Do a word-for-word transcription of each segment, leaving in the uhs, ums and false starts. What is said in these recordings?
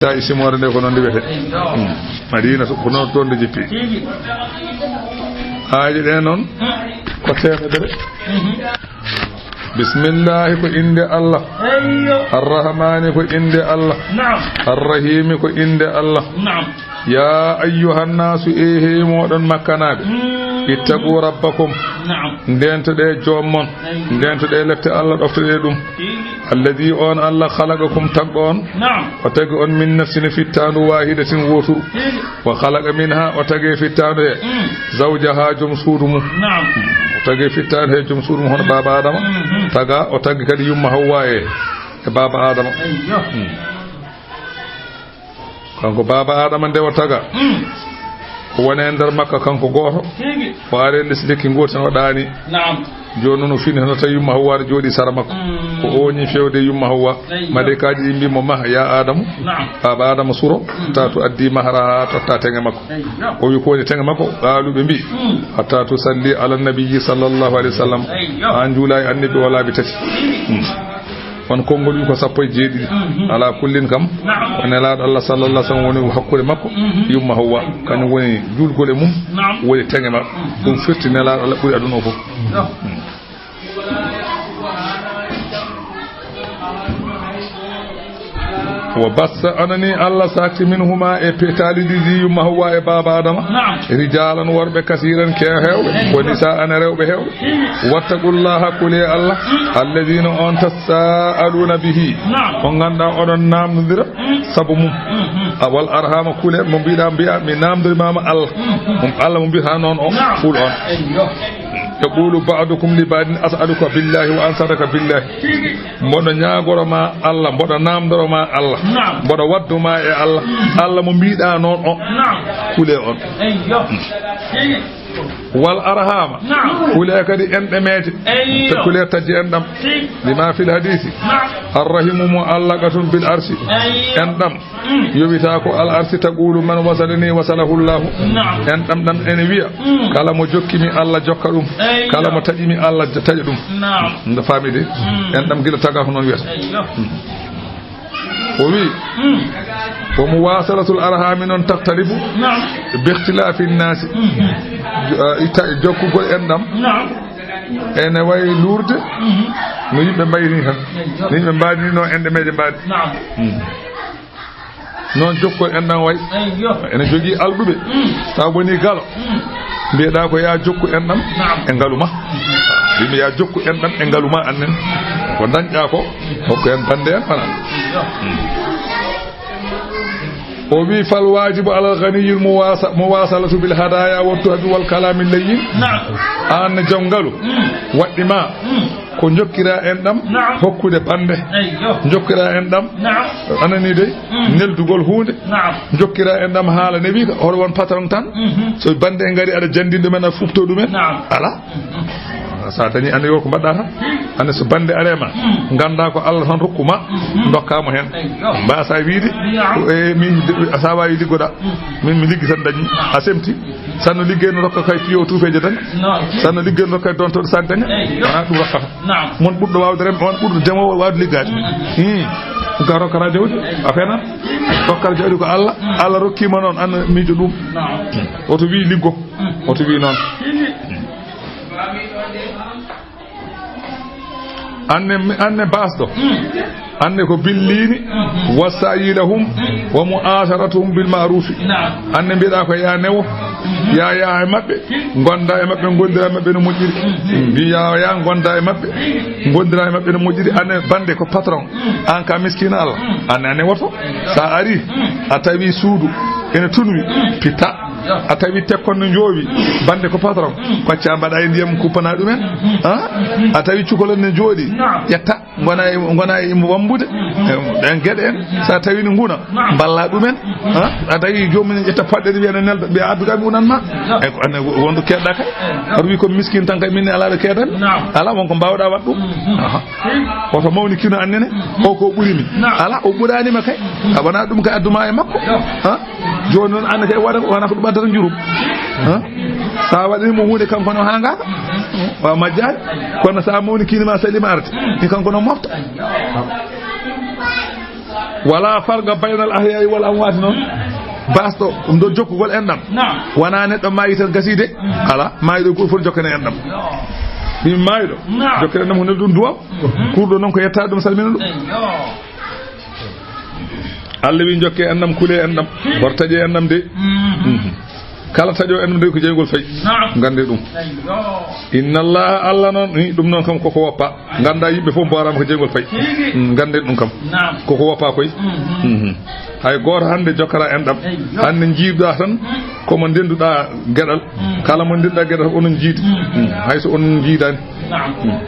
Tawi simoore nde ko noon nde wiyetee. Hmm. Madina ko noon toon nde jippi. Aaje ɗe noon ko teemedere. Bismillahi ko innde Allah. Arrahmani ko innde Allah. Arrahimi ko innde Allah. Ya ayyuhan nasu, e hey mooɗon Makkanaaɓe. Ittaqu rabbakum. Ndeentoɗee joom mon. Ndeentoɗee lette Allah, ɗoftoɗee ɗum. Alladhi, on Allah, khalaqakum, tagɗo on. O tagi on min nafsin, fittaandu, wahidatin, wooturu. Wa khalaqa minha, o tagi fittaandu he zawjaha, joom suudu mum. O tagi fittaandu he joom suudu mum, hono baaba Adama. Taga, o tagi kadi yumma Hawwa e, e baaba Adama. Hmm. Kanko baaba Adama nde o taga. Hmm. O woni e nder makka kanko gooto. O ari e les lekki ngooti o ɗaani. Jooni noon o fini hono tawi yumma Hawwa ne jooɗii sara makko. Hmm. O ooñi feewde yumma Hawwa. Malaykaaji ɗi mbii mo, "Mah, ya Adamu." Baaba Adama suro, tawa to addi mahra haa totta teŋe makko. O wi, "Ko woni teŋe makko?" Qaalu, ɓe mbii, "Hatta tusalli ala nabiyyi sallallahu alayhi wa sallam." Haa njuula e annabi o laabi tati. Hmm. On konngol wi ko sappo e jeeɗiɗi. Ala kullin kam, o Nelaaɗo Allah sallallahu alaihi wasallam woni hakkunde makko, yumma Hawwa, kañum woni juulgol e mum, woni teŋe makko. Ɗum firti Nelaaɗo Allah ɓuri aduna o fof. Wa bassa, anani Allah sakti minhuma e pe-, taali ɗiɗi, yumma Hawwa e baaba Adama, rijaalan worɓe, kasiiran ke heewɓe, wa nisaa'an rewɓe heewɓe. Wattaqullaha, kulee Allah, alladhina on tasaaluna bihi, on ngannduɗaa oɗon naamndondira sabu mum. A wal arhama, kulee mo mbiɗa mbiya mi naamndorimaama Allah. Mo Allah mo mbiyata noon o, ful on. Yaqulu ba'dukum li ba'din as'aluka billahi wa ansaraka billahi. Mboɗo ñaagoro ma Allah, mboɗo naamndoro ma Allah, mboɗo waddu ma e Allah. Allah mo mbiɗa noon o, kulee on. Wal arhama. Naam. Kulee kadi enɗe meeje. Eyyo. Te kulee taƴi enɗam. Bima fil hadisi. Naam. Arrahimu mu'allaqatun bil arshi. Eyyo. Enɗam. Mm. Yowita ko al arshi, taqulu man wasalani wasalahu Allahu. Naam. Enɗam ɗam ene wiya. Mm. Kala mo jokki mi, Allah jokka ɗum. Eyyo. Kala mo taƴi mi, Allah taƴa ɗum. Naam. Nde faami de. Mm. Enɗam gila taga ko noon wiyata. Eyyo. Mm. O wi, wa muwasalatul arhami noon taktalifu bi ikhtilafi nnasi. Jo-, eh, ita-, jokkugol enɗam ene wayi luurde no yimɓe mbayri ni tan. No yimɓe mbaadi ni, no enɗe meeje mbaadi. Mm. Noon jokkol enɗam wayi. Ene jogii alɗuɓe. Taw woni galo. Mbiyeɗaa ko yaa jokku enɗam e ngalu ma. Mbimi yaa jokku enɗam e ngalu ma annen. Ko dañɗaa ko, hokku en bannde en fana. O wi, fal wajibu alal ghaniyil muwasa-, muwasalatu bil hadaya wa tuhfi wal kalami layyin. Naam. Aan ne jom ngalu. Waɗɗi ma. Ko jokkira enɗam, naam, hokkude bannde. Eyyo. Jokkira enɗam, naam, anani dey, mm, neldugol huunde. Naam. Jokkira enɗam haala ne wi, hoto won patron tan. Mhm. So bannde en ngari, aɗa janndini ɗumen, aɗa fufto ɗumen. Naam. Ala. Mhm. Sa dañi, ande yo ko mbaɗɗa tan. Ande so bannde are ma, mm, ngannda ko Allah tan rokku ma, mhm, ndokka mo heen. Eyyo. Mbasa wiide, naam, e min, sa wawi liggoɗa. Mm. Min mi liggi tan dañi. Naam. A semti. Sanno liggey no rokka kay piyo tuufeeje daña. Naam. Sanno liggey no rokka kay dontoɗo sac daña. Eyyo. Wona ɗum rokkata. Naam. Mon ɓurɗo waawde remde, on ɓurɗo demoowo waawde liggaade. Mm. Hmm. Ga rokkata jawdi, a fena. Rokkata jawdi ko Allah. Mm. Allah rokkima noon, an miijo ɗum. Naam. Oto wi liggo. Mm. Oto wi noon. Anne, anne basɗo. Mm. Anne ko billini, mm, wa sa'yi lahum, mm, wa mu'asharatuhum bil ma'rufi. Naam. Anne mbiɗa ko ya newo, mm, ya, ya e maɓɓe, mm, gonda e maɓɓe, gondira e maɓɓe no moƴƴiri. Mm. Mbi ya, ya gonda e maɓɓe, mm, gondira e maɓɓe no moƴƴiri. Anne bande ko patron, mm, an ka miskina Allah. Mm. Anne, anne woto. Sa ari, mm, a tawi suudu ene tunwi, mm, pitta. A tawi tekkon no njoowi, bande ko patron, mm, kocca mbaɗa e ndiyam kuppana ɗumen. Mm. Ha? A tawi cukalel ne jooɗi, naam, ƴetta, ngona e, ngona e wambude. Mm. E, ɗen geɗe en, sa tawi ne nguna, naam, mballa ɗumen. Mm. Ha? A tawi joomum ne ƴetta paɗɗe ɗe wiya ne nelda, ɓe addu kam unan ma. Naam. E ko ane wonɗo keɗɗa kay. Naam. Aɗa wi ko miskin tan kay, min ne ala ɗo keɗan. Naam. Ala won ko mbawɗa waɗ ɗum. Mm. Aha. Oto mawni kino annene, mm, o ko ɓuri mi. Naam. Ala, o ɓurani ma kay. Mm. A wona ɗum kay adduma e makko. Naam. Ha? Jooni noon, aan kay, wona, wona ko ɗum addata njurum. Ha? Sa waɗani mo huunde, kanko no haa ngaaka. Wa majjaani. Kono sa mawni, kiini ma salima arde. Ni kanko no mofta. Wala farqa baynal ahyaa'i wal amwaati noon. Baasɗo, ɗum ɗo jokkugol enɗam. Naam. Wonaa neɗɗo maayi tan gasii de. Alaa, maayɗo gooto fof jokkane enɗam. Min maayɗo, naam, jokkane enɗam ko nelɗo ɗum duwaaw. Mhm. Kuurɗo noon ko yettaade ɗum, salmina ɗum. Eyyo. Allah wi jokke enɗam, kule enɗam. Bor taƴe enɗam de. Mhm. Mhm. Kala taƴo enɗam de ko jeyngol fayi. Naam. Ngannde ɗum. Eyyo. Inna Allah, Allah noon, ni ɗum noon kam koko woppa. Ngannda yimɓe fof mboraama ko jeyngol fayi. Tigi. Mm, ngannde ɗum kam. Naam. Koko woppa koy. Mhm. Mhm. Hay gooto hannde jokkata enɗam. Eyyo. Hannde njiiduɗaa tan, mm, ko mo ndenduɗaa geɗal. Mm. Kala mo ndenduɗaa geɗal, onon njiidi. Mm. Mm. Hay so on njiidaani. Naam. Mm.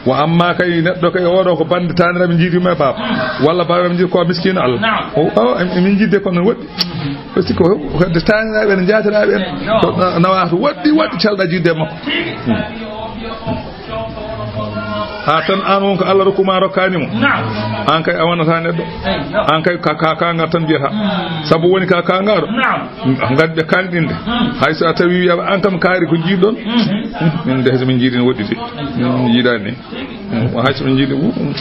Wa amma kay neɗɗo kay oɗo ko bande taaniraaɓe njiidi mo e baaba. Mm. Walla baaba am njiidi ko miskiino Allah. Naam. O, o, em, emin njiidi kono woɗɗi. Mm. Parce que hedde taaniraaɓe en, njaatiraaɓe en. Eyyo. To na-, nawata woɗɗi, woɗɗi calɗa jiide makko. Tigi. Mm. Ha tan an won ko Allah rokku ma, rokkaani mo. Naam. An kay a wonata neɗɗo. Eyyo. An kay ka, ka, ka ngar tan mbiyata. Mm. Sabu woni ka, ka ngaro. Naam. Ngati ɓe kanɗinde. Mm. Hay so a tawi wiya an kam kaari ko jiiɗon. Mhm. Min de so min jiiɗi no woɗɗi de. Min jiiɗani. Mm. Hay so min jiiɗi, mm,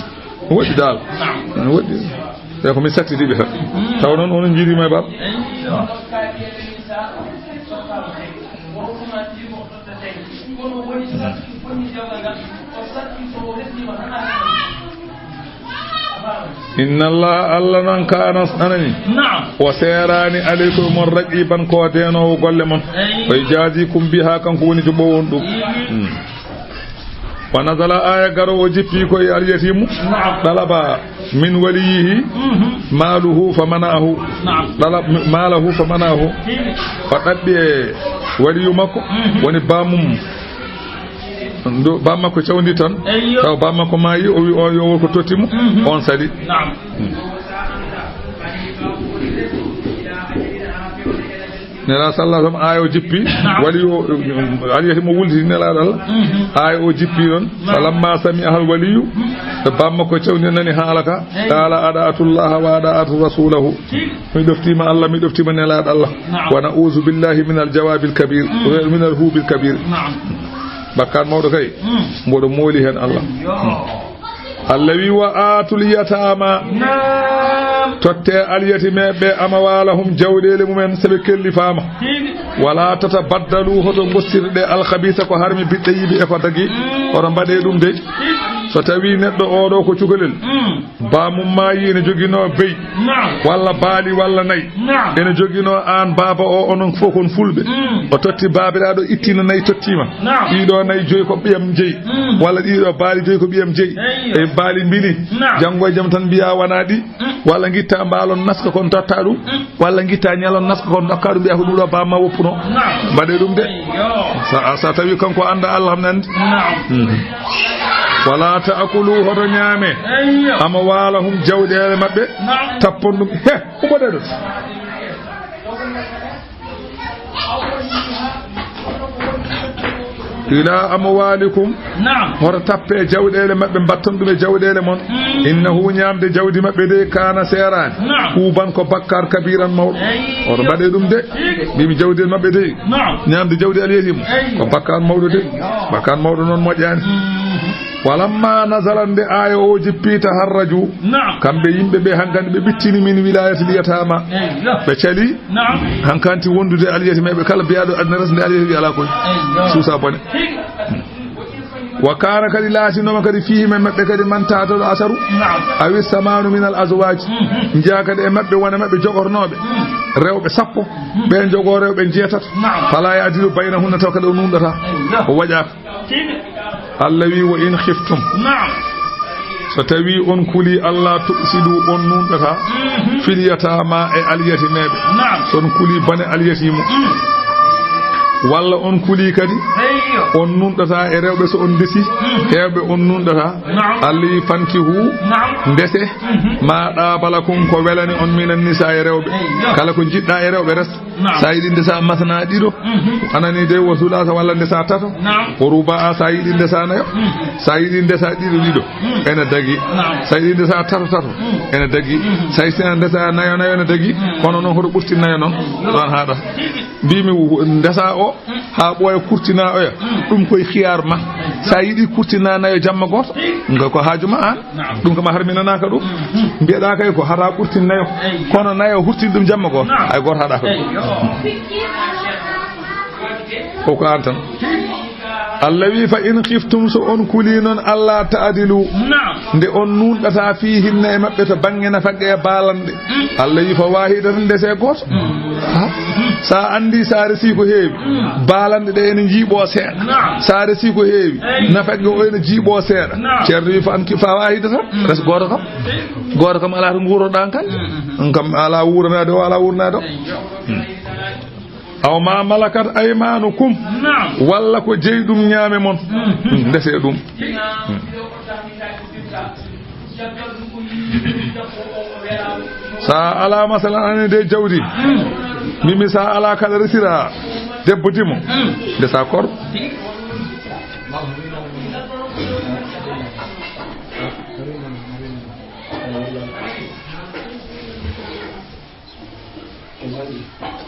woɗɗi dal. Naam. No woɗɗi. Ɓe ko min sattidi ɓe tan. Mm. Tawa noon onon jiiɗi ma e baaba. Eyyo. Inna Allah, Allah noon kaana anani. Naam. O seeraani aleykum mon raqiban ko deenoowo golle mon. Eyi. O yujaazikum biha, kanko woni joɓoowo on ɗum. Eyi. Mm. Wa nazala, aya garo o jippi ko e alyatimu. Naam. Ɗalaba min waliyihi, mhm, maaluhu fa mana'ahu. Naam. Ɗalab maalahu fa mana'ahu. Eyi. O ɗaɓɓi e waliyu makko, mhm, woni bamum. Ndu, bammakko cawndi tan. Eyyo. Taw bammakko maayi, o wi on yo won ko totti mo, mhm, on sali. Naam. Hmm. Nela sallallahu alaihi wasallam, aaya o jippi, naam, wali o, aliyati mo wuldi nela Allah. Mhm. Aaya o jippi ɗon. Naam. Falamma sami'ahal waliyu, mhm, to bammakko cawndi nani haala ka, eyyo, qala ada'atullaha wa ada'atu rasulahu. Tigi. Mi ɗoftima Allah, mi ɗoftima nela Allah. Naam. Wa na'uzu billahi minal jawabil kabir, mhm, minal hubil kabir. Naam. Bakkaat mawɗo kay, mm, mboɗo mooli heen Allah. Yo. Mm. Allah wi, "Wa aatul yataama." Naam. Totte alyatimeeɓe amwaalahum, jawɗeele mumen, so ɓe kellifaama. Tigi. "Wala tatabaddalu," hoto ngossirɗe, "alkhabisa," ko harmi, "bit-tayyibi," e ko dagi. Mm. Hoto mbaɗe ɗum de. Tigi. So tawi neɗɗo oɗo ko cukalel. Mm. Baamum maayi ene joginoo beyi. Naam. Walla baali walla nayi. Naam. Ene joginoo aan baaba o, onon fof kon fulɓe. Mm. O totti baabiraaɗo, ittiino nayi, tottiima. Naam. Ɗiɗo nayi, joyi ko ɓiyam jeyi. Mm. Walla ɗiɗo baali, joyi ko ɓiyam jeyi. Eyyo. E baali mbili. Naam. Janngo e jam tan mbiyaa wanaa ɗi. Mm. Walla ngittaa mbaalon naska kon tatta ɗum. Mm. Walla ngittaa ñalon naska kon ndokkaa ɗum, mbiyaa ko ɗum ɗo baaba ma woppuno. Naam. Mbaɗee ɗum de. Eyyo. Sa, sa tawi kanko annda Allah am nandi. Naam. Mm. Wala ta'kulu, hoto ñaame. Eyyo. Amwaalahum, jawɗeele maɓɓe. Naam. Tappon ɗum. He, ummoɗee ɗo. Ila amwaalikum. Naam. Hoto tappe jawɗeele maɓɓe, mbatton ɗum e jawɗeele mon. Mm. Innahu, ñaamde jawdi maɓɓe de, kaana, seeraani. Naam. Huuban, ko bakkaar, kabiiran, mawɗo. Eyyo. Hoto mbaɗee ɗum de. Tigi. Mbimi jawdi maɓɓe de. Naam. Ñaamde jawdi alyatimu. Eyyo. Ko bakkaar mawɗo de. Eyyo. Bakkaar mawɗo noon moƴƴaani. Mm. Walamma nazala, nde aaya o jippi, taharraju. Naam. Kamɓe yimɓe ɓe hankadi ɓe ɓittini min wilayatil yatama. Eyyo. Ɓe cali. Naam. Hankanti wondude alyatimeeɓe, kala biyaɗo aduna resde alyatimeeɓe alaa koy. Eyyo. Suusa bone. Tigi. Wa kaana, kadi laatinooma kadi, fiihi, men maɓɓe kadi, man tahtahu al-asharu, naam, awi samaanu min al-azwaaj. Mhm. Njiyaa kadi e maɓɓe, wona maɓɓe jogotonooɓe, mm, rewɓe sappo, mm, ɓe njogoo rewɓe njeetato. Naam. Fala ya'dilu baynahunna, taw kadi o nuunɗataa. Eyyo. O waƴaaka. Tigi. Allah wi, "Wa in khiftum." Naam. So tawi on kuli Allah, tuqsidu, on nuunɗataa, mhm, fil yataama, e alyatimeeɓe. Naam. So on kuli bone alyatimu. Mm. Walla on kuli kadi, eyyo, on nuunɗataa e rewɓe so on ndesi, mhm, heewɓe on nuunɗataa. Naam. Allah wi, "Fankihu," naam, ndese, mhm, "ma ɗaaba lakum," ko welani on, "minan nisaa," e rewɓe. Eyyo. Kala ko njiɗɗaa e rewɓe, res. Naam. Sa yiɗi ndesa masna ɗiɗo. Mhm. Anani de wo sulaasa walla ndesa tato. Naam. Wo ruba'a sa yiɗi ndesa nayo. Mhm. Sa yiɗi ndesa ɗiɗo ɗiɗo. Mhm. Ena dagi. Naam. Sa yiɗi ndesa tato tato. Mhm. Ena dagi. Mhm. Sa yiɗi ndesa nayo nayo ena dagi. Mhm. Kono noon hoto ɓurtin nayo noon. Ɗon haɗa. Mbimi wu-, ndesa o. Haa ɓooya kurtinaa oya. Mm. Ɗum koye khiyaar ma. Eey. So a yiɗii kurtinaa nayo jamma gooto, mm, nga ko haaju ma aan. Naam. Ɗum kam a harminanaaka ɗum. Mm, mm. Mbiyeɗaa kay ko hara ɓurtin nayo. Eey. Kono nayo hurtin ɗum jamma gooto. Naam. Hay gooto haɗaaka ɗum. Eey, yo. O ko aan tan. Allah wi, "Fa in khiftum", so on kulii noon, "alla ta'dilu", naam, nde on nuunɗata, "fiihinna", e maɓɓe, to bannge nafaqe e baalanɗe. Mm. Allah wi, "fa waahidatan", ndesee gooto. Mm. Ha? So a anndi, so a resii ko heewi, mm, baalanɗe ɗe ene njiiɓoo seeɗa. Naam. So a resii ko heewi, eey, nafaqe o ene jiiɓoo seeɗa. Naam. Ceerno wi, "Fa an ki-, fa waahidatan", mm, res gooto kam. Gooto kam alaa to nguuroɗaa kan. Mm, mm, mm. Ɗum kam alaa wuuranaade o, alaa wuuranaade o. Eey, yo. Mm. "Aw ma malakat aymanukum", naam, walla ko jeyɗum ñaame mon. Mhm. Ndesee ɗum. Mhm. So a alaa, masalan, aɗa andi jawdi. Mhm. Mbimi so a alaa, kaɗa resira debbo dimo. Mhm. Ndesa kor.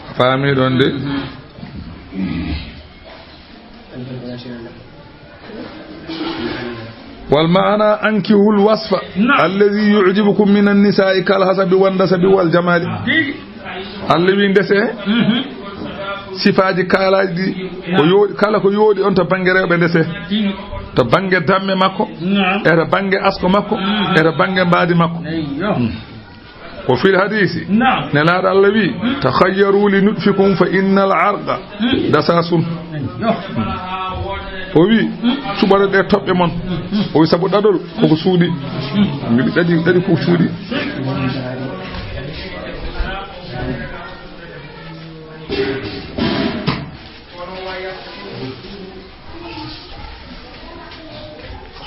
A faami ɗon de? Wal ma'ana, ankihul wasfa, naam, alladhi yu'jibukum minan nisa'i kal hasabi wan nasabi wal jamali. Tigi. Allah wi ndese, mhm, sifaaji kaalaaji ɗi, ko yooɗi, kala ko yooɗi on to bannge rewɓe ndese. Tigi. To bannge damme makko, naam, e to bannge asko makko, mhm, e to bannge mbaadi makko. Eyyo. Mm. Wa fil hadisi, naam, Nelaaɗo Allah wi, "Takhayyaru li nutfikum fa innal arqa dasasun." Yo. O wi, "Cuɓoɗon ɗe toɓɓe mon." O wi, "Sabu ɗaɗol koko suuɗi." Mbiɗi ɗaɗi, ɗaɗi ko suuɗi.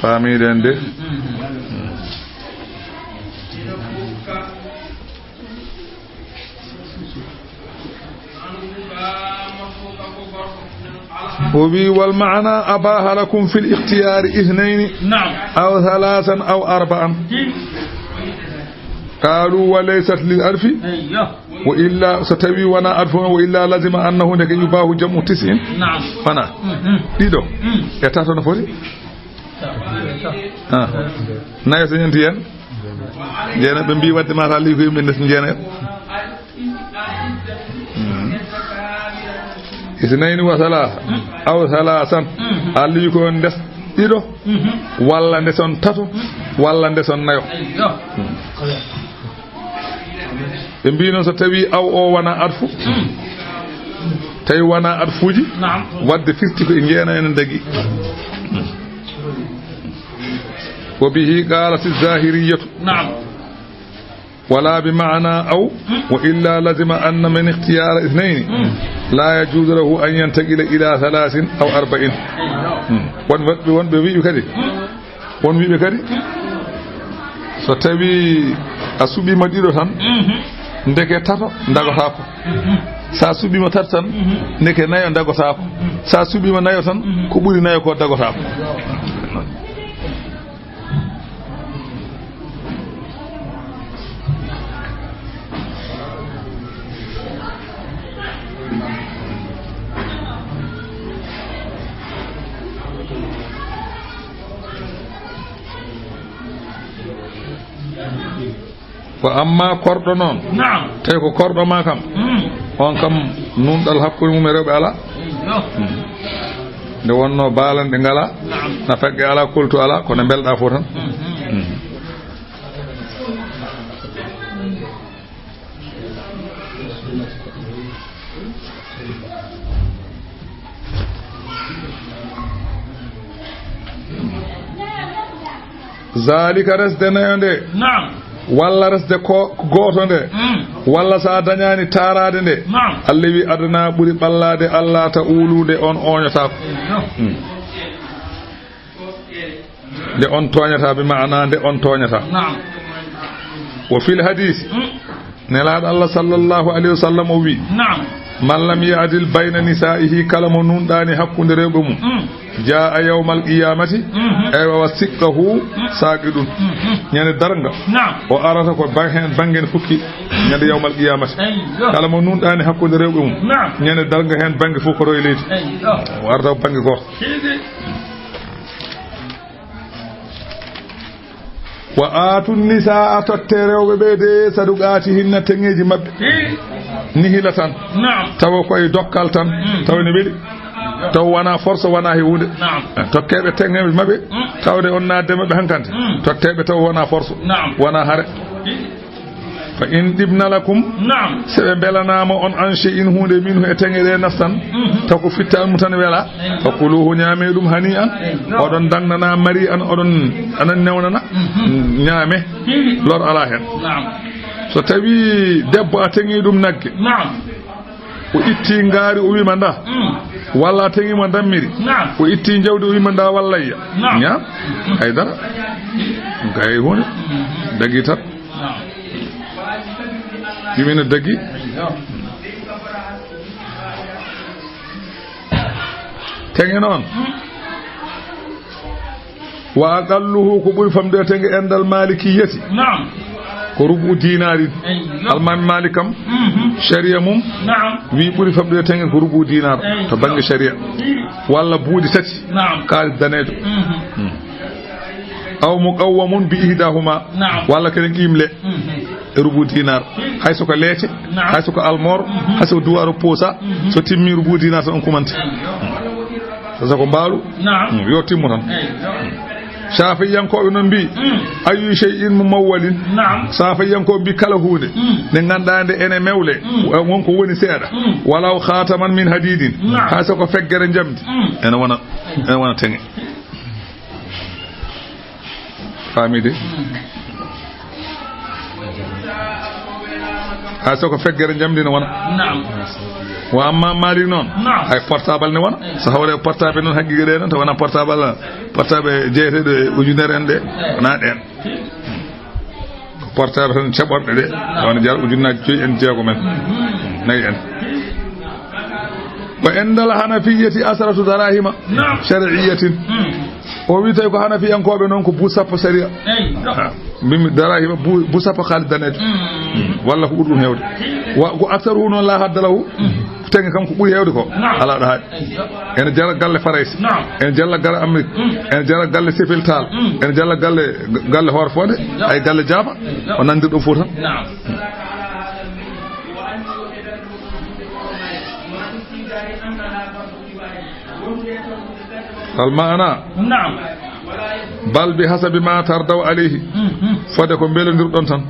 Faamiɗen de. O wi, "Wal ma'ana abaha lakum fil ikhtiyari ithnayni, naam, aw thalathan aw arba'an." Qalu, "Wa laysat lil alfi." Eyyo. Wa illa, so tawi wona alfu, wa illa lazima annahu, ndeke yubahu jam'u tis'in. Naam. Wona. Mhm. Ɗiɗo. Mm. E tato no foti? Ah. Nayo so ñanti hen. Jeenayo ɓe mbi wadde mata lii ko yimɓe ndes jeenayo. Mm. Isnayni wa thalatha. Mm. Aw thalathan. Mm. A lii ko ndes ɗiɗo. Mhm. Walla ndeson tato. Mm. Walla ndeson nayo. Eyyo. Mm. Ɓe mbi noon so tawi aw o wona atfu, tawi wona atfuuji, naam, wadde firti ko e njeena enen dagi. Wa bihi qalat az-zahiriyyatu. Naam. Wala bi ma'na aw, wa illa lazima anna min ikhtiyara ithnayni, mm, la yajuzu lahu an yantaqila ila thalathin aw arba'in. Mm. Won, won, wonɓe wiɓe kadi, won wiɓe kadi, so tawi a suɓima ɗiɗo tan, mhm, ndeke tato dagotaako. Mhm. Sa suɓima tato tan, mhm, ndeke nayo dagotaako. Mhm. Sa suɓima nayo tan, mhm, ko ɓuri nayo ko dagotaako. Ko amma korɗo noon, naam, tawi ko korɗo ma kam, mm, on kam nunɗal hakkunde mum e rewɓe alaa. Eyyo. Mm. Nde wonno baalanɗe ngalaa, naam, nafaqe alaa, koltu alaa, kono mbelɗa fof tan. Mhm. Mm. Zalika, resde nayo nde. Naam. Walla resde ko gooto nde. Mm. Walla sa dañani taaraade nde. Naam. Allah wi adana ɓuri ɓallaade, Allah ta ulude on ooñotaako. Eyyo. Mm. Nde on tooñata, bi maana nde on tooñata. Naam. Wa fil hadisi. Mm. Nelaaɗo Allah sallallahu alayhi wa sallam o wi. Naam. Man lam ya'dil bayna nisaa'ihi, kala mo nunɗaani hakkunde rewɓe mum. Mm. Jaa'a yawmal qiyaamati, mhm, eywa, wa siqqahu, mm, saaqidun. Mhm. Ñande darnga, naam, o arata ko ba-, heen bannge ne fukki. Ñande yawmal qiyaamati. Eyyo. Kala mo nunɗaani hakkunde rewɓe mum. Naam. Ñande darnga heen bannge fof ko roye leydi. Eyyo. O arata ko bannge gooto. Tigi. Wa aatu nisaa, totte rewɓe ɓe de, saduqaatihinna, teŋeeji maɓɓe. Hi. Nihilatan. Naam. Tawa koye dokkal tan. Mm. Tawa ne weli. Tawa wona force, wona he huunde. Naam. Tokkeeɓe teŋeeji maɓɓe. Mm. Tawde on naatde maɓɓe hankante. Mm. Totteeɓe tawa wona force. Naam. Wona hare. Hi. Fa in ɗibna lakum, naam, so ɓe mbelanaama on, an shay'in, huunde, minhu, e teŋe ɗe, nafsan, mhm, taw ko fittaandu mum tan wela, eyyo, fa kuluhu, ñaame ɗum, hani'an, eyyo, oɗon daŋnana, mari'an, oɗon, aɗon newnana, mhm, ñaame, tigi, lor alaa heen. Naam. So tawi debbo a teŋi ɗum nagge, naam, o itti ngaari, o wiima nda, mm, walla a teŋi mo dammiri, naam, o itti jawdi, o wiima nda wallayya, naam, ñaam, hay dara, kay huunde, mhm, dagi tan. Naam. Yimina dagi. Teŋe noon. Wa aqalluhu, ko ɓuri famɗude teŋe endal Maalikiyyati. Naam. Ko rubu dinaari. Eyyo. Almaami Maalik kam, mhm, sharia mum, naam, wi ɓuri famɗude teŋe ko rubu dinaar. Eyyo. To bannge sharia. Walla buuɗi tati. Naam. Kaalis daneejo. Mhm. Hmm. Aw muqawwamun bi ihdahuma. Naam. Walla kene qimle. Mhm. E rubu dinar. Hay so ko leece, naam, hay so ko almor, mhm, hay so ko duwaro posa, mhm, so timmi rubu dinar tan on kumante. Eyyo. So ko mbaalu, naam, mm, yo timmu tan. Eyyo. Shafi'iyankooɓe noon mbi, mm, ayyu shay'in mumawwalin. Naam. Shafi'iyankooɓe mbi kala huunde, mm, nde ngannduɗaa nde ene mewle, mm, won ko woni seeɗa, mm, walaw khataman min hadidin, naam, hay so ko feggere njamndi, mm, ene wona, ene wona teŋe. Faamii de? Hay so ko feggere njamndi ne wona. Naam. Wa amma Maalik noon, naam, hay portable ne wona. So hawre portable noon, haqiiqa ɗe noon, to wona portable, portable jeeyeteeɗo e ujunere en ɗe, wona ɗeen. Ko portable tan caɓorɗe ɗe, naam, wona jara ujunnaaji joyi en, jeegom en, mhm, nayi en. Wa indal Hanafiyyati asharatu darahima, naam, shar'iyyatin. Mm. O wi tawi ko Hanafiyankooɓe noon ko buuɗi sappo sariya. Eyyo. Ha. Mbimi darahima bu-, buuɗi sappo kaalis daneejo. Mm. Mm. Walla ko ɓuri ɗum heewde. Wa ko aksaruhu noon la hadda lahu. Mm. Teŋe kam ko ɓuri heewde ko. Naam. Alaa ɗo haaɗi. Eyyo. Ene jara galle Farayse. Naam. Ene jara galle Amérique. Mm. Ene jara galle Sefel Taal. Mm. Ene jara galle, galle Hoore Fonde. Eyyo. Ay galle Jaaba. Eyyo. O nanndi ɗum fof tan. Naam. Al maana. Naam. Bal bi hasabi ma tardaw alayhi. Mhm. Fode ko mbelondirɗon tan.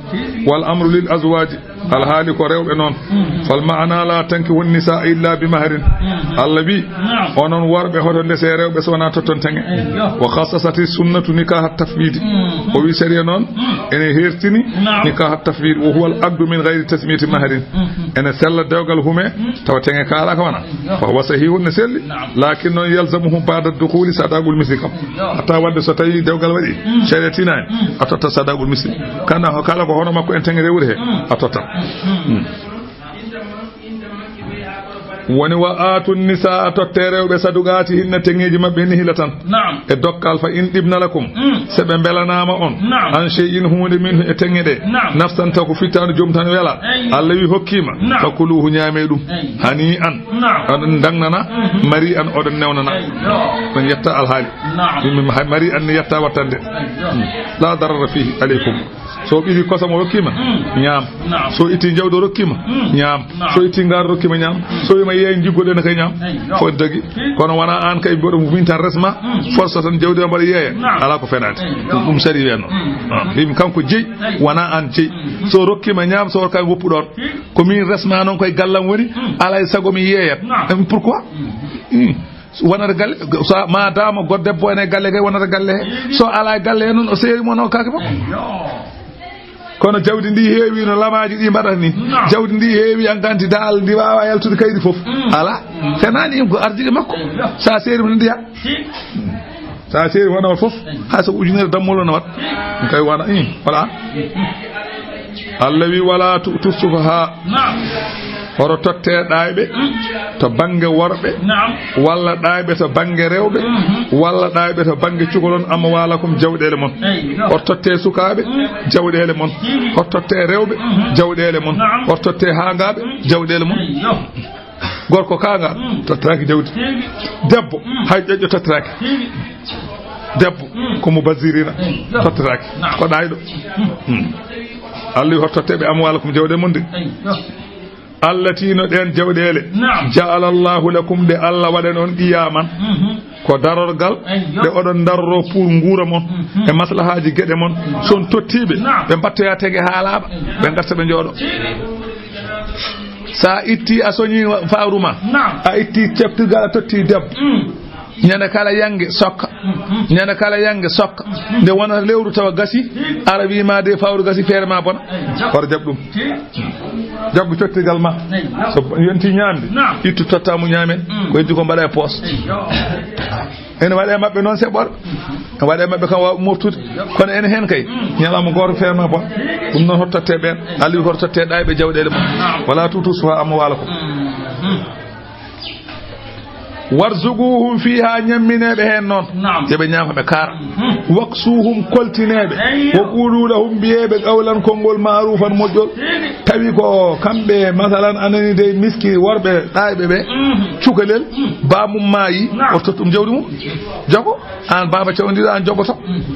Wal amru lil azwaji. Alhaali ko rewɓe noon. Mhm. Fal maana la tankihu nisa illa bi mahrin. Mhm. Allah wi, naam, onon worɓe hoto ndese rewɓe so wona totton teŋe. Eyyo. Wa khassasati sunnatu nikaha tafwidi. Mhm. O wi sariya noon, mhm, ene hertini, naam, nikaha tafwid, wa huwa al aqdu min ghayri tasmiti mahrin. Mhm. Ene sella dewgal hume, mhm, tawa teŋe kaalaka wona. Eyyo. Wa huwa sahihun, ne selli. Naam. Lakin noon yalzamuhu ba'da dukhuli sadaqul misli kam. Eyyo. Hatta wadde so tawi dewgal waɗi, mm, sharia tinaani, mm, a totta sadaqul misli. Eyyo. Kana ko kala ko hono makko en teŋe rewri he, mm, a totta. Mm. Mm. Woni wa aatu nisaa, totte rewɓe saduqaatihinna, teŋeeji maɓɓe nihila tan. Naam. E dokkal, fa in ɗibna lakum, mm, so ɓe mbelanaama on, naam, an shay'in, huunde, minhu, e teŋe ɗe, naam, nafsan, taw ko fittaandu joom tan wela, eyyo, Allah wi hokkiima, naam, fakuluuhu, ñaamee ɗum, eyyo, hanii an, naam, oɗon ndaŋnana, mhm, mari an, oɗon newnana. Eyyo. On yetta alhaali. Naam. Min ma-, mari an ne yetta wattande. Eyyo. Hmm. La darara fihi aleykum. So ɓili kosam o rokkiima, mm, ñaam. Naam. So itti jawdi o rokkiima, mm, ñaam. Naam. So itti ngaari rokkiima, ñaam. Mm. So wiima yeey jiggoɗen kay, ñaam. Eyyo. Fof dagi. Mm. Kono wona aan kay mboɗo winta resma, mm, force tan jawdi o mbaɗa yeeya. Naam. Alaa ko fenaade. Eyyo. Ɗum, ɗum sari wiyatno. Mm. Ah, mbimi kanko jeyi, eyyo, wona aan jeyi. Mm. So rokkiima ñaam, so kay woppu ɗoon. Mm. Ko min resma noon koye gallam woni, mm, alaa e sago mi yeeyat. Naam. Em, pourquoi? Mm. Mm. Wonata galle, so ma dama goɗɗo debbo ene galle kay wonata galle he. So alaa e galle he noon o seeri mo no kake fof. Eyyo. Kono jawdi ndi heewi no lamaaji ɗi mbaɗata ni. Naam. Jawdi ndi heewi en kanti daal ndi waawa yaltude kaydi fof. Mm. Alaa. Mm. Fenaani ko arjige makko. Eyyo. Sa seeri mo ndiya. Si. Sa seeri wona fof. Eyyo. Hay so ujunere dammol no wat. Si. Kay wona, mm, voilà. Mm. Allah wi wala tu, tu sufaha. Naam. Horo totte ɗaayɓe to bannge worɓe, walla ɗaayɓe to bannge rewɓe, walla ɗaayɓe to bannge cukalon, amwaalakum, jawɗeele mon. Horo totte sukaaɓe, jawɗeele mon. Horo totte rewɓe, jawɗeele mon. Horo totte haangaaɓe, jawɗeele mon. Gorko kaanga, tottaaki jawdi. Debbo, hay ƴoƴƴo tottaaki. Debbo, ko mo basirina, tottaaki. Ko ɗaayɗo. Hmm. Allah wi, horo totte ɓe amwaalakum, jawɗeele mon de. Allati, no ɗeen jawɗeele, ja'ala Allahu lakum, ɗe Allah waɗani on, qiyaman, ko darorgal, ɗe oɗon daroro pour nguura mon, e maslahaaji geɗe mon. So on tottiiɓe, ɓe mbattoya tege haa laaɓa, ɓe ngarta ɓe njooɗo. So a itti, a soñi fawru ma, a itti ceftirgal, a totti debbo. Ñande kala yange sokka. Ñande kala yange sokka. Nde wonata lewru tawa gasi, ara wi ma de fawru gasi, feere ma bona. Horo jaɓ ɗum. Jaɓ cottirgal ma. So yonti ñaamde, ittu totta mo ñaamen. Ko heddi ko mbaɗa e poos. Ene waɗe maɓɓe noon seɓɓor. Ene waɗe maɓɓe kam waawa moftude. Kono ene heen kay, ñalawma gooto feere ma bona. Ɗum noon horo totte ɓeen. Allah wi horo totte ɗaayɓe jawɗeele mum. Wala tu'tu sufaha amwaalakum. Warzuquhum fiha, ñammineeɓe heen noon. Naam. Yo ɓe ñaama, ɓe kaara. Mhm. Waksuhum, koltineeɓe. Eyyo. Wa qulu lahum, mbiyeeɓe qawlan, konngol, ma'rufan, moƴƴol. Tigi. Tawi ko kamɓe, masalan, anani dey miski worɓe ɗaayɓe ɓe, mhm, cukalel, mhm, baamum maayi, naam, o tottum jawdi mum. Jogo, aan baaba cawdiɗo, aan jogoto. Mhm.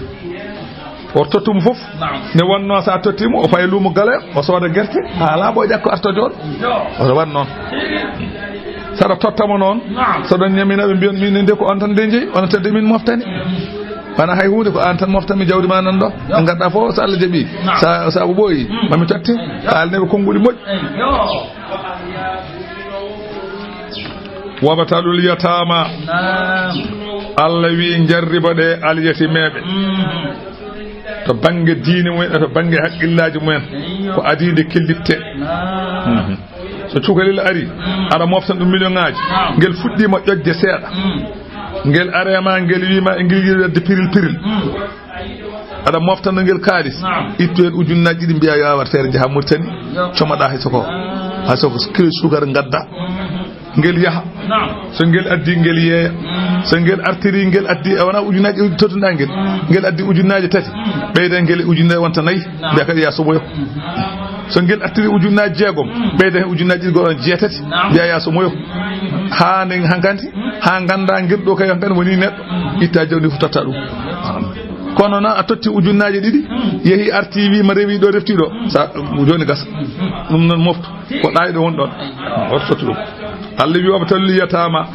O tottumo fof. Naam. Ne wonno so a tottimo, o fayi luumo Galoya, o sooda gerte, haa laaɓa, o ƴakka, arta jooɗo. Yo. Oto waɗ noon. Saɗa tottamo noon, naam, saɗa ñamina ɓe, mbiyon min nde ko on tan nde jeyi, on tan de min moftani. Wona hay huunde, ko aan tan moftanmi jawdi ma nan ɗo. Yo. Ngadda fof so Allah jaɓi. Naam. Sa, sa ko ɓooyi, mm, mami totte. Yo. Haalneɓe konnguɗi moƴƴi. Yo. Wabtalul yataama. Naam. Allah wi, jarriba ɗe alyatimeeɓe. Mhm. To bannge diine mumen, e to bannge haqqillaaji mumen. Eyyo. Ko adii nde kellitte. Naam. Mhm. So cukalel ari, mm, aɗa moftan ɗum million ŋaaji. Naam. Ngel fuɗɗiima ƴoƴde seeɗa. Mm. Ngel are ma, ngel wi ma, e ngel yiɗi waɗde piril piril. Mm. Aɗa moftana ngel kaalis. Naam. Ittu heen ujunnaaji ɗiɗi, mbiya yo a war feere, njaha Mauritanie, yo, comaɗa hay soko, ah, hay soko kilo suukar ngadda. Mhm. Ngel yaha. Naam. So ngel addi, ngel yeeya. Mhm. So ngel artiri, ngel addi, e wona ujunnaaji ɗiɗi tottuɗa ngel. Mhm. Ngel addi ujunnaaji tati. Mhm. Ɓeyda ngel e ujunnaaji wonta nayi. Naam. Mbiya kadi ya somoyo. Mhm. So ngel artiri ujunnaaji jeegom, mhm, ɓeyda heen ujunnaaji ɗiɗi, goɗɗo jeetati. Naam. Mbiya ya somoyo. Mhm. Haa nden hankadi, haa ngannda ngel ɗo kay hankadi woni neɗɗo. Mhm. Itta jawdi fof totta ɗum. Kono noon a totti ujunnaaji ɗiɗi, mm, yehi arti wi ma rewi ɗo refti ɗo. Sa, jooni gasa. Ɗum noon moftu. Ko ɗaayɗo won ɗon. Oto totti ɗum. Allah wi, wabtalul yataama.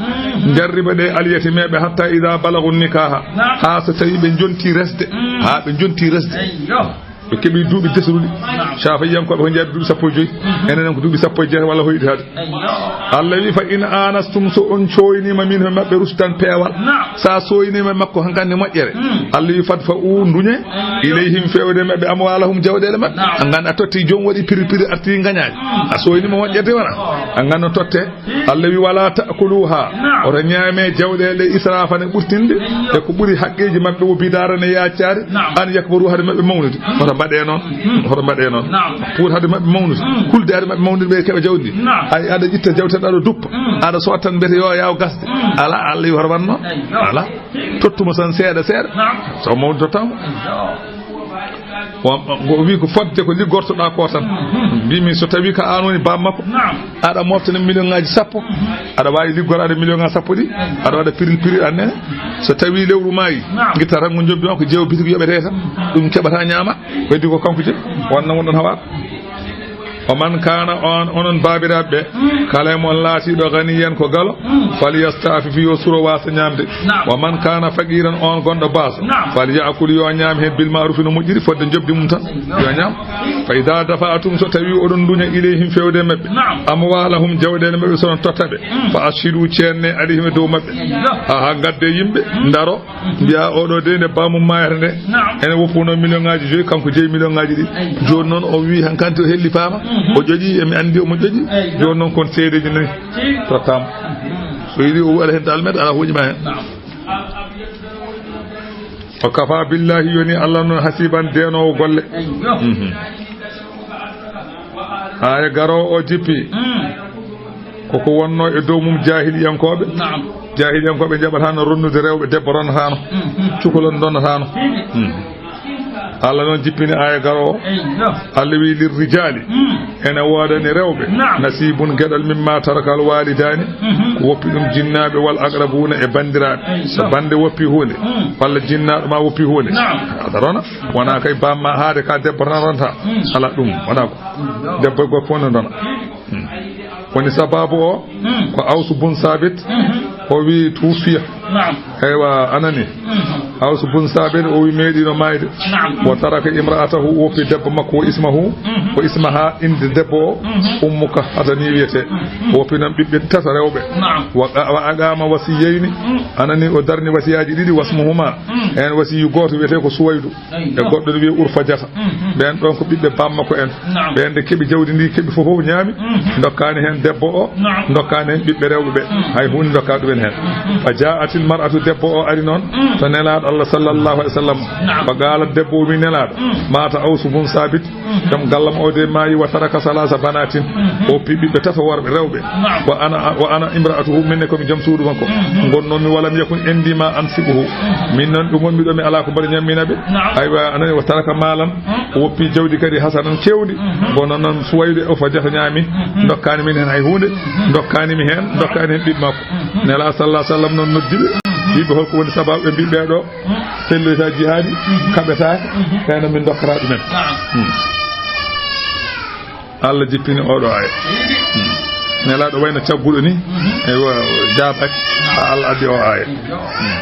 Mm. Jarriba ɗe alyatimeeɓe hatta ida balagu nikaha. Naam. Haa so tawi ɓe jonti resde. Mm. Haa ɓe jonti resde. Eyyo. Ɓe keɓi duuɓi desruɗi. Naam. Shafi'iyankooɓe ko njaɓi duuɓi sappo e joy. Mhm. Enen ko duuɓi sappo e jeetati walla hoyɗi hade. Eyyo. Allah wi, fa in anastum, so on cooyniima min he maɓɓe rushdan peewal. Naam. Sa sooyniima e makko hankadi moƴƴere. Mm. Allah wi, fadfa'u, nduñe, eyyo, ilayhim, feewde maɓɓe, amwaalahum, jawɗeele maɓɓe. Naam. Hankadi a totti joom waɗi piri piri arti ngañaani. Mm. A sooyniima moƴƴere de wona. Hankadi no totte. Allah wi, wala ta'kuluha. Naam. Oto ñaame jawɗeele israfan, e ɓurtinde, eyyo, e ko ɓuri haqqeeji maɓɓe, o bidaran, e yaacaare, naam, an yakbaru, hade maɓɓe mawnude. Mm. Hoto mbaɗe noon. Mm. Hoto mbaɗe noon. Naam. Pour hade maɓɓe mawnude. Mm. Kulde hade maɓɓe mawnude, ɓe keɓa jawdi. Naam. Ay, aɗa itta jawdi tan aɗa duppa. Mm. Aɗa sotta tan mbete yo yaaw gasde. Mm. Ala, Allah wi hoto waɗ noon. Eyyo. Ala. Tottuma tan seeɗa seeɗa. Naam. So mawnude tottama. Eyyo. Wa-, o wi ko fodde ko liggortoɗa ko tan. Mhm. Mbimi so tawi ko an woni baaba makko, naam, aɗa mofta ne million ngaji sappo, mhm, aɗa wawi liggoraade million ngaji sappo ɗi, mhm, aɗa waɗa piril piril an nene. So tawi lewru maayi, naam, guitta tan ko jobbi ma ko jeewa bitiki yoɓete tan, mhm, ɗum keɓata ñaama, ɓeddi ko kanko jeyi, wonno wonɗon hawa. O man kana on, onon baabiraaɓe ɓe, mm, kala e mon laatiiɗo ganiyan ko galo, mm, falyastafif, yo suro wasa ñaamde. Naam. Wa man kana faqiran, on gonɗo baaso, naam, falyakul, yo ñaam heen bil ma'ruf, no moƴƴiri, fodde njoɓdi mum tan, yo ñaam. Fa ida dafa'tum, so tawi oɗon nduña ilayhim, fewde maɓɓe, naam, amwalahum, jawɗeele maɓɓe, so on totta ɓe, mm, fa ashhidu, ceenne alayhim, e dow maɓɓe. Yo. Aha, gadde yimɓe, mm, ndaro, mbiya oɗo de nde bamum mayata nde, naam, ene woppuno million ngaji joyi, kanko jeyi million ngaji ɗi. Eyyo. Joni noon o wi hankanti o hellifaama, mhm, o ƴoƴi, emi andi omo ƴoƴi. Eyyo. Joni noon kon seedeji nayi, eyyo, tottama. Mhm. So yiɗi o waɗa hen dalmet, ala hoƴi ma hen. Naam. O kafa billahi, yoni Allah noon, hasiban, denowo golle. Eyyo. Mhm. Aya garowo o jippi. Mm. Koko wonno e dow mum jaahiliyankooɓe. Naam. Jaahiliyankooɓe njaɓataano ronnude rewɓe, debbo ronnataano. Mhm. Cukalon donnataano. Mhm. Allah noon jippini aaya garoowo. Eyyo. Allah wi, "Lirrijaali." Mm. Ene woodani rewɓe. Naam. "Nasiibun geɗal mimma tarakal waalidaani." Mhm. Ko woppi ɗum jinnaaɓe wal aqrabuuna e banndiraaɓe. Eyyo. So bannde woppi huunde. Mm. Walla jinnaaɗo ma woppi huunde. Naam. Aɗa rona. Wonaa kay bamma haade ka debbo tan ronta. Mm. Alaa ɗum. Wonaa ko. Eyyo. Debbo e gorko fof ne ndona. Mm. Woni sababu o, mm, ko Awsu bun Saabit, mhm, o wi tuufiya. Naam. Eywa, anani. Mhm. Awsu bun Saabit o wi meeɗino maayde. Naam. Wa taraka imra'atahu, o woppi debbo makko, wa ismahu, mhm, wa ismaha, innde debbo o, mhm, Ummu Kahata ni wiyetee. Mhm. O woppi noon ɓiɓɓe tata rewɓe. Naam. Wa, wa aqama wasiyayni, mm, anani o darni wasiyaaji ɗiɗi, wasmuhuma. Mm. Heen wasiyu gooto wiyetee ko Suwaydu. Eyyo. E goɗɗo ne wiye Urfajata. Mhm. Ɓeen ɗoon ko ɓiɓɓe bammakko en. Naam. Ɓeen nde keɓi jawdi ndi, keɓi fof fof ñaami. Mhm. Ndokkaani heen debbo o, naam, ndokkaani heen ɓiɓɓe rewɓe ɓe. Mhm. Hay huunde ndokkaa ɗumen heen. Mhm. Fa ja'atil mar'atu, debbo o ari noon, mhm, to Nelaaɗo Allah sallallahu alayhi wa sallam. Naam. Fa qaalat, debbo o wi Nelaaɗo, mhm, maata Awsu bun Saabit, mhm, joom gallam o de maayi, wa taraka salaasa banaatin, mhm, o woppi ɓiɓɓe tato worɓe rewɓe. Naam. Wa ana, wa ana imra'atuhu, min ne ko mi joom suudu makko. Mhm. Ngonnoomi, walam yakun indi ma ansibuhu. Mhm. Min noon ɗo ngonmi ɗo mi alaa ko mbaɗa ñammina ɓe. Naam. Aywa, anani, wa taraka maalan, mhm, o woppi jawdi kadi hasanan keewndi. Mhm. Kono noon Suwaydu e Urfajata ñaami, mhm, ndokkaani min heen hay huunde, mhm, ndokkaani mi heen, ndokkaani heen ɓiɓɓe makko. Mhm. Nelaaɗo sallallahu alayhi wa sallam noon noddi ɓe, mhm, wi ɓe holko woni sababu, ɓe mbi ɓee ɗo, mhm, pelloyta jihaadi, mhm, kaɓetaake, mhm, kayno min ndokkata ɗumen. Naam. Hmm. Allah jippini oɗo aaya. Hmm. Nelaaɗo wayno cagguɗo ni, mhm, e wa-, jaabaaki, ha Allah addi o aaya. Hmm.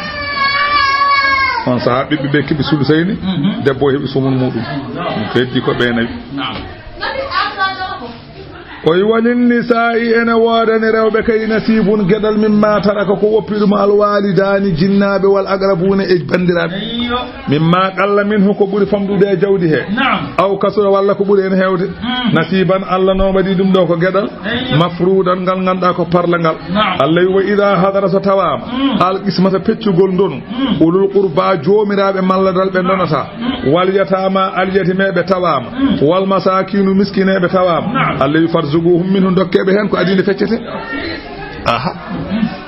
On saha ɓiɓɓe ɓe keɓi sulusayni, mhm, debbo o heɓi sumun muɗum. Naam. Ko heddi ko ɓe nawi. Naam. O wi, "Walin nisaa'i, ene woodani rewɓe kadi nasiibun geɗal mimma taraka ko woppi ɗum alwaalidaani jinnaaɓe wal aqrabuuna e banndiraaɓe." Eyyo. Mimma qalla minhu ko ɓuri famɗude e jawdi he. Naam. Aw kasura walla ko ɓuri en heewde. Mm. Nasiiban Allah noon waɗi ɗum ɗo ko geɗal. Eyyo. Mafruudan ngal ngannduɗaa ko parlangal. Naam. Allah wi, "Wa idaa hadara so tawaama." Mm. Al qismata peccugol ndonu. Mm. Ulul qurba joomiraaɓe malladal ɓe ndonata. Mm. Wal yataama, alyatimeeɓe tawaama. Mm. Wal masaakiinu, miskineeɓe tawaama. Naam. Allah wi, "Farzuquhum minhu", ndokkeeɓe heen ko adii nde feccete. Aha.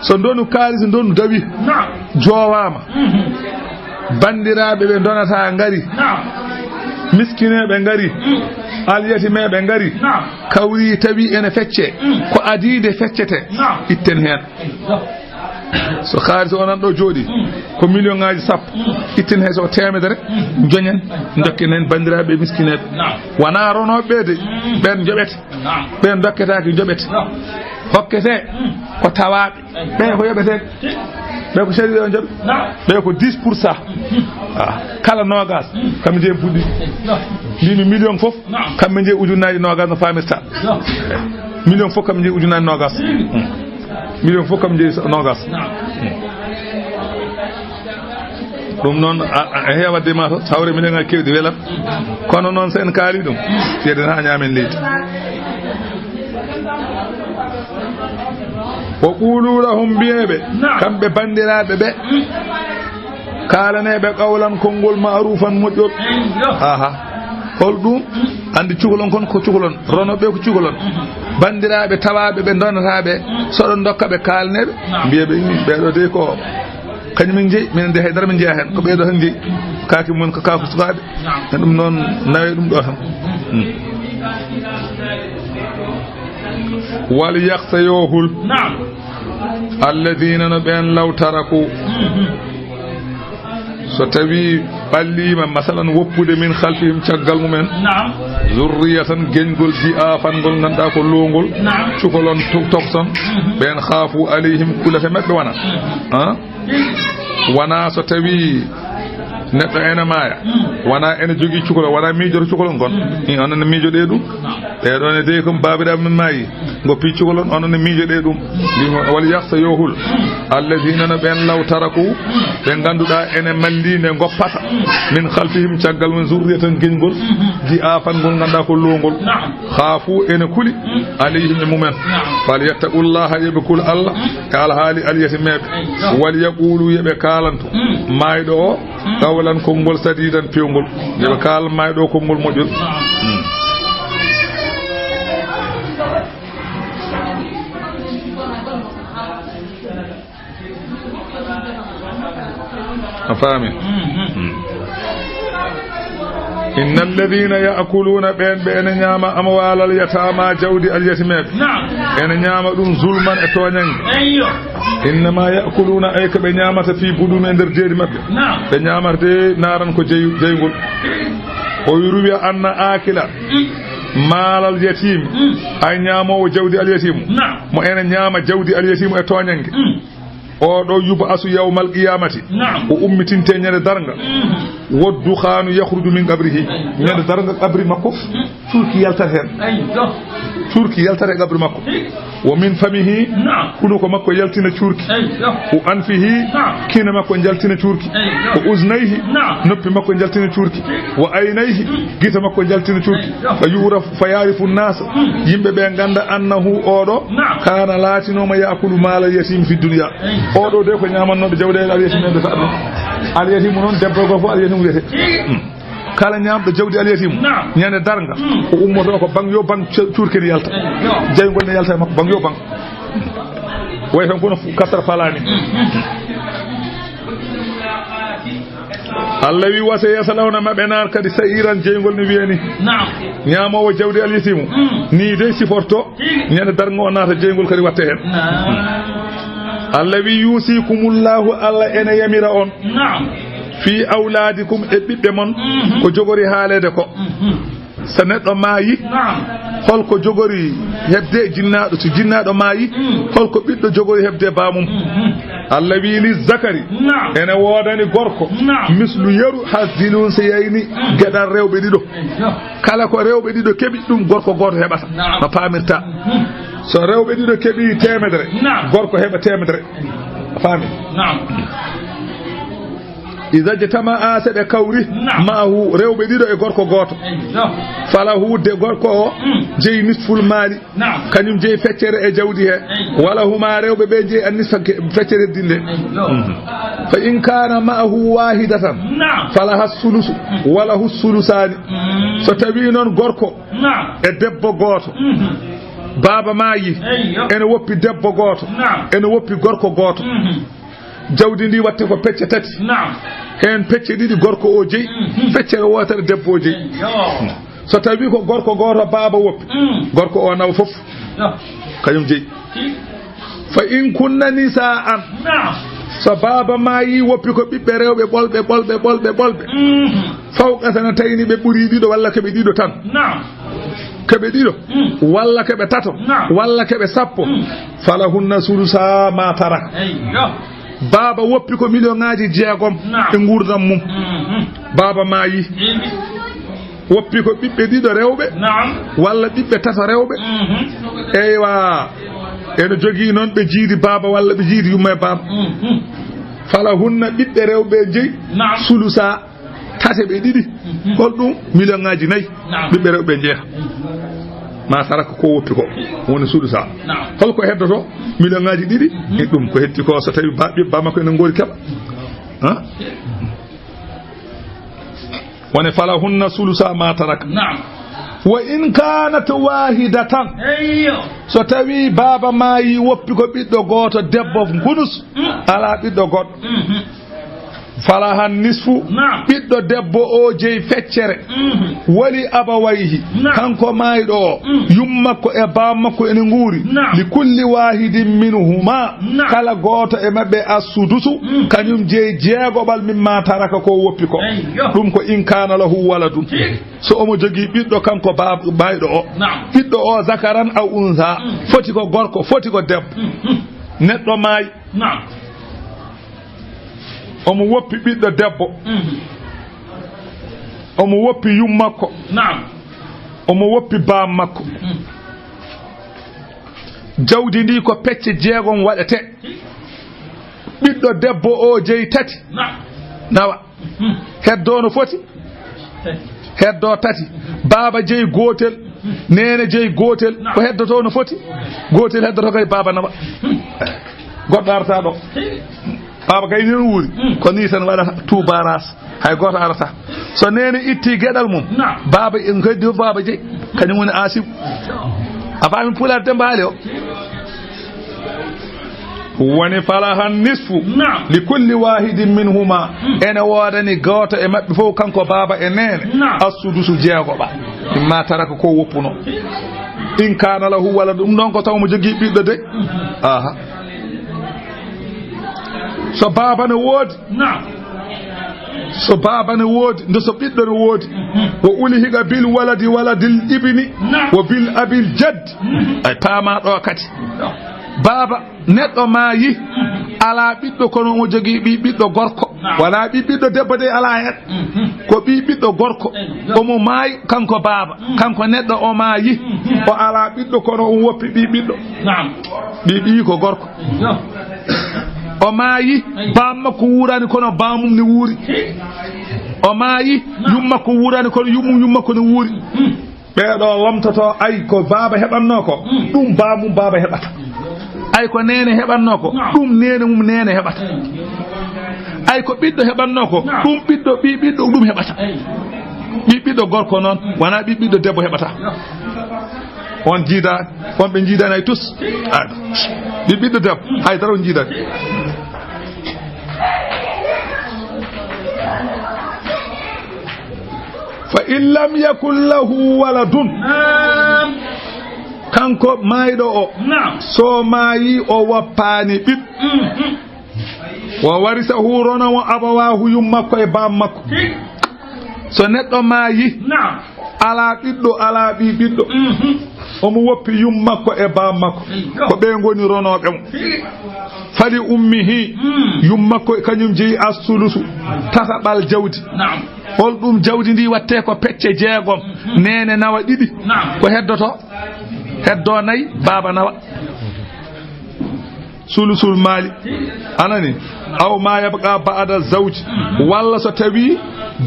So ndonu kaalis, ndonu dawi. Naam. Joowaama. Mhm. Banndiraaɓe ɓe ndonata ngari. Naam. Miskineeɓe ngari. Mm. Alyatimeeɓe ngari. Naam. Kawri tawi ene fecce. Mm. Ko adii nde feccete. Naam. Itten heen. Eyyo. So kaalis o nan ɗo jooɗi, mm, ko million ŋaaji sappo, mm, itten hay so ko teemedere, mm, njoñen, ndokken heen banndiraaɓe e miskineeɓe. Naam. Wonaa ronooɓe ɓe de, mm, ɓeen njoɓete. Naam. Ɓeen ndokketaake, njoɓete. Naam. Hokkete, mm, ko tawaaɓe. Ɓe ko yoɓeteeɓe. Ɓe ko sariya o jaɓi. Naam. Ɓe ko dix pour cent. Ah, kala noogas, mm, kam njeyi puɗɗi. Naam. Mbimi million fof, naam, kam njeyi ujunnaaji noogas no faamirta. Naam. Million fof kam njeyi ujunnaaji noogas. Mm. Mm. Million fof kam njeyi noogas. Naam. Mm. Ɗum noon, a, a, a heewa dema to, tawre million ŋaaji keewɗi welat. Kono noon, so en kaali ɗum, yeɗen haa ñaamen leydi. Wa qulu lahum, mbiyeeɓe, naam, kamɓe banndiraaɓe ɓe, mm, kaalaneeɓe qawlan konngol ma'rufan moƴƴol. Eyyo. Aha. Holɗum? Mm. Anndi cukalon kon ko cukalon, ronooɓe ko cukalon. Mm. Banndiraaɓe tawaaɓe ɓe ndonataaɓe, mm, so ɗon ndokka ɓe kaalneeɓe, naam, mbiyeeɓe, "Ɓeeɗo de ko kañum min njeyi, minen de hay dara min njeyaa heen, ko ɓeeɗo tan njeyi, kaake mum ko kaake sukaaɓe." Naam. E ɗum noon, nawee ɗum ɗo tan. Hmm. Wal yahsa, yo hul. Naam. Alladina, no ɓeen, law taraku, mhm, so tawi ɓalliima, masalan, woppude, min khalfihim, caggal mumen, naam, zurriyatan, geñgol, di'afan, ngol ngannduɗaa ko loowngol, naam, cukalon, to-, tokson, mhm, ɓeen, khafu alayhim, kulata maɓɓe wona. Mhm. Ah? Wonaa so tawi neɗɗo ene maaya, mm, wonaa ene jogii cukalon, wonaa miijoto cukalon kon. Mm. I, onon ne miijoɗee ɗum. Naam. Ɓee ɗoo ne dey, comme baabiraaɓe men maayi, ngoppi cukalon, onon ne miijoɗee ɗum. Mm. Mbimo, wal yahsa, yo hul. Mm. Alladina, no ɓeen, law taraku, mm, ɓe ngannduɗaa ene mallii nde ngoppata. Mm. Min khalfihim, caggal mum, zurriyatan, geñgol. Mm-hmm. Di'afan, ngol ngannduɗaa ko loowngol. Naam. Khafu, ene kuli, mm, alayhim, e mumen. Naam. Fal yattaqullaha, yo ɓe kul Allah, mm, e alhaali alyatimeeɓe. Eyyo. Wal yaqulu, yo ɓe kaalanto, mm, maayɗo o, mm, qawlan, konngol, sadidan, peewngol. Yo ɓe kaalan maayɗo o konngol moƴƴol. Naam. Mm. A faami? Mhm. Mm. Inna alladhina ya'kuluna, ɓen ɓe ene ñaama amwalal yatama, jawdi alyatimeɓe. Naam. Ene ñaama ɗum zulman e tooñange. Eyyo. Innama ya'kuluna, ay ko ɓe ñaamata fi buduni e nder deedi maɓɓe. Naam. Ɓe ñaamata de naaran ko jey-, jeyngol. O ruwiya anna akila Mm. maalal yatim. Mm. Ay ñaamoowo jawdi alyatimu. Naam. Mo ene ñaama jawdi alyatimu e tooñange. Mm. O ɗo yub'asu yawmal qiyamati. Naam. O ummitinte ñande darnga. Mhm. Wa dukhaanu yakhruju min qabrihi. Ayyo. Ñande darnga qabri makko, Mm. cuurki yaltat heen. Ayyo. Cuurki yaltat e qabri makko. Hi. Wa min famihi. Naam. Hunuko makko yaltina cuurki. Ayyo. Wa anfihi. Naam. Kine makko njaltina cuurki. Ayyo. Wa uznayhi. Naam. Noppi makko njaltina cuurki. Wa aynayhi. Mm. Gite makko njaltina cuurki. Ayyo. Fa yu'raf Fa ya'rifu nnaas, Hmm. yimɓe ɓe ngannda annahu, oɗo, Naam. kaana, laatinooma, ya'kulu maalal yatiimi fi dunya. Eyi. Oɗo de ko ñaamannooɗo jawɗeele al yatiimi ɓe to aduna. Al yatiimu noon, debbo e gorko, al yatiimu wiyetee. Eyi. Hmm. Kala ñaamɗo jawdi al yatiimu, Naam. ñande darnga, Hmm. o ummoto ko baŋ yo baŋ cu-, cuurki ne yalta. Eyi, yo. Jeyngol ne yalta e makko, baŋ yo baŋ. Way tan kono fu-, kattara falaani. Hmm. Allah wi, "Wa sayaslawna, maɓe naar kadi sa'iran, jeyngol ne wiyani." Naam. Ñaamoowo jawdi al yatiimu. Mm. Ni dey siforto, Tigi. Ñande darnga o naata jeyngol kadi watte heen. Naam. Allah wi, "Yusikumullahu, Allah ene yamira on." Naam. "Fi awladikum, e ɓiɓɓe mon, Mhm. ko jogori haaleede ko." Mhm. So neɗɗo maayi, Naam. holko jogori heɓde jinnaaɗo? So jinnaaɗo maayi, Mm. holko ɓiɗɗo jogori heɓde baamum? Mhm. Allah wi, "Li zakari, Naam. ene woodani gorko, Naam. mislu yeru hazzil unsayayni, Mm. geɗal rewɓe ɗiɗo." Eyyo. Kala ko rewɓe ɗiɗo keɓi, ɗum gorko gooto heɓata. Naam. No paamirta. Mhm. So rewɓe ɗiɗo keɓi teemedere, Naam. gorko heɓa teemedere. A faami? Naam. Iza jtama'a, so ɓe kawri, Naam. ma'ahu, rewɓe ɗiɗo e gorko gooto. Eyyo. Falahu, de gorko o, Mm. jeyi nisful maali. Naam. Kañum jeyi feccere e jawdi he. Eyyo. Wala huma, rewɓe ɓe jeyi annisa ke-, feccere dinde. Eyyo. Mhm. Fa in kana ma'ahu wahidatan. Naam. Falaha sulusu. Mm. Walahu sulusaani. Mm. So tawi noon gorko Naam. e debbo gooto. Mhm. Baaba maayi. Eyyo. Ene woppi debbo gooto. Naam. Ene woppi gorko gooto. Mhm. Jawdi ndi watte ko pecce tati. Naam. Heen pecce ɗiɗi gorko o jeyi, Mhm. feccere wootere debbo o jeyi. Eyyo. So tawi ko gorko gooto baaba woppi, Mm. gorko o nawa fof. Yo. Kañum jeyi. Ti. Fa in kunna nisaan. Naam. So baaba maayi woppi ko ɓiɓɓe rewɓe ɓolɓe, ɓolɓe, ɓolɓe, ɓolɓe. Mhm. Fawqa sanatayni, ɓe ɓuri ɗiɗo walla ko ɓe ɗiɗo tan. Naam. Ko ɓe ɗiɗo, Mm. walla ko ɓe tato, Naam. walla ko ɓe sappo, Mm. falahunna sulusa ma taraka. Eyyo. Baaba woppi ko miliyonŋaaji jeegom Naam. e nguurndam mum. Mhm. Baaba maayi. Eyyo. Woppi ko ɓiɓɓe ɗiɗo rewɓe, Naam. walla ɓiɓɓe tato rewɓe. Mhm. Eywa, ene jogii noon ɓe jiidi baaba walla ɓe jiidi yumma e baaba. Mhm. Falahunna, ɓiɓɓe rewɓe jeyi, Naam. sulusa. Tate ɓe ɗiɗi. Mhm. Holɗum? Miliyonŋaaji nayi. Naam. Ɓiɓɓe rewɓe njeeya. Ma taraka, ko woppi ko woni sulusa. Naam. Holko heddoto? Miliyonŋaaji ɗiɗi. Mhm. E ɗum ko hetti ko, so tawi ba-, ɓiɓɓe makko ene ngoori keɓa. Ha? Woni falahunna sulusa ma taraka. Naam. Wa in kanat wahidatan. Eyyo. So tawi baaba maayi woppi ko ɓiɗɗo gooto debbo ngunus. Mm. Ala ɓiɗɗo goɗɗo. Mhm. Falahan nisfu, Naam. ɓiɗɗo debbo o jeyi feccere. Mhm. Wali abawayhi, Naam. kanko maayɗo o, Mm. yummakko e baammakko ene nguuri. Naam. Li kulli wahidin minhuma, Naam. kala gooto e maɓɓe assudusu, Mm. kañum jeyi jeegoɓal mimma taraka ko woppi ko. Eyyo. Ɗum ko in kana lahu waladun. Tigi. So omo jogii ɓiɗɗo kanko baab-, maayɗo o. Naam. Ɓiɗɗo o zakaran aw unsa, Mm. foti ko gorko, foti ko debbo. Mm, mm. Neɗɗo maayi. Naam. Omo woppi ɓiɗɗo debbo. Mhm. Omo woppi yummakko. Naam. Omo woppi baammakko. Mhm. Jawdi ndi ko pecce jeegom waɗete. Ɓiɗɗo debbo o jeyi tati. Naam. Nawa. Mhm. Heddo no foti? Tati. Heddo tati. Baaba jeyi gootel. Neene jeyi gootel. Naam. Ko heddoto no foti? Gootel heddoto kay baaba nawa. Mhm. Goɗɗo arata ɗo. Baaba kay ni wuuri. Mm. Ko ni tan waɗata tout barrage. Hay gooto arata. So neene itti geɗal mum. Naam. Baaba en kadi baaba jeyi. Kañum woni asib. A faami pulaar Demba Haali o? Woni falahan nisfu. Naam. Li kulli wahidin minhuma. Mm. Ene woodani gooto e maɓɓe fof, kanko baaba e neene. Naam. Assudusu jeegoɓa. Mimma taraka ko woppuno. In kana lahu walad, ɗum ɗon ko taw mo jogii ɓiɗɗo de. Mm. Aha. So baaba ne woodi. Naam. So baaba ne woodi, nde so ɓiɗɗo ne woodi. Mm. Wo ulhiqa bil waladi waladil ibni. Naam. Wo bil abil jadd. Mm. Ay paama ɗo kadi. Naam. Baaba neɗɗo maayi, alaa ɓiɗɗo, kono omo jogii ɓii ɓiɗɗo gorko. Naam. Wonaa ɓii ɓiɗɗo debbo de, alaa heen. Mhm. Ko ɓii ɓiɗɗo gorko. Eey. Omo maayi, kanko baaba. Mm. Kanko neɗɗo o maayi. Mhm. O alaa ɓiɗɗo, kono omo woppi ɓii ɓiɗɗo. Naam. Ɓii ɓii ko gorko. Eey. O maayi, eey, baam makko wuuraani, kono baamum ne wuuri. Eey. O maayi, naam, yum makko wuuraani, kono yummum yum makko ne wuuri. Mm. Ɓeeɗo lomtoto, ay ko baaba heɓatnoo ko, mm, ɗum baamum baaba heɓata. Ay ko neene heɓatnoo ko, naam, ɗum neene mum neene heɓata. Ay ko ɓiɗɗo heɓatnoo ko, naam, ɗum ɓiɗɗo, ɓii ɓiɗɗo ɗum heɓata. Ɓii ɓiɗɗo gorko noon, wonaa ɓii ɓiɗɗo debbo heɓata. On jiida, on ɓe jiidani hay tus. Ay, ɓii ɓiɗɗo debbo, hay dara on jiidani. Fa in lam yakun lahu waladun. Naam. Kanko maayɗo o. Naam. So maayi, o woppaani ɓiɗɗo. Mhm. Wa warisahu, rona mo, abawahu, yum makko e baam makko. Hi. So neɗɗo maayi, naam, alaa ɓiɗɗo, alaa ɓii ɓiɗɗo. Mhm. Omo woppi yum makko e baam makko. Eyo. Ko ɓe ngoni ronooɓe mo. Hi. Fali ummihi, mm, yum makko kañum jeyi assulusu, tataɓal jawdi. Naam. Hol ɗum jawdi ndi watte ko pecce jeegom, mhm, neene nawa ɗiɗi. Naam. Ko heddoto? Heddo nayi, baaba nawa. Sulusul maali. Anani? Aw ma yabqa ba'da zawji. Walla so tawi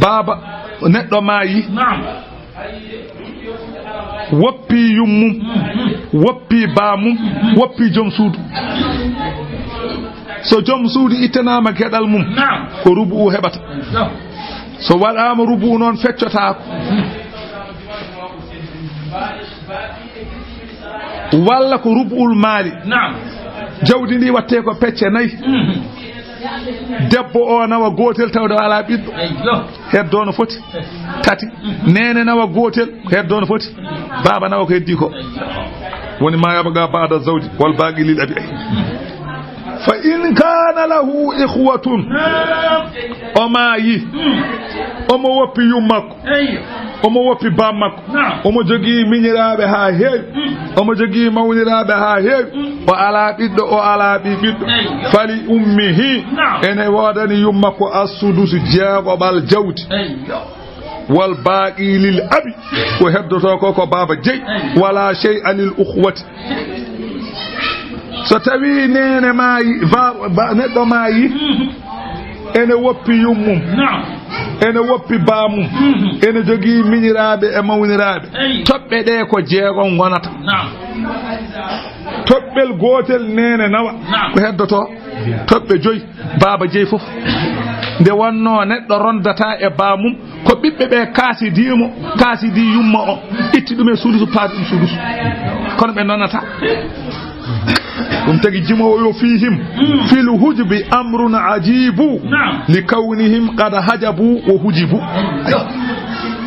baaba neɗɗo maayi. Naam. Woppi yummum, woppi baamum, woppi joom suudu. So joom suudu ittanaama geɗal mum, naam, ko rubu'u heɓata. Naam. So waɗaama rubu'u noon, feccotaako. Walla ko rubu'ul maali. Naam. Jawdi ndi watte ko pecce nayi. Mhm. Debbo o nawa gootel tawde o alaa ɓiɗɗo. Eyyo. Heddo no foti tati. Neene nawa gootel, heddo no foti. Baaba nawa ko heddi ko. Woni ma yabqa ba'da zawji wal baqi lil abi. Fa in kana lahu ikhwatun. Naam. O maayi. Mm. Omo woppi yum makko. Eyyo. Omo woppi baam makko. Naam. Omo jogii miñiraaɓe haa heewi. Mm. Omo jogii mawniraaɓe haa heewi. Mm. O alaa ɓiɗɗo, o alaa ɓii ɓiɗɗo. Eyyo. Fali ummihi. Naam. Ene woodani yum makko assudusu, jeegoɓal jawdi. Eyyo. Wal baaqi lil abi. Ko heddotoo ko, ko baaba jeyi. Eyyo. Wala shay'a lil ukhwati. So tawi neene maayi, ba, ba, neɗɗo maayi, mhm, ene woppi yummum, naam, ene woppi baamum, mhm, ene jogii miñiraaɓe e mawniraaɓe. Eyi. Toɓɓe ɗe ko jeegom ngonata. Naam. Toɓɓel gootel neene nawa. Naam. Ko heddoto? Toɓɓe joyi. Baaba jeyi fof. Nde wonnoo neɗɗo rondata e baamum, ko ɓiɓɓe ɓe kaasidii mo, kaasidii yumma o, itti ɗum e sulusu, paati ɗum sulusu. Kono ɓe nonata. Ɗum tagi jimoowo yo fiihim. Mm. Fil hujubi amrun ajibu. Naam. Li kawnihim qad hajabu wa hujibu.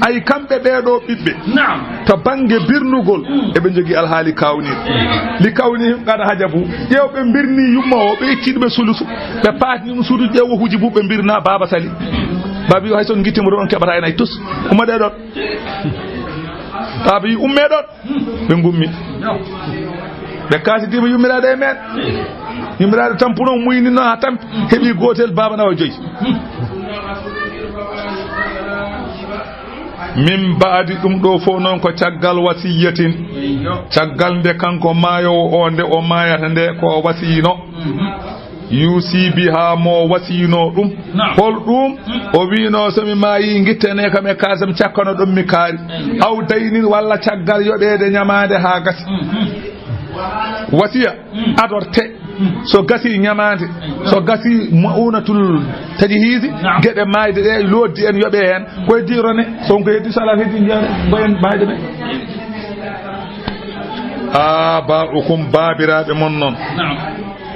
Ay kamɓe ɓee ɗoo ɓiɓɓe. Naam. To bannge birnugol, mm, eɓe njogii alhaali kaawniiɗo. Li kawnihim qad hajabu. Ƴeew ɓe mbirnii yumma o, ɓe itti ɗum e sulusu. Ɓe paatni ɗum suudu, ƴeew o hujibu, ɓe mbirnaa baaba sali. Baaba wi hay so on ngittiima ɗoon, on keɓataa heen hay tus. Ummoɗee ɗoon. Baaba wi ummee ɗoon. Ɓe ngummi. Ɓe kaasidiima yummiraaɗo e meen. Yummiraaɗo tampuno, muyninno haa tampi. Heɓi gootel, baaba nawa joyi. Min ba'di, ɗum ɗo fof noon ko caggal wasiyatin. Caggal nde kanko maayoowo o, nde o maayata nde, ko o wasiyino. Yusi biha, mo wasiyino ɗum. Naam. Hol ɗum? Mm. O wiino, so mi maayi, ngittane kam e kaasam, cakkano ɗum mi kaari. Mm. Aw daynin, walla caggal yoɓeede ñamaande haa gasi. Mm, mm. Wasiya, mm, adorte. Mm. So gasi ñamaande, mm, so gasi ma'unatul tajhiizi, naam, geɗe maayde ɗe, loddi en yoɓe heen. Ko heddi rone, so on ko heddi, so alaa heddi, njiyan ko en maayde ɓe. Aba'ukum, baabiraaɓe mon noon. Naam.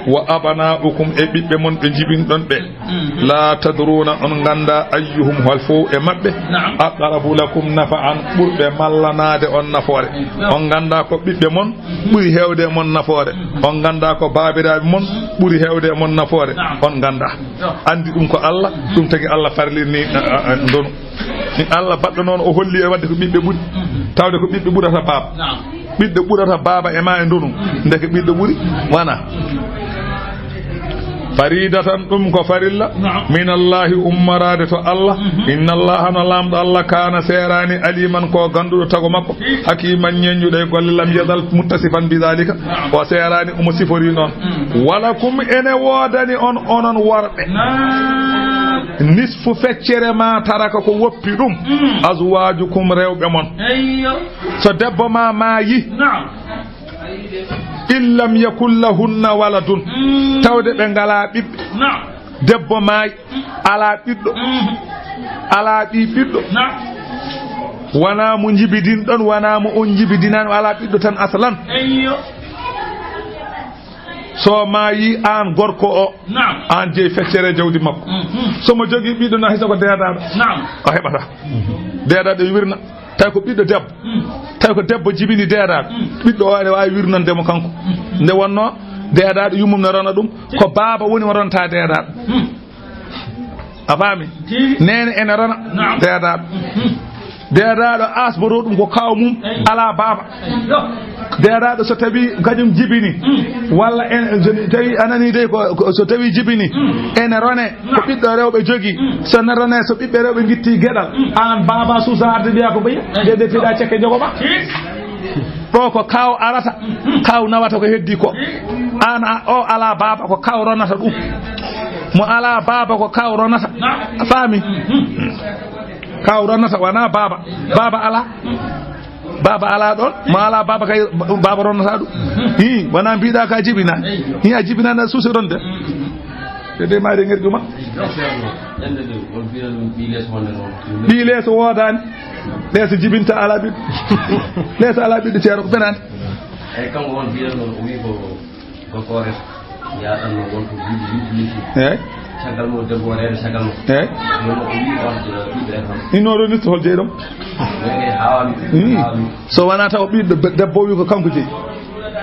Wa abna'ukum, e ɓiɓɓe mon ɓe njibinɗon ɓe. Mhm. La tadruna, on ngannda ayyuhum, hol fow e maɓɓe. Na'am. Aqrabu lakum nafa'an, ɓurɓe mallanaade on nafoore. Na'am. On ngannda ko ɓiɓɓe mon ɓuri heewde e mon nafoore. Mhm. On ngannda ko baabiraaɓe mon ɓuri heewde e mon nafoore. Na'am. On ngannda. Na'am. Anndi ɗum ko Allah, ɗum tagi Allah farlirni, a, a, a, ndonu. Ni Allah baɗɗo noon, o holli e waɗde ko ɓiɓɓe ɓuri. Mhm. Tawde ko ɓiɓɓe ɓurata baaba. Na'am. Ɓiɗɗo ɓurata baaba e ma e ndonu. Ndeke ɓiɗɗo ɓuri. Wana. Faridatan, ɗum ko farilla. Na'am. Min Allahi, ummoraade to Allah. Mhm. Inna Allaha, no Laamɗo Allah, kaana, seeraani, aliman, ko gannduɗo tago makko. Mhm. Hakiman, ñeññuɗo e golle. Lam yazal muttasifan bi dhalika. Na'am. O seeraani omo sifori noon. Mhm. Walakum, ene woodani on, onon worɓe. Na'am. Nisfu, feccere ma taraka, ko woppi ɗum. Mm. Azwajukum, rewɓe mon. Eyyo. So debbo ma maayi. Na'am. In lam yakun lahunna waladun. Mm. Tawde ɓe ngalaa ɓiɓɓe. Na'am. Debbo maayi, alaa ɓiɗɗo. Mm. Alaa ɓii ɓiɗɗo. Na'am. Wonaa mo njibidinɗon, wonaa mo on njibidinaani, o alaa ɓiɗɗo tan aslan. Eyyo. So maayi aan gorko o, na'am, aan jeyi feccere jawdi makko. Mhm. So mo jogii ɓiɗɗo na, hay so ko deedaaɗo. Na'am. O heɓata. Deedaaɗo e wirna. Tawi ko ɓiɗɗo debbo. Mm. Tawi ko debbo jibini deedaaɗo. Mm. Ɓiɗɗo o ene waawi wirnande mo kanko. Mm. Nde wonnoo deedaaɗo yummum ne rona ɗum, ko baaba woni mo ronta deedaaɗo. Mm. A faami? Tigi. Neene ene rona. Na'am. Deedaaɗo. Mhm. Deedaaɗo asboroo ɗum ko kaaw mum, eyi, alaa baaba. Eyi, yo. Deedaaɗo so tawi kañum jibini, mm, walla en, so tawi a nanii dey ko, ko, so tawi jibini, mm, ene rone, ko, na'am, ɓiɗɗo rewɓe jogii. Mm. So ne rone, so ɓiɓɓe rewɓe ngitti geɗal, mm, aan baaba suusa arde mbiya ko ɓeya, eyi, de, de piɗa cekke jogo ma. Tigi. Ɗo ko kaaw arata, kaaw nawata ko heddi ko. Aan a, o alaa baaba, ko kaaw ronata ɗum. Mo alaa baaba, ko kaaw ronata. A faami? Kaaw ronata, wonaa baaba. Baaba alaa. Baaba alaa ɗoon. Mo alaa baaba kay, baaba ronata ɗum. Hi, wonaa mbiɗa ka jibina. Hi, a jibina na suusi ronde. Ɓe de maari ŋerƴu ma. Ɓii leeso woodaani. Leeso jibinta alaa ɓiɗɗo. Leeso alaa ɓiɗɗo, ceero ko fenaande. Eyi, kanko on mbiɗen noon, o wii ko gorko o reta. Yaɗan noon won ko duuɓi yimɓe yimɓe. Eyi. Caggal mum debbo o reena caggal mum. Eyi. Noon o wii on ɓiɗɗo en tan. Inno ɗo nitto hol jeyɗo? Eyi, haawami. Hmm. Haawami. So wonaa taw ɓiɗɗo be-, debbo o wii ko kanko jeyi.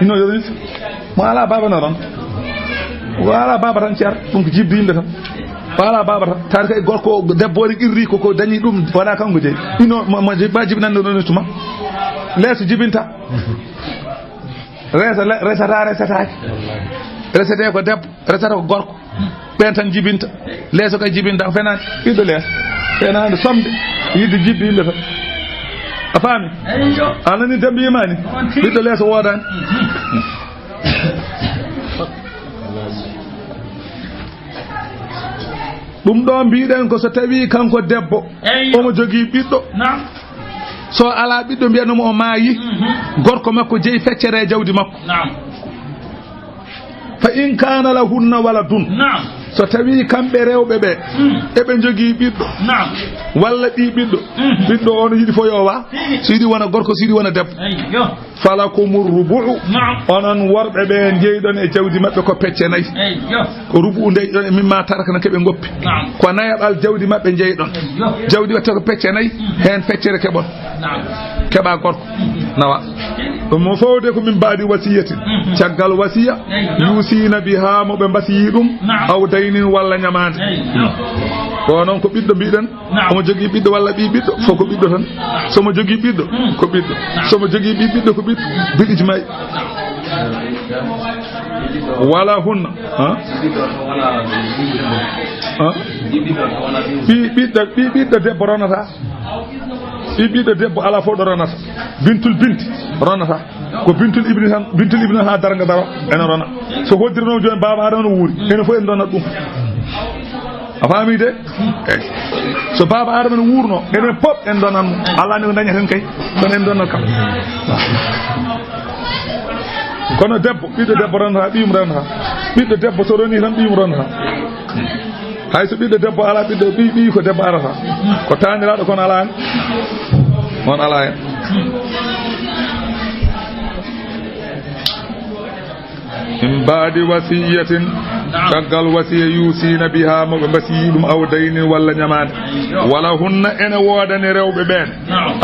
Inno ɗo nitto. Mo alaa baaba na tan. Mo alaa baaba tan, ceer. Ɗum ko jibdi yimɓe tan. Mo alaa baaba tan. Taari kay gorko o, debbo o ne qirri ko, ko dañi ɗum, wonaa kanko jeyi. Inno mo, mo jibba jibinande ɗo nitto ma. Leeso jibinta. Resa, le-, resata, resataake. Resete ko debbo, resata ko gorko. Ɓen tan jibinta. Leeso kay jibinta, ko fenaande. Ɓiɗɗo leeso. Fenaande somde. Yidde jibbi yimɓe tan. A faami? Eyyo. A nani dembi imani? On tigi. Ɓiɗɗo leeso woodaani. Ɗum ɗo mbiɗen ko so tawi kanko debbo, eyyo, omo jogii ɓiɗɗo. Naam. So alaa ɓiɗɗo, mbiyanno mo o maayi, mhm, gorko makko jeyi feccere e jawdi makko. Naam. Fa in kaana lahunna waladun. Naam. So tawi kamɓe rewɓe ɓe, mm, eɓe njogii ɓiɗɗo, naam, walla ɓii ɓiɗɗo, mhm, ɓiɗɗo o no yiɗi fof yo wa, tigi, so yiɗi wona gorko, so yiɗi wona debbo. Eyyo. Falakumu rubu'u. Naam. Onon worɓe ɓe, njeyɗon e jawdi maɓɓe ko pecce nayi. Eyyo. Ko rubu'u ndeyɗon e mimma tarakna, keɓe ngoppi. Naam. Ko nayaɓal jawdi maɓɓe njeyɗon. Eyyo. Jawdi watta ko pecce nayi, mhm, heen feccere keɓon. Naam. Keɓa gorko. Mhm. Nawa. Ɗum mo fowde ko min baadi wasiyatin. Mhm. Caggal wasiya. Eyyo. Yusiina biha, mo ɓe mbasiyi ɗum. Naam. Aw daynin, walla ñamaande. Eyyo. Ko noon ko ɓiɗɗo mbiɗen. Naam. Omo jogii ɓiɗɗo walla ɓii ɓiɗɗo, fof ko ɓiɗɗo tan. Naam. So mo jogii ɓiɗɗo, mm, ko ɓiɗɗo. Naam. So mo jogii ɓii ɓiɗɗo, ko ɓiɗɗo. Bil ijma'i. Wala hunna. Ha? Ha? Ɓii ɓiɗɗo, ɓii ɓiɗɗo debbo ronata. Ɓii ɓiɗɗo debbo alaa fof ɗo ronata. Bintul binti ronata. Ko bintul ibni tan, bintul ibni tan haa darnga daro ene rona. So hoddiri noon jooni baaba Adama no wuuri. Enen fof en donat ɗum. A faami de? Eyi. So baaba Adama no wuurno, enen pop en donan mo. Allah ne ko dañaten kay. Kono en donat kam. Kono debbo, ɓiɗɗo debbo ronata, ɓiyum ronata. Ɓiɗɗo debbo so roni tan ɓiyum ronata. Hay so ɓiɗɗo debbo alaa, ɓiɗɗo ɓiy, ɓiy ko debbo arata. Ko taaniraaɗo kono alaa hen. On alaa hen. Min Baadi wasiyatin, caggal wasiya, yuusiina bihaa, mo ɓe mbasiyii ɗum, aw daynin, walla ñamaande. Wala hunna, ene woodani rewɓe ɓeen,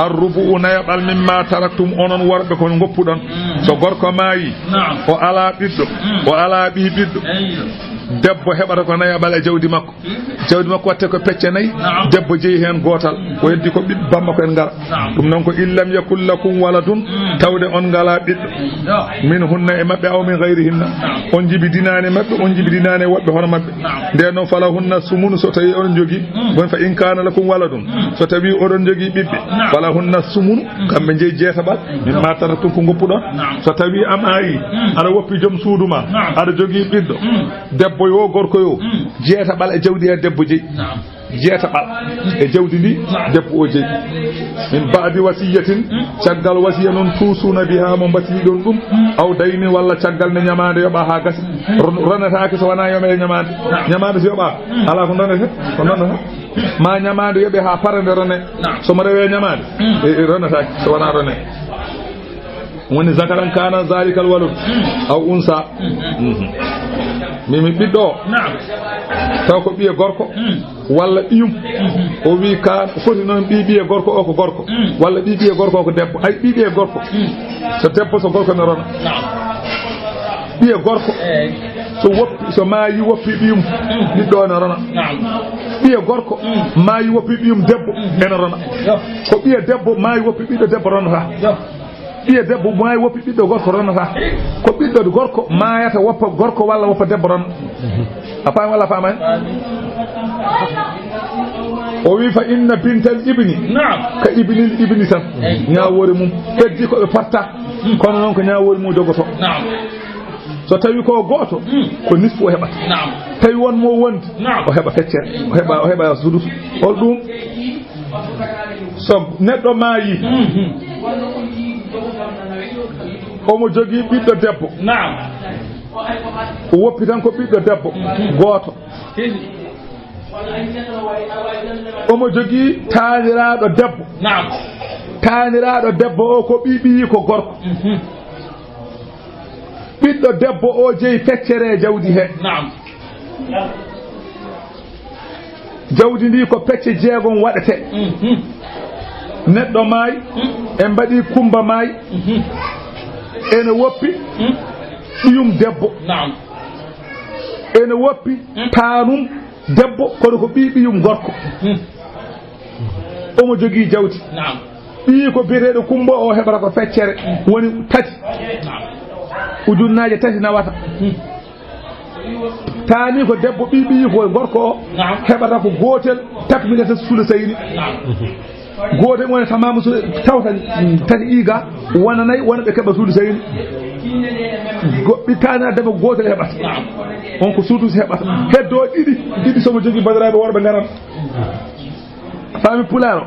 arrubu'u, nayaɓal, mimmaa taraktum, onon worɓe, ko ngoppuɗon. So gorko maayi, o alaa ɓiɗɗo, o alaa ɓii ɓiɗɗo, debbo heɓata ko nayaɓal e jawdi makko. Jawdi makko watte ko pecce nayi, debbo jeyi heen gootal, o heddi ko ɓiɓɓe bammakko en ngara. Ɗum noon ko in lam yakun lakum waladun, tawde on ngalaa ɓiɗɗo. Min hunna, e maɓɓe, aw min gayrihinna. On jibidinaani e maɓɓe, on jibidinaani e woɓɓe hono maɓɓe. Ndeen noon, fala hunna sumunu, so tawii oɗon njogii. Woni fa in kaana lakum waladun, so tawii oɗon njogii ɓiɓɓe, fala hunna sumunu, kamɓe njeyi jeetaɓal, mimmaa taraktum, ko ngoppuɗon. So tawii a maayi, aɗa woppi joom suudu ma, aɗa jogii ɓiɗɗo, debbo yoo, gorko yoo, jeetaɓal e jawdi he debbo jeyi. Jeetaɓal e jawdi ndi, debbo o jeyi. Min baadi wasiyatin, caggal wasiya noon, tuusuuna bihaa, mo mbasiyɗon ɗum, aw daynin, walla caggal nde ñamaande yoɓaa haa gasi. Ron-, ronetaake so wonaa yoɓee ñamaande. Ñamaande so yoɓaa, alaa ko ronetee, ko ronetee. Ma ñamaande yoɓee haa para nde ronee. So mo rewee ñamaande, e, e ronetaake, so wonaa ronee. Woni zakaran kaana zalikal walad aw unsa. Mhm. Mimi ɓiɗɗo o, taw ko ɓiye gorko walla ɓiyum. O wi ka foti noon ɓi ɓiye gorko o ko gorko, walla ɓi ɓiye gorko o ko debbo. Ay, ɓi ɓiye gorko. So debbo, so gorko ne rona. Ɓiye gorko, so woppi, so maayi, woppi ɓiyum, ɓiɗɗo o ne rona. Ɓiye gorko, maayi, woppi ɓiyum debbo, ene rona. Ko ɓiye debbo maayi, woppi ɓiɗɗo debbo, ronata. Ɓiye debbo maayi, woppi ɓiɗɗo gorko, ronata. Ko ɓiɗɗo gorko maayata, woppa gorko walla woppa debbo, ron. A faami walla a faamaani? O wi fa inna bintal ibni ka ibnil ibni tan. Ñaawoore mum, ɓe heddi ko ɓe potta, kono noon ko ñaawoore mum jogotoo. So tawi ko gooto, ko nisfu o heɓata. Tawi won mo wondi, o heɓa feccere, o heɓa, o heɓa sudus. Hol ɗum? So neɗɗo maayi, omo jogii ɓiɗɗo debbo. O woppi tan ko ɓiɗɗo debbo gooto. Omo jogii taaniraaɗo debbo. Taaniraaɗo debbo o ko ɓiɓɓiyi ko gorko. Ɓiɗɗo debbo o jeyi feccere e jawdi he. Jawdi ndi ko pecce jeegom waɗete. Neɗɗo maayi, en mbaɗi kumba maayi. Ene woppi ɓiyum debbo. Ene woppi taanum debbo, kono ko ɓii ɓiyum gorko. Omo jogii jawdi. Ɓii ko biyeteeɗo Kumba o heɓata ko feccere, woni tati. Ujunnaaje tati nawata. Taani ko debbo, ɓii ɓii ko gorko o heɓata ko gootel, takminata sulusayni. Gooto e mon e tamamu so tawta, mm, tati iga, wona nayi, wona ɓe keɓa suudu sayni. Goɗɗi tana debbo gooto heɓata. On ko suudu si heɓata. Heddo ɗiɗi, ɗiɗi somo jogii badaraaɓe worɓe ngaran. Faami pulaar o?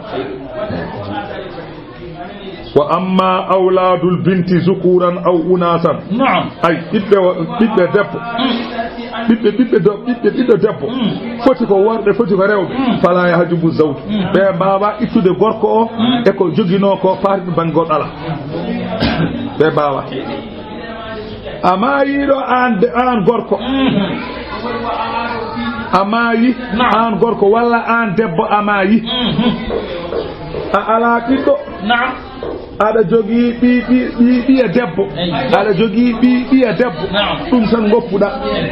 Wa amma awladul binti zukuran aw unasan. Naam. Ay, ɓiɓɓe wo-, ɓiɓɓe debbo. Mm. Ɓiɓɓe, ɓiɓɓe do-, ɓiɓɓe, ɓiɓɓe debbo. Mm. Foti ko worɓe, foti ko rewɓe. Mm. Fala yahjubu zawj. Mm. Ɓe mbaawa ittude gorko o, mm, e ko joginoo ko paati bangol ala. Ɓe mbaawa. A maayi ɗo aan de-, aan gorko. Mm. A maayi, naam, aan gorko walla aan debbo a maayi. Mm. A alaa ɓiɗɗo. Naam. Aɗa jogii ɓi, ɓi, ɓi, ɓiya debbo. Eyi. Aɗa jogii ɓi, ɓiya debbo. Naam. Ɗum tan ngoppuɗa.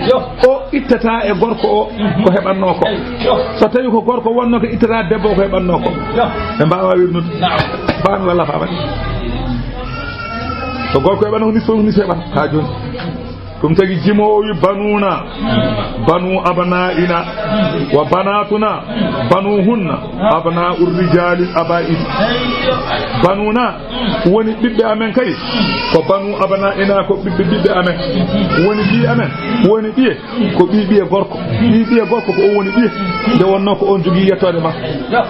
Yo. O ittata e gorko o, mhm, ko heɓannoo ko. Eyi. Yo. So tawi ko gorko wonno ko ittata debbo o ko heɓannoo ko. Yo. Ɓe mbaawa wirnude. Naam. Faami walla faamani? So gorko heɓannoo ko nisfu, nisfu heɓata. Haa jooni. Ɗum tagi jimoowo wi, "Banuna, banu abna'ina, wa banatuna, banuhunna, abna'ur rijalil aba'id." Banuna woni ɓiɓɓe amen kay, ko banu abna'ina, ko ɓiɓɓe ɓiɓɓe amen. Woni ɓii amen, woni ɓiye, ko ɓii ɓiye gorko. Ɓii ɓiye gorko ko o woni ɓiye, nde wonnoo ko on jogii yettoode ma.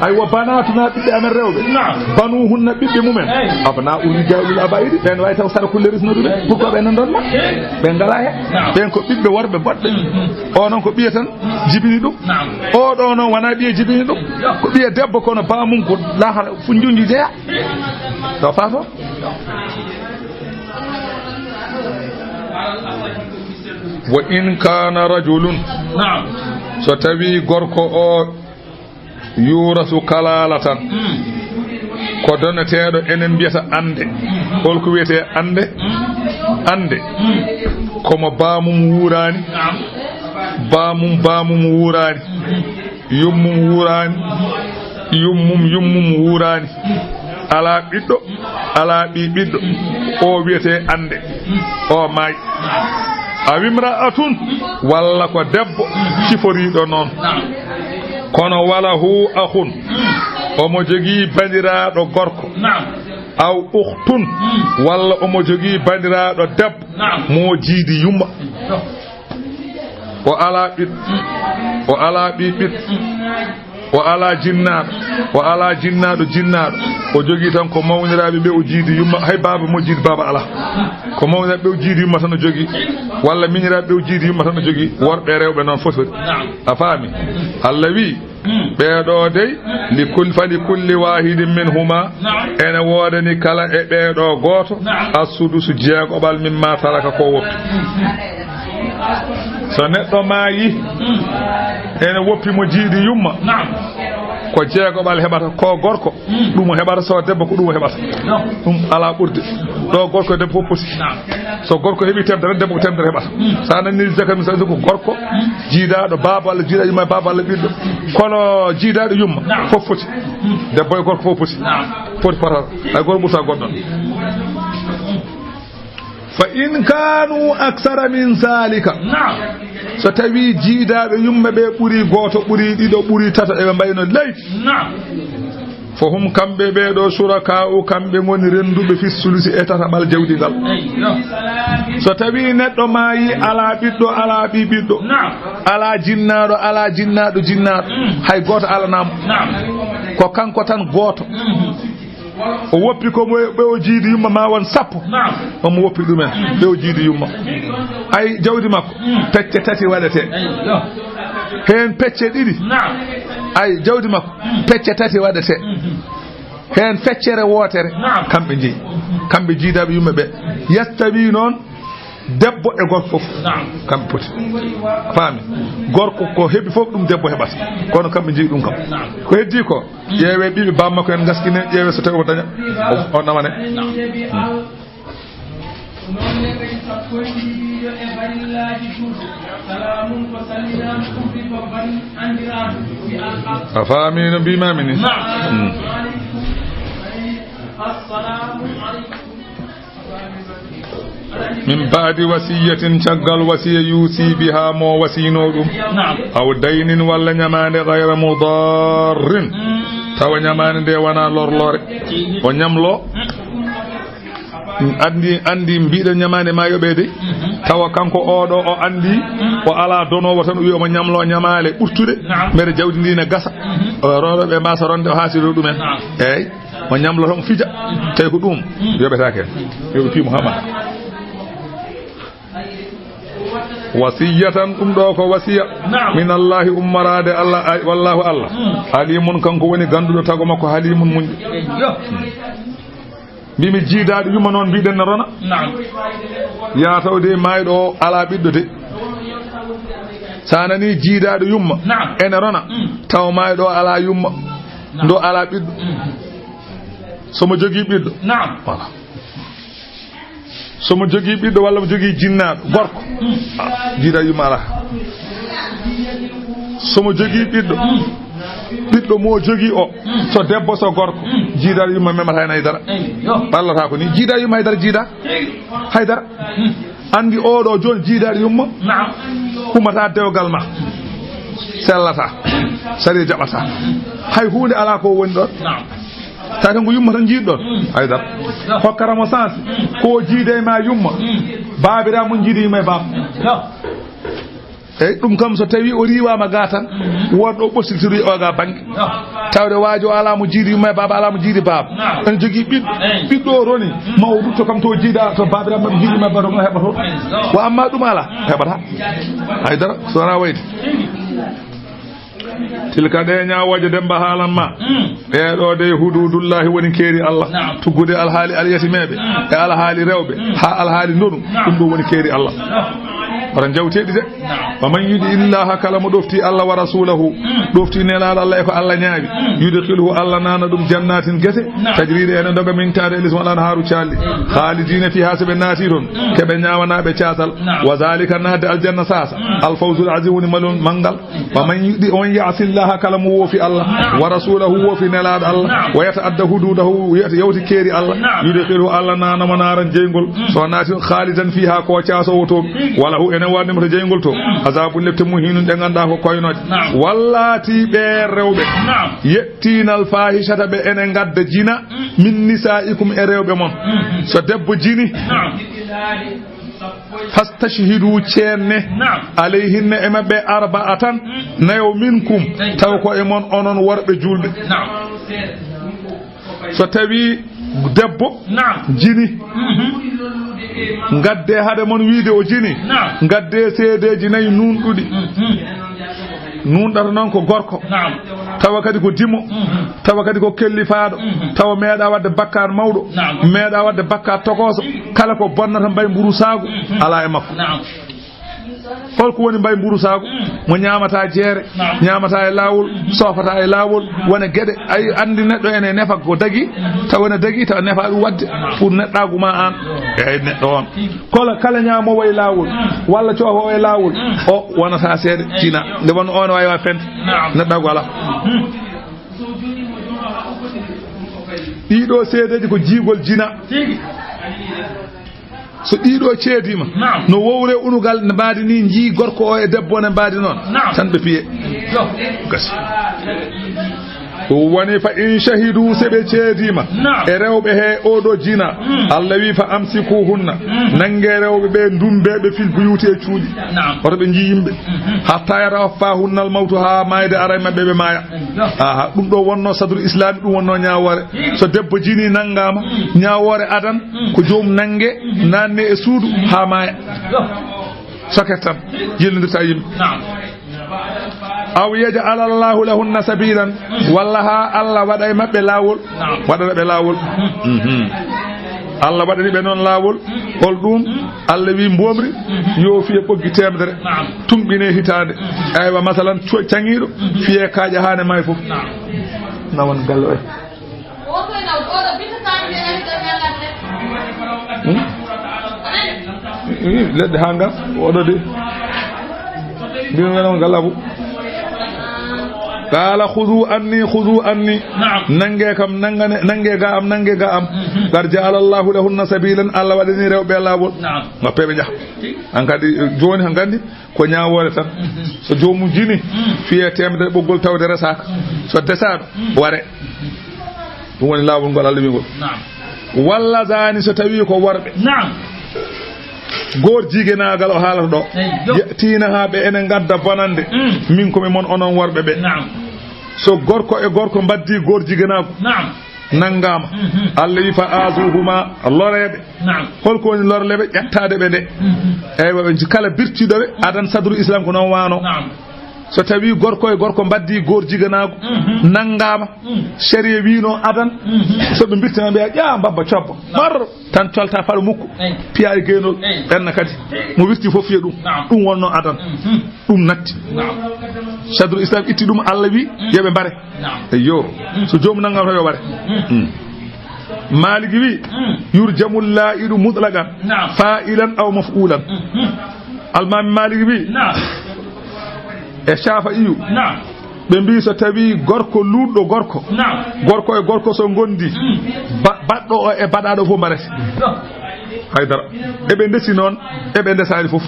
Ay, wa banatuna, ɓiɓɓe amen rewɓe. Naam. Banuhunna, ɓiɓɓe mumen. Eyi. Abna'u rijalil aba'idi, ɓen wawi taw sara kulle risnude ɓe. Eyi. Pourquoi ɓe nan ɗon ma? Eyi. Ɓe ngala he. Naam. Ɓen ko ɓiɓɓe worɓe boɗɓe. Mm, mm. O noon ko ɓiye tan jibini ɗum. Naam. O ɗo noon wona ɓiye jibini ɗum. Yo. Ko ɓiye debbo kono bamum ko lahara fu junju jeya. To fato. Yo. Wa in kana rajulun, naam, so tawi gorko o yurasu kalaala tan, mm, ko doneteeɗo, enen mbiyata annde. Mm. Hol ko wiyetee annde? Mm. Annde, mm, ko mo baamum wuuraani, naam, baamum baamum wuuraani, mm, yummum wuuraani, yummum yummum wuuraani, alaa ɓiɗɗo, alaa ɓii ɓiɗɗo, o wiyetee annde, o maayi. Aw imra'atun, walla ko debbo siforiiɗo noon. Kono walahu akhun, omo jogii bandiraaɗo gorko. Aw ukhtun, walla omo jogii bandiraaɗo debbo, mo jiidi yumma. O alaa ɓiɗɗo, o alaa ɓii ɓiɗɗo, o alaa jinnaaɗo, o alaa jinnaaɗo jinnaaɗo. O jogii tan ko mawniraaɓe ɓe o jiidi yumma, hay baaba mo jiidi baaba alaa. Ko mawniraaɓe ɓe o jiidi yumma tan o jogii, walla miñiraaɓe ɓe o jiidi yumma tan o jogii, worɓe e rewɓe noon foti foti. A faami? Allah wi, ɓee ɗoo dey, li kul-, fa li kulli waahidin minhuma, ene woodani kala e ɓee ɗoo gooto, as-sudusu, jeegoɓal, mimma taraka, ko woppi. So neɗɗo maayi, ene woppi mo jiidi yumma, naam, ko jeegoɓal heɓata, ko gorko, ɗum o heɓata, so debbo ko ɗum o heɓata. Ɗum alaa ɓurde. Ɗo gorko e debbo fof poti. So gorko heɓi temedere, debbo ko temedere heɓata. So a nani zakar, misal, ko gorko jiidaaɗo baaba walla jiidaaɗo yumma, baaba walla ɓiɗɗo. Kono jiidaaɗo yumma, naam, fof foti. Debbo e gorko fof poti. Naam. Foti fotata. Hay gooto ɓurta goɗɗo. Fa in kanu aksara min zalika. Naam. So tawi jiidaaɓe yumma ɓe ɓuri gooto, ɓuri ɗiɗo, ɓuri tato, eɓe mbayno leydi. Naam. Fo hum, kamɓe ɓee ɗoo, shuraka'u, kamɓe ngoni rennduɓe, fi sulusi, e tataɓal jawdi ngal. Eyyo. So tawi neɗɗo maayi, alaa ɓiɗɗo, alaa ɓii ɓiɗɗo, naam, alaa jinnaaɗo, alaa jinnaaɗo jinnaaɗo, mm, hay gooto alanaama. Naam. Ko kanko tan gooto. Mm. O woppi ko mo, ɓe o jiidi yumma ma won sappo. Naam. Omo woppi ɗumen, ɓe o jiidi yumma. Ay, jawdi makko, mm, pecce tati waɗetee. Eyyo. Heen pecce ɗiɗi. Naam. Ay, jawdi makko, mm, pecce tati waɗetee. Mhm. Heen feccere wootere, naam, kamɓe njeyi. Mhm. Kamɓe jiidaaɓe yumma ɓe. Yastawi noon, debbo e gorko fof. Naam. Kamɓe poti. Faami? Gorko ko heɓi fof, ɗum debbo heɓata. Kono kamɓe njeyi ɗum kam. Naam. Ko heddii ko, mm, ƴeewee ɓiɓɓe baaba makko en, ngaskine, ƴeewee so tawi o daña, o, o nawane. Naam. Mm. Ko noon ne kadi sappo e ɗiɗi yo e barillaaji tun. Salaamun ko salminaandu ɗum ɗi babban anndiraaɗo wi al A faami no mbiimaami ni? Naam. Mm. Assalamu alaikum. Min ba'di wasiyatin, caggal wasiya, yusi biha, mo wasiyno ɗum. Naam. Aw daynin, walla ñamaande, ghayra mudarrin. Mm. Tawa ñamaande nde wona lorloore. O ñamlo. Mm. Anndi, anndi mbiɗen ñamaande ma yoɓeede. Mhm. Tawa kanko oɗo o anndi, mhm, o alaa donoowo tan o wiya omo ñamloo ñamaale ɓurtuɗe. Naam. Mbele jawdi ndi ne gasa. Mhm. O rooɗo ɓe mbasa ronde o haasiro ɗumen. Naam. Eey. O ñamloto omo fija. Mhm. Tawi ko ɗum, mhm, yoɓetaake. Yoɓe piimo haa ma. Wasiyatan, ɗum ɗo ko wasiya. Naam. Min Allahi, ummoraade Allah, ay, wallahu Allah. Mm. Alimun, kanko woni gannduɗo tago makko, halimun, muñɗo. Eyyo. Mbimi jiidaaɗo yumma noon mbiɗen ne rona. Naam. Yaa taw de maayɗo o alaa ɓiɗɗo de. So a nani jiidaaɗo yumma, naam, ene rona, mm, taw maayɗo o alaa yumma. Naam. Ndo alaa ɓiɗɗo. Mm. So mo jogii ɓiɗɗo. Naam. Voilà. So mo jogii ɓiɗɗo walla mo jogii jinnaaɗo gorko, mm, ah, jiida yumma alaa. So mo jogii ɓiɗɗo, mm, ɓiɗɗo mo jogii o, mm, so debbo so gorko, mm, jiida yumma memata heen haydara. Eyyo. Ɓallata ko ni, jiida yumma haydara, jiida haydara. Mm. Anndi oɗo jooni jiidaaɗo yumma, naam, ummata dewgal ma, sellata, sariya jaɓata. Hay huunde alaa ko woni ɗon. Naam. Tawi tan ko yumma tan jiiɗɗon. Mm. Haydara. Hokkata mo sens. Mm. Ko jiide ma yumma. Mm. Baabira mum jiidi yumma e baaba. Yo. Eyyi, ɗum kam so tawi o riiwama ga tan, mm, wonɗo o ɓosiltiri o ga banggue. Yo. Tawde waajo o ala mo jiidi yumma e baaba, ala mo jiidi baaba. Naam. Ene jogii ɓiɗɗo. Eyyi. Ɓiɗɗo o roni, mm, ma o rutto kam to jiida, to baabira mabɓe jiidi yumma e baaba, to mo heɓa to. Eyyi. Yo. Wa amma ɗum ala, heɓata. Haydara, so wona wayde. Tilka, ɗe ñaawooje Demmba haalan ma. Mm. Ɗee ɗoo dey huduudullaahi woni keeri Allah. Naam. Tuggude alhaali alyatimeeɓe, mm, e alhaali rewɓe, mm, haa alhaali ndonu, naam, ɗum ɗoo woni keeri Allah. Naam. Oɗon njawteeɗi de. Wa man yudi illaha, kala mo ɗofti Allah wa rasulahu, ɗofti nelaaɗo Allah e ko Allah ñaawi, yudkhilhu, Allah naana ɗum jannatin gese, tajri ɗe ene ndoga min tahtiha al anharu calli, khalidina fiha, so ɓe naati toon, ke ɓe ñaawanaaɓe caatal. Wa zalika, naatde aljanna saasa, al fawzul azim, woni malun manngal. Wa man yudi, on ya'si llaha, kala mo woofi Allah, wa rasulahu, woofi nelaaɗo Allah, wa yata'adda hududahu, yawti keeri Allah, yudkhilhu, Allah naana mo naaran jeyngol, so naati khalidan fiha, ko caasoowo toon, wa lahu, ene woodani mo to jeyngol to, azabun, lepte muhinun, ɗe ngannduɗaa ko koynooje. Wallati, ɓe rewɓe, ye'tina al fahishata, ɓe ene ngadda jina, min nisaikum, e rewɓe mon. So debbo jini, fastashhidu, ceenne, alayhinna, e maɓɓe, arba'atan, nayo, minkum, taw ko e mon onon worɓe juulɓe. So tawi debbo jini, ngadde haade mon wiide o jini, ngadde seedeeji nayi nuunɗuɗi. Nuunɗata noon ko gorko, tawa kadi ko dimo, tawa kadi ko kellifaaɗo, tawa meeɗa waɗde bakkaat mawɗo, meeɗa waɗde bakkaat tokooso, kala ko bonnata mbay mburu saagu, alaa e makko. Holko woni mbay mburu saagu? Mo ñaamata jeere, ñaamata e laawol, soofata e laawol, wona geɗe. Ay, anndi neɗɗo ene nefa ko dagi, tawa ene dagi, tawa nefa ɗum waɗde pour neɗɗaagu ma aan. Eey, neɗɗo on. Kola, kala ñaamoowo e laawol, walla coofoowo e laawol, o wonata seeɗa jina. Nde wonno on waawi wa fende, neɗɗaagu alaa. Ɗiɗo seedeeji ko jiigol jina. So ɗiɗo ceediima, no wowre unugal ne mbaadi ni, njii gorko o e debbo ne mbaadi noon, tan ɓe piye. Gasi. Woni fa in shahidu, se ɓe ceediima e rewɓe he oɗo jina, Allah wi fa amsikuhunna, nange rewɓe ɓe, ndumbe ɓe fil buyuti e cuuɗi. Woto ɓe njii yimɓe. Hatta yatawaffahunna al mawtu, haa maayde ara e maɓɓe, ɓe maaya. Aha, ɗum ɗo wonno sadru islami, ɗum wonno ñaawoore. So debbo jini nanngaama, ñaawoore adan ko joom nannge, naanne e suudu haa maaya. Soket tan, yellondirta e yimɓe. Aw yaj'ala Allahu lahunna sabilan, walla haa Allah waɗa e maɓɓe laawol, waɗana ɓe laawol. Mhm. Allah waɗani ɓe noon laawol. Hol ɗum? Allah wi mboomri yo fiye ɓoggi teemedere, tumɓine hitaande. Aywa, masalan, co-, caŋiiɗo fiye kaaƴa haa ne maayi fof. Nawan galle oya. Hmm? Ih, leɗɗe haa ngas, oɗo de. Mbimi men on galabu. Qala, "Khudhu anni, khudhu anni." Naam. Nange kam, nangane, nange ga am, nange ga am. Mhm. Qad ja'ala Allahu lahunna sabilan, Allah waɗani rewɓe laawol. Naam. Mappe ɓe njaha. An kadi, jooni han gandi, ko ñaawoore tan. Mhm. So joomum jini, mm, fiye teemedere ɓoggol tawde resaaka. Mhm. So desaano, mm, ware. Ɗum woni laawol ngol Allah wi ngol. Naam. Walla zani, so tawi ko worɓe. Naam. Goor jigenaagal o haalata ɗo. Eyyo. Ya'tina haa ɓe ene ngadda bonande. Mm. Min ko mi mon onon worɓe ɓe. Naam. So gorko e gorko mbaddi goor jigenaagu. Naam. Nanngaama. Mhm. Allah wi fa azuhuma, loreeɓe. Naam. Holko woni lorleɓe? Ƴettaade ɓe nde. Mhm. Eywa, ɓe nji-, kala birtiiɗo ɓe, adan sadru Islam ko noon waano. Naam. So tawi gorko e gorko mbaddi goor jiganaagu, mhm, nanngaama, mhm, sariya wiino adan, mhm, so ɓe mbirtima ɓe, ƴaa mbabba cobba. Naam. Ɓar tan colta faɗo mukko. Eey. Piya e geenol. Eey. Ɓenna kadi. Mo wirti fof fiya ɗum. Naam. Ɗum wonno adan. Mhm. Ɗum natti. Naam. Sadru Islam itti ɗum, Allah wi, mm, yo ɓe mbare. Naam. Eyyo. Mm. So joomum nanngaama tan yo ware. Mm. Mm. Maliki wi, mm, yurjamul la'idu mutlaqan, naam, fa'ilan aw maf'ulan. Mm. Almaami Maliki wi, naam, e Shafi'iyu, naam, ɓe mbi so tawi gorko luuɗɗo gorko, naam, gorko e gorko so ngondi, mm, ba-, baɗɗo o e baɗaaɗo fof mbarete. Naam. Haydara. Eɓe ndesi noon, eɓe ndesaani fof.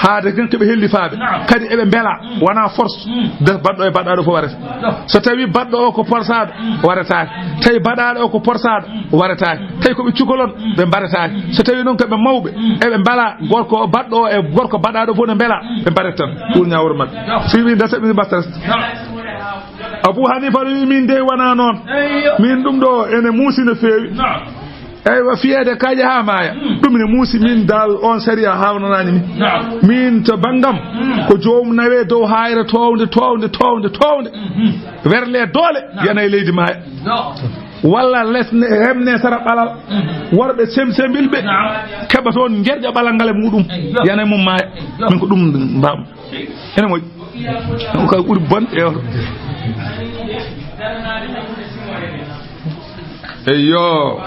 Haade tan ko ɓe hellifaaɓe. Naam. Kadi eɓe mbela, mm, wona force. Mm. De baɗɗo e baɗɗaaɗo fof warata. Naam. So tawi baɗɗo o ko porsaaɗo, mm, warataake. Tawi baɗaaɗo o ko porsaaɗo, mm, warataake. Tawi ko ɓe cukalon, mm, ɓe mbarataake. So tawi noon ko ɓe mawɓe, mm, eɓe mbela gorko o, baɗɗo o e gorko baɗaaɗo fof ne mbela, mm, ɓe mbarata tan. Ɗum ñaawre maɓɓe. Naam. So wi ndesa, ɓe mbatta. Naam. Abu Hanifa no wi min dey wona noon. Eyyo. Min ɗum ɗo ene muusi no feewi. Naam. Eywa, fiyeede kaaƴe haa maaya. Mm. Ɗum ne muusi min dal, on sariya haawnanaani min. Naam. Min to banngam, mm, ko joom nawe dow haayre townde, townde, townde, townde. Mhm. Werle doole, naam, yana e leydi maaya. No. Walla les ne, remne sara ɓalal. Worɓe semsembilɓe. Naam. Keɓa toon njerƴa ɓalal ngal e muɗum. Eyyo. Yana mum maaya. Eyyo. Min ko ɗum mbaam. Ene moƴƴi. Ɗum kay ɓuri bonde e oto. Eyyo.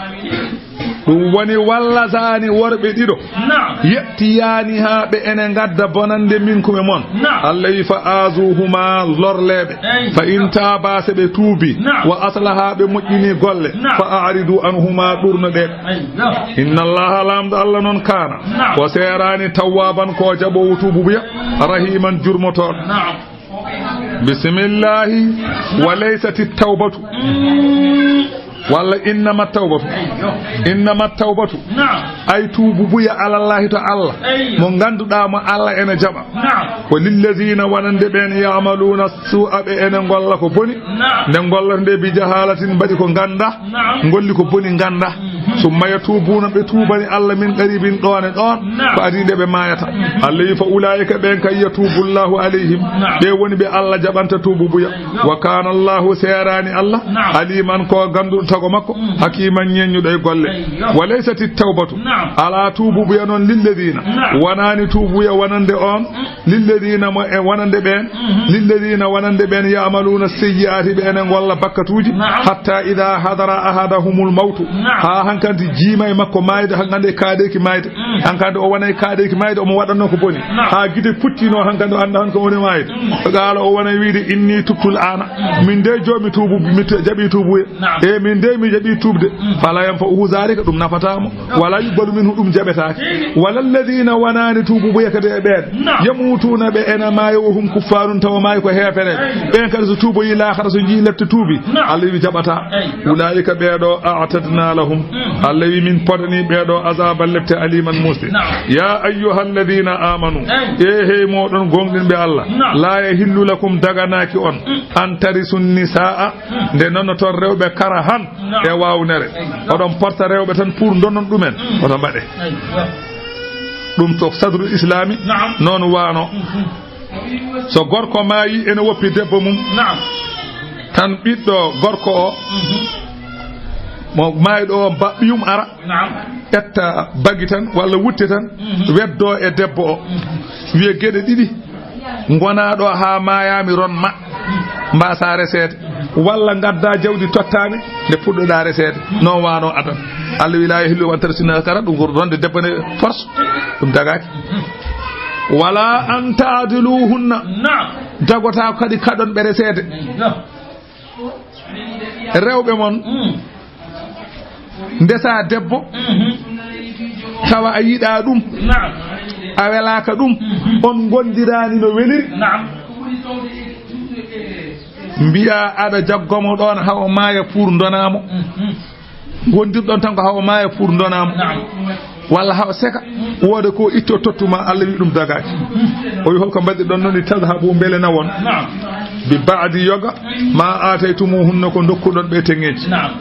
Ɗum woni wallataani worɓe ɗiɗo. Naam. Yettiyani haa ɓe ene ngadda bonande minkum e mon. Naam. Allah wi fa azuhuma lorleeɓe. Eyyo. Fa in taaba se ɓe tuubi. Naam. Wa aslaha ɓe moƴƴini golle. Naam. Fa a'ridu anhuma ɗurno ɗe. Eyyo. Inna Allaha laamɗo Allah noon kaana. Naam. O seeraani tawwaaban ko jaɓoowo tuububuya. Rahiman jurmotooɗo. Naam. Bismillahi. Wa laysati tawbatu. Mm. Walla innama tawbatu. Innama tawbatu. Naam. Ay tuububuya alallahi to Allah. Eyyo. Mo ngannduɗaa mo Allah ene jaɓa. Naam. Ko lillazina wonande ɓeen ya'maluna su'a ɓe ene ngolla ko boni. Naam. Nde ngollata nde bi jahalatin mbaɗi ko ngannda. Naam. Ngolli ko boni ngannda. Mhm. Summa yatubuna ɓe tuubani Allah min qaribin ɗoon e ɗoon. Naam. Ko adii nde ɓe maayata. Mhm. Allah wi fa ulaika ɓeen kay yatubu Allahu alayhim. Naam. Ɓe woni ɓe Allah jaɓanta tuububuya. Wa kana Allahu seeraani Allah. Naam. Aliman ko gannduɗo tago makko. Mm. Hakiman ñeññuɗo e golle. Eyyo. Wa laysati tawbatu. Naam. Alaa tuububuya noon lilladina. Naam. Wonaani tuubuya wonande on. Mm. Lilladina mo e wonande ɓeen. Mhm. Lilladina wonande ɓeen ya'maluna sayyi'ati ɓe ene ngolla bakkatuuji. Naam. Hatta idha hadara ahadahumul mawtu. Naam. Haa hankadi jiima e makko maayde, hankadi e kaaɗeeki maayde. Mm. Hankadi o wona e kaaɗeeki maayde, omo waɗanno ko boni. Naam. Haa gite puttino hankadi o annda han ko woni maayde. Mm. Qaala o wona wiide inni tubtul aana. Mm. Min de joomi tuubu, mi tu-, jaɓi tuubuye. Naam. E min de mi jaɓi tuubde. Mm. Fala yanfa'uhu zalika, ɗum nafataa mo. Wala yuqbalu minhu, ɗum jaɓetaake. Wala alladhina wonani tuububuya kadi e ɓeen. Naam. Yamutuna ɓe ena maaya wa hum kuffarun tawa maaya ko heefereɓe. Ɓeen kadi so tuuboyi laakhara so njii lepte tuubi. Naam. Allah wi jaɓata. Ulaika ɓeeɗo a'tadna lahum. Mm. Allah wi min podani ɓeeɗo azaban lepte aliman musde. Naam. Ya ayyuhalladhina amanu. Ey. E hey moɗon gomɗinɓe Allah. Naam. La yahillu lakum daganaaki on. Mm. An tarisun nisaa. Mm. Nde nonoton rewɓe karahan. Naam. E waawnere. Eywa. Oɗon porta rewɓe tan pour ndonon ɗumen. Mm. Oto mbaɗe. Eywa. Ɗum to sadrul islami. Naam. Noon waano. Mhm. So gorko maayi ene woppi debbo mum. Naam. Tan ɓiɗɗo gorko o. Mhm. Mo maayɗo o ba-, ɓiyum ara. Naam. Ƴetta bagi tan walla wutte tan. Mhm. Weddo e debbo o. Mhm. Wiye geɗe ɗiɗi. Ngonaa ɗo haa maayaami ron ma, mbaasaa reseede. Walla ngaddaa jawdi tottaa mi, nde puɗɗoɗaa reseede. Noon waano adan. Allah wi, "Laa yahillu an tarisuna kara", ɗum ko ronde debbo ne force. Ɗum dagaaki. "Wala an taadiluhunna." Naam. Dagotaa kadi kaɗon ɓe reseede. Naam. Rewɓe mon. Mm. Ndesaa debbo, mhm, tawa a yiɗaa ɗum, naam, a welaaka ɗum, mhm, on ngondiraani no weliri. Naam. Mbiyaa aɗa jaggo mo ɗoon, haa o maaya pour ndonaa mo. Mhm. Ngondirɗon tan ko haa o maaya pour ndonaa mo. Naam. Walla haa o seka, wooda ko itto tottu ma, Allah wi ɗum dagaaki. O wi, "Holko mbaɗirɗon noon? Tadhabu, mbele nawon." Naam. "Bi ba'di yoga, ma aataytumuhunna, ko ndokkuɗon ɓe teŋeeji." Naam.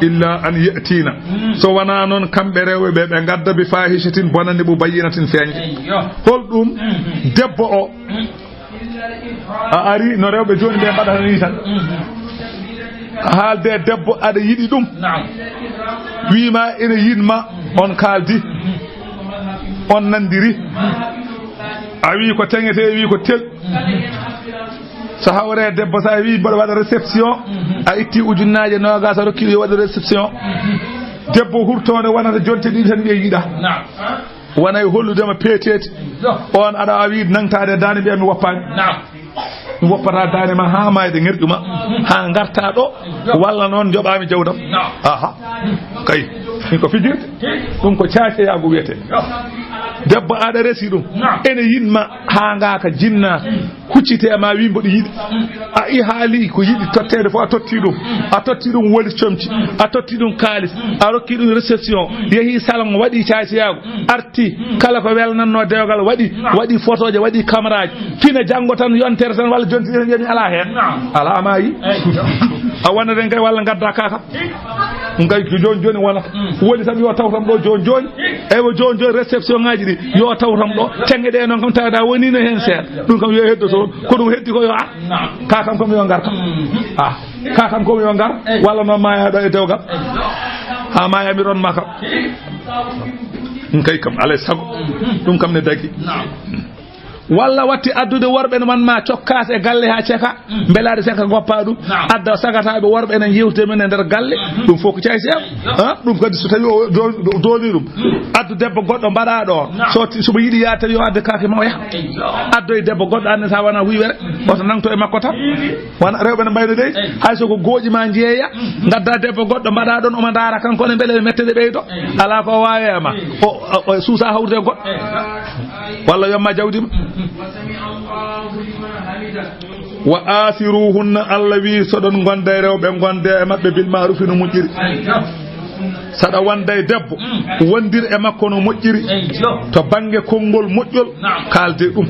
"Illa an ya'tina." Mm. So wonaa noon kamɓe rewɓe ɓe, ɓe ngadda bi fahishatin bonande mubayyinatin feeñde. Eyyo. Holɗum? Mm. Debbo o, mm, a ari no rewɓe jooni ɓe mbaɗata ni tan. Mhm. A haalde e debbo aɗa yiɗi ɗum. Naam. Wii ma ene yiɗ ma, on kaaldi. Mhm. On nandiri. Mhm. A wii ko teŋete, wii ko tel. Mhm. So hawre debbo sa wii mboɗo waɗa réception, mhm, a itti ujunnaaje noogas a rokki ɗum yo waɗa réception. Mhm. Debbo hurtoonde wonata jonte ɗiɗi tan wiya yiɗa. Naam. Wona e hollude ma peeteete. Yo. On aɗa waawi nangtaade e daande mbiya mi woppaani. Naam. Mi woppataa daande ma haa maayde ŋerƴu ma. Haa ngartaa ɗo. Yo. Walla noon njoɓaami jawdam. Naam. Aha. Kay. Ɗum ko fijirde. Ɗum ko caaceyaagu wiyetee. Yo. Debbo aɗa resi ɗum. Naam. Ene yiɗ ma haa ngaaka jinnaa. Huccite e ma, wi mboɗo yiɗi. A i haali ko yiɗi totteede fof, a totti ɗum. A totti ɗum woni comci. A totti ɗum kaalis. A rokki ɗum réception. Yehi salon, waɗi caaciyaagu. Arti, kala ko welnanno dewgal waɗi. Waɗi fotooje, waɗi kamaraaji. Fina janngo tan, yontere tan, walla jonti tan, wiyami alaa heen. Alaa, maayi. A wonat heen kay, walla ngadda kaaka. Ngay ko jooni jooni wonata. Mm. Woni tan yo tawtam ɗo jooni jooni. Eywa, jooni jooni réception ngaji ɗi, yo tawtam ɗo. Teŋe ɗe noon kam tawda wonino heen seeɗa. Ɗum kam yo heddo toon. Ko ɗum heddi ko yo ar. Naam. Ka kam kam yo ngartam. Mm. Ah. Ka kam ko yo ngar, walla no maaya ɗo e dewgal. Ha maaya mi ɗon maka. Ɗum kay kam, alay sago. Ɗum kam ne dagi. Naam. Walla watti addude worɓe ne man ma cokkaas e galle ha ceka. Mbelaade ceka goppa ɗum. Naam. Adda sagataaɓe worɓe ne yewte men e nder galle. Ɗum fof ko cay seeɗa. Ha? Ɗum kadi so tawi o do-, do-, dooni ɗum. Addu debbo goɗɗo mbaɗa ɗo. Naam. So ti-, so mo yiɗi yaade tawi yo adde kaake ma o yaha. Addoy debbo goɗɗo anne sa wana huywere. Oto nangto e makko tan. Wana rewɓe ne mbayno dey. Hay so ko gooƴi ma jeeya. Ngadda debbo goɗɗo mbaɗa ɗon omo ndaara kanko ne mbele mette ɗe ɓeydo. Ala ko waawe ma. O, o, o suusa hawrude goɗɗo. Walla yomma jawdi ma. Wa asiruhunna, Allah wi, so ɗon gonda e rewɓe, gonde e maɓɓe bil ma'rufi no moƴƴiri. Saɗa wonda e debbo, wondir e makko no moƴƴiri. To bannge konngol moƴƴol, kaalde ɗum.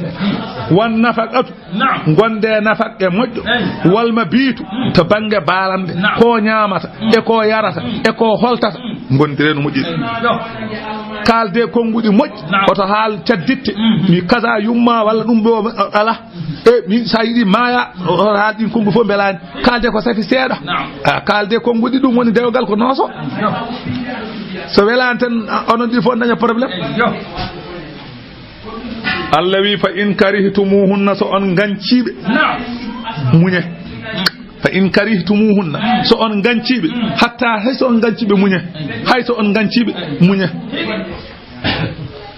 Wan nafaqatu, gonde e nafaqqe moƴƴo. Wal mabitu, to bannge baalande, ko ñaamata, e ko yarata, e ko holtata, gondire no moƴƴiri. Kaalde konnguɗi moƴƴi, oto haal cadditte, mi kaza yumma walla ɗum ɗo ala. E, min sa yiɗi maaya, o, o, haal ɗin konnguɗi fof mbelaani. Kaalde ko safi seeɗa. Naam. A, kaalde konnguɗi ɗum woni dewgal ko nooso. So welaani tan, a, onon ɗi fof daña problème. Allah wi, "Fa in karihtumuhunna", so on nganciɓe, naam, muñe. "Fa in karihtumuhunna", so on nganciɓe, hatta hay so on nganciɓe muñe. Hay so on nganciɓe muñe.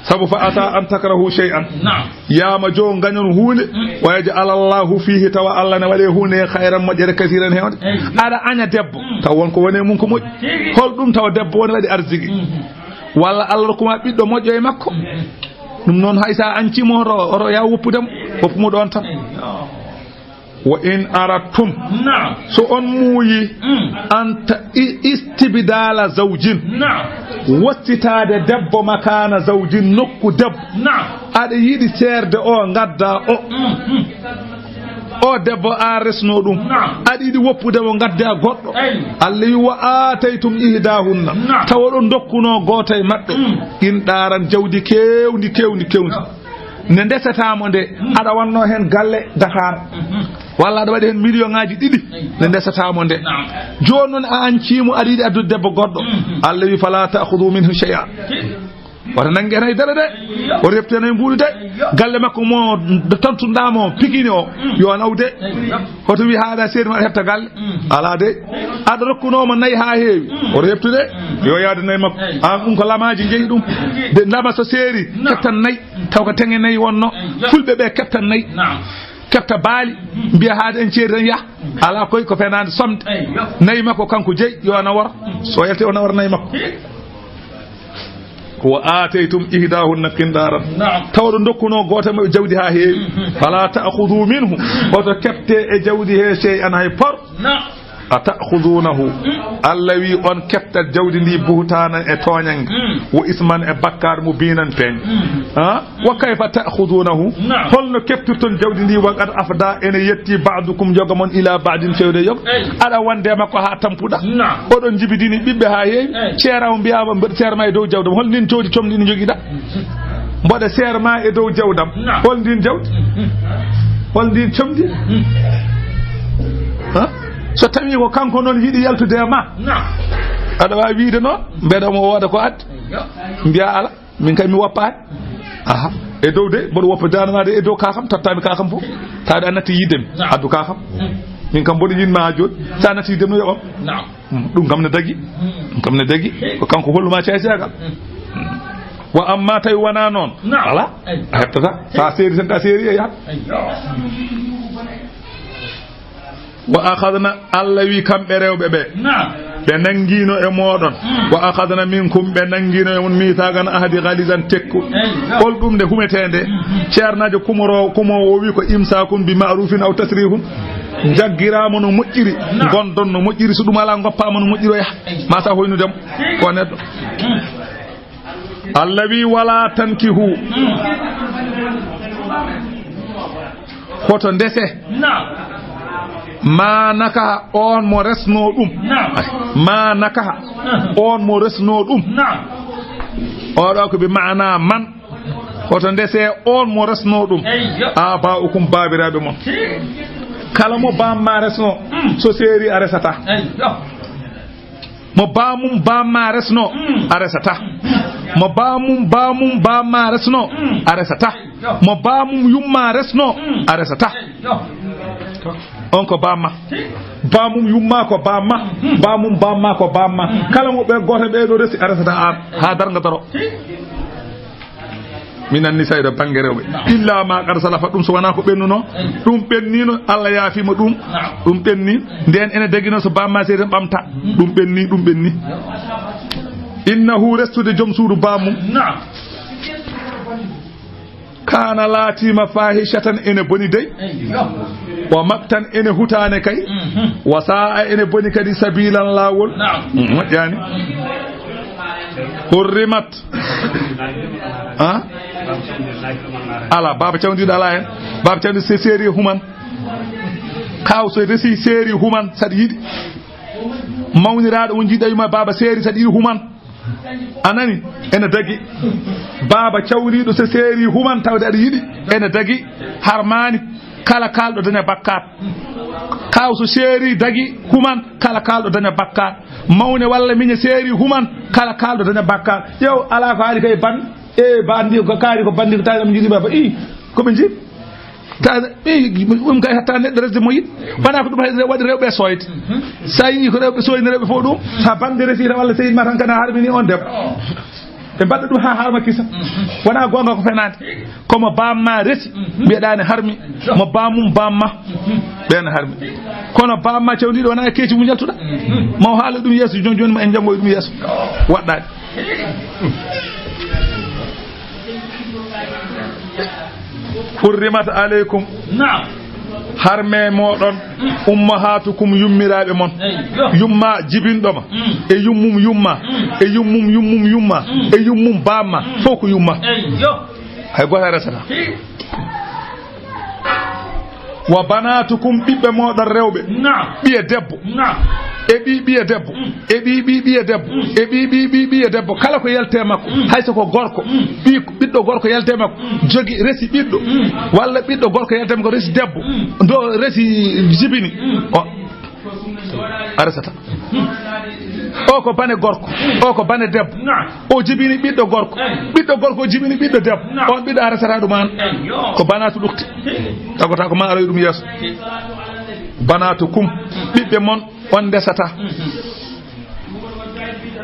Sabu fa asa an takrahu shay'an. Naam. Yaama jo ngañon huunde, wa yaj'al Allahu fihi, tawa Allah ne waɗe huunde khayran moƴƴere kasiran heewde. Aɗa aña debbo, taw won ko wone mum ko moƴƴi. Hol ɗum tawa debbo woni waɗi arziki? Walla Allah rokkuma ɓiɗɗo moƴƴo e makko? Ɗum noon hay sa añcimo oto, oto ya woppudemo, woppumo ɗon tan. Wa in aradtum. Naam. So on muuyi, mm, an ta-, i-, istibdala zawjin. Naam. Wottitaade debbo makana zawjin, nokku debbo. Naam. Aɗa yiɗi seerde o, ngadda o. Mm, mm. O debbo a resno ɗum. Naam. Aɗa yiɗi woppude mo, ngadda goɗɗo. Eyi. Allah wi, "Wa ataytum ihdahunna." Naam. Tawa ɗo dokkuno gooto e maɓɓe. Mm. Qintaran, jawdi kewndi, kewndi, kewndi. Nde ndesata mo nde, aɗa wanno hen galle Dakar. Walla aɗa waɗi hen million ngaji ɗiɗi, nde ndesata mo nde. Jooni noon a añcimo, aɗa yiɗi addude debbo goɗɗo. Allah wi, "Fala ta'khudhu minhu shay'a." Wata nange hen hay dara de. O refti hen hay mbuuɗu de. Galle makko mo tantuɗa mo, pikini o, yo naw de. Hoto wi haɗa seeri ma heɓta galle. Ala de. Aɗa rokkuno mo nayi ha heewi. O reftu de. Yo yaade nayi makko. An ɗum ko lamaji jeeyi ɗum. De lama so seeri, kettan nayi. Taw ko teŋe nayi wonno. Fulɓe ɓe keptan nayi. Naam. Kepta baali. Mbiya haade en ceeri tan yah. Ala koy ko fenaande somde. Eyi, yo. Nayi makko kanko jeyi, yo ana wor. So yalti o nawor nayi makko. Wa ataytum ihdahunna qintaran. Naam. Taw ɗo dokkuno gooto e maɓɓe jawdi ha heewi. Mhm. Fala ta'khudhu minhu. Oto kepte e jawdi he shay'an hay por. Naam. Ata'khudhunahu. Mm. Allah wi on keptat jawdi ndi buhtanan e tooñange. Mm. Wa isman e bakkar mubinan peeñ. Mm. Ha? Wa kayfa ta'khudhunahu? Naam. Holno keptirton jawdi ndi wa qad afda ene yetti ba'dukum jogo mon ila ba'din fewde jogo? Eyi. Aɗa wonde makko ha tampuɗa. Naam. Oɗon jibidini ɓiɓɓe ha heewi. Eyi. Ceeraw mbiyama mbeɗa seer ma e dow jawdam. Hol ndin jawdi comndi ndi jogiɗa? Mboɗa seer ma e dow jawdam. Naam. Hol ndin jawdi? Mm. Hol ndin comndi? Mm. Ha? So tawi ko kanko noon yiɗi yaltude e ma, naam, aɗa waawi wiide noon, mbeɗa mo wooda ko addi. Eyo. Mbiya ala, min kay mi woppaani. Aha. E dow de, mboɗo woppa dana ma de, e dow kakam, tottami kakam fof. Taade a natti yiide mi, naam, addu kakam. Mm. Min kam mboɗo yinma ha jooni. Sa natti yiide mi no yoɓam. Naam. Mm, ɗum kam ne dagi. Mm. Ɗum kam ne dagi. Ko kanko holluma caysagal. Mm. Wa amma tawi wona noon. Naam. Ala. Eyi. A heɓtata. Sa seeri tan ka seeri e yahat. Eyo. Wa akhadna, Allah wi kamɓe rewɓe ɓe. Naam. Ɓe nangino e moɗon. Mm. Wa akhadna minkum, ɓe nangino e mon mithagan ahdi ghalizan tekku. Eyi. Hol ɗum nde humetende? Mm. Ceernajo kumoro, kumo o wi ko imsakun bi ma'rufin aw tasrihun. Jaggiramo no moƴƴiri. Naam. Gondon no moƴƴiri, so ɗum ala goppama no moƴƴiroya. Eyi. Ma sa hoynudemo. Ko neɗɗo. Mm. Allah wi, "Wala tankihu." Hoto ndese. Naam. Ma nakaha, on mo resno ɗum. Naam. Ma nakaha, naam, on mo resno ɗum. Naam. Oɗo ko bi ma'ana man. Hoto ndese on mo resno ɗum. Eyyo. Aba'ukum, baabiraaɓe mon. Kala mo bamma resno, So seeri a resata. Mo baamum baamma resno a resata. Mo baamum baamum baamma resno a resata. Mo baamum yumma resno a resata. On ko baamma. Baamum yumma ko baamma. Baamum baamma ko baamma. Kala mo ɓe gooto ɓe ɗo resi a resata an haa darnga daro. Minan nisa'i, ɗo bannge rewɓe. Illa ma qad salafa, ɗum so wonaa ko ɓennuno. Ɗum ɓennino, Allah yaafiima ɗum. Ɗum ɓenni. Nden ene dagino so baamma seeri ɓamta. Ɗum ɓenni, ɗum ɓenni. Innahu, restude joom suudu baamum. Kana, laatiima, fahishatan, ene boni dey. Wa maqtan, ene hutaane kay. Wa sa'a, ene boni kadi sabilan, laawol. Moƴƴaani. Hurrimat. Ha? Ala, baaba cawndiiɗo ala hen. Baaba cawndiiɗo se-, seeri human. Kaaw so resi seeri human saɗa yiɗi. Mawniraaɗo mo njiɗɗa yumma baaba seeri saɗa yiɗi human. A nani? Ene dagi. Baaba cawriiɗo so seeri human tawde aɗa yiɗi. Ene dagi. Harmaani. Kala kaalɗo daña bakkaat. Kaaw so seeri dagi human, kala kaalɗo daña bakkaat. Mawne walla miñe seeri human, kala kaalɗo daña bakkaat. Ƴeew, alaa ko haali kay ban-, e bandi ko kaari ko bandi ko tawi am jiɗi baba. I, ko ɓe jiɗi. Ta, e, ɗum kay hatta neɗɗo resde mo yiɗi. Wona ko ɗum hay waɗi rewɓe sooyde. Sa yii ko rewɓe sooyni rewɓe fof ɗum, ha bande resi walla seydi ma tan kana harmini on debbo. Ɓe mbaɗa ɗum haa harma kisa. Wona goonga ko fenaande. Ko mo baamma resi, mbiyeɗaa ne harmi. Mo baamum baamma, ɓeen harmi. Kono baamma cawndiiɗo wona e keeci mum njaltuɗa. Maw haala ɗum yeeso, jooni jooni ma en njanngoy ɗum yeeso. Waɗɗaani. Hurrimat aleykum. Naam. Harme mooɗon. Ummahatukum, yummiraaɓe mon. Eyyo. Yumma jibinɗo ma. Mm. E yummum yumma. Mm. E yummum yummum yumma. Mm. E yummum baamma. Mm. Fof ko yumma. Eyyo. Hay gooto a resata. Hi. Wa banatukum, ɓiɓɓe mooɗon rewɓe. Naam. Ɓiye debbo. Naam. E ɓii ɓiye debbo. Mm. E ɓii ɓii ɓiye debbo. Mm. E ɓii ɓii ɓii ɓiye debbo. Kala ko yaltee makko. Mm. Hay so ko gorko. Mm. Ɓii, ɓiɗɗo gorko yaltee makko. Mm. Jogi, resi ɓiɗɗo. Mm. Walla ɓiɗɗo gorko yaltee makko, resi debbo. Mm. Do resi jibini. Mm. O. A resata. O ko bane gorko. O ko bane debbo. Naam. O jibini ɓiɗɗo gorko. Eyi. Ɓiɗɗo gorko o jibini ɓiɗɗo debbo. Naam. On ɓiɗɗo a resata ɗum an. Eyyo. Ko banatu ɗukti. Eyi. Tagota ko ma aroy ɗum yeeso. Eyi. Banatukum. Ɓiɓɓe mon on ndesata. Mhm.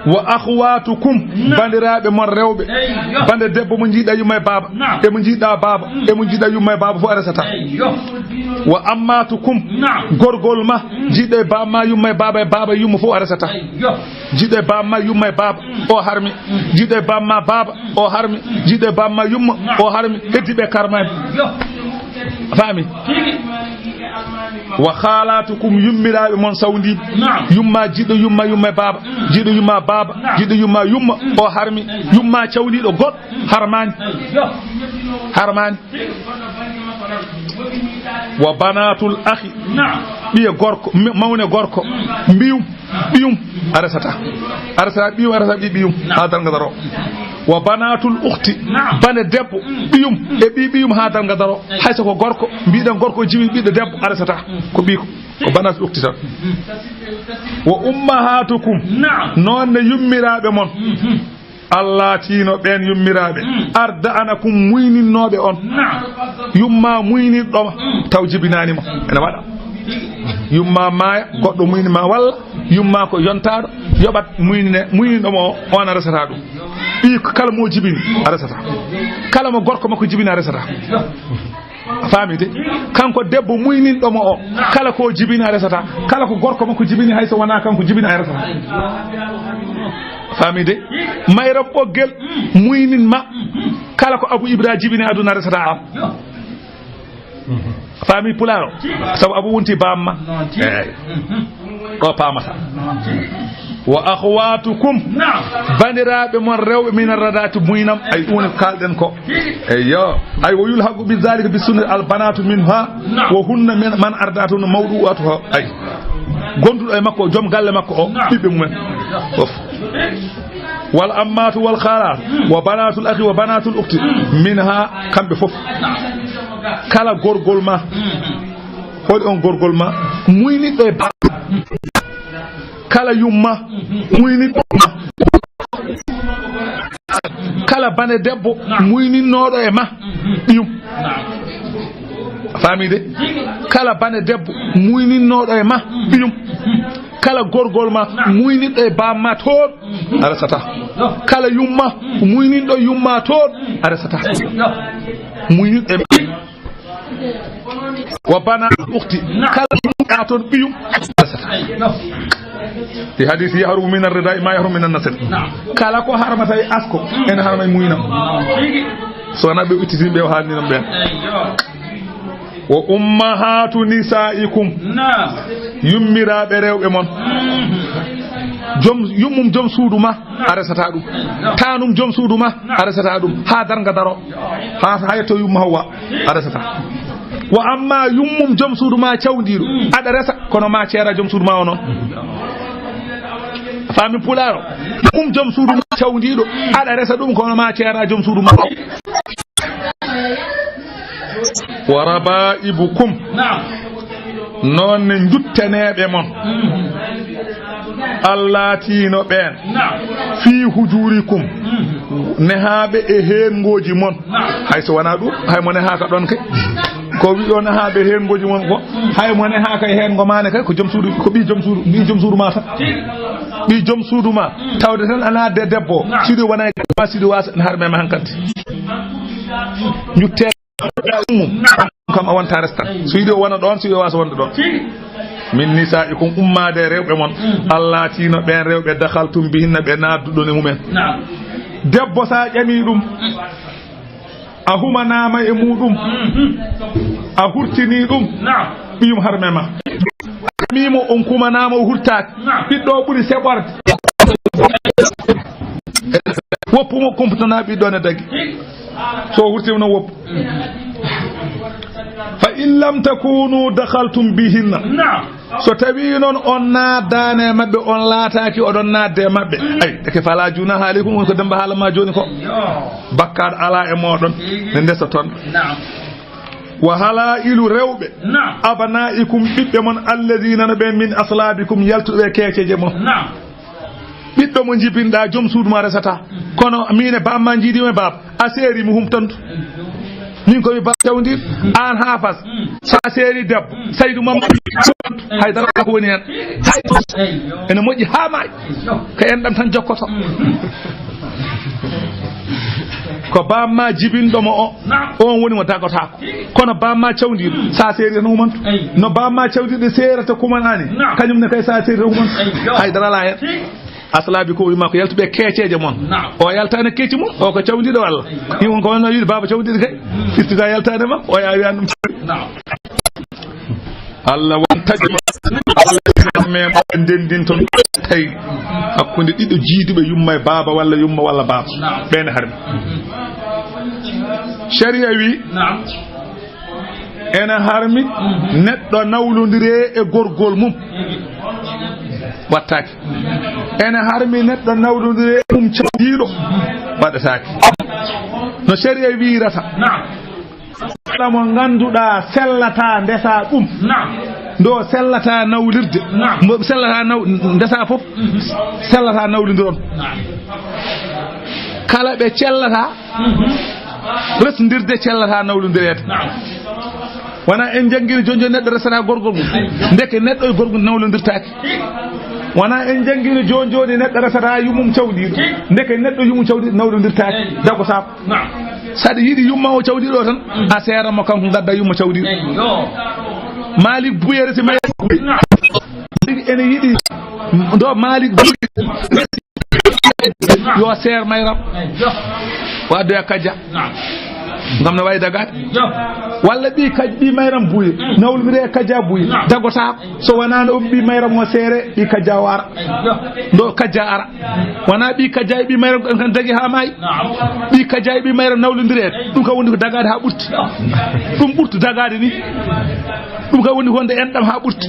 Wa akhwatukum, naam, bandiraaɓe mon rewɓe, eyyo, bande debbo mo njiɗɗa yumma e baaba, naam, e mo njiɗɗa baaba, mm, e mo njiɗɗa yumma e baaba fof a resata. Eyyo. Wa ammatukum, naam, gorgol ma, mm, njiɗɗo e baaba ma yumma e baaba e baaba e yumma fof a resata. Eyyo. Njiɗɗo e baaba ma yumma e baaba, mm, o harmi. Mm. Njiɗɗo e baaba ma baaba, o harmi. Mm. Njiɗɗo e baaba ma yumma, naam, o harmi. Heddi ɓe karmani. Eyyo. A faami? Tigi. Wa khalatukum, yummiraaɓe mon sawndiiɓe. Naam. Yumma jiɗɗo yumma, yumma e baaba. Mm. Jiɗɗo yumma baaba. Naam. Jiɗɗo yumma yumma. Mm. O harmi. Mm. Yumma cawliiɗo goɗɗo. Mm. Harmaani. Eyyo. Harmaani. Wa banatul akhi. Naam. Ɓiye gorko, m-, mawne gorko. Mm. Mbiyum. Ɓiyum a resata. A resata ɓiyum, a resata ɓi ɓiyum. Naam. Haa darnga daro. Wa banatul ukhti. Naam. Bane debbo. Mm. Ɓiyum. Mm. E ɓi ɓiyum haa darnga daro. Eyi. Hay so ko gorko, mbiɗen gorko o jiwi ɓiɗɗo debbo, a resata. Mm. Ko ɓiyko. Ko banatul ukhti tan. Mm. Wa ummahatukum. Naam. Noon ne yummiraaɓe mon. Mm-hmm. Allati no ɓeen yummiraaɓe. Mm. Arda'anakum, muyninnooɓe on. Naam. Yumma muyninɗo ma. Mm. Taw jibinaani ma. Ene waɗa. Yumma maaya, goɗɗo muyni ma walla yumma ko yontaaɗo, yoɓat muynine, muyninɗo mo o, on a resata ɗum. Ɓii ko kala mo jibini, a resata. Kala mo gorko makko jibini, a resata. A faami de? Kanko debbo muyninɗo mo o, kala ko jibini, a resata. Kala ko gorko makko jibini, hay so wonaa kanko jibini, a resata. A faami de? Mayra ɓoggel muynin ma, kala ko Abu Ibra jibini aduna, a resata am. Faami pulaar o? Sabu Abu wonti baamma. Noon tigi. Eey. Mhm. Ɗo paamata. Noon tigi. Wa akhwatukum. Naam. Bandiraaɓe mon rewɓe min rada'ati muynam. Ay, ɗum woni ko kaalɗen ko. Tigi. Eyyo. Ay, wa yulhaqu bi dhalika bi sunnati al banatu minha. Naam. Wa hunna min, man arda'athunna mawdu'atuha. Ay. Gonduɗo e makko, joom galle makko o, naam, ɓiɓɓe mumen. Fof. Wal ammatu wal khalatu. Wa banatul akhi wa banatul ukhti. Minha, kamɓe fof. Kala gorgol ma. Hoɗi on gorgol ma, muynitɗo e ba-, kala yumma, muynitɗo e ma. Kala bane debbo, muyninnooɗo e ma, ɓiyum. A faami de? Kala bane debbo, muyninnooɗo e ma, ɓiyum. Kala gorgol ma, muynitɗo e bamma toon, a resata. Kala yumma, muyninɗo yumma toon, a resata. Muynitɗo e wa bana ukhti, kala yumma toon ɓiyum, a resata. Fi hadisi: "Yahrumu min ar-rida'i ma yahrumu min an-nasr." Kala ko harmata e asko, ene harma e muynam. So wonaa ɓe udditini ɓe o haalni non ɓen. Wa ummahatu nisa'ikum. Naam. Yummiraaɓe rewɓe mon. Joom, yummum joom suudu ma, a resata ɗum. Taanum joom suudu ma, a resata ɗum. Haa darnga daro. Haa, haa yetto yumma Hawwa, a resata. Wa amma yummum joom suudu ma cawndiiɗo, aɗa resa, kono ma ceera joom suudu ma o non. Faami pulaaro? Yummum joom suudu ma cawndiiɗo, aɗa resa ɗum, kono ma ceera joom suudu ma o. Wa raba'ibukum. Naam. Noon ne njutteneeɓe mon. Mhm. Allati no ɓeen. Naam. Fi hujurikum. Mhm. Nehaaɓe e heengooji mon. Naam. Hay so wonaa ɗum, hay mo nehaaka ɗoon kay. Ko wi ɗo nehaaɓe e heengooji mon ko, hay mo nehaaka e heengo ma ne kay, ko joom suudu, ko ɓii joom suudu, ɓii joom suudu ma tan. Ɓii joom suudu ma, tawde tan a naatde e debbo, naam, siɗi wona e ma, siɗi waasa, ne harme ma hankadi. Njutte mum, kam a wonta restan. So yiɗi o wona ɗoon, so yiɗi o waasa wonde ɗoon. Min nisa'ikum, ummaade e rewɓe mon. Allati no ɓeen rewɓe, dakhaltum bihinna, ɓe naatduɗon e mumen. Naam. Debbo, so a ƴami ɗum, a humanaama e muɗum, a hurtini ɗum, naam, ɓiyum harme ma. A ƴamimo, on kumanaama, o hurtaaki. Naam. Ɓiɗɗo o ɓuri seɓorde. Woppu mo, kumpitana ɓiɗɗo ne dagi. So o hurtima noon, woppu. Fa in lam takunu dakhaltum bihinna. Naam. So tawi noon on naatdaani e maɓɓe, on laataaki oɗon naatde e maɓɓe, ay, eke fala junaha aleykum, woni ko Demmba haala ma jooni ko. Yo. Bakkaat alaa e mooɗon, mhm, nde ndesoton. Naam. Wa halailu, rewɓe, naam, abnaikum, ɓiɓɓe mon, alladina no ɓe min aslabikum, yaltuɓe keeceeje mon. Naam. Ɓiɗɗo mo jibinɗa, joom suudu ma resata. Kono miin e bamma jiidi mo e baaba. A seeri mo humtantu. Min ko mi ba cawndir, aan haa fas. Sa seeri debbo, Saydu Mamma, haydara ko woni hen. Hay, ene moƴƴi haa maayi. Ko enɗam tan jokkoto. Ko bamma jibinɗo mo o, on woni mo dagotaako. Kono bamma cawndir, sa seeri tan humantu. No bamma cawndir ɗe seerata kumanani, kañum ne kay sa seeri tan humantu. Haydara ala hen. Aslabi ko wima ko yaltuɓe keeceeje mon. Naam. O yaltaani keeci mum, o ko cawndiiɗo Allah. Naam. Iwon ko wonno wiide baaba cawndiiɗo kay. Mm. Firti ka yaltaani ma, o yaa wiyan ɗum. Naam. Allah won taƴi ma. Allah mema ndendinto tawi hakkunde ɗiɗo jiiduɓe yumma e baaba walla yumma walla baaba. Naam. Ɓen harmi. Mm-hmm. Sharia wi, naam, ene harmi, mhm, neɗɗo nawlondire e gorgol mum. Mhm. Wattaaki. Ene harmi neɗɗo nawlondire e mum cawndiiɗo. Waɗataaki. No sharia wiirata. Naam. Kala mo ngannduɗaa sellataa ndesaa ɗum. Naam. Ndo sellataa nawlirde. Naam. Mo sellataa naw-, ndesaa fof. Mhm. Sellataa nawlindiron. Naam. Kala ɓe cellataa, mhm, resndirde cellataa nawlindireede. Naam. Wona en njanngiri jooni jooni neɗɗo resata gorgol mum. Ndeke neɗɗo e gorgol nawlondirtaake. Wona en njanngiri jooni jooni neɗɗo resata yummum cawndiiɗo. Ndeke neɗɗo yummum cawndiiɗo nawlondirtaake. Dago saako. Naam. Saɗa yiɗi yumma o cawndiiɗo o tan, a seera mo kanko, ngadda yumma cawndiiɗo. Eyyo. Malik Buye resi may. Naam. Ene yiɗi ndo Malik Buye. Yo seer mayram. Eyyo. Wa addoya kajja. Naam. Ngam no wawi dagaade. Eyyo. Walla ɓi kaj-, ɓi mayram buye. Mm. Nawlondire e kajja buye. Naam. Dagotaako. So wonaa no ɓi mayram o seere, ɓi kajja o ara. Eyyo. Ndo kajja ara. Wonaa ɓi kajja e ɓi mayram kan dagi haa maayi. Naam. Ɓi kajja e ɓi mayram nawlondireede. Ɗum kam woni ko dagaade haa ɓurti. Ɗum ɓurti dagaade ni. Ɗum kam woni wonde enɗam haa ɓurti.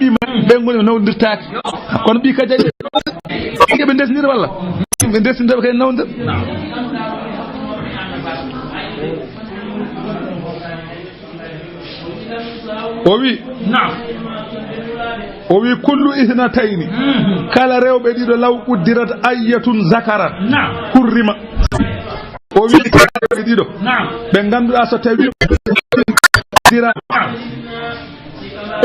Ɓi ma-, ɓe ngoni nawlondirtaake. Kono ɓi kajja ɓe ndesndir walla? Ɓe ndesndir ɓe kay nawlondir. O wi, naam, o wi, "Kullu ithnatayni, mhm, kala rewɓe ɗiɗo, law quddirat ayyatun zakarat, naam, hurrima." O wi, "Kala rewɓe ɗiɗo, naam, ɓe ngannduɗaa so tawi dira, naam,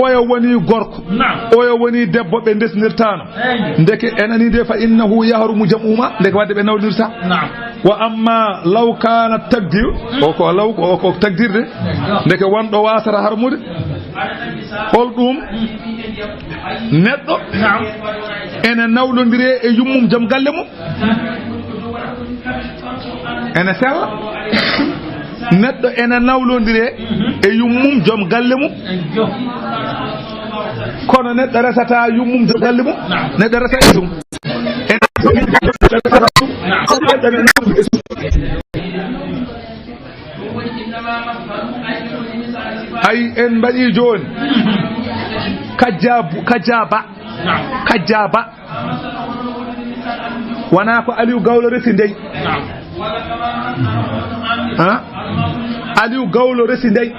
oya woni gorko, naam, oya woni debbo, ɓe ndesnirtaano." Eey. Ndeke en ani de, "Fa innahu yahrumu jam'uhuma." Ndeke wadde ɓe nawlirta. Naam. Wa amma law kana taqdir, o ko law, o ko taqdir de. Ndeke wonɗo wasata harmude. Hol ɗum? Neɗɗo, naam, ene nawlondire e yummum, joom galle mum. Ene sella. Neɗɗo ene nawlondire e yummum, joom galle mum. Kono neɗɗo resata yummum, joom galle mum. Neɗɗo resa e ɗum. Ay, en mbaɗi jooni. Kajjaabu, kajjaaba. Kajjaaba. Wonaa ko Aliou Gawlo resi ndey. Ha? Aliou Gawlo resi ndey.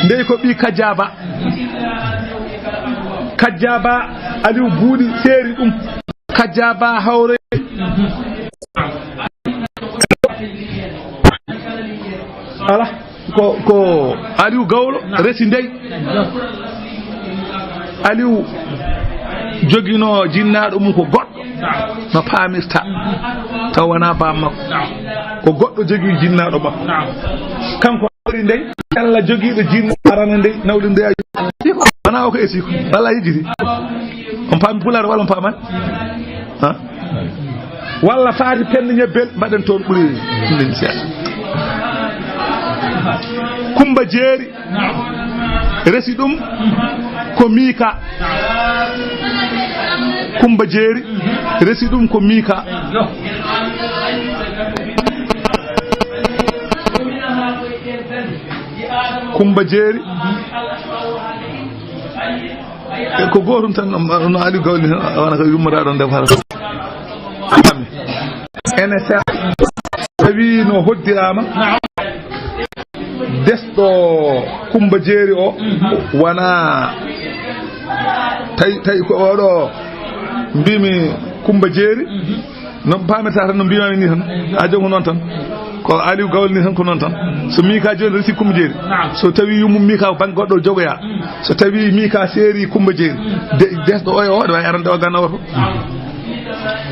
Ndey ko ɓii kajjaaba. Kajjaaba, Aliou buuɗi seeri ɗum. Kajjaaba hawre. Ala, ko, ko Aliou Gawlo resi ndey. Aliou joginoo jinnaaɗo mum ko goɗɗo no paamirta, taw wonaa baaba makko. Ko goɗɗo jogii jinnaaɗo makko. Kanko ari ndey, Alla jogiiɗo jinna arana ndey, nawde ndey. Wonaa o ko esi ko, walla a yejjiti? On paami Pulaar walla on paamaani? Ha? Walla Faati Penda Ñebbel, mbaɗen toon ɓuri ɗum seeɗa. Kumba Jeeri resi ɗum ko Miika. Kumba Jeeri resi ɗum ko Miika. Kumba Jeeri. E ko gootum tan, no Aliou Gawlo ni tan, wona ko yummoraaɗo nde fara. Ene sa-, tawi no hoddiraama, desɗo Kumba Jeeri o, wona tawi, tawi ko oɗo mbimi Kumba Jeeri. No paamirta tan, no mbimami ni tan, a joom ko noon tan. Ko Aliou Gawlo ni tan, ko noon tan. So Miika jooni resi Kumba Jeeri. Naam. So tawi yummum Miika ko bannge goɗɗo jogoya. So tawi Miika seeri Kumba Jeeri. De, desɗo oya o, ɗo wawi arande o ganna oto.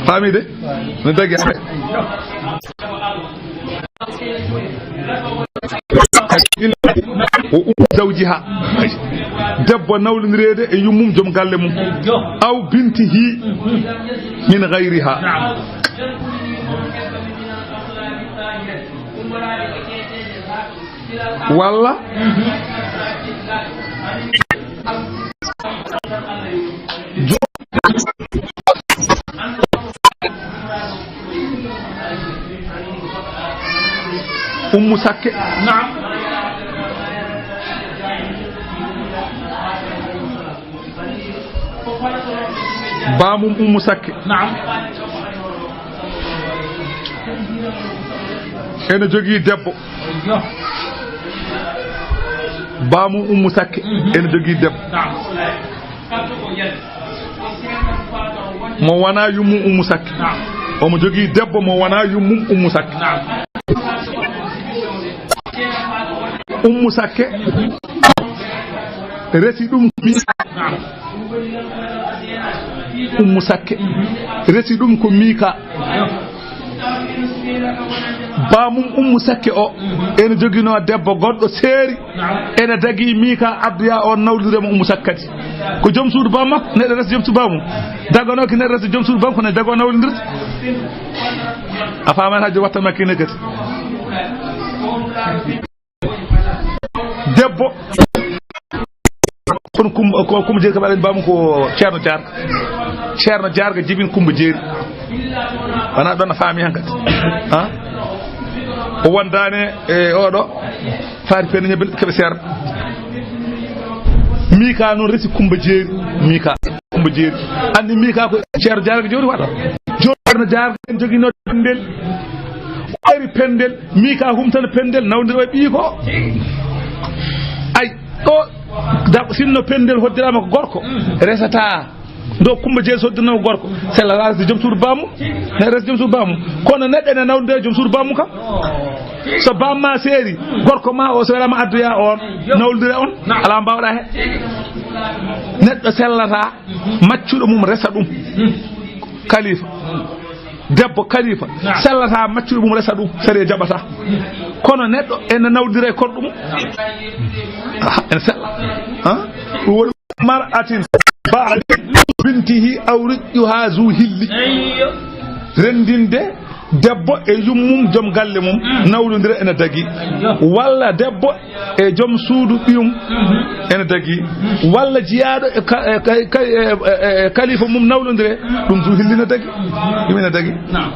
Faami de? No dagi hare. O ummu zawjiha. Debbo nawlondireede e yummum, joom galle mum. Aw bintihi min gayriha. Walla Ummu Sakke. Naam. Baamum Ummu Sakke. Naam. Ene jogii debbo. Baamum Ummu Sakke. Mhm. Ene jogii debbo. Naam. Mo wonaa yummum Ummu Sakke. Naam. Omo jogii debbo mo wonaa yummum Ummu Sakke. Naam. Ummu Sakke resi ɗum ko Miika. Ummu Sakke resi ɗum ko Miika. Baamum Ummu Sakke o ene joginoo debbo goɗɗo seeri, ene dagii Miika addoya o nawlidira mo Ummu Sakke kadi. Ko joom suudu baam makko, neɗɗo resa joom suudu baamum. Daganooki neɗɗo resa joom suudu baam, kono dago nawlidirta. A faamaani hajjo watta makki ne kadi. Debbo. Kono Kumba, ko Kumba Jeeri kam aɗa anndi baamum ko Ceerno Jaarga. Ceerno Jaarga jibin Kumba Jeeri. Wonaa ɗoon a faami hankadi. Ha? O wondaani e oɗo. Faati Penda Ñebbel keɓe seer. Miika noon resi Kumba Jeeri. Miika Kumba Jeeri. Anndi Miika ko Ceerno Jaarga jooɗi waɗa. Jooni Ceerno Jaarga en joginoo pendel. O ari pendel. Miika humtana pendel, nawdira e ɓiyi ko. Ay, Ɗo, da-, sinno penndel hoddiraama ko gorko, resata. Ndo Kumba Jeeri soddirnoo ko gorko, sellata resde joom suudu baamu, ne resde joom suudu baamu. Kono neɗɗo ene nawlondira e joom suudu baamu kam. So baamma seeri, gorko ma o, so welaama addoya on, nawlondira on, alaa mbaawɗa he. Neɗɗo sellata, maccuɗo mum resa ɗum. Kalifa. Debbo kalifa. Naam. Sellata maccuɗo mum resa ɗum, sariya jaɓata. Kono neɗɗo ene nawdira e korɗo mum. Ah, ene sella. Ah? Ɗum woni mar'atin ba'da bintihi aw riqquha zu hilli. Eyyo. Renndinde debbo e yummum, joom galle mum, mm, nawlondira ene dagi. Eyyo. Walla debbo e joom suudu ɓiyum, mhm, ene dagi. Walla jiyaaɗo e ka-, e ka-, e ka-, e, e, e kalifa mum nawlondire, ɗum zu hilli ne dagi. Ɗum ene dagi. Naam.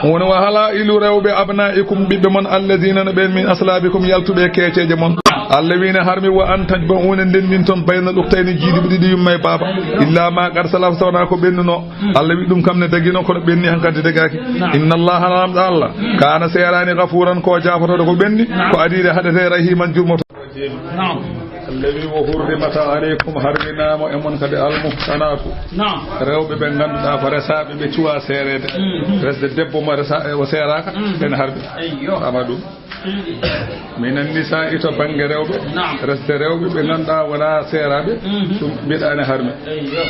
Woni wa halailu rewɓe abnaikum ɓiɓɓe mon alladina no ɓen min aslabikum yaltuɓe e keeceeje mon. Allah wi ne harmi wa an tajma'una ndenndinton bayna luktayni jiiduɓe ɗiɗi yumma e baaba. Illa ma qad salaf sawna ko ɓennuno. Allah wi ɗum kam ne dagino kono ɓenni hankadi dagaki. Naam. Inna Allah lamɗo Allah kana seerani gafuran ko jaafotoɗo ko ɓenni. Naam. Ko adiide haɗete rahiman jurmoto. Naam. Allazi wa hurrimat alaykum harminaama e mon kadi almuhsanatu. Naam. Rewɓe ɓe ngannduɗaa ko resaaɓe ɓe cuwa seereede. Mhm. Resde debbo mo resa o seeraaka. Mhm. Ene harmi. Eyyo. Ama ɗum. Minan nisaa to bannge rewɓe. Naam. Resde rewɓe ɓe ngannduɗaa wonaa seeraaɓe. Mhm. Ɗum mbiɗa ene harmi. Eyyo.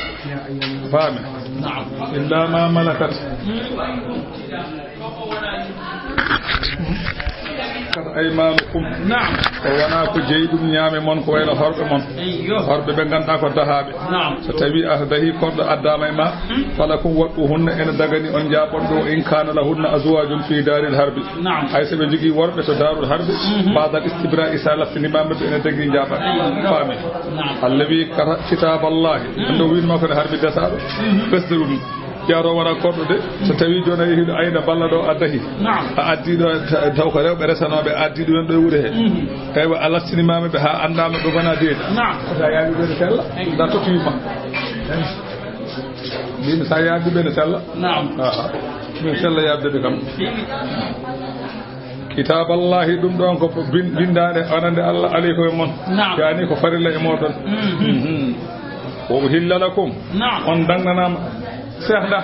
Faame. Naam. Illa ma malakat. Mhm. Kat aymanukum. Naam. Ko wonaa ko jeyi ɗum ñaame mon ko wayno horɓe mon. Eyyo. Horɓe ɓe ngannduɗaa ko dahaaɓe. Naam. So tawi a dahi korɗo addaama e ma, hmm, falakum waɗɗu hunna ene dagani on jaaɓon ɗo in kana lahunna azwajun fi daril harbi. Naam. Hay so ɓe njogii worɓe to daarul harbi, mhm, ba'dal istibra'i sa laftiniima maɓɓe ene dagi jaaɓan. Eyyo. Faami. Naam. Allawi kata kitaballahi. Hmm. Ndo wiin ma ko ne harbi desaaɗo. Mhm. Ɓesde ɗum. Jaaɗo wona korɗo de, so tawi jooni a yehi ɗo ayna balla ɗo a dahi. Naam. A addi ɗo, ta-, taw ko rewɓe resanooɓe, a addi ɗumen ɗo e wure he. Mhm. Eywa, a lastinimaama ɓe haa anndaama ɓe ngona deedi. Naam. Sa yaawi ɓe sella, da totti yumma. Mbimi sa yaawi ɓe ne sella. Naam. Aha. Min sella yaabde ɓe kam. Kitaballahi, ɗum ɗon ko bin-, bindaande onande Allah aleykum e mon. Naam. Yani ko farilla e moɗon. Mhm. Mhm. Wa uhilla lakum. Naam. On dangnanaama. Seeɗa.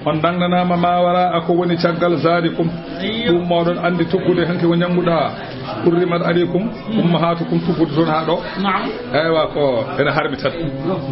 On dangnanaama ma wara a ko woni caggal zalikum. Eyyo. Ɗum moɗon anndi tuggude hanki ko ñannguɗaa. Hurrimat aleykum. Mhm. Ummahatukum tuggude toon haa ɗo. Naam. Eywa, ko ene harmi tan.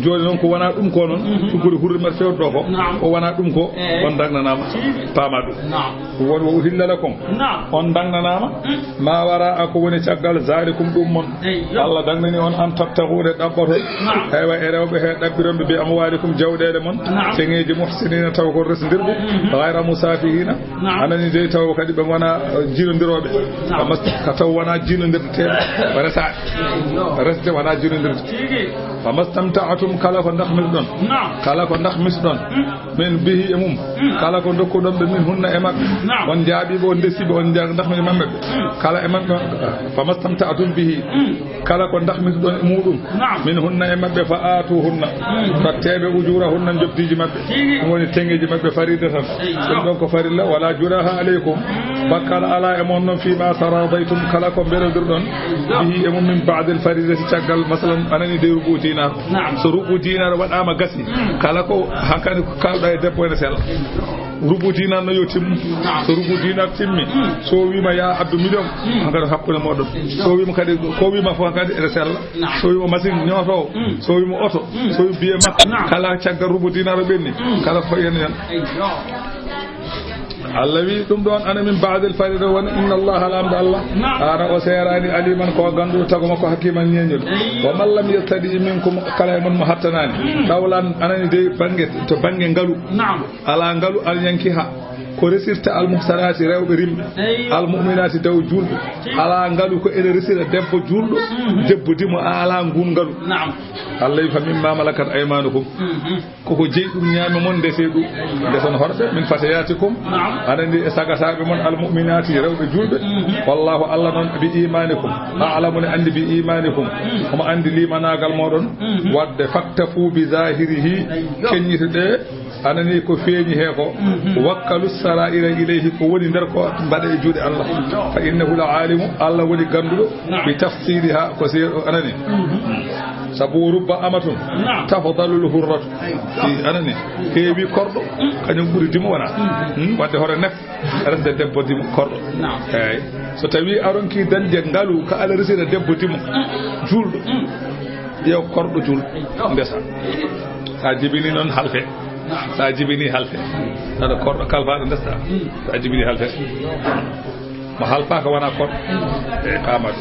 Jooni noon ko wona ɗum ko noon, mhm, tuggude hurrimat fewdo ko, naam, ko wona ɗum ko, eh, on dangnanaama. Tigi. Paama ɗum. Naam. Won wa uhilla lakum. Naam. On dangnanaama. Mm. Ma wara a ko woni caggal zalikum ɗum mon. Eyyo. Allah dangnani on an tabtagude ɗaɓɓoto. Naam. Eywa e rewɓe he ɗaɓɓironɓe bi amwalikum jawɗeele mon. Naam. Teŋeeji muhsinina taw ko resndirɓe. Mhm. Gayra musafihina. Naam. Anani dey taw kadi ɓe ngona, eh, jiinondirooɓe. Naam. Ka mas-, ka taw wona jiinondirde teeɓe. Ko resaɓe. Eyyo. Resde wona jiinondirde. Tigi. Fa mastamta'atum kala ko ndahmirɗon. Naam. Kala ko ndahmirɗon. Mm. Min bihi e mum. Mm. Kala ko ndokkuɗon ɓe min hunna e maɓɓe. Naam. On jaaɓiiɓe, on ndesiiɓe, on nja-, ndahmiri maɓɓe. Mm. Kala e maɓɓe, fa mastamta'atum bihi. Mm. Kala ko ndahmirɗon e muɗum. Naam. Min hunna e maɓɓe fa aatu hunna. Mm. Totteeɓe ujuura hunna njobdiiji maɓɓe. Tigi. Ɗum woni teŋeeji maɓɓe farida tan. Eyyo. Ɗum ɗon ko farilla, wala junaha aleykum. Mm. Bakkal ala e mon noon fii ma taradaytum kala ko mberodirɗon. Eyyo. Bihi e mum min ba'dil faridati caggal masalan anani de rubu dinar. Naam. So rubu dinar waɗaama gasi. Mm. Kala ko hankadi ko kalɗa e debbo ene sella. Rubu dinar no yo timmu. Naam. So rubu dinar timmi, mm, so wiima ya addu million, mm, hankadi hakkunde moɗon. So wiima kadi, ko wiima fof hankadi ene sella. Naam. So wiima machine ñootowo, mm, so wiima oto, mm, so wiima biye makko, naam, kala caggal rubu dinar o ɓenni, mm, kala ko fayi hen hen. Eyyo. Allah wi ɗum ɗon ana min ba'dil farida woni inna Allah lamɗo Allah. Naam. Ana o seerani aliman ko ganduɗo tago makko hakiman ñeñol. Eyyo. Wa man lam yastadi minkum kala e mon mo hattanani. Mm. Ɗawlan anani de bangge to bangge ngalu. Naam. Alaa ngalu an yankiha ko resirta almuhsanaati rewɓe rimɓe. Eyyo. Almu'minaati taw juulɓe. Alaa ngalu ko ene resira debbo juulɗo, mhm, debbo dimo a alaa ngun ngalu. Naam. Allah wi fa mimma malakat aymanukum. Mhm. Koko jeyi ɗum ñaame mon ndese ɗum. Ndeson horɓe min fatayatikum. Naam. Aɗa anndi e sagataaɓe mon almu'minaati rewɓe juulɓe. Mhm. Wallahu Allah noon bi imanikum. A'lamu ne anndi bi imanikum. Mhm. Omo anndi limanaagal moɗon. Mhm. Wadde faktafu bi zahirihi. Eyyo. Keññituɗe Anani ko feeñi he ko. Mhm. Wakkalu sara'ira ilayhi, ko woni nder ko mbaɗe e juuɗe Allah. Fa innahu al alimu, Allah woni ganduɗo. Naam. Bi tafsiliha, ko seeɗo anani. Mhm. Sabu rubba amatun. Naam. Tafdalul hurratu. Fi anani. Heewi korɗo, kañum ɓuri dimo wona. Mhm. Hmm? Wadde hoto nek resde debbo dimo korɗo. Naam. Eyyi. So tawi a ronki dañde ngalu ka ala resira debbo dimo. Mm. Julɗo. Mm. Ƴeew korɗo jul. Ndesa. Sa jibini noon halfe. Naam. Sa jibini halfe. Aɗa korɗo kalfaɗo ndesta. Mm. Sa jibini halfe. Mo halfaka wona korɗo. Mm. E pamata.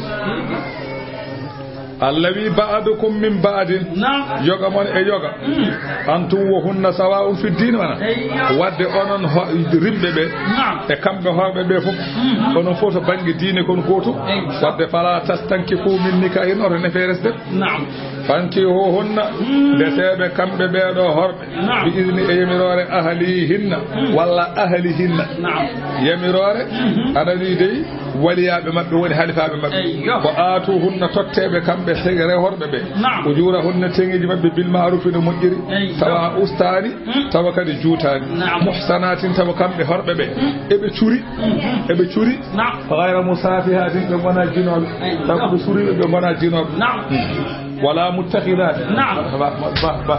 Allawi ba'dukum min ba'din. Naam. Yoga mon e yoga. Mm. Antum wa hunna sawa'un fi ddin wana. Eyyo. Wadde onon ho-, rimɓe ɓe. Naam. E kamɓe horɓe ɓe fof. Mm. Onon fof to bangge diine kon gootum. Eyyo. Wadde fala tastankifu min nikahin, oto nefe resde. Naam. Fankihuhunna, mm, ndeseeɓe kamɓe ɓeeɗo horɓe, naam, bi izni, e yamiroore, ahlihinna, mm, walla ahlihinna. Naam. Yamiroore, mhm, aɗa wi dey waliyaaɓe maɓɓe woni halifaaɓe maɓɓe. Eyyo. Ko aatuhunna totteeɓe kamɓe sege re horɓe ɓe. Naam. Ujurahunna teŋeeji maɓɓe bil ma'rufi no moƴƴiri. Eyyo. Tawa ustaani, mm, tawa kadi juutaani. Naam. Muhsanatin tawa kamɓe horɓe ɓe. Mm. Eɓe curi, mhm, eɓe curi. Naam. Ghayra musafihatin, ɓe ngona jinooɓe. Eyyo. Tawa ko ɓe suriiɓe, ɓe ngona jinooɓe. Naam. Mm. Wala muttakhidati. Naam. Ba, ba, ba, ba.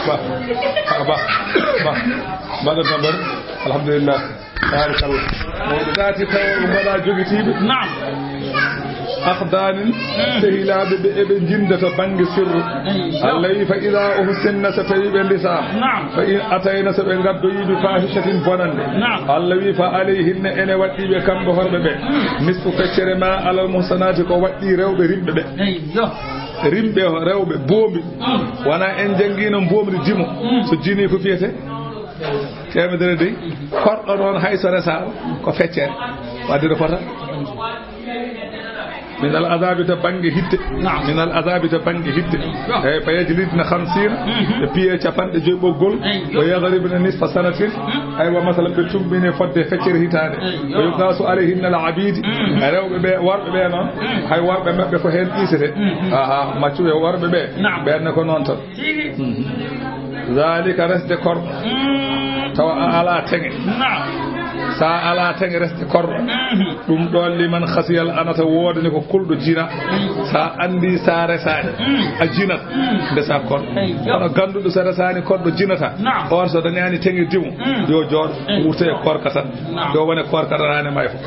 Ba, ba, ba. Mbaɗa tambar. Alhamdulillah. Barakallah. Mawɗo dati taw mbaɗa jogitiiɓe. Naam. Akhdanin, mm, sehilaaɓe ɓe eɓe njinda to bannge sirru. Eyyo. Allah wi fa idha uhsinna, so tawi ɓe ndesa. Naam. Fa in atayna, so ɓe ngaddoyi bi fahishatin bonande. Naam. Allah wi fa alayhinna, ene waɗɗi ɓe kamɓe horɓe ɓe. Mm. Nisfu feccere ma alal muhsanati, ko waɗɗi rewɓe rimɓe ɓe. Eyyo. Rimɓe rewɓe boombi. Mm. Wona en janngiino mboomri dimo. Mm. So jini ko fiyete? Teemedere dey. Korɗo noon hay so resaama ko feccere. Wadde no fota. Min al azabi to bannge hitte. Naam. Min al azabi to bannge hitte. Naam. Eyyi, fa yajlidna khamsina. Mhm. Ɓe piye capanɗe joyi ɓoggol. Eyyo. Wa yadribna nisfa sanatin. Mhm. Aywa, masalan, ɓe tumbine fodde feccere hitaande. Eyyo. Wa yuqasu alayhinna al abidi. Mhm. Rewɓe ɓe, worɓe ɓe noon. Mhm. Hay worɓe maɓɓe ko heen ɗiisete. Mhm. Aha, maccuɓe worɓe ɓe. Naam. Ɓen ne ko noon tan. Tigi. Mhm. Zalika resde korɗo. Mm. Tawa a ala teŋe. Naam. Sa ala teŋe resde korɗo. Mhm. Ɗum ɗon liman khasiyal anata woodani ko kulɗo jina. Mm. Sa andi sa resani. Mm. A jinat. Mm. Ndesa korɗo. Eyyo. Kono ganduɗo so resani korɗo jinata. Naam. On so dañani teŋe dimo. Mm. Yo jooɗo. Mm. Wurte e korka tan. Naam. Yo wone korka tan hane may fo.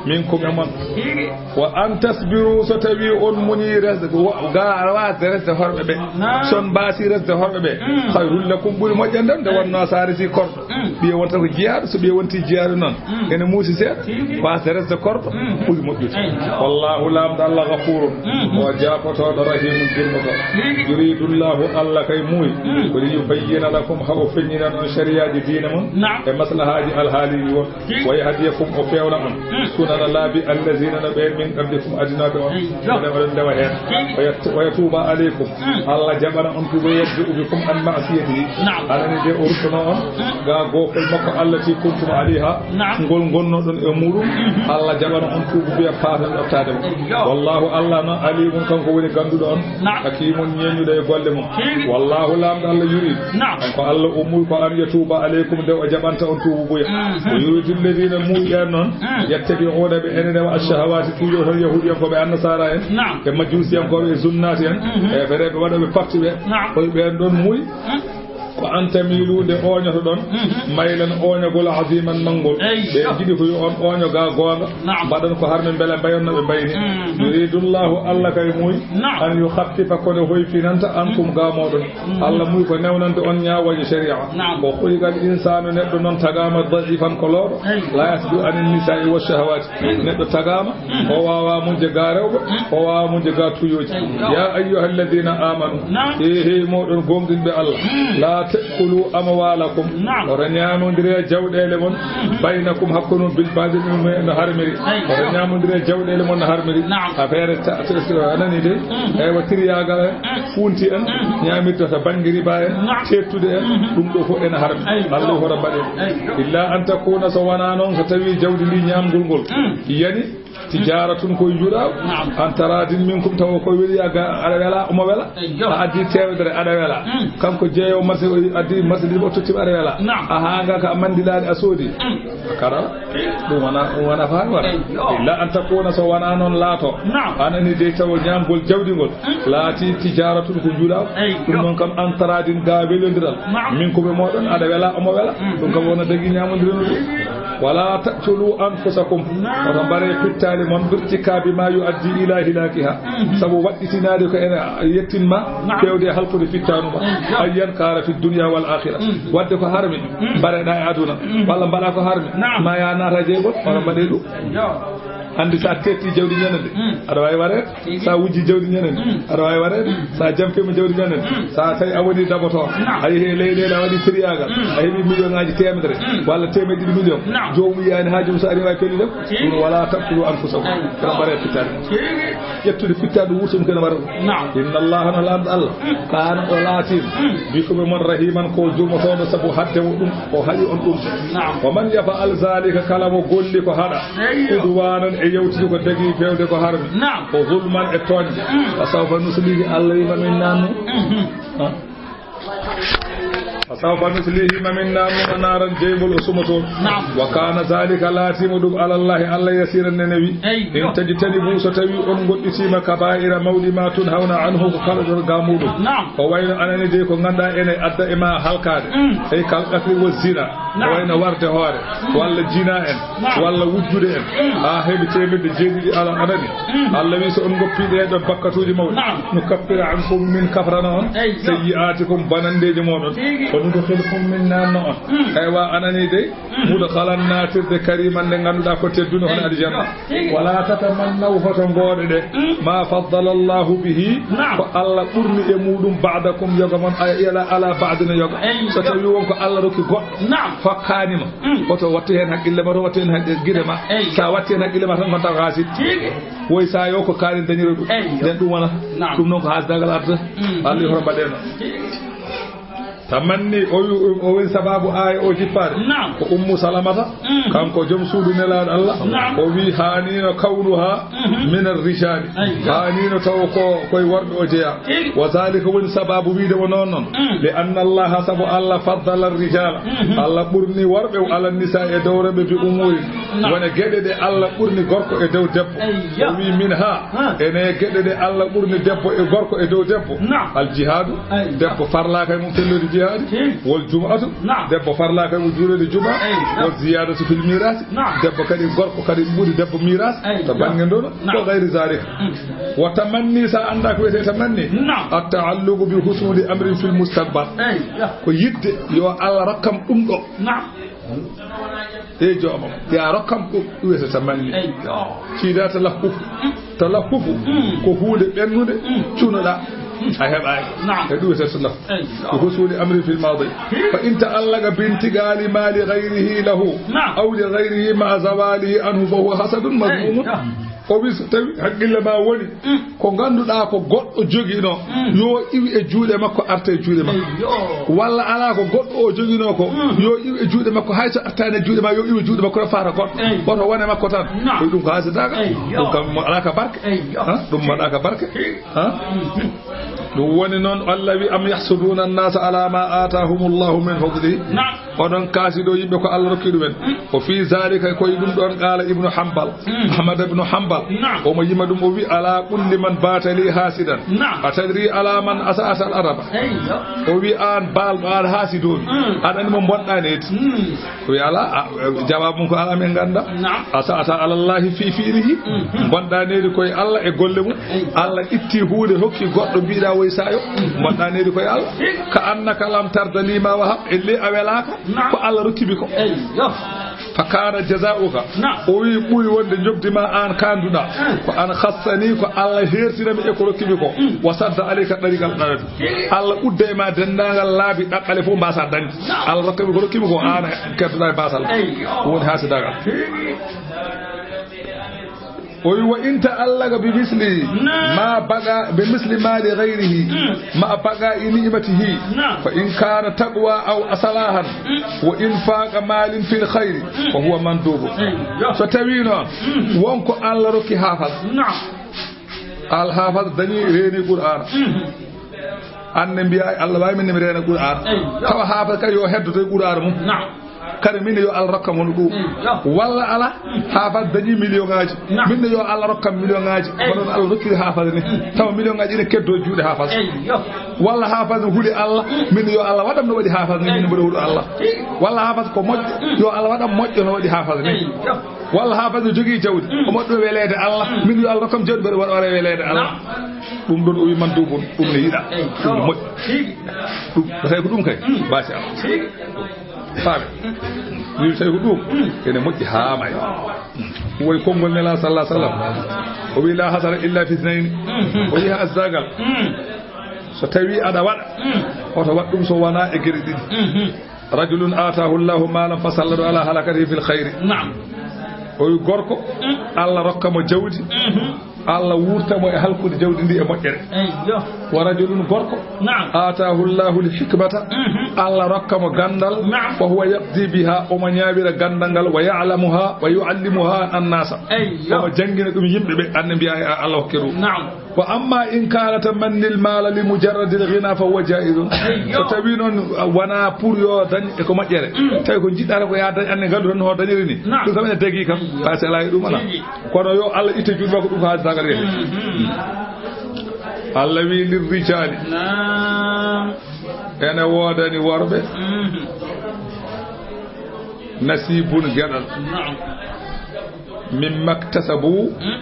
Minkum e mon. Tigi. Wa an tasbiru, so tawi on muñi resde, wa-, ga wasde resde horɓe ɓe. Naam. Son mbasi resde horɓe ɓe. Mm. Khayrul lakum, ɓuri moƴƴande on, nde wonno sa resi korɗo. Mm. Ɓiye wonta ko jiyaaɗo, so ɓiye wonti jiyaaɗo noon. Mm. Ene muusi seeɗa. Tigi. Wasde resde korɗo, mm, ɓuri moƴƴude. Eyyo. Wallahu, Laamɗo Allah, ghafurun. Mm. O jaafotooɗo, rahimun, jurmotooɗo. Tigi. Yuridullahu, Allah kay muuyi. Mm. Ko li yubayyina lakum, ha o feññinan on shari'aaji diine mon. Naam. E maslahaaji alhaaliiji won. Wa yahdiyakum, o fewna on. Mm. Sunana laabi allazina, no ɓe min qablikum, adinooɓe on. Mm. Ene oɗon ndewa heen. Mm. Wa yat-, wa yatuuba aleykum. Mm. Allah jaɓana on tuuba, wa yarji'u bikum an ma'siyatihi. Naam. Anani de o ruttono on. Mm. Ga gofol makko allati kuntum alayha. Naam. Ngol ngonnoɗon e muɗum. Mm-hmm. Allah jaɓana on tuuba, mbiya paaten ɗoftaade mo. Eyyo. Wallahu, Allah noon, alimun, kanko woni ganduɗo on. Naam. Hakimun, ñeeñuɗo e golle mum. Tigi. Wallahu, Laamɗo Allah, yuridu. Naam. Ko Allah o muuyi ko an yatuuba aleykum, nde o jaɓanta on tuububuya. Mhm. O yuridu alladina, muuyi ɓeen noon, mm, yattabi'una, ɓe ene ndewa, ash-shahawati, tuuyo ton yahudiyankooɓe, annasara en, naam, e majusiyankooɓe, e zunnaati en, mhm, e fereeɓe waɗooɓe parti ɓe. Naam. Koye ɓeen ɗoon muuyi. Mm. Ko an tamilu, nde ooñotoɗon, mhm, maylan ooñagol, aziman, manngol. Eyyo. Ɓe njiɗi ko yo on ooño ga goonga. Naam. Mbaɗon ko harmi, mbele mbayon no ɓe mbayni. Mhm. Yuridullahu, Allah kay muuyi, naam, an yukhaffifa, kono hoyfinanta, ankum, mm, ga mooɗon. Mm. Allah muuyi ko newnande on ñaawooje sharia. Naam. Wa khuliqal insanu, neɗɗo noon tagaama da'ifan, ko looɗo. Hey. La yasdu anin nisa'i wa shahawati. Mm. Neɗɗo tagaama, mm, o waawa muñde ga rewɓe, mm, o waawa muñde ga tuyooji. Hey. Ya ayyuhalladhina amanu. Naam. He, he mooɗon goonɗinɓe Allah. Mm. La ta'kulu amwalakum. Naam. Oto ñaamondire jawɗeele mon. Mm. Baynakum, hakkunde mon, bil batil, no harmiri. Hey. Oto ñaamondire jawɗeele mon no harmiri. Naam. Affaire ta-, ta-, a nani de? Mm. Eywa, tiriyaagal en, mm, fuunti en, mm, ñaamirta to bannge riba en, naam, teettude en, mm, ɗum ɗo fof ene harmi. Eyyo. Allah hoto mbaɗen. Eyyo. Illa an takuna, so wonaa noon, so tawii jawdi ndi ñaamgol ngol, mm, yani, Tijaratun ko juuɗa. Naam. An taradin minkum, tawa ko weli a ga-, aɗa wela, omo wela. Eyyo. A addi teemedere, aɗa wela. Mm. Kanko jeeyo marché o addi marché ɗiɗi o tottima, aɗa wela. Naam. A haanga ka mandilaade a soodi. Mm. Kara. Ɗum wona, ɗum wona faami wala. Eyyo. Illa an takuna, so wona noon laato. Naam. Anani dey tawo ñaamgol jawdi ngol. Mm. Laati tijaratun ko juuɗa. Eyyo. Ɗum noon kam an taradin ga welondiral. Naam. Minkum e moɗon, aɗa wela, omo wela. Mm. Ɗum kam wona dagi ñaamondire no ɗum. Wala taqtulu anfusakum. Naam. Oto mbare pittaali mon, birtika bima yuaddi ila hilakiha. Mhm. Sabu waɗɗitinaade ko ene yettin ma, naam, fewde e halkude pittaanu ma. Mhm. Ayyan kana fi dunya wal akhirah. Mhm. Wadde ko harmi, mhm, mbareɗa e aduna. Mhm. Walla mbaɗa ko harmi. Naam. Ma ya naata jeygol, oto mbaɗe ɗum. Yo. Anndi so a tetti jawdi ñande, mm, aɗa waawi wareede. Tigi. So a wujji jawdi ñande, mm, aɗa waawi wareede. Mm. So a jampiima jawdi ñande, mm, so a tawi a woni dabotooɗo, naam, a yehi e leyɗeele, a waɗi firiyaagal, mm, a heɓi million ŋaaji teemedere, mm, walla teemedde ɗiɗi million, naam, joomum yiyaani haaju mum, so ari wawi pellude. Tigi. Ɗum wala taqtulu anfusakum. Ay. Kala mbaɗa e pittaali. Tigi. Ƴettude pittaali wurtum kene wara ɗum. Naam. Inna Allaha, no Laamɗo Allah, mm, kana o laatin, mm, bikum e mon rahiman, ko jurmotooɗo, sabu hadde mo ɗum, o haɗi on ɗum. Naam. Wa man yaf'al zalika, kala mo golli ko haɗa, eyyo, udwanan, e yawtude ko dagi fewde ko harmi, naam, wa zulman, e tooñde, mm, fa sawfa nuslihi, Allah wi ma min nannu. Mhm. Ha? Fa sawfa nuslihi, ma min nannu mo naaran jeygol o sumoto. Naam. Wa kana zalika, laatiima ɗum, ala Allahi, Allah, yasiran, nene wi. Eyyo. In tajtanibu, so tawi on ngoɗɗitiima, kaba'ira, mawɗi ma, tunhawna anhu, ko kala ɗon ga muɗum. Naam. Ko wayno anani dey ko ngannduɗaa ene adda e ma halkaade. Mm. Ey kal qatli wa zina. Ko, naam, wayno warde hoore, walla jina en, naam, walla wujjude en. Mm. Haa heɓi teemedde jeeɗiɗi ala anani. Mm. Allah wi so on ngoppi ɗee ɗon bakkatuuji mawɗi. Naam. Nukaffira ankum, min kafrana on. Eyyo. Sayyi'atikum, bonanndeeji mooɗon. Tigi. Wa nudkhilkum, min naanna on. Mm. Eywa anani dey. Mudkhalan, naatirde, kariman, nde ngannduɗaa ko teddunde, hono aljanna. Wala tatamannaw, hoto ngooɗe ɗe, ma faddala Allahu bihi, ko Allah ɓurni e muɗum, ba'dakum, yoga mon, ay, ala, ala ba'dina, yoga. So tawi won ko Allah rokki goɗɗo, hokkaani ma, hoto wattu heen haqqille ma, hoto wattu heen haqqille gite ma. Sa watti heen haqqille ma tan, ngonta ko haasid. Woy sa yo ko kaari dañira ɗum. Nden ɗum wona. Ɗum noon ko haasidagal arta. Allah, hoto mbaɗɗen noon. Tamanni, o wi, o woni sababu aaya o jippaade. Naam. Ko Ummu Salamata, mm, kanko joom suudu Nelaaɗo Allah. Naam. O wi, haanino kawnuha, mhm, min ar-rijaali. Aywa. Haanino taw ko koye worɓe o jeyaa. Tigi. Wa zalika, woni sababu wiide mo noon noon. Mm. Li anna Allaha, sabu Allah, faddala ar-rijaala. Mhm. Allah ɓurni worɓe o ala nisaa e dow rewɓe bi umuuri. Naam. Wona geɗe ɗe Allah ɓurni gorko e dow debbo. Aywa. O wi, min ha. Ha. Ene geɗe ɗe Allah ɓurni debbo e gorko e dow debbo. Naam. Al jihaadu. Ay. Debbo farlaaka e mum fellude jihaadi. Tigi. Wal jum'atu. Naam. Debbo farlaaka e mum juulde juma. Ay. Wal ziyadatu fil mirasi. Naam. Debbo kadi, gorko kadi ɓuri debbo miras. Ay. To bannge ndono. Naam. Wa gayri zalika. Mm. Wa tamanni, sa annda ko wiyete tamanni. Naam. At ta'alluqu bi husuli amrin fil mustaqbal. Ay. Ko yidde yo Allah rokkam ɗum ɗo. Naam. E joomam, ya rokkam ɗum, ɗum wiyata tamanni. Eyyo. Ciida talahhufu. Mm. Talahhufu, mm, ko huunde ɓennunde, mm, cunoɗa, mm, a heɓaani. Naam. E ɗum wiyata talahhufu. Eyyo. Ko husuli amri fil maadi. Hmm. Fa in ta'allaqa bi intiqali mali ghayrihi lahu, naam, aw li ghayrihi ma'a zawalihi anhu fa huwa hasadun madhmumun. Eyyo. O wi so tawi haqqille ma woni, mm, ko ngannduɗaa ko goɗɗo joginoo, mm, yo iwi e juuɗe makko, arta e juuɗe makko. Eyyo. Walla alaa ko goɗɗo o joginoo ko, mm, yo iwi e juuɗe makko, hay so artaani e juuɗe ma, yo iwi e juuɗe makko, yo faata goɗɗo. Eyyo. Woto wone makko tan. Naam. Ko ɗum ko haasidaagal. Eyyo. Ɗum kam mo alaa ka barke. Eyyo. Ha? Ɗum waɗaa ka barke. Ha? Mm. Ɗum woni noon, Allah wi, am yahsuduna annasa ala ma atahumullahu min fadlihi. Naam. Oɗon kaasido yimɓe ko Allah rokki ɗumen. Mm. O fi zalika, ko e ɗum ɗon, qala Ibnu Hanbal. Mm. Ahmad ibnu Hanbal. Naam. Omo yima ɗum, o wi, ala kulli man bata li hasidan. Naam. A tadri ala man asa'ata al adaba? Eyyo. O wi, an baalɗo, an haasidoomi. Mm. Aɗa anndi mo bonɗaa needi? Mm. O wi, ala, a, jawaabu mum ko ala, min ngannda. Naam. Asa'ata ala Allahi fi fi'lihi. Mm. Bonɗaa needi koye Allah e golle mum. Eyyo. Allah itti huunde, hokki goɗɗo, mbiɗa woy saayo. Mm. Bonɗaa needi koye Allah. Eyyo. Ka annaka lam tarda li ma wahab, e le a welaaka. Naam. Ko Allah rokki mi ko. Eyyo. Fa kana jaza'uka. Naam. O wi, ɓuri wonde njoɓdi ma an kanduɗa. Mm. Ko an khassani, ko Allah hertinami e ko rokki mi ko. Mm. Wa sadda alayka tariqal adab. Mm. Allah udda e ma denndaangal laabi ɗaɓɓale fof mbasa dañde. Naam. Allah rokka mi ko rokki mi ko, an keddoɗa e basal. Eyyo. Woni haasidaagal. Mm. O wi, "Wa in ta'allaqa bi misli Naam. ma baqa, bi misli mali ghayrihi Mm. ma baqa i ni'matihi. Naam. Fa in kana taqwa aw salahan Mm. wa infaqa malin fil khayri Mm. fa huwa mandubu." Eyyo. So tawi noon Mm. won ko Allah rokki Haafas. Naam. Al Haafas dañi reeni Qur'aana. Mm. An ne mbiya, "Allah waawi min ne mi reena Qur'aana." Eyyo. Tawa Haafas kay yo heddoto e Qur'aana mum. Naam. Kadi min ne yo Allah rokka mo ɗum. Eyyo. Walla ala, Haafas dañi million ngaaji. Naam. Min ne yo Allah rokkam million ngaaji. Eyyo. Ko ɗon Allah rokkiri Haafas ni. Mm. Tawa million ngaaji ene keddo juuɗe Haafas. Eyyo. Walla Haafas ne huli Allah, min ne yo Allah waɗam no waɗi Haafas ni, min ne mboɗo huɗo Allah. Eyyo. Walla Haafas ko moƴƴo, Mm. yo Allah waɗam moƴƴo no waɗi Haafas ni. Eyyo. Walla Haafas ne jogii jawdi, Mm. o moƴƴo weleede Allah, Mm. min yo Allah rokkam jawdi mboɗo waɗa weleede Allah. Naam. Ɗum ɗon o wi man duubun, ɗum ne yiɗa. Eyyo. Ɗum ne moƴƴi. Tigi. Ɗum, tawi ko ɗum kay, Mm. baasi Allah. Tigi. Faami. Min tawi ko ɗum, Mm. ene moƴƴi haa may. Ɗum woni konngol Nelaaɗo sallallahu alaihi wasallam. O wi, "La hasara illa fi isnayni." Mm-hmm. O wi, "Ha asdagal." Mm. So tawi aɗa waɗa, Mm. hoto waɗ ɗum so wonaa e geɗe ɗiɗi. Mm-hmm. Rajulun aataahu Allahu maalan fa sallatahu ala halakatihi fil khayri. Naam. O wi gorko, Mm. Allah rokka mo jawdi, Mm-hmm. Allah wurta mo e halkude jawdi ndi e moƴƴere. Eyyo. Wa rajulun gorko, Naam. aataahu Allahu l-hikmata, Mm-hmm. Allah rokka mo ganndal, Naam. wa huwa yaqdi biha, omo ñaawira ganndal ngal, wa ya'lamuha, wa yu'allimuha annasa. Eyyo. Omo janngina ɗum yimɓe ɓe, an ne mbiya, "He, Allah hokke ɗum." Naam. Wa amma in kana tamanni al-mala li mujarradi al-ghina fa huwa jaizun. Eyyo. So tawi noon wona pour yo dañ e ko moƴƴere. Mm. Tawi ko jiɗɗata ko ya dañ, an ne ngandu tan no dañiri ni. Naam. Ɗum kam ene dagi kam. Eyyo. Parce que ala e ɗum ala. Tigi. Kono yo Allah itte juuɗe makko ɗum ko haalata ngal wiyete. Mm-hmm. Allah wi lirrijali. Naam. Ene woodani worɓe. Mm-hmm. Nasibun geɗal. Naam. Mimma iktasabu. Mm.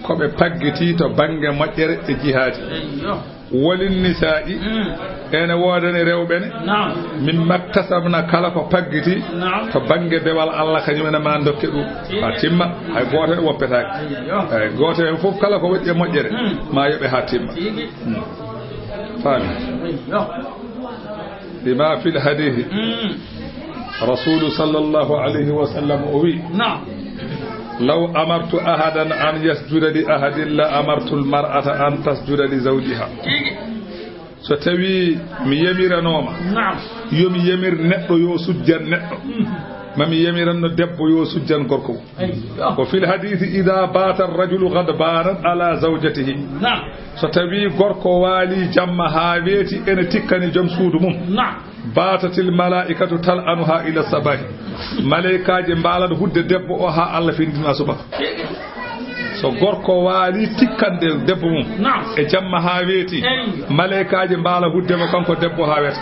Ko ɓe paggiti to bannge moƴƴere e jihaadi. Eyyo. Walin nisaa'i, Mm. ene woodani rewɓe ne. Naam. Mimma iktasabna, kala ko paggiti Naam. to bannge dewal Allah, kañum ene ma dokke ɗum. Tigi. Haa timma, hay gooto heen woppetaake. Eyyo. Hay gooto heen fof kala ko waɗi e moƴƴere, Mm. ma yoɓe haa timma. Tigi. Mm. Faami? Eyyo. Bima fil hadithi. Mm. Rasulu sallallahu alayhi wa sallam o wi, Naam. "Law amartu ahadan an yasjuda li ahadin la amartu al-mar'ata an tasjuda li zawjiha." Tigi. So tawi mi yamiranooma, Naam. yo mi yamir neɗɗo yo sujjan neɗɗo. Mm. Ma mi yamiranno debbo yo sujjan gorko. Eyyo. Wa fil hadithi, "Idha bata ar-rajulu ghadbanan ala zawjatihi." Naam. So tawi gorko waali jamma haa weeti, ene tikkani joom suudu mum. Naam. Batatil malaikatu tal'anuha ila sabahi. Malaykaaji mbaalat hudde debbo o haa Allah findina subaka. So gorko waali tikkande debbo mum Naam. e jamma haa weeti, Eyyo. malaykaaji mbaala hudde mo kanko debbo haa weeta.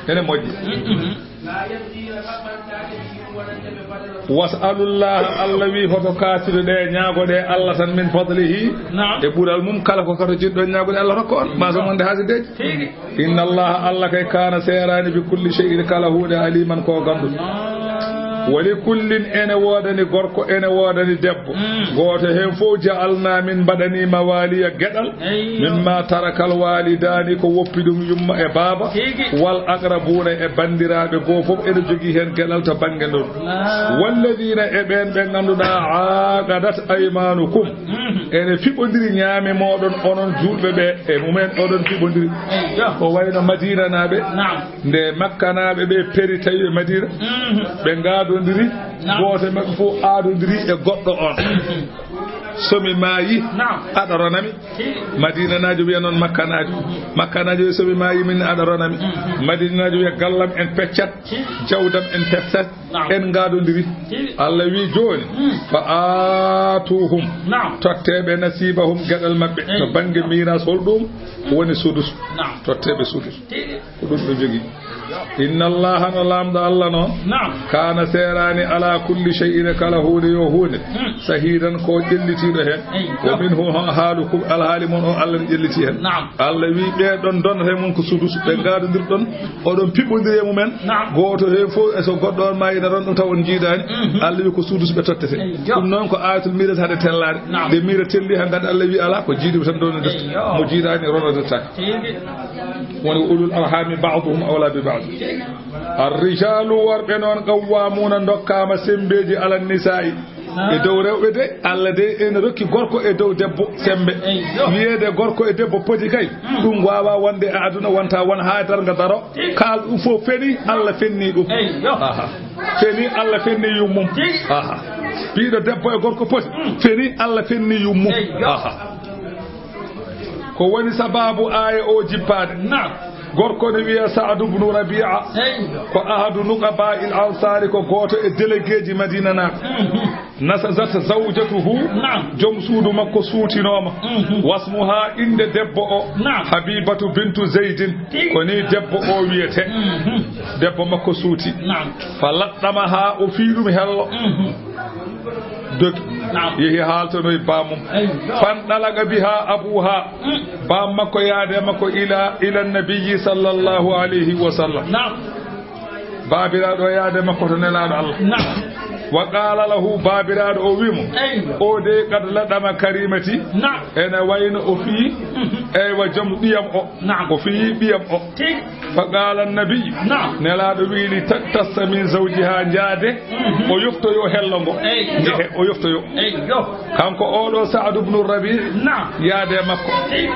Ene moƴƴi. Mm-mm. Was'alullaha, Allah wi hoto kaatiɗo ɗe, ñaago ɗe Allah tan, min fadlihi, Naam. e ɓural mum, kala ko kato jiɗɗon ñaago ɗe Allah rokka on, ma so wonde haasideeji. Tigi. Inna Allaha, Allah kay, kana seeraani, bi kulli shay'in, kala huunde, aliman, ko ganduɗo. Wa li kullin, ene woodani gorko, ene woodani debbo. Mm. Gooto heen fof, ja'alna, min mbaɗani, mawaliya, geɗal. Eyyo. Mimma tarakal walidaani, ko woppi ɗum yumma e baaba. Tigi. Wal aqrabuuna, e banndiraaɓe goo fof ene jogii heen geɗal to bannge ndon. Ah. Walladina, e ɓeen ɓe ngannduɗaa, aqadat aymanukum, Mhm. ene fiɓondiri ñaame mooɗon, onon juulɓe ɓe, e mumen oɗon fiɓondiri. Eyyo. Ko wayno Madinanaaɓe, Naam. nde Makkanaaɓe ɓe peri tawi ɓe Madina, Mhm. ɓe ngaadondiri, Naam. gooto e maɓɓe fof aadondiri e goɗɗo on. Mhm. So mi maayi, Naam. aɗa rona mi. Hi. Madinanaajo wiya noon Makkanaajo. Mhm. Makkanaajo wiya so mi maayi min aɗa rona mi. Mhm. Madinanaajo wiya gallam en peccat, Hi. jawdam en peccat, Naam. en ngaadondiri. Hi. Allah wi jooni, Hmm. fa aatuhum, Naam. totteeɓe nasibahum geɗal maɓɓe. Eyi. To bannge miiras holɗum woni sudus. Naam. Totteeɓe sudus. Hi. Ko ɗum ɓe jogii. Inna Allaha, no Laamɗo Allah noon, Naam. kaana seeraani, ala kulli shay'in, kala huunde yo huunde, Hmm. sahiidan ko ƴellitiiɗo heen. Eyi. Wa minhu, haalu ko alhaali mon o Allah ne ƴelliti heen. Naam. Allah wi ɓe ɗon donata e mon ko sudus, ɓe ngaadondirɗon, oɗon piɓɓondiri e mumen. Naam. Gooto heen fof, e so goɗɗo on maayi, ina ronɗum taw on njiidaani. Mhm. Allah wi ko sudus ɓe tottete. Eyi, yo. Ɗum noon ko aayatul miiras hade tellaade. Naam. Nde miira telli, hankadi Allah wi alaa, ko jiiduɓe tan donata. Eyi, yo. Mo jiidaani ronata tan. Tigi. Woni ulul arhami ba'duhum awla bi ba'd. Tigi. Ar-rijalu, worɓe noon, qawwamuna, ndokkaama sembeeji, ala nisaa'i, E dow rewɓe de, Allah de ene rokki gorko e dow debbo sembe. Eyyo. Wiyeede gorko e debbo poti kay, ɗum waawaa wonde e aduna wonta won haa darnga daro. Kaal ɗum fof feni, Allah fenni ɗum. Eyyo. Aha. Feni, Allah fenni yummum. Tigi. Aha. Piiɗo debbo e gorko poti. Mm. Feni, Allah fenni yummum. Eyyo. Aha. Ko woni sababu aaya o jippaade? Naam. Gorko ne wiya Sa'd ibn Rabi'a. Eyyo. Ko ahadu nuqaba il ansari, ko gooto e délégué ji Madina naaɓe. Mhm. Nasazat zawjatuhu. Naam. Joom suudu makko suutinooma. Mhm. Wasmuha, innde debbo o. Naam. Habibatu bintu Zaydin. Tigi. Ko ni debbo o wiyete. Mhm. Debbo makko suuti. Naam. Fa laɗɗamaha, o fii ɗum hello. Mhm. Dogi. Naam. Yehi haaltanoy baamum. Eyyo. Fandalaga biha abuha. Mm. Baam makko yaade makko ila, ila nabiyyi sallallahu alayhi wa sallam. Naam. Baabiraaɗo yaade makko to Nelaaɗo Allah. Naam. Wa qaala lahu, baabiraaɗo o wi mo, eyyo, o de qad laɗama karimati. Naam. Ene wayno o fii, mhm, eywa, joom ɓiyam o. Naam. O fii ɓiyam o. Tigi. Fa qaala nabi, naam, Nelaaɗo wi, li taktassa min zawjiha, njaade, mhm, o yoftoyo hello ngo. Eyyo. Njehe, o yoftoyo. Eyyo. Kanko oɗo Sa'd ibn Rabi', naam, yaade makko. Tigi.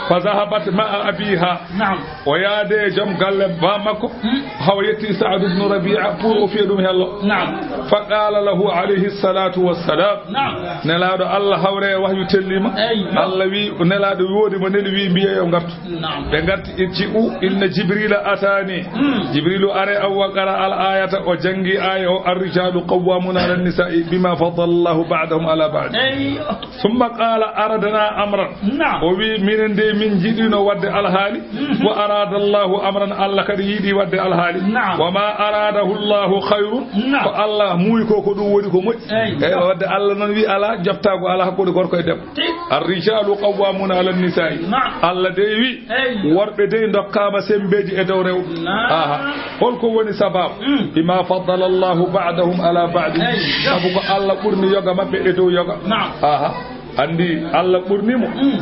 Fa zahabat ma'a abiha. Naam. O yaade e joom galle ba makko, hmm, haw yetti Sa'd ibn Rabi'a pour o fiya ɗum hello. Naam. Fa qaala lahu alayhi salatu wassalam, naam, Nelaaɗo Allah hawre e wahyu tellima. Eyyo. Allah wi, Nelaaɗo woodi mo neli wi, mbiye yo ngartu. Naam. Ɓe ngarti, irji'u, inna Jibrila atani. Hmm. Jibrilu are aw wa qara al ayata, o jangi aya o, ar-rijalu qawwamuna ala nisa'i bima faddala Allahu ba'dahum ala ba'd. Eyyo. Summa qala aradna amran. Naam. O wi, minen de min jiɗino wadde alhaali. Mhm. Wa arada Allahu amran, Allah kadi yiɗi wadde alhaali. Naam. Wa ma aradahu Allahu khayrun. Naam. Ko Allah muuyi ko, ko ɗum woni ko moƴƴi. Eyyo. Eyyo, wadde Allah noon wi ala joftaago, ala hakkunde gorko e debbo. Tigi. Ar-rijalu qawwamuna ala nisa'i. Naam. Allah dey wi, eyyo, worɓe dey ndokkaama sembeeji e dow rewɓe. Naam. Aha. Holko woni sababu? Mm. Bima faddala Allahu ba'dahum ala ba'd. Eyyo. Sabu ko Allah ɓurni yoga maɓɓe e dow yoga. Naam. Aha. Andi Allah ɓurni mo. Mm.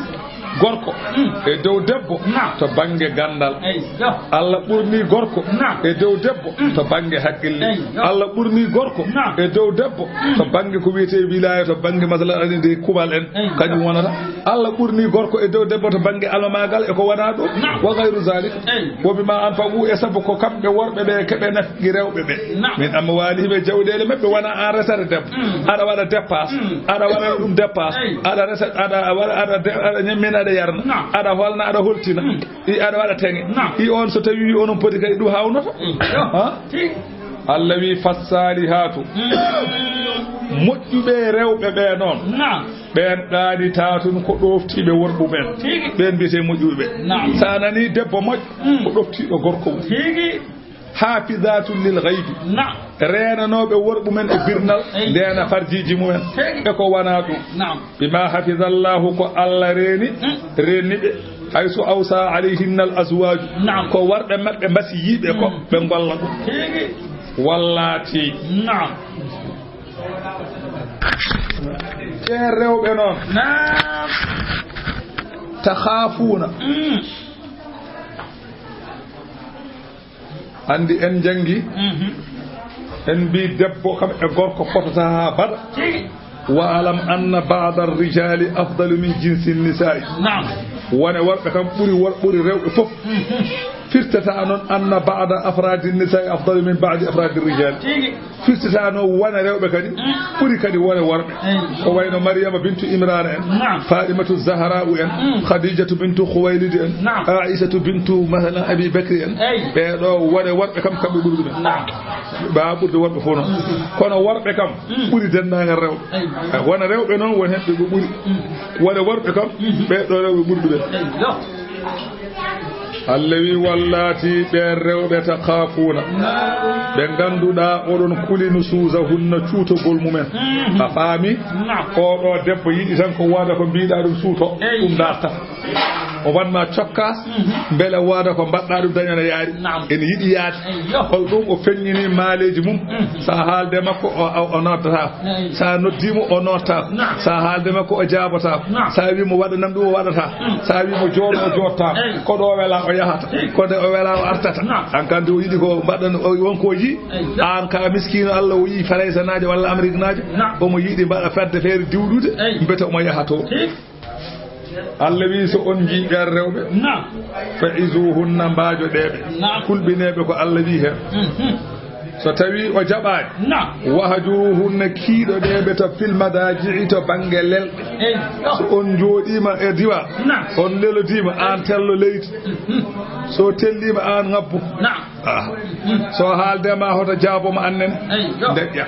Gorko. Mm. E dow debbo. Naam. To bannge gandal. Eyyo. Allah ɓurni gorko. Naam. E dow debbo. Mm. To bannge hakkille. Eyyo. Allah ɓurni gorko. Naam. E dow debbo. Mm. To bannge ko wiyete wilaya, to bannge masalan ani de kuɓal en. Eyyo. Kañum wonata. Allah ɓurni gorko e dow debbo to bannge almamaagal e ko wona ɗum. Naam. Wa ghayru zalik. Eyyo. Wa bima anfaqu, e sabu ko kamɓe worɓe ɓe keɓe nafqi rewɓe ɓe. Naam. Min amwalihim, e jawɗeele maɓɓe, wona an resata debbo. Mm. Aɗa waɗa dépasse. Mm. Aɗa waɗa ɗum dépasse. Eyyo. Aɗa resa, aɗa waɗa, aɗa de-, aɗa ñammina, aɗa yarna. Naam. Aɗa holna, aɗa holtina. Mm. I aɗa waɗa teŋe. Naam. I on so tawi onon poti kay ɗum hawnoto. Mm. Ha? Tigi. Allah wi fassalihatu. Mm. Moƴƴuɓe rewɓe ɓe noon. Naam. Ɓeen ɗaanita tun ko ɗoftiiɓe worɓe mumen. Tigi. Ɓeen mbiyetee moƴƴuɓe. Naam. Sa nani debbo moƴƴo, mm, ko ɗoftiiɗo gorko mum. Tigi. Hafizatun lil ghaybi. Naam. Reenanooɓe worɓe mumen e birnal, eyyo, ndeena farjiiji mumen. Tigi. E ko wona ɗum. Naam. Bima hafizallahu, ko Allah reeni, mm, reenni ɓe. Haysu awsa alayhinna al azwaju. Naam. Ko worɓe maɓɓe mbasiyiiɓe ko, mm, ɓe ngolla ɗum. Tigi. Wallati. Naam. Ɓeen rewɓe noon. Naam. Takhafuuna. Mm. Anndi en njanngi, mhm, en mbii debbo kam e gorko potata haa baɗa. Tigi. Wa alam anna ba'da ar-rijali afdalu min jinsi an-nisa'i. Naam. Wone worɓe kam ɓuri wor-, ɓuri rewɓe fof. Mhm. Firtata noon anna ba'da afradi an-nisa'i afdalu min ba'di afradi ar-rijal. Tigi. Firtata noon wone rewɓe kadi, mm, ɓuri kadi wone worɓe. Eyyi. Ko wayno Maryama bintu Imran en, naam, Fatimatu Zahra'u en, mm, Khadijatu bintu Khuwaylid en, naam, Aishatu bintu, masalan, Abi Bakri en. Eyyi. Ɓee ɗo wone worɓe kam, kamɓe ɓuri ɗumen. Naam. Ɓaa ɓurde worɓe fof noon. Mm. Kono worɓe kam, mm, ɓuri denndaangal rewɓe. Eyyi. Eh, wona rewɓe noon, won heen ɓe ɓuri. Mm. Wona worɓe kam, mm, ɓee ɗo rewɓe ɓuri ɗumen. Eyyi. Allah wi, "Wallati", ɓeen rewɓe, "takhafuuna", ɓe ngannduɗaa oɗon kuli, "nushuzahunna", cuutogol mumen. Mhm. A faami? Naam. Oɗo debbo yiɗi tan ko wooda ko mbiɗa ɗum suuto, eyyi, ɗum dartata. O wanma cokkaas, mbele wooda ko mbaɗɗa ɗum dañana yaari. Naam. Ene yiɗi yaade. Eyyo. Hol ɗum o feññini maaleeji mum. Mhm. Sa haalde makko, o, o, o noddata. Eyyo. Sa noddiimo, o noddata. Naam. Sa haalde makko, o jaabata. Naam. Sa wiimo waɗanam ɗum, o waɗata. Mm. Sa wiimo jooɗo, o jooɗata. Eyyo. Ko ɗo o wela, o yahata. Eyyo. Ko nde o wela, o artata. Naam. An kam nde o yiɗi ko mbaɗan, o, won ko o yiɗi. Eyyo. An ka miskiino Allah o yiɗi Faraysanaajo walla Ameriknaajo. Naam. Omo yiɗi mbaɗa fedde feere diwɗude. Eyyo. Mbete omo yaha to. Eyyo. Allah wi, so on njii ɓeen rewɓe, naam, fa izuhunna, mbaajoɗee ɓe. Naam. Kulɓinee ɓe ko Allah wi heen. Mhm. So tawi o jaɓaani, naam, wahjuruhunna, kiiɗoɗeeɓe to fil madaaji'i, to bannge lelɗe. Eyyo. So on njooɗiima e diiwaan, naam, on lelodiima, aan tello leydi. Mhm. So telliima, aan ŋabbu. Naam. Ah. Mhm. So haalde ma hoto jaabo ma annen. Eyyo. Ndeƴƴa.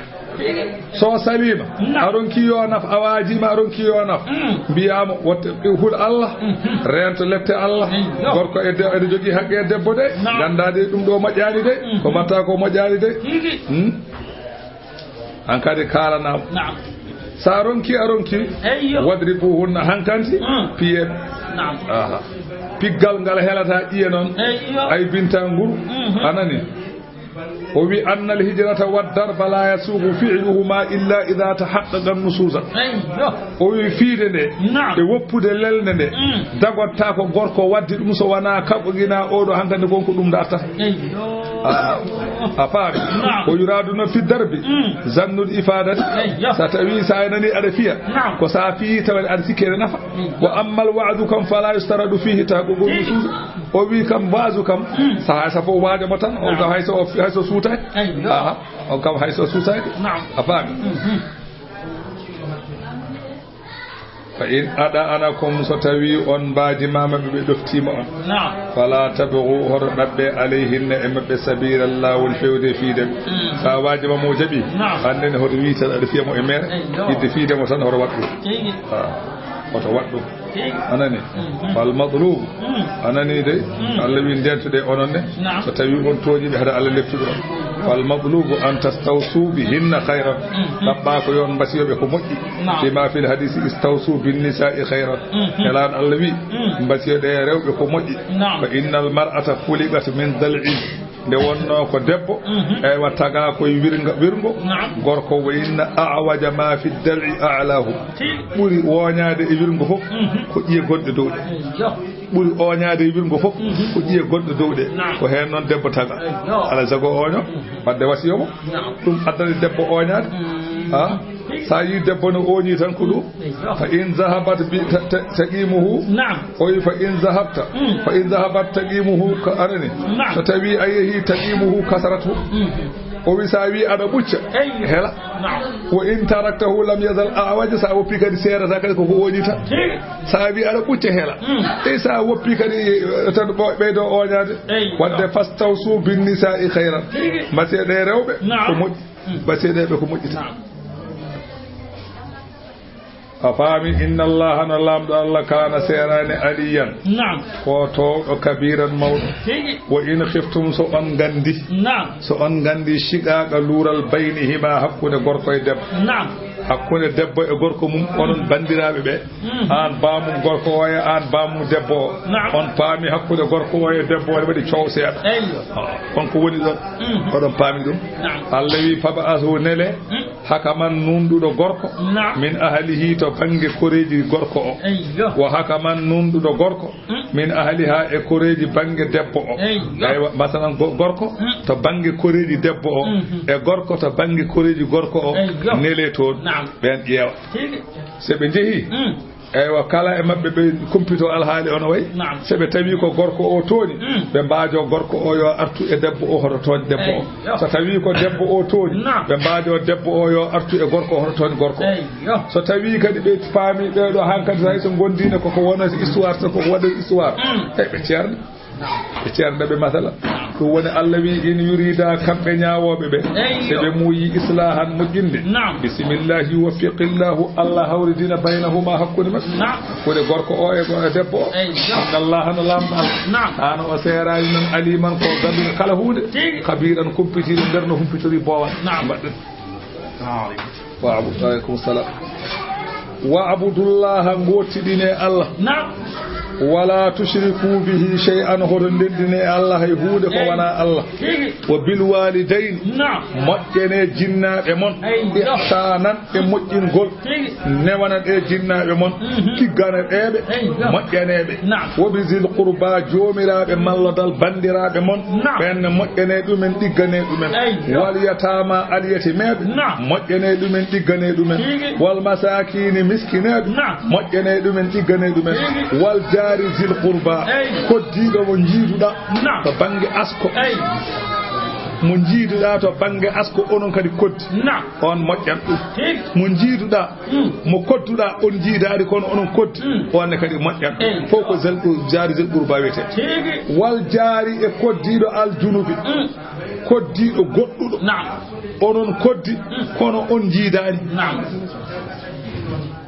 So saliima, naam, a ronki yo naf, a waajiima, a ronki yo naf. Mm. Mbiyaama, wotte, hul Allah, mhm, reento lette Allah. Eyyo. Gorko e de-, ene jogii haqqe e debbo de. Naam. Ganndaa de ɗum ɗo moƴƴaani de. Mhm. Ko mbatta ko moƴƴaani de. Tigi. Hmm? An kadi kaalanaama. Naam. So a ronki, a ronki. Eyyo. Wadribuhunna, hankanti, mm, piye. Naam. Aha. Piggal ngal helata ƴiye noon. Eyyo. Ay binta nguru. Mhm. Anani. O wi, annal hijrata wa darba la yasuugu fi'luhuma illa idha tahaqqaqa nusuza. Eyyo. O wi, fiide nde, naam, e woppude lelnde nde, mm, dagotta ko gorko waddi ɗum so wonaa kaɓɓo gina oɗo hankadi kon ko ɗum darta. Eyyo. A, a faami? Naam. Ko yuraadu no fi darbi, mm, zannul ifadati. Eyyo. So tawi sa nani aɗa fiya, naam, ko sa fiyi tawani aɗa sikki ene nafa. Eyyo. Wa ammal wa'du kam fala yustaradu fihi tahaqququ nusuza. O wi kam, waazu kam, hmm, sahaa so fof waajamo tan, o kam hay so, hay so suutaaki. Eyyo. Aha, on kam hay so suutaaki. Naam. A faami? Mhm. Fa in ada'anakum, so tawi on mbaajimaama ɓe, ɓe ɗoftiima on. Naam. Fala tabghu, hoto ɗaɓɓe alayhinna e maɓɓe sabiila, laawol fewde fiide ɓe. Mm. Sa waajima mo jaɓi, naam, anndene hoto wiite aɗa fiya mo e mere, eyyo, yidde fiide mo tan hoto waɗ ɗum. Tigi. Ah, hoto waɗ ɗum. Anani? Mhm. Fal matlubu. Mm. Anani de? Mm. Allah wi, ndentude onon ne. Naam. So tawi on tooñi ɓe, hada Allah leftuɗo on. Fal matlubu an tastawsu bihinna khayran. Mhm. Ɗaɓɓa ko yo on mbasiyoɓe ko moƴƴi. Naam. Bima fil hadisi istawsu bin nisa'i khayran. Mhm. Nelaɗo Allah wi, mm, mbasiyoɗe rewɓe ko moƴƴi. Naam. Fa innal mar'ata khuliqat min dal'in. Nde wonnoo ko debbo, mhm, eywa, tagaa koye wirnga-, wirngo. Naam. Gorko, wa inna a'waja ma fi dal'i a'lahu. Tigi. Ɓuri ooñaade e wirngo fof, mhm, ko ƴiye gonɗe dow ɗe. Eyyo. Ɓuri ooñaade e wirngo fof, mhm, ko ƴiye gonɗe dow ɗe. Naam. Ko heen noon debbo tagaa. Eyyo. Alaa e sago ooño, mhm, wadde wasiyo mo. Naam. Ɗum addani debbo ooñaade. Mm. Ha? Sa yi debbo no ooñi tan ko ɗum. Fa in zahabat bi ta-, ta-, taqimuhu. Naam. O wi fa in zahabta. Mm. Fa in zahabat taqimuhu ka arani. Naam. So tawi a yehi taqimuhu kasratu. Mm. O wi sa wi aɗa ɓucca. Eyyo. Hela. Naam. Wa in taraktahu lam yazal a'waja, sa woppi kadi seerata kadi koko ooñi tan. Tigi. Sa wi aɗa ɓucca hela. Mm. E sa woppi kadi, eh, tan ɓo-, ɓeydo ooñaade. Eyyo. Wadde fastawsu bin nisa'i khayran. Tigi. Mbasiyoɗe rewɓe, naam, ko moƴƴi. Mm. Mbasiyoɗe ɓe ko moƴƴi tan. Naam. A faami, inna Allaha, no Laamɗo Allah, kaana, seeraani, aliyyan, naam, ko toowɗo, kabiiran, mawɗo. Tigi. Wa in khiftum, so on nganndi, naam, so on nganndi, shiqaaqa, luural, baynihima, hakkunde gorko e debbo. Naam. Hakkunde debbo e gorko mum, onon banndiraaɓe ɓe. Mm. Aan baamum gorko o e aan baamum debbo o. Naam. On paami hakkunde gorko o e debbo o, ene waɗi coow seeɗa. Eyyo. Ah, on ko woni ɗon? Mm. Oɗon paami ɗum? Naam. Allah wi, fab'asu, nele. Mm. Hakaman, nuunɗuɗo gorko, naam, min ahlihi, to bannge koreeji gorko o. Eyyo. Wa hakaman, nuunɗuɗo gorko, mm, min ahliha, e koreeji bannge debbo o. Eyyo. Eywa, masalan, go-, gorko, mm, to bannge koreeji debbo o, mhm, e gorko to bannge koreeji gorko o, eyyo, nele toon, naam, ɓeen ƴeewa. Tigi. So ɓe njehii, mm. Eywa, kala e maɓɓe ɓe kumpito alhaali ono wayi. Naam. So ɓe tawi ko gorko o tooñi, mm, ɓe mbaajo gorko o yo artu e debbo o, hoto tooñ debbo o. Eyyo. So tawi ko debbo o tooñi, naam, ɓe mbaajo debbo o yo artu e gorko o, hoto tooñ gorko o. Eyyo. So tawi kadi ɓe paami ɓee ɗo hankadi, hay so ngondiino koko wona histoire, so koko waɗa histoire, mm, e ɓe ceerna. Ɓe ceerna ɓe, masala. Ɗum woni Allah wi, in yurida, kamɓe ñaawooɓe ɓe, eyyo, so ɓe muuyi islahan, moƴƴinde. Naam. Bisimillahi, yuwaffiqillahu, Allah hawridina baynahuma, hakkunde maɓɓe. Naam. Hakkunde gorko o e go-, e debbo o. Eyyo. Inna Allaha, no Laamɗo Allah. Naam. Hano o seeraani noon, aliman, ko ganduɗo kala huunde. Tigi. Kabiran, kumpitiiɗo nder no humpitori boowal. Naam. Mbaɗɗen. Salamu aleykum. Wa abu-, aleykum salam. Wa abudullaha, ngootiɗine Allah. Naam. Wala tushriku bihi shay'an, hoto ndenndine e Allah hay huunde ko wonaa Allah. Tigi. Wa bil walidayni, naam, moƴƴanee jinnaaɓe mon, eyyo, ihsaanan, e moƴƴingol. Tigi. Newana ɗe jinnaaɓe mon, mhm, tiggana ɗeeɓe, eyyo, moƴƴanee ɓe. Naam. Wa bi zil qurba, joomiraaɓe malla dal banndiraaɓe mon, naam, ɓeen ne moƴƴanee ɗumen, ɗigganee ɗumen. Eyyo. Wal yataama, alyatimeeɓe, naam, moƴƴanee ɗumen, ɗigganee ɗumen. Tigi. Wal masaakiini, miskineeɓe, naam, moƴƴanee ɗumen, ɗigganee ɗumen. Tigi. Wal jaari zil qurba, eyyo, koddiiɗo mo njiiduɗaa, naam, to bannge asko. Eyyo. Mo njiiduɗaa to bannge asko, onon kadi koddi. Naam. On moƴƴan ɗum. Tigi. Mo njiiduɗaa, mm, mo kodduɗaa, on njiidaani kono onon koddi. Mm. On ne kadi moƴƴan. Eyyo. Fof ko zel-, jaari zil qurba wiyetee. Tigi. Wal jaari, e koddiiɗo al junubi. Mm. Koddiiɗo goɗɗuɗo. Naam. Onon koddi, mm, kono on njiidaani. Naam.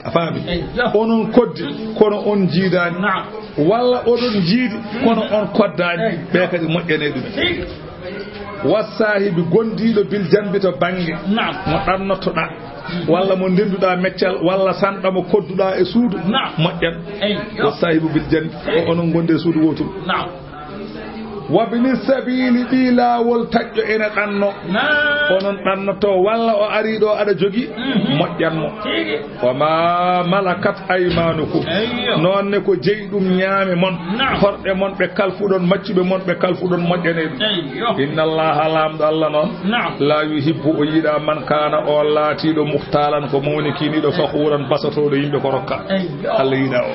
A faami? Eyyo. Onon koddi, mm, kono on njiidaani. Naam. Walla oɗon njiidi, kono on koddaani. Eyyo. Ɓe kadi moƴƴanee ɗum. Tigi. Wassaahibi, gondiiɗo bil janbi to bannge. Naam. Mo ɗannottoɗaa. Walla mo ndennduɗaa meccal, walla sanɗa mo kodduɗaa e suudu. Naam. Moƴƴan. Eyyo. Wassaahibu bil janbi, ko onon ngondi e suudu wootu. Naam. Wabni sabiili, ɓii laawol taƴƴo ene ɗanno. Naam. Onon ɗannotoo, walla o arii ɗo aɗa jogii, mhm, moƴƴan mo. Tigi. Wa ma malakat aymaanukum. Eyyo. Noon ne ko jeyi ɗum ñaame mon. Naam. Horɓe mon ɓe kalfuɗon, maccuɓe mon ɓe kalfuɗon, moƴƴanee ɗum. Eyyo. Inna Allaha, Laamɗo Allah noon. Naam. La yuhibbu, o yiɗaa, man kaana, o laatiiɗo, muhtaalan, ko mawnikiniiɗo, faxuuran, basotooɗo yimɓe ko rokka. Eyyo. Allah yiɗaa o.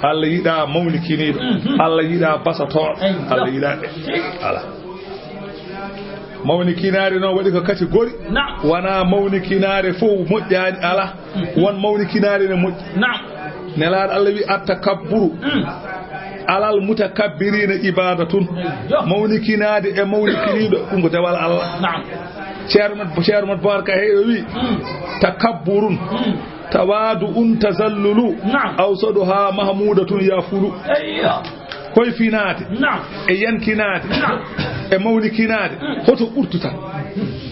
Allah yiɗaa mawnikiniiɗo. Mhm. Allah yiɗaa basotooɗo. Eyyo. Allah yiɗaa ɓe. Tigi. Ala. Mawnikinaare noon waɗi ko kati gori. Naam. Wonaa mawnikinaare fof moƴƴaani, alaa. Mhm. Won mawnikinaare ne moƴƴi. Naam. Nelaaɗo Allah wi, "Attakabburu, mm, alal mutakabbirina ibadatun." Yo. Mawnikinaade e mawnikiniiɗo, ɗum ko dewal Allah. Naam. Ceerno Mat, Ceerno Mat Bocar Ka Heyɗo wi, mm, "Takabburun." Mm. Tawaadu'un tazallulu, naam, awsaduha mahmudatun yafulu. Eyyo. Hoyfinaade, naam, e yankinaade, naam, e mawnikinaade, mm, hoto ɓurtu tan.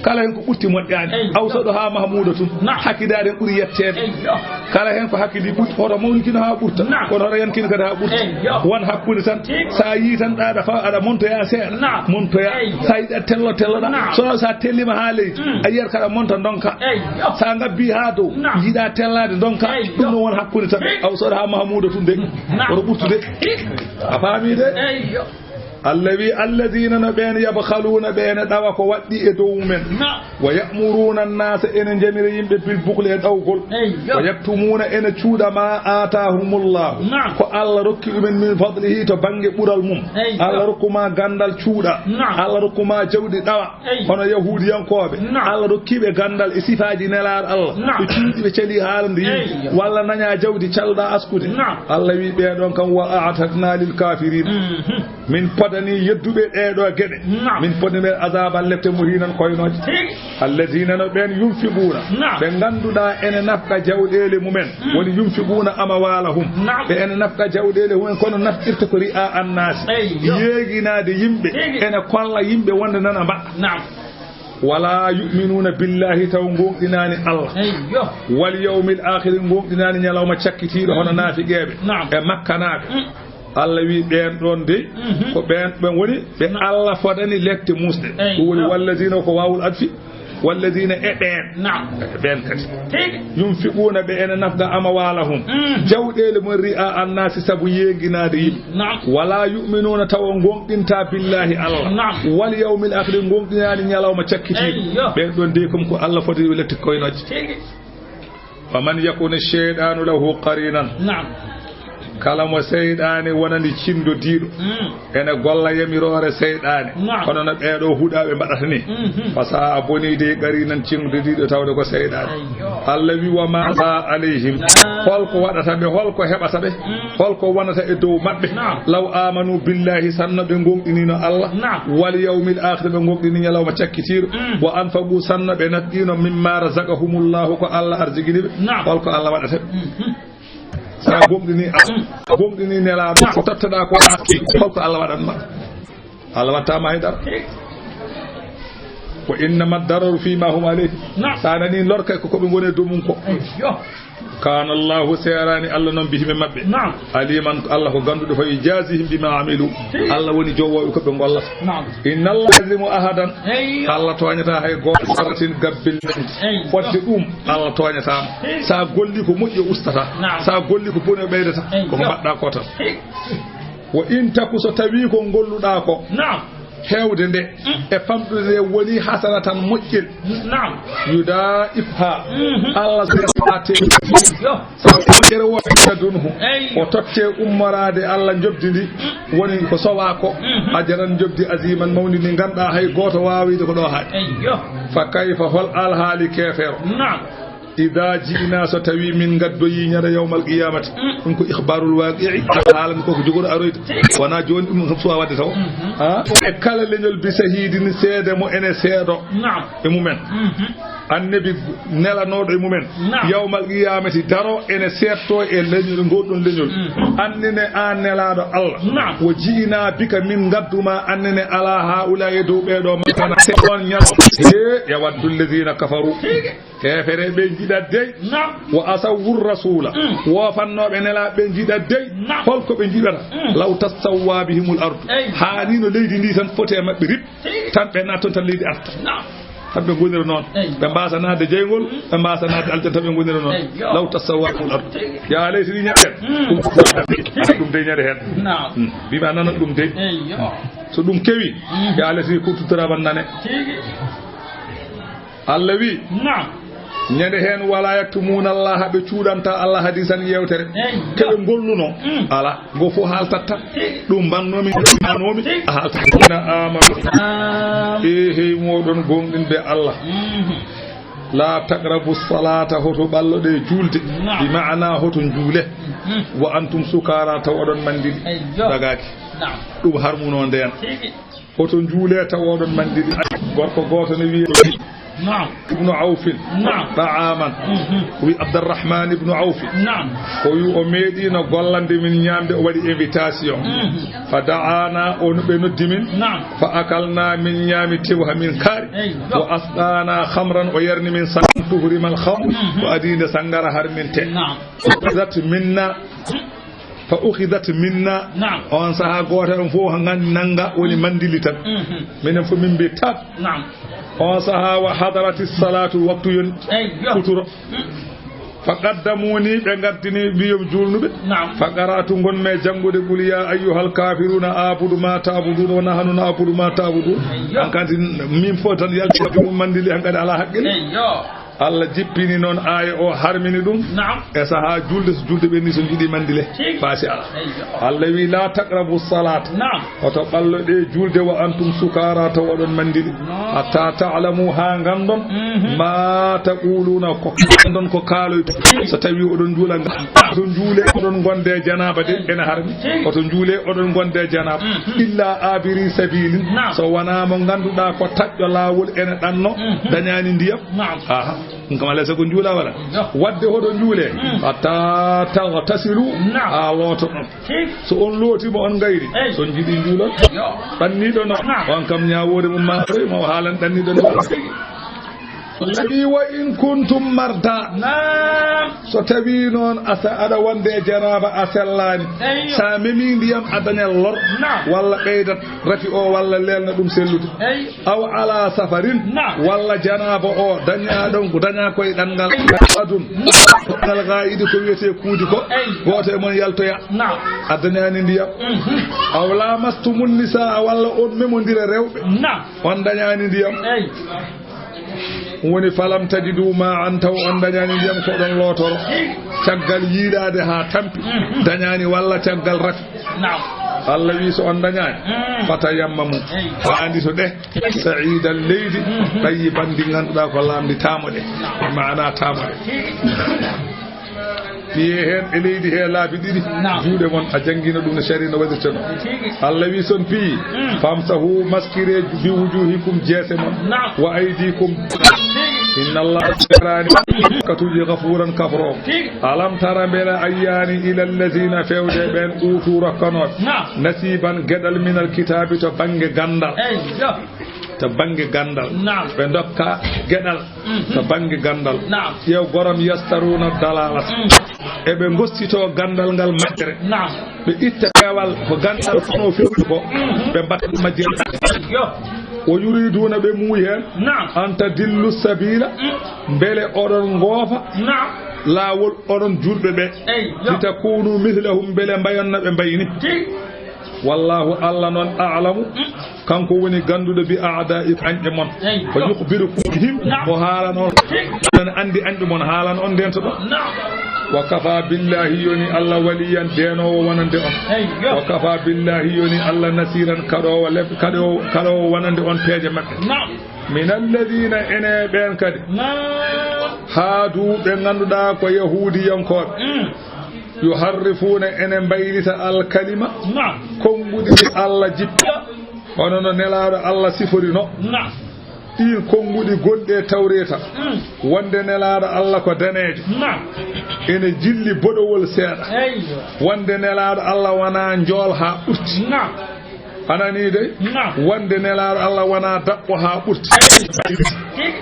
Kala heen ko ɓurti moƴƴaani. Eyyo. Awsaduha mahmudatun. Naam. Hakkidaade ɓuri yetteede. Eyyo. Kala heen ko hakkidi ɓuri, hoto mawnikino haa ɓurta. Naam. Kono hoto yankino kadi haa ɓurta. Eyyo. Won hakkunde tan. Tigi. So a yii tan aɗa fa-, aɗa montoya seeɗa. Naam. Montoya. Eyyo. So a yiɗi a tello, telloɗa. Naam. So, so a tellima haa leydi, mm, a yiyat kaɗa monta ndonka. Eyyo. So a ngabbi haa dow, naam, yiɗa tellaade ndonka. Eyyo. Ɗum no won hakkunde tan. Tigi. Aw soɗa haa Mahamuuda tun de. Naam. Woto ɓurtude. Tigi. A faami de? Eyyo. Allah wi, "Alladina, no ɓeen, yabkhaluuna, ɓeen ɗawa ko waɗɗi e dow mumen. Naam. Wa ya'muruna annasa, ene njamira yimɓe, bil bukhli, e ɗawgol. Eyyo. Wa yaktumuuna, ene cuuɗa, ma aatahumullahu, naam, ko Allah rokki ɗumen, min fadlihi, to bannge ɓural mum. Eyyo. Allah rokku ma ganndal, cuuɗa. Naam. Allah rokku ma jawdi, ɗawa." Eyyo. Hono Yahuudiyankooɓe, naam, Allah rokki ɓe ganndal e sifaaji Nelaaɗo Allah. Naam. Ɓe cuuɗi, ɓe cali haalande yimɓe. Eyyo. Walla naña jawdi, calɗa askude. Naam. Allah wi, "Ɓee ɗoon kam, wa a'tadna lil kafirina." Mhm. Min podani yedduɓe ɗee ɗoo geɗe. Naam. Min podani ɓe azaba lepte muhinan koynooje. Tigi. Alladina, no ɓeen, yunfiquna, naam, ɓe ngannduɗaa ene nafqa jawɗeele mumen. Mm. Woni yunfiquna amwalahum. Naam. Ɓe ene nafqa jawɗeele mumen, kono nafqirta ko ri'a annasi. Eyyo. Yeeginaade yimɓe. Tigi. Ene kolla yimɓe wonde nana mbaɗa. Naam. Wala yu'minuna billahi, taw ngoonɗinaani Allah. Eyyo. Wal yawmil akhiri, ngoonɗinaani ñalawma cakkitiiɗo, hono, mm, naafiqeeɓe, naam, e makkanaaɓe. Mm. Allah wi, "Ɓeen ɗoon dey, mhm, ko ɓeen ɓe ngoni ɓe, naam, Allah fodani lepte muusɗe." Eyyo. Ɗum woni walladina, ko waawul adfi, walladina, e ɓeen. Naam. E ɓeen kadi. Tigi. Yunfiquna, ɓe ene nafqa amwalahum. Mhm. Jawɗeele mum ri'a annasi, sabu yeeginaade yimɓe. Naam. Wala yu'minuna, tawa ngoonɗinta billahi Allah. Naam. Wal yawmil akhiri, ngoonɗinaani ñalawma cakkitiiɗo. Eyyo. Ɓeen ɗoon dey kam ko Allah fodani lepte koynooje. Tigi. Wa man yakuni shaytanu lahu qarinan. Naam. Kala mo seyɗaane wonani cinndodiiɗo, mm, ene golla yamiroore seyɗaane. Naam. Kono no ɓee ɗoo huɗaaɓe mbaɗata ni. Mhm. Fa sa'a, boni dey, qarinan, cinndodiiɗo tawde ko seyɗaane. Ayyo. Allah wi, "Wa ma sa alayhim." Naam. Holko waɗata ɓe, holko heɓata ɓe, mm, holko wonata e dow maɓɓe? Naam. Law amanu billahi, sanno ɓe ngoonɗiniino Allah. Naam. Wal yawmil akhir, ɓe ngoonɗini ñalawma cakkitiiɗo. Mm. Wa anfaqu, sanno ɓe nafqiino, mimma razaqahumullahu, ko Allah arzikini ɓe. Naam. Holko Allah waɗata ɓe? Mhm. Sa gomɗini, a gomɗini Nelaaɗo, ko totteɗa ko, a holko Allah waɗan ma? Allah watta ma hay dara. Wa innama dararu fima hum alayhi. Naam. Sa nani lor kay ko ko ɓe ngoni e dow mum ko. Eyyo. Kana Allahu, seerani Allah non, bihim e maɓɓe. Naam. Aliman, Allah ko ganduɗo, fa yujazihim bima amilu. Hi. Allah woni jowoɓe ko ɓe gollata. Naam. Inna Allah yazlimu ahadan. Eyyo. Allah tooñata hay gooto. Sarratin gabbil. Eyyo. Fodde ɗum, Allah tooñataama. Hi. Sa golli ko moƴƴi, o ustata. Naam. Sa golli ko boni, o ɓeydata. Eyyo. Ko ko mbaɗɗa ko tan. Hi. Wa in taku, so tawi ko golluɗa ko. Naam. Heewde nde, mm, e famɗude nde woni hasanatan moƴƴel. Naam. Yudaa'ifha. Mhm. Allah sirate. Yo. Sabu ƴere wo tadunhu. Eyyo. O totte ummoraade Allah njoɓdi ndi. Mm. Woni ko sowa ko. Mhm. Ajran njoɓdi aziman mawndi ndi ngannduɗaa hay gooto waawide ko ɗo haaɗi. Eyyo. Fa kayfa hol alhaali keefeero. Naam. Ida ji'na, so tawi min gaddoyi ñande yawmal qiyamati. Mm. Ɗum ko ikhbarul waqi'i, haalani ko ko jogoɗo aroyde. Wona joni ɗum kam suwa wadde taw. Mhm. Ha? E kala leñol bi sahidin, seede mo ene seedo. Naam. E mumen. Mhm. Annabi nelanoɗo e mumen. Naam. Yawmal qiyamati daro ene seetto e leñol, ngol ɗon leñol. Mhm. Annine an nelaɗo Allah. Naam. Wo ji'na bika, min gadduma annine ala haula e dow ɓeɗo ma. Kana se on ñal. He, yawaddu alladhina kafaru. Tigi. Heefere ɓe jiɗat dey. Naam. Wa asawwur rasula. Mm. Woofannooɓe nelaaɓe ɓe jiɗat dey. Naam. Holko ɓe jiɗata? Mm. Law tassawwa bihimul ardu. Ey. Haa ni no leydi ndi tan foti e maɓɓe rip. Tigi. Tan ɓe naat toon tan leydi arta. Naam. Tan ɓe ngonira noon. Ey. Ɓe mbaasa naatde jeyngol, mm, ɓe mbaasa naatde aljanna tan ɓe ngonira noon. Ey, yo. Law tassawwa bihimul ardu. Tigi. Yaa laytani ñande heen. Mm. Ɗum dey ñande heen. Naam. Mm. Mbiɗa nana ɗum dey. Ey, yo. So ɗum kewi, mm, yaa laytani ko tuttoraama nane. Tigi. Allah wi, naam, ñande heen, wala yaktumuna Allah, ɓe cuuɗanta Allah hadisan yewtere. Ey. Ke ɓe golluno, mm, ala, ngo fof haaltatta. Tigi. Ɗum mbannoomi, mbannoomi, tigi, a haaltatta. Ina amanu. Naam. E hey, moɗon gomɗinɓe Allah. Mhm. La taqrabu salata, hoto ɓalloɗe julde. Naam. Bi maana hoto njuule. Mhm. Wa antum sukara, taw oɗon manndili. Eyyo. Dagaaki. Naam. Ɗum harmuno ndeen. Tigi. Hoto njuule taw oɗon manndili. Gorko gooto ne wiye, naam, Ibnu Awfin, naam, ta'aman. Mhm. Wi Abdurrahman ibnu Awfin. Naam. O wi o meeɗino gollande min ñaamde, o waɗi invitation. Mhm. Fa da'ana, o no ɓe noddi min. Naam. Fa akalna, min ñaami tew ha min kaari. Eyyo. Wa asqana khamran, o yarni min san-, tuhrimal khamr, mhm, o adii nde sanngara har min te. Naam. Zat minna. Fa ukhidat minna. Naam. On saha gooto en fof ngan nanga woni manndili tan. Mhm. Minen fof min mbi tat. Naam. On saha wa hadarati salatu, waktu yon. Eyyo. Futuro. Mm. Fa qaddamuni, ɓe ngaddini mbiyom juulnuɓe. Naam. Fa qara'tu, ngon me janngude qul ya ayyuhal kafiruna a'budu ma ta'budun wa nahnu na'budu ma ta'budun. Eyyo. An kanti min fof tan yalti mum manndili, an kadi ala haqqil. Eyyo. Allah jippini noon aaya o, harmini ɗum. Naam. E sahaa julde, so julde ɓenni, so jiɗi manndile. Tigi. Faasi ala. Eyyo. Allah wi, "La taqrabu salata." Naam. Hoto ɓallo ɗe julde, "wa antum sukara," taw oɗon manndili. Naam. "Hatta ta'lamu," haa nganndon, mhm, "ma taquluna," ko nganndon ko kaaloyto. So tawi oɗon juula, hoto juule oɗon gonde janaaba de, ena harmi. Tigi. Hoto juule oɗon gonde janaaba. Mhm. Illa abiri sabilin. Naam. So wonaa mo ngannduɗaa ko taƴ- ɗo laawol ene ɗanno, mhm, dañaani ndiyam. Naam. Aha. Ɗum kam alaa sago njuula wala. Yo. Wadde hoto njuule. Mm. Hatta taghtasilu. Naam. Haa lootoɗon. Tigi. So on lootiima, on ngayri. Ey. So on njiɗi njuulon. Yo. Ɗanniiɗo no. Naam. On kam ñaawoore mum ma, mo haalan ɗanniiɗo no. Tigi. Nabi wa in kuntum marda. Naam. So tawi noon a sa-, aɗa wonde e janaaba, a sellaani. Eyyo. Sa memi ndiyam, a dañat lor. Naam. Walla ɓeydat rafi o, walla leelna ɗum sellude. Eyyo. Aw ala safarin. Naam. Walla janaaba o daña ɗon, ko daña koye ɗanngal adun. Naam. Ɗanngal ga'idi ko wiyetee kuudi ko. Eyyo. Gooto e mon yaltoya. Naam. A dañaani ndiyam. Mhm. Aw lamastumun nisaa, walla on memondira rewɓe. Naam. On dañaani ndiyam. Eyyo. Woni falam tajidu ma'an, taw on dañaani ndiyam, ko ɗon lootoro. Caggal yiilaade haa tampi, dañaani walla caggal rafi. Naam. Allah wi, so on dañaani, mm, fatayammamu. Eyi. Haa anndi to ɗe, sa'idan, leydi, mhm, tayyiban, ndi ngannduɗaa ko laamndi taamoɗe. Naam. Maana taamoɗe. Piye heen e leydi he laabi ɗiɗi. Naam. Juuɗe mon a janngino ɗum no sariya no waɗirta ɗum. Tigi. Allah wi, son piyi, mm, famsahu, maskire bi wujuhikum, jeese mon. Naam. Wa aydikum. Tigi. Inna Allah, serani katuji ghafuran kafro. Tigi. Alam tara, mbela a yiyaani, ila allazina, fewde ɓeen, utu, rokkanoɓe. Naam. Nasiban, geɗal, minal kitabi, to bannge ganndal. Eyi, yo. to bannge ganndal. Naam. Ɓe ndokka geɗal. Mhm. To bannge ganndal. Naam. Ƴeew gorom yastaruna dalalata. Mm. Eɓe ngostito ganndal ngal majjere. Naam. Ɓe itta peewal ko ganndal kono fewti ko. Mhm. Ɓe mbatta majjere. Yo. Wo yuriduna ɓe muuyi heen. Naam. An tadillu sabila. Mm. Mbele oɗon ngoofa. Naam. Laawol oɗon julɓe ɓe. Eyi, yo. Litakunu mislahum mbele mbayonna ɓe mbayni. Tigi. Wallahu Allah noon a'lamu. Mm. Kanko woni gannduɗo bi a'da'ikum añɓe mon. Eyi. Ko yukhbirukum bihim. Naam. O haalan on. Tigi. On anndi añɓe mon haalan on ndento ɗo. Naam. Wa kafa billahi yoni Allah waliyan deenoowo wonande on. Eyi, yo. Wa kafa billahi yoni Allah nasiran kaɗoowo lef-, kaɗoowo, kaɗoowo wonande on peeje maɓɓe. Naam. Min alladhina ene ɓeen kadi. Naam. Haadu ɓe ngannduɗaa ko yahuudiyankooɓe. Mm. Yuharrifuna ene mbaylita al kalima. Naam. Konnguɗi ɗi Allah jippi. Hono no Nelaaɗo Allah sifori no. Naam. Ɗiin konnguɗi gonɗi e Tawreeta. Mm. Wonde Nelaaɗo Allah ko daneejo. Naam. Ene jilli boɗowol seeɗa. Eyyo. Wonde Nelaaɗo Allah wonaa njool haa ɓurti. Naam. A nanii dey? Naam. Wonde Nelaaɗo Allah wonaa daɓɓo haa ɓurti. Tigi.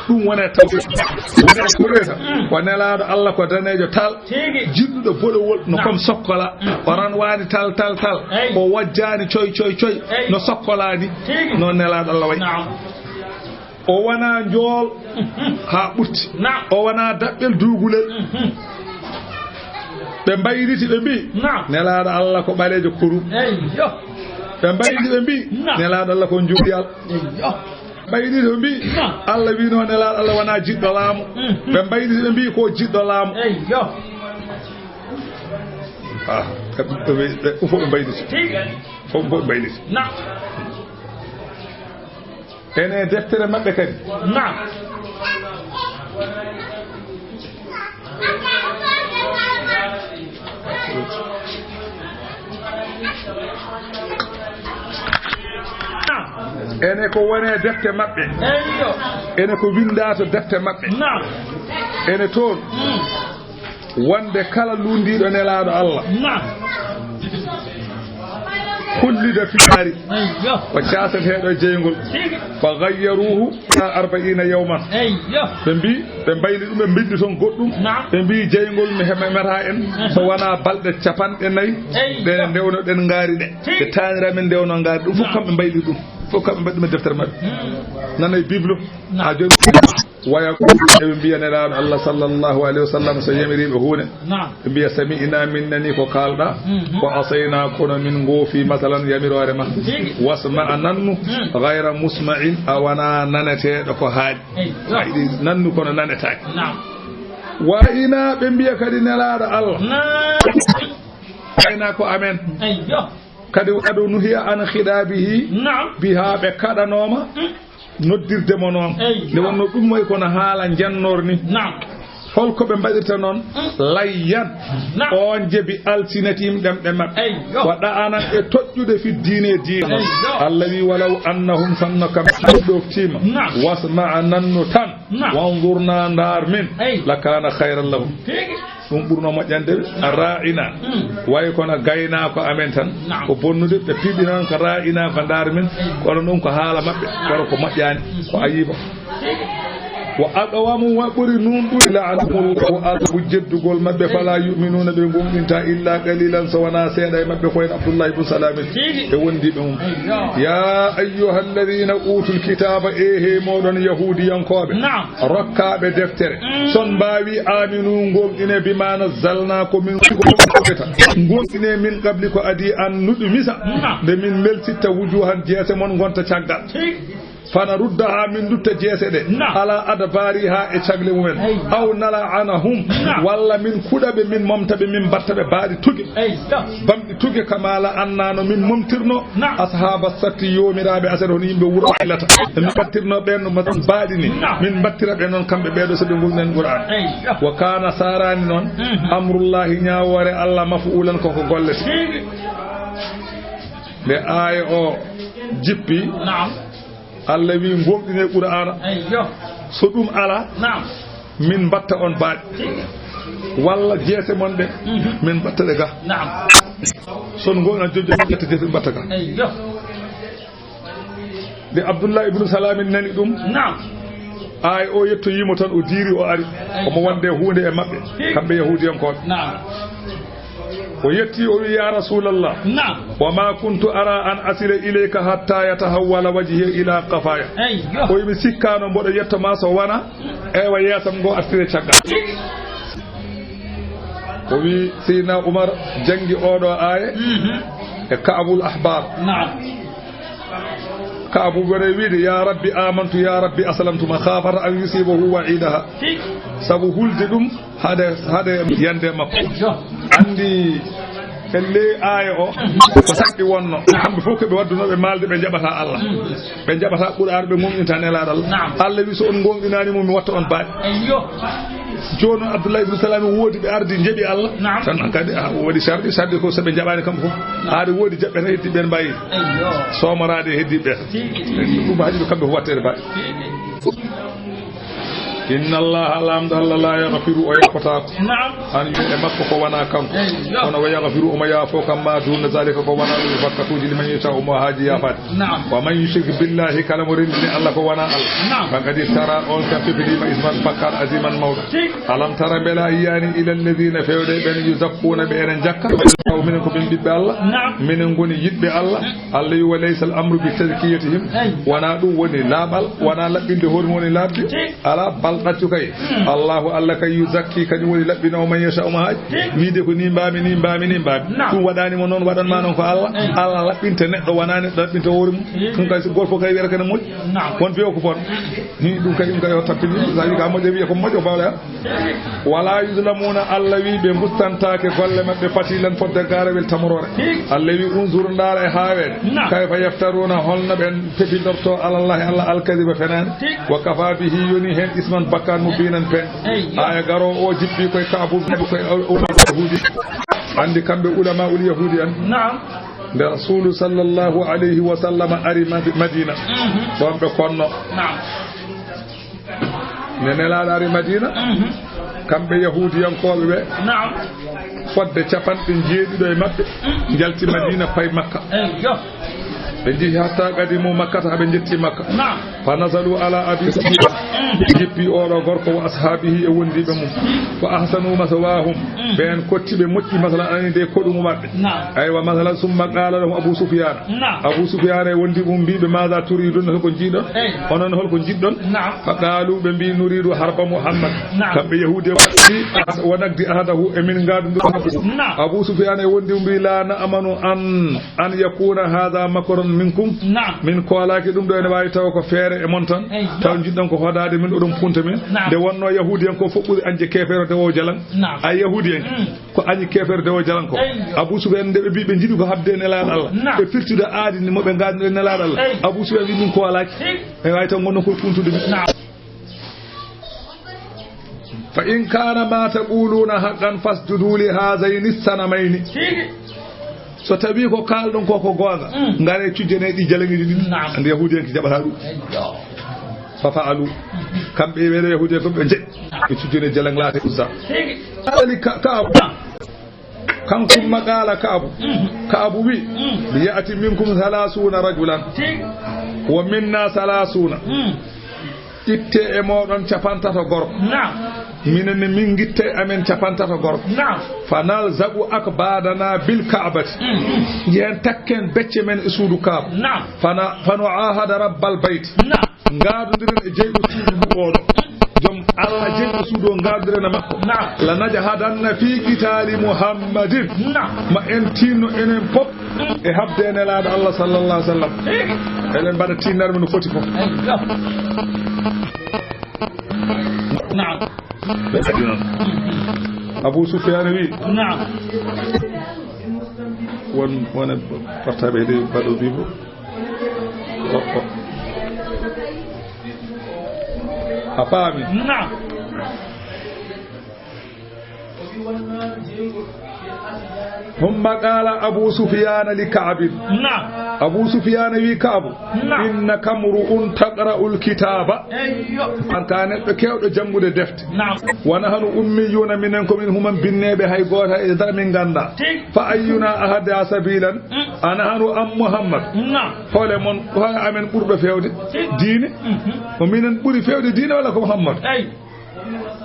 Ɗum wonaa Tawreeta. Wonaa Tawreeta. Mm. Ko Nelaaɗo Allah ko daneejo tal. Tigi. Jiɗɗuɗo boɗowol no Naam. Comme sokkola. Mm. O ranwaani tal, tal, tal. Eyi. O wojjaani coy, coy, coy. Eyi. No sokkola ni. Tigi. Noon Nelaaɗo Allah wayi. Naam. O wonaa njool Mhm. haa ɓurti. Naam. O wonaa daɓɓel duugulel. Mhm. Ɓe mbayliti, ɓe mbii, Naam. Nelaaɗo Allah ko ɓaleejo kurum. Eyyo. Ɓe mbayliti, ɓe mbii, Naam. Nelaaɗo Allah ko njuuɗiyal. Eyyo. Mbayliti, ɓe mbii, Naam. Allah wiino Nelaaɗo Allah wonaa jiɗɗo laamu. Mhm. Ɓe mbayliti, ɓe mbii ko jiɗɗo laamu. Eyyo. Ah, ɓe, ɓe, ɓe, ɓe, fof ɓe mbayliti. Tigi. Fof, fof ɓe mbayliti. Naam. Ene deftere maɓɓe kadi. Naam. Naam. Ene ko wone defte maɓɓe. Eyyo. Ene ko winndaa to defte maɓɓe. Naam. Ene toon. Mm. Wonde kala lunndiiɗo Nelaaɗo Allah. Naam. Kullida fi naari. Eyyo. O caaseteeɗo e jeyngol. Tigi. Fa gayyaruhu ila arbaina yawman. Eyyo. Ɓe mbii, ɓe mbayli ɗum, ɓe mbinndi toon goɗɗum. Naam. Ɓe mbii jeyngol mi heɓa meta en. Mhm. So wonaa balɗe capanɗe nayi. Eyyo. Ɗe ndewno ɗen ngaari ɗe. Tigi. Ɓe taanira min ndewno ngaari ɗum. Fof Naam. Kamɓe mbayli ɗum. Fof kamɓe mbaɗi ɗum e deftere maɓɓe. Mm. Nana e Bible. Naam. Ha jooni. Waya eɓe mbiya Nelaaɗo Allah sallallahu alayhi wa sallam so yamiriiɓe huunde. Naam. Ɓe mbiya sami'na min nani ko kaalɗa. Mhm. Wa asayna kono min ngoofi masalan yamiroore ma. Tigi. Wasma a nannu. Mm. Gayra musma'in a wona naneteeɗo ko haaɗi. Eyi. A yiɗi nannu kono nanetaake. Naam. Wa ina ɓe mbiya kadi Nelaaɗo Allah. Naam. Ayna ko amen. Eyyo. Kadi waɗu nuhiya an khidaabihi. Naam. Biha ɓe kaɗanooma. Mm. Noddirde mo noon. Eyi. Nde wonno ɗum wayi kono haala njannor ni. Naam. Holko ɓe mbaɗirta noon? Mm. Layyan. Naam. On jebi alsinatihim ɗemɗe maɓɓe. Eyi, yo. Wa ɗa'anan e toƴƴude fi diine e diine. Eyi, yo. Allah wi walaw annahum sanno kam ɗoftiima. Naam. Wasma'a nannu tan. Naam. Wanzurna ndaar min. Eyi. Lakana khayran lahum. Tigi. Ɗum ɓurno moƴƴande ɓe. A ra'ina. Mm. Wayi kono gaynaako amen tan. Naam. Ko bonnude ɓe piɓi noon ko ra'ina ko ndaar min. Mm. Kono ɗum ko haala maɓɓe. Kono ko moƴƴaani. Mm. Ko ayiba. Wa aqwamu wa ɓuri nunɗude la'anahumullahu adabu jeddugol maɓɓe fala yu'minuna ɓe gomɗinta illa qalilan so wona seeɗa e maɓɓe ko en Abdullah ibn Salami e wondiɓe mum. Ya ayyuhalladhina utul kitaba e he moɗon yahudiyankoɓe. Naam. Rokkaaɓe deftere. Mm. Son mbaawi aminu gomɗine bima nazzalna ko min gomɗineta. Gomɗine min qabli ko adi an nuɗumisa. Naam. Nde min meltitta wujuhan jeese mon gonta caggal. Tigi. Fana ruddaha min dutta jeese ɗe. Naam. Ala adbariha e cagle mumen. Eyi. Aw nala'anahum. Naam. Walla min kuɗa ɓe min momta ɓe min batta ɓe baaɗi tuge. Eyi. Bamɗi tuge kama la'anna no min momtirno. Naam. Ashaba satti yoomiraaɓe aset hono yimɓe wuro Aylata. Min mbattirno ɓen no mbaɗi baaɗi ni. Naam. Min mbattira ɓe noon kamɓe ɓeeɗo so ɓe ngulnen Qur'an. Eyi. Wa kana sarani noon. Mhm. Amrullahi ñaawoore Allah mafuulan koko gollete. Tigi. Nde aaya o jippi. Naam. Allah wi gomɗine Qur'ana. Eyi, yo. So ɗum ala. Naam. Min mbatta on baaɗi. Tigi. Walla jeese mon ɗe. Mhm. Min mbatta ɗe ga. Naam. Son gomɗina jojo ƴetta jeese mbatta ga. Eyi, yo. Nde Abdullah ibnu Salamin nani ɗum, Naam. Aaya o yettoyiimo tan, o diiri, o ari. Omo wonde huunde e maɓɓe, kamɓe Yahuudiyankooɓe. Naam. O yetti, o wi, "Ya Rasulallah, Naam. wa ma kuntu ara an asila ilayka hatta yatahawwala wajhi ila qafaya." Eyyo. O wi, "Mi sikkaano mboɗo yetto ma so wona, eywa, yeesam ngo artire caggal." O wi, Seydina Umar janngi oɗo aaya Mhm. e Ka'bul Ahbar. Naam. Ka'bu woni wiide, "Ya Rabbi amantu, ya Rabbi aslamtu," makhafata an yusibahu wa'idaha. Sabu hulde ɗum hade, hade yande makko. Anndi en ley aaya o, ko saɗɗi wonno. Kamɓe fof ko ɓe waddunooɓe maalde, ɓe njaɓata Allah. Ɓe njaɓata Qur'an, ɓe gonɗinta Nelaaɗo Allah. Naam. Allah wi, "So on gonɗinaani mo, mi watta on baaɗi." Eyyo. Jooni noon Abdullah ibn Salam woodi ɓe ardi njeɓi Allah. Naam. Tan kadi, ah, o waɗi sarɗi, sarɗi ko so ɓe njaɓaani kamɓe fof. Naam. Aade woodi jaɓɓe tan heddi ɓen mbayi. Eyyo. Soomoraade heddi ɓe. Tigi. Ɗum haji ɓe kamɓe fof watteede baaɗi. Tigi. Inna Allaha, Laamɗo Allah, la yaghfiru, o yaafotaako. Naam. An yo e makko ko wona kanko. Eyyo. Kono wa yaghfiru, omo yaafo kam ma duna zalika ko wona ɗum fakkatuuji liman yasha, omo haaji yaafaade. Naam. Wa man yushrik billahi, kala mo renndini Allah ko wona Allah. Naam. Faqad iftara, on kam fefiniima isman, bakkaat aziman mawɗo. Tigi. Alam tara, mbela a yiyaani, ila alladhina, fewde ɓen, yuzakkuuna, ɓe enen jakka. Taw minen ko min ɓiɓɓe Allah. Naam. Minen ngoni yiɗɓe Allah. Allah wi, "Wa laysa al amru bi tazkiyatihim." Eyi. Wona ɗum woni laaɓal, wona laɓɓinde hoore mum woni laaɓde. Tigi. Alaa bal ɗaccu kay. Hmm. Allahu Allah kay yuzakki, kañum woni laɓɓinoowo man yasha, omo haaji. Tigi. Wiide ko ni mbaami, ni mbaami, ni mbaami. Naam. Ɗum waɗaani mo noon, waɗan ma noon ko Allah. Eyi. Allah laɓɓinta neɗɗo, wona neɗɗo laɓɓinta hoore mum. Eyi. Ɗum kay so gooto fof kay wiyata kene moƴƴi. Naam. Kono wiya ko bon. Ni ɗum kay, ɗum kay o tampini. Sa wi ka moƴƴo, wiya ko moƴƴo, bawla. Wala yuzlamuna, Allah wi ɓe gustantaake golle maɓɓe fatilan fodde gaarawel tamorore. Allah wi, unzur, ndaara e haaweede. Naam. Kayfa yaftaruna, holno ɓen pepindorto alallahi Allah alkadiba fenaande. Tigi. Wa kafa bihi, yoni heen isman bakkaat mubinan pen. Eyyo. Aaya garo o jippi koye Ka'bu, koye o, o, Yahudi. Anndi kamɓe ulama ul Yahudi en. Naam. Nde Rasulu sallallahu alayhi wa sallam ari Madi-, Madina. Mhm. Ɗon ɓe konno. Naam. Nde Nelaaɗo ari Madina, Mhm. kamɓe Yahuudiyankooɓe ɓe, Naam. fodde capanɗe jeeɗiɗo e maɓɓe, Mm. njalti Madina, payi Makka. Eyyo. Ɓe njehi hatta qadimu Makkata, haa ɓe njetti Makka. Naam. Fa nazalu ala Abi Sufyan. Mm. Ɓe jippi oɗo gorko wa ashaabihi e wondiiɓe mum. Fa ahsanu maswahum. Mm. Ɓeen kotti ɓe moƴƴi, masalan, ani nde koɗu maɓɓe. Naam. Aywa, masalan, summa qala lahum Abu Sufyan. Naam. Abu Sufyan e wondi mum mbiɓe, "Maada turidun?" Holko njiɗon? Eyi. Onon holko njiɗɗon? Naam. Fa qalu, ɓe mbi, "Nuridu harba Muhammad." Naam. Kamɓe Yahuudi en mbi, "Wa naqdi ahdahu," e min ngaadundu. Naam. Abu Sufyan e wondi mum mbi, "La na'manu an, an yakuna hadha makran minkum." Naam. Min koolaki ɗum ɗo, ene waawi tawa ko feere e mon tan. Eyi. Taw njiɗɗon ko hodaade min, oɗon punta min. Naam. Nde wonno Yahuudi en ko fof ɓuri añde keefeero dewo jalan. Naam. Ay Yahuudi en. Mm. Ko añi keefeero dewo jalan ko. Eyyo. Abu Sufyan nde ɓe mbi ɓe njiɗi ko haɓde e Nelaaɗo Allah. Naam. Ɓe firtude aadi ni mo ɓe ngaadno e Nelaaɗo Allah. Eyyo. Abu Sufyan wi min ko alaaki. Eyyo. Ɓe waawi taw ngonno koye kuntude min. Naam. Fa in kana ma taquluna haqqan fasjudu li hazayni sanamayni. Tigi. So tawi ko kalɗon ko ko goonga, Mm. ngare cujjane ɗi jalaŋiiji ɗiɗi. Naam. Andi Yahuudi en ko jaɓata ɗum. Eyyo. Fa fa'alu. Kamɓe ɓe Yahuudi en ko ɓe njeɗi. Ɓe cujjane jalaŋ laate Uzza. Tigi. Kali ka, ka Kanko maqala Ka'bu. Mm. Ka'bu wi, Mm. "Ya'ti minkum thalathuna rajulan, Tigi. wa minna thalathuna." Mm. Itte e moɗon capantato gorko. Naam. Minen ne min ngitte amen capantato gorko. Naam. Fa nalzaqu akbadana bil Ka'bati. Mm. Njehen takken becce men e suudu Ka'ba. Naam. Fana, fano ahada rabbal bayt. Naam. Ngaadondiren e jeyɗo suudu ndu oɗo. Joom Allah jeyɗo suudu o ngaadondiren e makko. Naam. La najhadanna fi qitali Muhammadin. Naam. Ma en tinno enen pop e habde e Nelaaɗo Allah sallallahu alaihi wasallam. Eɗen mbaɗa tinnere men no foti fof. Naam. Abu Sufyan wi. Naam. Won, won e portable de baɗo bibo. O, o. A faami? Naam. ثم قال أبو سفيان لكعب. Naam. Abu Sufyaana wi Ka'bu, Naam. إنك امرؤ تقرأ الكتاب. Eyyo. An ka neɗɗo keewɗo janngude defte. Naam. ونحن أميون, minen ko min human binneeɓe, hay gooto e nder min nganndaa. Tigi. فأينا أهدى سبيلا. Mm. أنحن أم محمد. Naam. Hol e mon, hol e amen ɓurɗo feewde Tigi. Diine? Mhm. Ko minen ɓuri feewde diine walla ko Muhammad? Ey.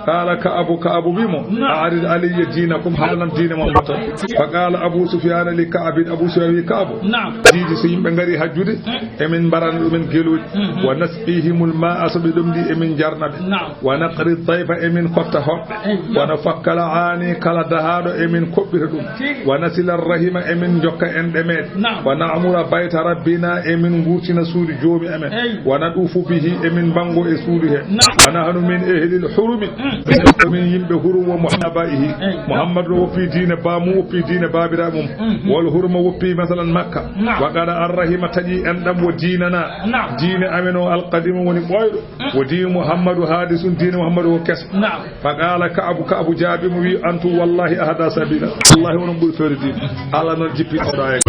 قال كعب, Ka'bu wi mo, Naam. أعرض علي دينكم, haalan diine mon tan. فقال أبو سفيان لكعب, Abu Sufyaan wi Ka'bu, Naam. Diidi so yimɓe ngari hajjude, Mm. emin mbarana ɗumen gelooji. Mhm. ونسقيهم الماء, so ɓe ɗomɗi emin njarna ɓe. Naam. ونقري الضيف, emin kotta hoɓɓe. Eyyo. ونفك العاني, kala dahaaɗo emin koɓɓita ɗum. Tigi. ونصل الرحم, emin njokka enɗe meeɗen. Naam. ونعمر بيت ربنا, emin nguurtina suudu Joomi amen. Ey. ونطوف به, emin mbanngo e suudu he. Naam. ونحن من أهل الحرم, Mm. minen ko min yimɓe hurum, ومحرم آبائه. Ey. Muhammad no woppi diine baamum, woppi diine baabiraaɓe mum. Mhm. والحرم woppi masalan Makka. Naam. وقطع الرحم, taƴi enɗam, وديننا. Naam. Diine amen o القديم woni ɓooyɗo. Mm. ودين محمد حادث, diine Muhammad o keso. Naam. فقال كعب, Ka'bu jaabii mo wi, أنتم والله أهدى سبيلا. Wallahi onon ɓuri feewde diine. Allah noon jippi oɗo e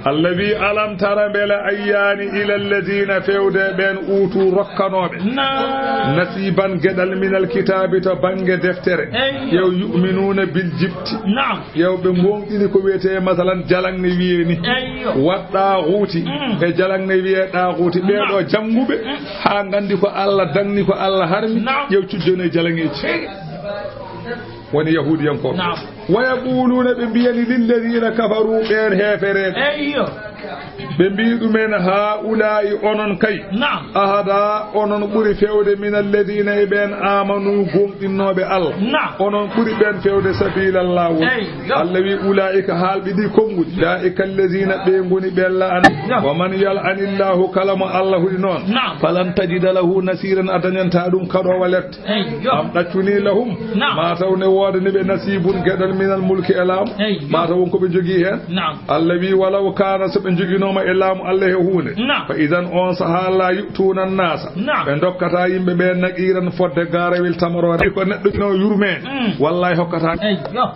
Allah wi, ألم تر, mbele a yiyaani, إلى الذين, feewde ɓeen, أوتوا, rokkanooɓe, Naam. نصيبا, geɗal, من الكتاب, to bannge deftere. Eyyo. Yo يؤمنون بالجبت. Naam. Yo ɓe ngoonɗini ko wiyetee, masalan, jalaŋ ne wiyee ni. Eyyo. والطاغوت, Mm. e jalaŋ ne wiyee ɗaaguuti. Ɓee ɗoo Naam. jannguɓe, Mm. haa nganndi ko Allah daŋni, ko Allah harmi, Naam. yo cujjone jalaŋeeji. Tigi. Woni Yahuudiyankooɓe. Naam. ويقولون, ɓe mbiyani, للذين كفروا, ɓeen heefereeɓe. Eyyo. Ɓe mbii ɗumen, هؤلاء, onon kay. Naam. أهدى, onon ɓuri feewde, من الذين, e ɓeen, آمنوا, gomɗinnooɓe Allah. Naam. Onon ɓuri ɓeen feewde, سبيلا, laawol. Eyyo. Allah wi, أولئك, haalɓe ɗi konguɗi. أولئك الذين, ɓe ngoni ɓeen la'an. Naam. ومن يلعن الله, kala mo Allah huɗi noon. Naam. فلن تجد له نصيرا, a dañantaa ɗum kaɗoowo lette. Eyyo. أم ɗaccunii لهم, Naam. maa taw ne woodani ɓe, نصيب, geɗal, من الملك, e laamu. Eyyo. Maa taw won ko ɓe njogii heen. Naam. Allah wi, ولو كان, so ɓe njoginooma e laamu Allah he huunde. Naam. فإذا, oon sahaa, لا يؤتون الناس, Naam. ɓe ndokkataa yimɓe ɓe, نقيرا, fodde gaarawel tamaroore. Ko neɗɗo no yurmee, Mm. wallahi hokkataa. Eyyo.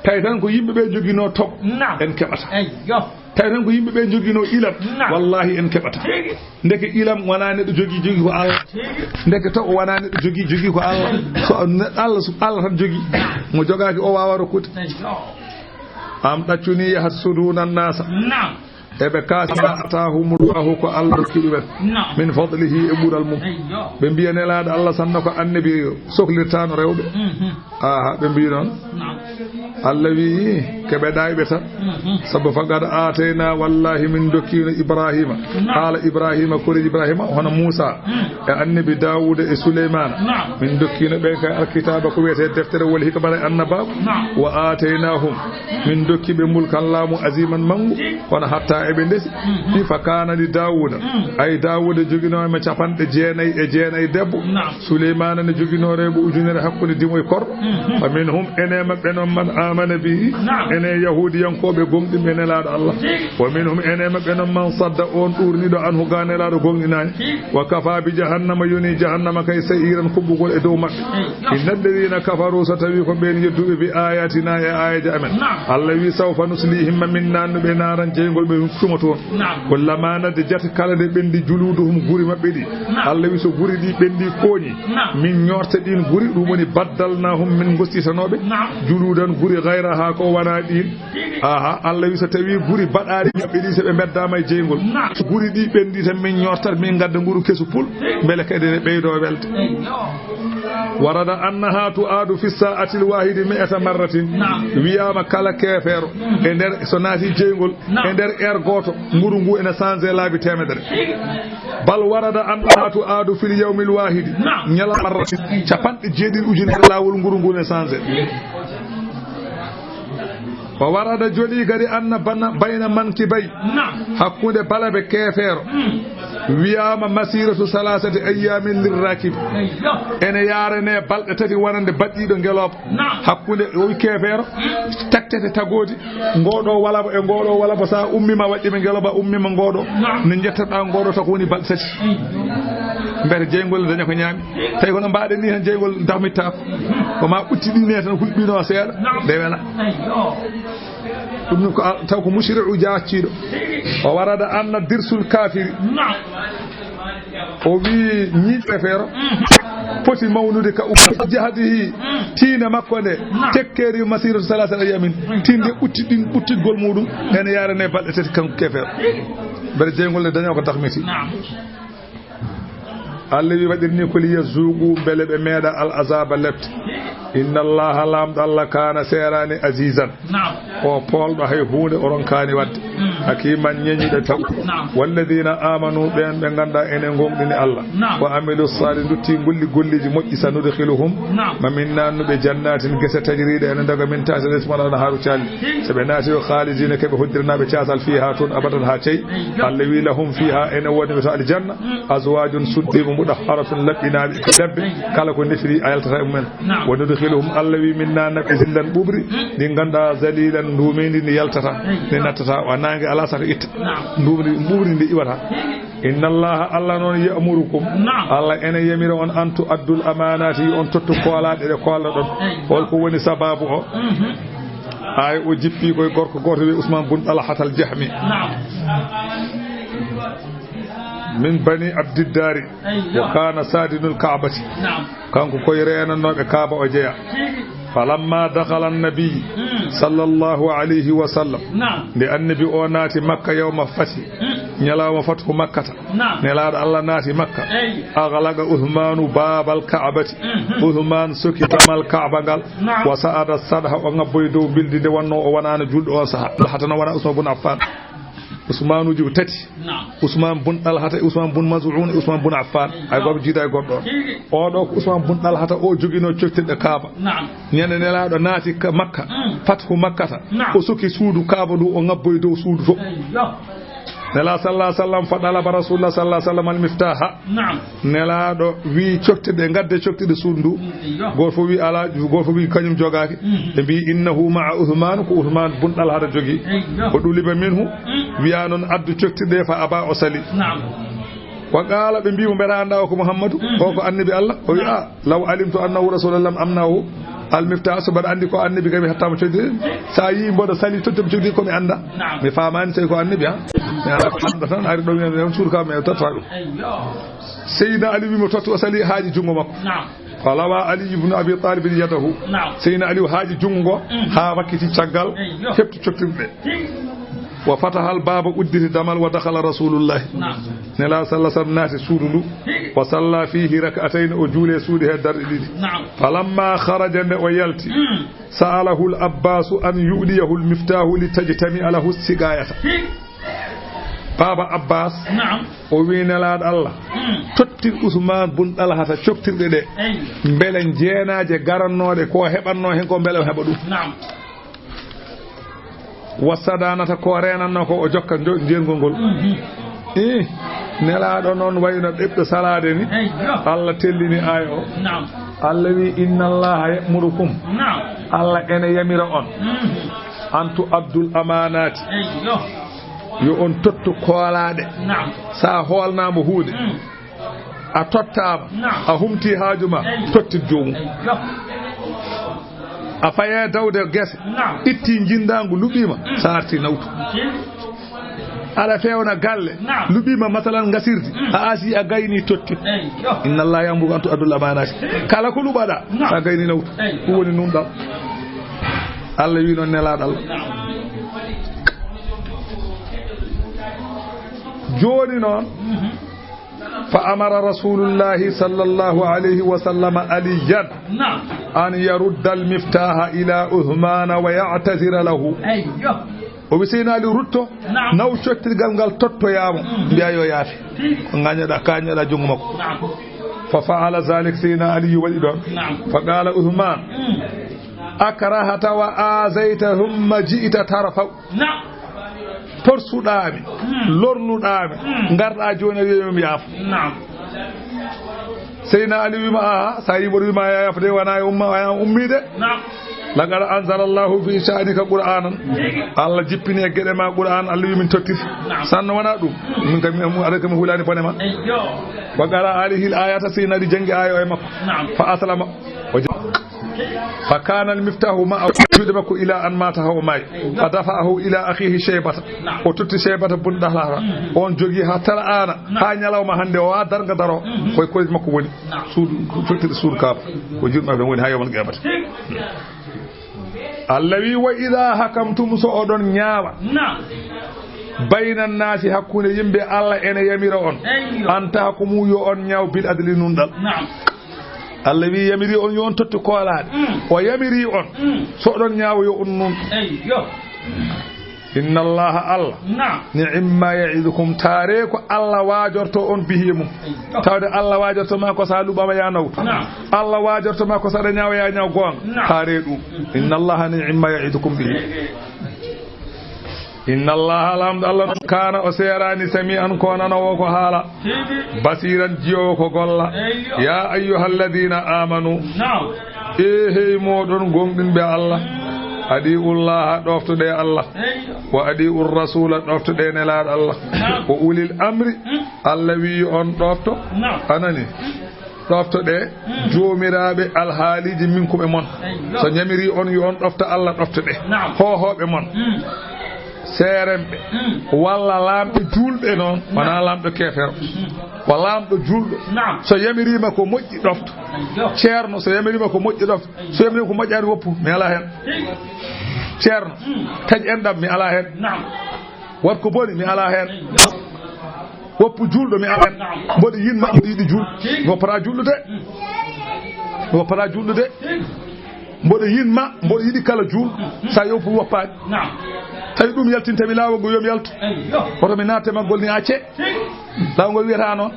Tawi tan ko yimɓe ɓe njoginoo toɓo, Naam. en keɓata. Eyyo. Tawi tan ko yimɓe ɓe njoginoo ilam, Naam. wallahi en keɓata. Tigi. Ndeke ilam wonaa neɗɗo jogii, jogii ko Allah. Tigi. Ndeke toɓo wonaa neɗɗo jogii, jogii ko Allah. So ne-, Allah, so Allah tan jogii. Mo jogaaki o waawaa rokkude. Eyyo. أم ɗaccunii, يحسدون الناس. Naam. Eɓe kaasi ما آتاهم الله, ko Allah rokki ɗumen. Naam. من فضله, e ɓural mum. Eyyo. Ɓe mbiya Nelaaɗo Allah sanna ko annabi sohlirtaano rewɓe. Mhm. Aha, ɓe mbii noon. Naam. Allah wii, keɓe ɗayɓe tan. Mhm. Sabu فقد آتينا, wallahi min dokkiino Ibrahima. Naam. Haala Ibrahima, koreeji Ibrahima, hono Muusa, Mm. e annabi Daawuda e Suleymaana. Naam. Min dokkiino ɓen kay الكتاب, ko wiyetee deftere, والحكمة, e annabaaku. Naam. وآتيناهم, min dokki ɓe ملكا, laamu, عظيما, manngu. Kono hatta eɓe ndesi. Mhm. Fii فكان لداود. Mm. Ay, Daawuda joginoo ma capanɗe jeenayi e jeenayi debbo. Naam. Suleymaana ne joginoo rewɓe ujunere hakkunde dimo e korɗo. Mhm. فمنهم, ene maɓɓe noon, من آمن به, Naam. ene Yahuudiyankooɓe gomɗinɓe Nelaaɗo Allah. Tigi. ومنهم, ene maɓɓe noon, من صد, oon ɗuurniiɗo, عنه, ga Nelaaɗo gomɗinaani. Tigi. وكفى بجهنم, yonii Jahannama kay, سعيرا, kuɓɓugol e dow maɓɓe. Eyyo. إن الذين كفروا, so tawii ko ɓeen yedduɓe, بآياتنا, e aayeeje amen. Naam. Allah wii, سوف نصليهم, ma min naannu ɓe naaran jeyngol ɓe tuma toon. Naam. كلما نضجت, kala nde ɓenndi, جلودهم, guri maɓɓe ɗi. Naam. Allah wii, so guri ɗi ɓenndii kooñi, Naam. min ñoorta ɗiin guri, ɗum woni بدلناهم, min gostitanoo ɓe, Naam. جلودا, guri, غيرها, ko wonaa ɗiin. Aha, Allah wii, so tawii guri baɗaaɗi maɓɓe ɗi, so ɓe mbeddaama e jeyngol. Naam. So guri ɗi ɓenndii tan, min ñoortat, min ngadda nguru kesu pul, mbele kadi ne ɓeydoo welde. Eyyo. ورد أنها تعاد في الساعة الواحدة مائة مرة. Naam. Wiyaama kala keefeero e nder, so naati jeyngol, Naam. e nder heure gooto, nguru ngu ene changé laabi teemedere. Tigi. بل ورد أنها تعاد في اليوم الواحد. Naam. Ñalawma, capanɗe jeeɗiɗi ujunere laawol nguru ngu ne changé. وورد, jolii kadi, أن بين منكبي, Naam. hakkunde balabe keefeero, Mm. Wiyaama masiratu salasati ayyamin lirrakib. Ene yaarane balɗe tati wonande baɗɗiiɗo ngelooba. Hakkunde o wi keefeero, takkete tagoodi, ngooɗo walaba e ngooɗo walaba, sa ummima waɗɗima ngelooba, ummima ngooɗo. Ne njettoɗa ngooɗo tan ko woni balɗe tati. Mbete jeyngol ne daña ko ñaami. Tawi kono mbaɗen ni tan jeyngol darmittaako. Ko ma ɓutti ɗi ne tan hulɓino seeɗa, nde wela. Ɗum ko al-, taw ko musri'u jaacciiɗo. O warada anna dirsul kafiri. O wi ñiiƴe feero. Poti mawnude ka umma jahadihi. Tiinde makko nde. Tekkeri masiratu salasata ayamin. Tiinde ɓutti ɗin, ɓuttitgol muɗum. Ene yaarane balɗe tati kanko kefeero. Mbete jeyngol ne daña ko darmiti. Allah wi waɗirni ko liya zuuqu mbele ɓe meeɗa al azaba lepte. Inna Allaha, Laamɗo Allah, kaana, seeraani, azizan, ko poolɗo, hay huunde o ronkaani waɗde. Hakiman, ñeñuɗo taw. Walladina amanu, ɓeen ɓe ngannduɗaa ene ngoongɗini Allah. Wa amilu sali, ndutti ngolli golleeji moƴƴi, sanudkhiluhum, ma min naannu ɓe jannatin gese tajriiɗe ene ndoga min tahtiha al-anharu calli. So ɓe naati o khalidina, keɓe hoddiranaaɓe caatal fiha toon abadan haa cey. Allah wi lahum fiha, ene woni ɓe to aljanna. Azwajun suddiima mutahharatun, laɓɓinaaɓe ko debbe, kala ko nefiri a yaltata e mumen. Wa nudkhiluhum, Allah wi min naatna ɓe zillan ɓuuɓri, ndi ngannduɗaa zalilan, nduumeendi ndi yaltata, ndi nattata, wa naange alaa saka itta. Nduumri, ɓuuɓri ndi iwata. Inna Allaha, Allah noon, ya'murukum, Allah ene yamira on an tu'addul amanati, yo on tottu koolaaɗe ɗe koolnoɗon. Hol ko woni sababu o? Ay o jippi koye gorko gooto wiye Usman bun Talhatal Jahmi. Min bani Abdiddari. Eyyo. Wa kana sadinul Ka'bati. Naam. Kanko koye reenanooɓe Kaaba o jeya. Tigi. Falamma dakhala an-nabi, mm, sallallahu alayhi wa sallam. Naam. Nde annabi o naati Makka yawma fathi, mm, ñalawma fathu Makkata. Naam. Nelaaɗo Allah naati Makka. Eyyo. Aghlaqa Uthmanu babal Ka'bati. Mhm. Uthman soki damal Kaaba ngal. Naam. Wa sa'ada sadha, o ngabboyi dow mbildi nde wonno o wonano julɗo on saha. Talhata no wona Usman bun Affan. Usmanuji ko tati. Naam. Usman bun Talhata, Usman bun Maz'un, Usman bun Affan. Ay, naam, goto jiida e goɗɗo on. Tigi. Oɗo ko Usman bun Talhata, o jogino coftirɗe Kaaba. Naam. Ñande Nelaaɗo naati ka Makka, mm, fathu Makkata. Naam. O soki suudu Kaaba ndu, o ngabboyi dow suudu to. Eyyo. Nela sallallahu alaihi wasallam, fa dalaba Rasulullah sallallahu alaihi wasallam al-miftaha. Naam. Nelaaɗo wi coftirɗe, ngadde coftirɗe suudu ndu. Eyyo. Goto fof wi ala, goto fof wi kañum jogaaki. Mhm. Ɓe mbi innahu ma'a Uthman, ko Uthman bun Talhata jogi. Eyyo. O ɗuliba minhu, mm, wiya noon addu coftirɗe, fa aba, o sali. Naam. Wa qala, ɓe mbi mo, mbeɗa annda o ko Muhammadu, mhm, o ko annabi Allah? O wi, naam, a, law alimtu annahu rasulullah lam amnahu al-miftah, so mbaɗa anndi ko annabi kam, mi hattama codde. Sa yi mboɗo sali tottumi codde ko mi annda. Naam. Mi famani tawi ko annabi, ha? Mi ala ko annda tan, ari ɗo mi on suur kam, mi totta ɗum. Eyyo. Seydina Ali wi mo totta, o sali haaji junngo makko. Naam. Falawa Ali ibn Abi Talib yadahu. Naam. Seydina Ali haaji junngo ngo, mm, ha wakkiti caggal, eyyo, heɓti coftirɗe. Tigi. Wa fatahal baba, udditi damal, wa dakhala Rasulullah. Naam. Nela sallallahu alaihi wasallam naati suudu ndu. Tigi. Wa salla fihi rak'atayn, o juule suudu he darɗe ɗiɗi. Naam. Falamma kharaja, nde o yalti, mm, sa'alahu al-Abbasu an yu'diyahu al-miftahu li tajtami'a lahu siqayata. Tigi. Baba Abbas, naam, o wi Nelaaɗo Allah, mm, tottir Usman bun Talhata coftirɗe ɗe. Eyyo. Mbele jeenaje garannooɗe ko heɓanno hen ko mbele o heɓa ɗum. Naam. Wa sadanata, ko reenanno ko, o jokka njo-, njeerngol ngol. Mhm. Ih, Nelaaɗo noon wayno ɓeɓɗo salaade ni. Eyyo. Allah tellini aaya o. Naam. Allah wi, inna Allaha ya'murukum. Naam. Allah ene yamira on. Mhm. An tu'addul amanati. Eyyo. Yo on tottu koolaaɗe. Naam. Sa hoolnaama huunde. Mm. A tottaama, naam, a humti haaju ma, eyi, tottit joomum. Eyi, yo. A faye dawde gese, naam, itti jinndaangu, luɓiima, mm, sa arti nawtu. Eyi. Aɗa fewna galle, naam, luɓiima masalan ngasirdi, mm, a asi a gayni tottit. Eyi, yo. Inna Allah ya'muru an tu'addul amanati. Eyi. Kala ko luɓaɗa, naam, sa gayni nawtu. Eyi. Ɗum woni nunɗal. Allah wi noon Nelaaɗo Allah. Naam. Jooni noon, mhm. Fa amara Rasulullahi sallallahu alayhi wa sallam Aliyan, naam, an yarudda al-miftaha ila Uthmana wa ya'tazira lahu. Eyyo. O wi Seydina Ali rutto, naam, naw cottirgal ngal tottoyaa mo, mm, mbiya yo yaafe. Ko ngañoɗa, kañoɗa junngo makko. Naam. Fa fa'ala zalik, Seydina Ali waɗi ɗoon. Naam. Fa qala Uthman, mm, akrahta wa azayta thumma ji'ta tarfa'u. Naam. Porsuɗaa mi, lornuɗaa mi, ngarɗaa jooni a wiya mi yaafo. Naam. Seyna Ali wiima, "Aha, sa yi mboɗo wiima a yaafo de, wona e umma, a ummide." Naam. Laqad anzala Allahu fi sha'nika Qur'anan. Allah jippini e geɗe ma Qur'an, Allah wi min tottir. Naam. Sanno wona ɗum. Min kam, mi, aɗa kam mi hulani bone ma. Eyyo. Wa qara alayhi al-ayata, Seyna Ali jangi aaya o e makko. Naam. Fa aslama. O ja-, fa kana al-miftahu ma'ahu, juuɗe makko ila an mata, ha o maayi. Fa dafa'ahu ila akhihi Shaybata. Naam. O totti Shaybata bun Dalhata. Mhm. On jogi ha tara ana, naam, ha ñalawma hande o, ha darga daro. Mhm. Koye koreji makko woni. Naam. Suudu, fottirde suudu Kaaba. Ko juuɗe makko woni ha yawmal qiyamata. Allah wi, "Wa idha hakamtum," so oɗon ñaawa. Naam. "Bayna nnaasi," hakkunde yimɓe, Allah ene yamira on. Eyyo. "An tahkumu," yo on ñaaw, "bil adli," nunɗal. Naam. Allah wi, yamiri on yo on tottu koolaade. Mm. O yamiri on. Mm. So oɗon ñaawa yo on nun. Eyyo. "Inna Allaha," Allah. Naam. "Ni'imma ya'idukum," taare ko Allah waajorto on bihi mum. Eyyo. Tawde Allah waajorto ma ko sa luɓama ya nawtu. Naam. Allah waajorto ma ko saɗa ñaawa ya ñaaw goonga. Naam. Taare ɗum. Mm. "Inna Allaha ni'imma ya'idukum bihi." Inna Allaha, Laamɗo Allah, kaana, o seeraani, sami'an, ko nanowo ko haala, basiran, jiyowo ko golla. Eyyo. Ya ayyuhalladhina amanu. Naam. E hey moɗon gomɗinɓe Allah, adi'ullaha, ɗoftoɗe Allah. Eyyo. Wa adi'ur rasula, ɗoftoɗe Nelaaɗo Allah. Naam. Wa ulil amri, hmm, Allah wi on ɗofto. Naam. Anani. Ɗoftoɗe, hmm, joomiraaɓe alhaaliji minkum e mon. Eyyo. So ñamiri on, yo on ɗofta Allah, ɗoftoɗe. Naam. Hoohooɓe mon. Hmm. Seeremɓe. Hmm. Walla laamɓe juulɓe noon, wona, naam, laamɗo keefero. Hmm. Ko laamɗo juulɗo. Naam. So yamiriima ko moƴƴi, ɗofto. Eyyo. Ceerno, so yamiriima ko moƴƴi, ɗofto. Eyyo. So yamiriima ko moƴƴaani, woppu, mi alaa heen. Eyyo. Ceerno, hmm, taƴ enɗam, mi alaa heen. Naam. Wat ko boni, mi alaa heen. Woppu juulɗo, mi alaa heen. Mboɗo yiɗ ma, mboɗo yiɗi juulɗo. Mi woppata juulɗo de. Mi woppata juulɗo de. Mboɗo yiɗ ma, mboɗo yiɗi kala juulɗo. Sa yoppu woppaani. Tawi ɗum yaltintami laawol ngol, yo mi yaltu. Woto mi naate maggol ni acce. Laawol ngol wiyata noon.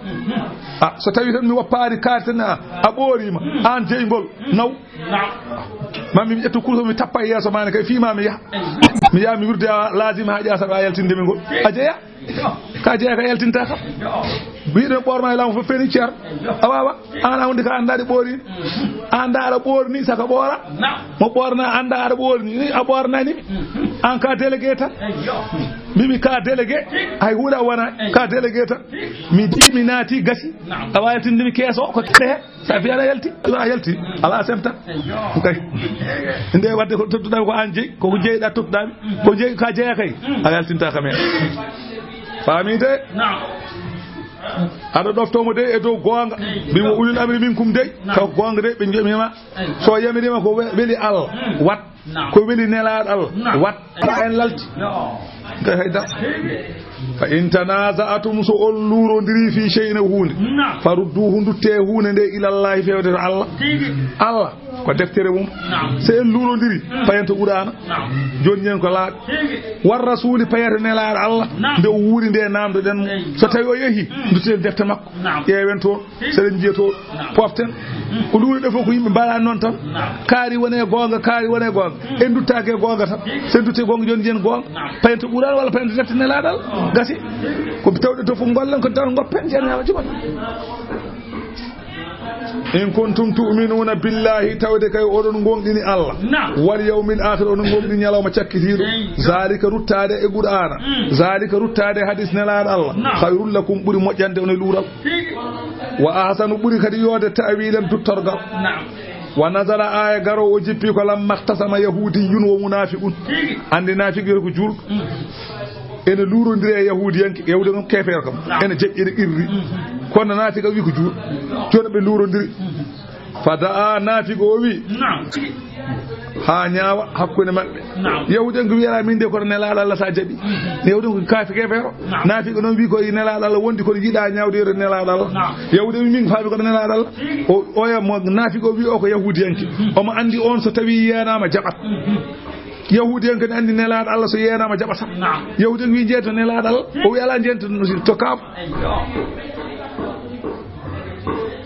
Ah, so tawi tan mi woppaani kaari tan, a, a ɓooriima. Aan jeyngol, naw. Naam. Ma mi ƴettu kurus mi tappa e yeeso ma ne kay, fii ma mi yaha. Mi yaha mi wirde a laazim haa ƴaasa a yaltinde mi ngol. A jeya? Ka jeya ka yaltinta ka. Wiɗo ɓoorma e laamu fof feni ceer. A waawa. Aan a hundi ka anndaade ɓoori. Aan da aɗa ɓoori ni saka ɓoora. Naam. Mo ɓoorna annda aɗa ɓoori ni, a ɓoornani. Aan ka délégué tan. Eyyo. Mimi ka délégué. Hay huuɗa wona ka délégué tan. Mi di mi naati gasi. Naam. A waawi yaltinde mi keeso ko kete. Sa fi aɗa yalti, aɗa yalti, ala semta. Kay. Nde wadde ko tottuɗami ko an jeyi, koko jeyɗa tottuɗami, ko jeyi ka jeya kay. A yaltinta kam hen. Faami de? Naam. Aɗa ɗoftomo de e dow goonga. Mbi mo ulil amri minkum de, naam, ka goonga de ɓe jomima. So yamirima ko we-, weli Allah, wat. Naam. Ko weli Nelaaɗo Allah, naam, wat. Ala en lalti. Yo. Kay hay dara. Fa in tanaza'tum, so on luurondiri fi shay'in e huunde, naam, farudduhu, ndutte huunde nde ilallahi, fewde to Allah. Tigi. Allah ko deftere mum. Naam. So en luurondiri, mm, payen to Qur'aana. Naam. Jonni en ko laaɓi. Tigi. War rasuuli, payen to Nelaaɗo Allah. Naam. Nde o wuuri nde namdoɗen mo. Eyi. So tawi o yehi, mm, ndutten defte makko. Naam. Ƴeewen toon. Seɗen njiya to, naam, poften. Ko luure ɗe fof ko yimɓe mbaɗa noon tan. Naam. Kaari wone goonga, kaari wone goonga. En duttaake goonga tan. So en dutte goonga, joni njiyen goonga. Naam. Payen to Qur'aana walla payen to defte Nelaaɗo Allah. Gasi. Ko tawɗe to fof ngollen ko tan ngoppen, jeenama jumat. In kuntum tu'minuna billahi, tawde kay oɗon ngoonɗini Allah. Naam. Wal yawmil akhir, oɗon ngoonɗini ñalawma cakkitiiɗo. Eyi. Zalika, ruttaade e Qur'aana. Mm. Zalika, ruttaade e hadis Nelaaɗo Allah. Naam. Khayrul lakum, ɓuri moƴƴande on e luural. Tigi. Wa ahsanu, ɓuri kadi yoode ta'wilan, duttorgal. Naam. Wa nazala, aaya garoowo o jippi ko lamma ikhtasama yahudiyyun wa munafiqun. Tigi. Anndi naafiqi ko juulɗo. Mm. Ene luurondiri e yahudiyanke, yahudiyanke kam keefeero kam. Naam. Ene jaɓi, ene qirri. Mm. Kono naafiqa wi ko juulɗo. Jooni ɓe luurondiri. Mm. Fa da'a, naafiqo o wi. Naam. Haa ñaawa hakkunde maɓɓe. Naam. Yahuudiyanke wi, "Alaa, min de koto Nelaaɗo Allah sa jaɓi." Mhm. Yahuudiyanke ko kaafi keefeero. Naam. Naafiqo noon wi ko e Nelaaɗo Allah wondi, kono yiɗaa ñaawde yeru Nelaaɗo Allah. Naam. Yahuudiyanke wi, "Min faami koto Nelaaɗo Allah." Mhm. O, oya mo naafiqo wi o ko yahuudiyanke. Mhm. Omo anndi on so tawi yeenaama jaɓat. Mhm. Yahuudiyanke ne anndi Nelaaɗo Allah so yeenaama jaɓata. Naam. Yahuudiyanke wi, "Njeento Nelaaɗo Allah." O wi, "Alaa, njeento to Kaaba." Eyyo.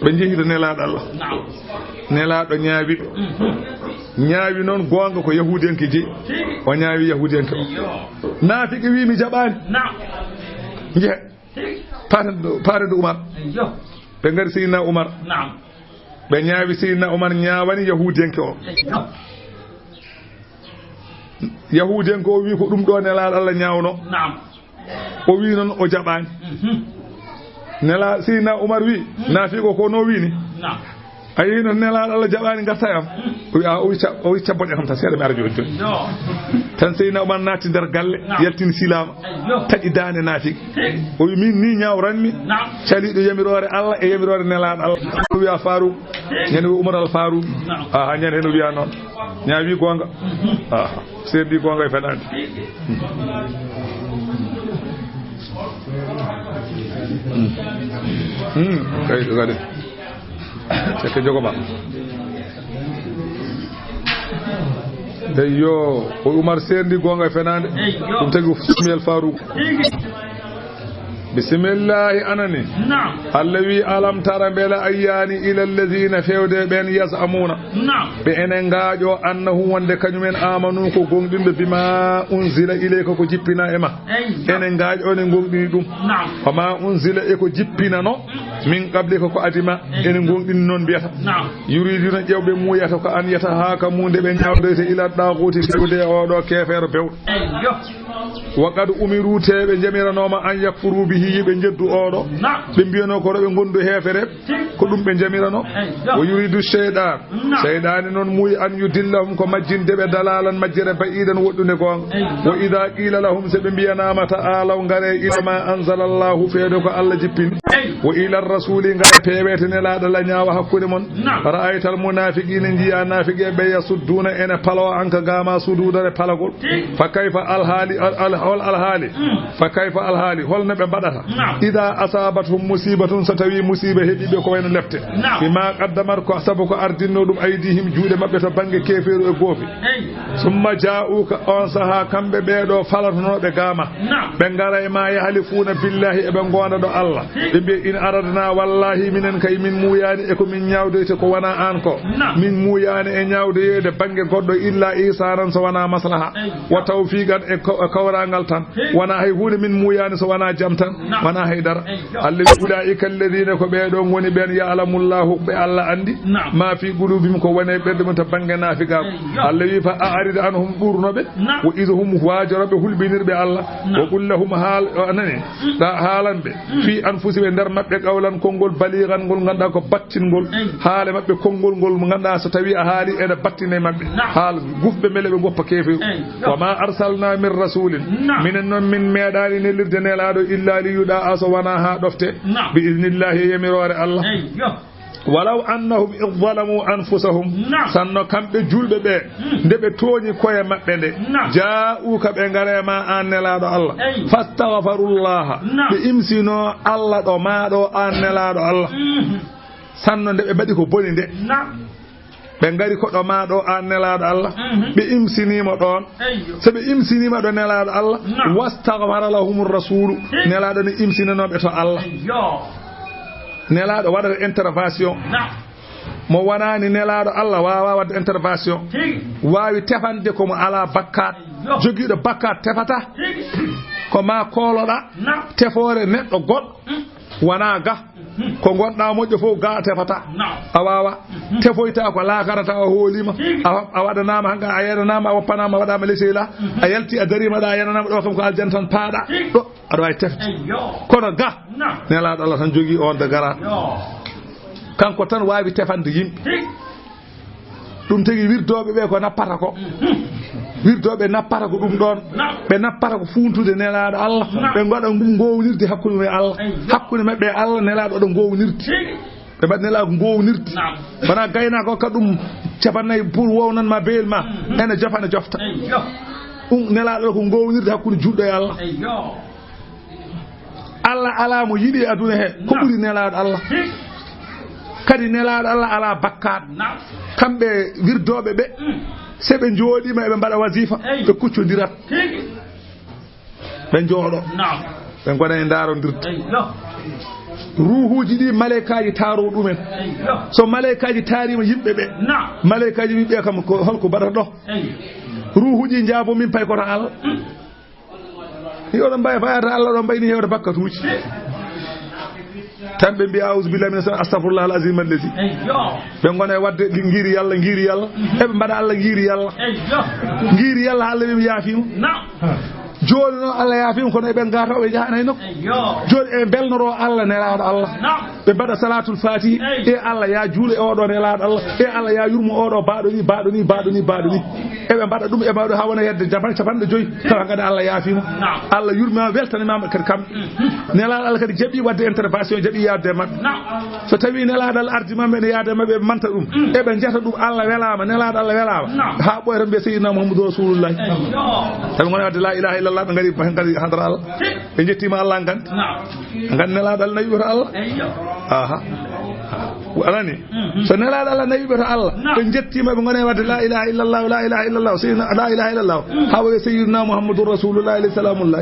Ɓe njehi to Nelaaɗo Allah. Naam. Nelaaɗo ñaawi ɓe. Mhm. Ñaawi noon goonga ko yahuudiyanke jeyi. O ñaawi yahuudiyanke o. Naafiqi wi mi jaɓaani. Njehe. Paten ɗo, paten ɗo Umar. Ɓe ngari Seydina Umar. Ɓe ñaawi Seydina Umar ñaawani yahuudiyanke o. Yahuudiyanke o wi ko ɗum ɗo Nelaaɗo Allah ñaawno. O wi noon o jaɓaani. Nela Seydina Umar wi, naafiqo ko no wini. A yehi noon Nelaaɗo Allah jaɓaani ngarta e am. O wi a, o wi ca-, o wi cabboɗe kam tan seeɗa mi ara jooni jooni. Tan Seydina Umar naatti nder galle, yaltini silaama. Taƴi daande naafiqi. O wi min ni ñaawranmi. Caliiɗo yamiroore Allah e yamiroore Nelaaɗo Allah. O wi a Faaruk. Ñande o Umar al Faaruk. Aha, ñande heno wiya noon. Ñaawi goonga. Aha. Seedi goonga e fenaande. Hmm. Kay, kadi. Ceke jogo ma. Eyyo, o Umar seedi goonga e fenaande. Ɗum tagi o Samuel Faaruk. Bisimillahi anani. Allah wi alam tara mbela a yiyaani ila alladina fewde ɓen yasamuna. Ɓe ene ngaaƴo annahum wonde kañumen amanu ko gonɗinɓe bima unzila ilayka ko jippina e ma. Ene ngaaƴo ne gonɗini ɗum. Wa ma unzila e ko jippinano min qablika ko adima ene gonɗini noon mbiyata. Yuriduna ƴewɓe muuyata ko an yata haa ka munde ɓe ñawdoyte ila ɗaguti fewde oɗo keefeero bewɗo. Wa qad umiru te ɓe jamiranooma an yakfuru bihi ɓe jeddu oɗo. Ɓe mbiyano ko ɗo ɓe gondu heefere. Ko ɗum ɓe jamirano. Wa yuridu shaytan. Seyɗaani noon muuyi an yudillahum ko majjinde ɓe dalalan majjere ba'idan woɗɗunde goonga. Wa idha qila lahum se ɓe mbiyanaama ta'alaw ngare ila ma anzala Allahu feede ko Allah jippini. Wa ila rasuli ngare peewete nelaaɗo la ñaawa hakkunde mon. Ra'aytal munafiqina njiya naafiqe ɓe yasudduna ene palo an ka gama sududare palagol. Fa kayfa alhaali, al-, al-, hol alhaali? Fa kayfa alhaali? Holno ɓe mbaɗata? Ida asabathum musibatun, so tawi musiba heɓi ɓe ko wayno lepte. Bima qaddamat ko sabu ko ardinno ɗum aydihim juuɗe maɓɓe to bannge keefeeru e goofi. Summa ja'uka, on saha kamɓe ɓeeɗo falatonooɓe gama. Ɓe ngara e ma yahlifuuna billahi eɓe ngonda ɗo Allah. Ɓe mbiya in aradna wallahi minen kay min muuyaani e ko min ñaawdoyte ko wona aan ko. Min muuyaani e ñaawdoyeede bannge goɗɗo illa ihsanan so wona maslaha. Wa tawfiqan e ko-, e kawrangal tan. Wona hay huunde min muuyaani so wona jam tan. Wona hay dara. Allah wi ulaika alladina ko ɓeeɗo ngoni ɓeen ya'lamu Allahu ɓe Allah anndi. Ma fi qulubihim ko woni e ɓerɗe mum to bannge naafiqaaku. Allah wi fa a'rid anhum ɗurno ɓe. Wa idhum waajoro ɓe hulɓinirɓe Allah. Wa qul lahum haal, o nani. Ɗa haalan ɓe. Fi anfusihim e nder maɓɓe qawlan konngol baligan ngol ngannduɗaa ko battingol. Haale maɓɓe konngol ngol mo ngannduɗaa so tawi a haali ene battina e maɓɓe. Haal gufɓe mbele ɓe goppa keefeeru. Wa ma arsalna min rasulin. Minen noon min meeɗaani nelirde nelaaɗo illa li yuɗa a so wona haa ɗofte. Bi idnillahi e yamiroore Allah. Walaw annahum id zalamu anfusahum. Sanno kamɓe julɓe ɓe, nde ɓe tooñi koye maɓɓe nde. Ja'uka ɓe ngare ma an nelaaɗo Allah. Fastaghfarullaha. Ɓe imsino Allah ɗo ma ɗo an nelaaɗo Allah. Sanno nde ɓe mbaɗi ko boni nde. Ɓe ngari ko ɗo ma ɗo an nelaaɗo Allah. Ɓe imsiniima ɗoon. So ɓe imsiniima ɗo nelaaɗo Allah. Wastaghfara lahumur rasulu. Nelaaɗo ne imsinanooɓe to Allah. Nelaaɗo waɗata intervention. Mo wonaani nelaaɗo Allah waawaa waɗde intervention. Waawi tefande ko mo alaa bakkaat. Jogiiɗo bakkaat tefata. Ko ma kooloɗa. Tefoore neɗɗo goɗɗo. Wonaa ga. Ko ngonɗaa moƴƴo fof ga a tefata. A waawaa. Tefoyta ko laakarata o hooliima. A, a waɗanaama hannga, a yenanaama, a woppanaama, a waɗaama leseyla. A yalti, a dariima ɗo, a yenanaama ɗo kam ko aljanna tan paaɗa. Ɗo. Aɗa waawi tefde. Kono ga, nelaaɗo Allah tan jogii on de gara. Kanko tan waawi tefande yimɓe. Ɗum tagi wirdooɓe ɓe ko nappata ko. Wirdooɓe nappata ko ɗum ɗoon. Ɓe nappata ko fuuntude nelaaɗo Allah. Ɓe ngoɗa ngum ngownirde hakkunde mum e Allah. Hakkunde maɓɓe e Allah nelaaɗo waɗa ngownirde. Ɓe mbaɗi nelaaɗo ngownirde. Wona gaynaako hokka ɗum capannay pour wownan ma beyel ma. Ene jofa, ne jofta. Ɗum nelaaɗo ko ngownirde hakkunde juɗɗo e Allah. Allah alaa mo yiɗi e aduna he ko ɓuri nelaaɗo Allah. Kadi nelaaɗo Allah alaa bakkaat. Kamɓe wirdooɓe ɓe, so ɓe njooɗiima eɓe mbaɗa wasifa, ɓe kuccondirat. Ɓe njooɗo. Ɓe ngona e ndaarondirde. Ruuhuuji ɗi, maleykaaji taaro ɗumen. So maleykaaji taariima yimɓe ɓe, maleykaaji ɓe mbiya kam, ko holko mbaɗata ɗo? Ruuhuuji njaabo min pay koto Allah. Ni oɗon mbawi fayata Allah, oɗon mbayni hewde bakkatuuji. Tan ɓe mbiya, "Auzu billahi mina shaytan, astagfirullah al azim allazi." Ɓe ngona e wadde ɗi ngiiri Yalla, ngiiri Yalla. Eɓe mbaɗa Allah ngiiri Yalla. Ngiiri Yalla, Allah wi mi yaafima. Jooni noon Allah yaafima, kono eɓe ngata, ɓe jahana e nokku. Jooni e belnoro Allah nelaaɗo Allah. Ɓe mbaɗa salatul fatihi. E Allah ya juule oɗo nelaaɗo Allah. E Allah ya yurmo oɗo baɗo ni, baɗo ni, baɗo ni, baɗo ni. Eɓe mbaɗa ɗum e mawɗo ha wona hedde jaman capanɗe joyi. Tawa kadi Allah yaafima. Allah yurmima, weltanimama kadi kam. Nelaaɗo Allah kadi jaɓi wadde intervention, jaɓi yaade e maɓɓe. So tawi nelaaɗo Allah ardi maɓɓe ene yaade e maɓɓe, ɓe manta ɗum. Eɓe jata ɗum Allah welama, nelaaɗo Allah welama. Ha ɓooya tan mbiya Seydina Muhammadu Rasulullah. Tawi gona wadde la ilaha illallah, ɓe ngari, ɓe ngari hadra Allah. Ɓe jettima Allah, ngandi. Ngandi nelaaɗo Allah nawi ɓe to Allah. Aha. Anani? So nelaaɗo Allah nawi ɓe to Allah, ɓe jettima, ɓe ngona e wadde la ilaha illallah, la ilaha illallah, Seydina, la ilaha illallah. Ha wawi Seydina Muhammadu Rasulullah alayhi salamullah.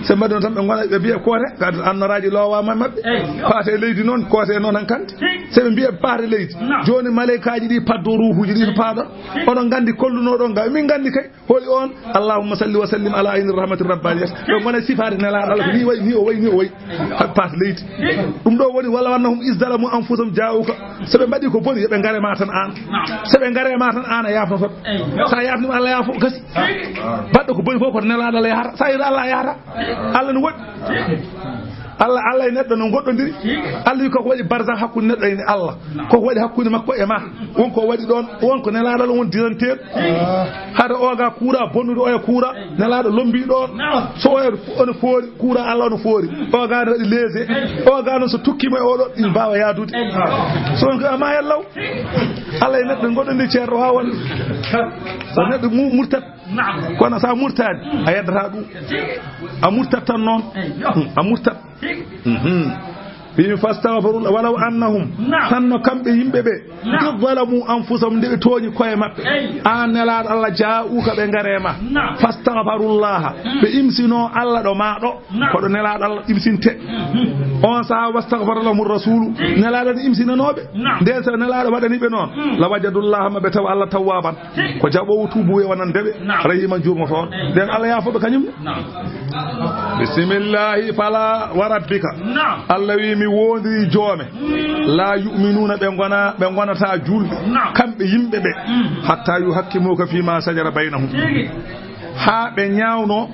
Se mbaɗi noon tan ɓe ngona, ɓe mbiya koote, kadi annaraaji lowama e maɓɓe. Paate leydi noon, koote noon hankante. Se ɓe mbiya paate leydi. Jooni maleykaaji ɗi paddo ruuhuuji ɗi to paaɗon. Oɗon ngandi kollunoɗon ga, min ngandi kay. Holi on? Allahumma salli wa sallim ala ayni rahmati rabbaniyat. Ɓe ngona sifaade nelaaɗo Allah ko ni wayi, ni o wayi, ni o wayi. Paas leydi. Ɗum ɗo woni, "Walaw annahum izdalamu anfusahum ja'uka." So ɓe mbaɗi ko boni, yo ɓe ngare ma tan an. So ɓe ngare ma tan an a yafnoto. Sa yafnima Allah yafo, gasi. Baɗɗo ko boni fof ko nelaaɗo Allah yahata. Sa yi Allah yahata. Allah no waɗi. Allah, Allah e neɗɗo no goɗɗondiri. Allah wi koko waɗi barzakh hakkunde neɗɗo e Allah. Koko waɗi hakkunde makko e ma. Won ko waɗi ɗon, won ko nelaaɗo Allah won diranteeɗo. Hade oga kuura bonnude oya kuura, nelaaɗo lombi ɗon. So oya ono foori, kuura Allah ono foori. Oga no waɗi leese. Oga noon so tukkima e oɗo, ina mbawa yaadude. So on ko ama yallaw. Allah e neɗɗo goɗɗondiri ceerɗo wawa wonde. So neɗɗo mu-, murtat. Kono sa murtani, a yeddata ɗum. A murtat tan noon. A murtat. Mhm. Wi fastagfirullah walaw annahum, tan no kamɓe yimɓe ɓe, id zalamu anfusahum, nde ɓe tooñi koye maɓɓe. An nelaaɗo Allah, ja'uka, ɓe ngare ma. Fastagfirullaha, ɓe imsino Allah ɗo ma ɗo. Ko ɗo nelaaɗo Allah imsinte. On saha wastagfara lahum rasulu, nelaaɗo ne imsinanoɓe. Nden so nelaaɗo waɗani ɓe noon, la wajadullaha, ma ɓe taw Allah tawwaban. Ko jaɓoowo tuubu e wonande ɓe, rahiman, jurmotooɗo. Nden Allah yaafo ɓe kañum ne. Bismillahi, fala wa rabbika. Allah wi mi wondiri joome. La yu'minuna, ɓe ngona, ɓe ngonata julɓe. Kamɓe yimɓe ɓe. Hatta yuhakkimuka fima shajara baynahum. Ha ɓe ñaawno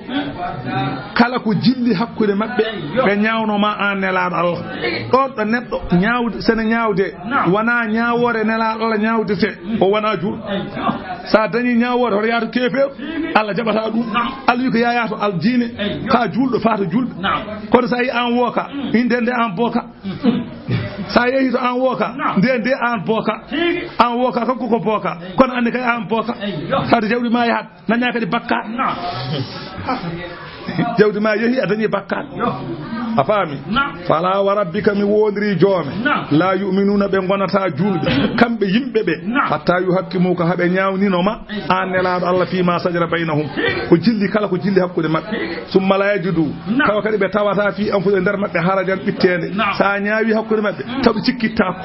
kala ko jilli hakkunde maɓɓe, ɓe ñaawno ma an nelaaɗo Allah. Ɗon ɗo neɗɗo ñaawde, sene ñaawde, wona ñaawoore nelaaɗo Allah ñaawdete, o wona julɗo. Sa dañi ñaawoore, hoto yaatu keefeeru, Allah jaɓata ɗum. Allah wi ko yaya to aldiine, ka julɗo, fata julɓe. Kono sa yi an wooka, inde nde an booka. Sa yehi to an wooka, nde nde an booka. An wooka, kanko ko booka. Kono andi kay an booka. Sade jawdi ma yahat. Naña kadi bakkat. Jawdi ma yehi, a dañi bakkat. A faami? Fala wa rabbika, mi wondiri joome. La yu'minuna, ɓe ngonata julɓe. Kamɓe yimɓe ɓe. Hatta yuhakkimuka, haɓe ñaawnino ma. An nelaaɗo Allah, fima shajara baynahum. Ko jilli kala, ko jilli hakkunde maɓɓe. Summa la yajidu. Tawa kadi ɓe tawata fi anfusihim, nder maɓɓe, harajan, ɓitteende. Sa ñaawi hakkunde maɓɓe, taw ɓe cikkittaako.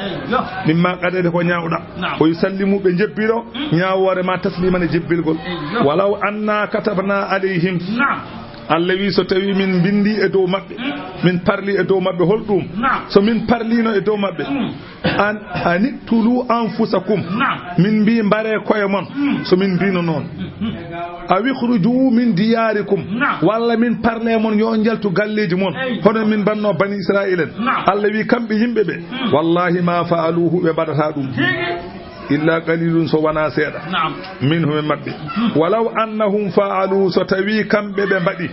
Mimma qadayta, ko ñaawɗa. Wa yusallimu, ɓe jebbiro ñaawoore ma tasliman, e jebbilgol. Walaw anna katabna alayhim. Allah wi, so tawi min mbindi e dow maɓɓe, min parli e dow maɓɓe, holɗum? So min parlino e dow maɓɓe, an, an iqtulu anfusakum, min mbi mbare koye mon, so min mbino noon. Aw ikhruju min diyarikum, walla min parle mon, yo on njaltu galleeji mon, hono min mbanno Bani Israil en. Allah wi, kamɓe yimɓe ɓe, wallahi ma fa'aluhu, ɓe mbaɗata ɗum. Illa qalilun, so wona seeɗa. Minhum, e maɓɓe. Walaw annahum fa'alu, so tawi kamɓe ɓe mbaɗi.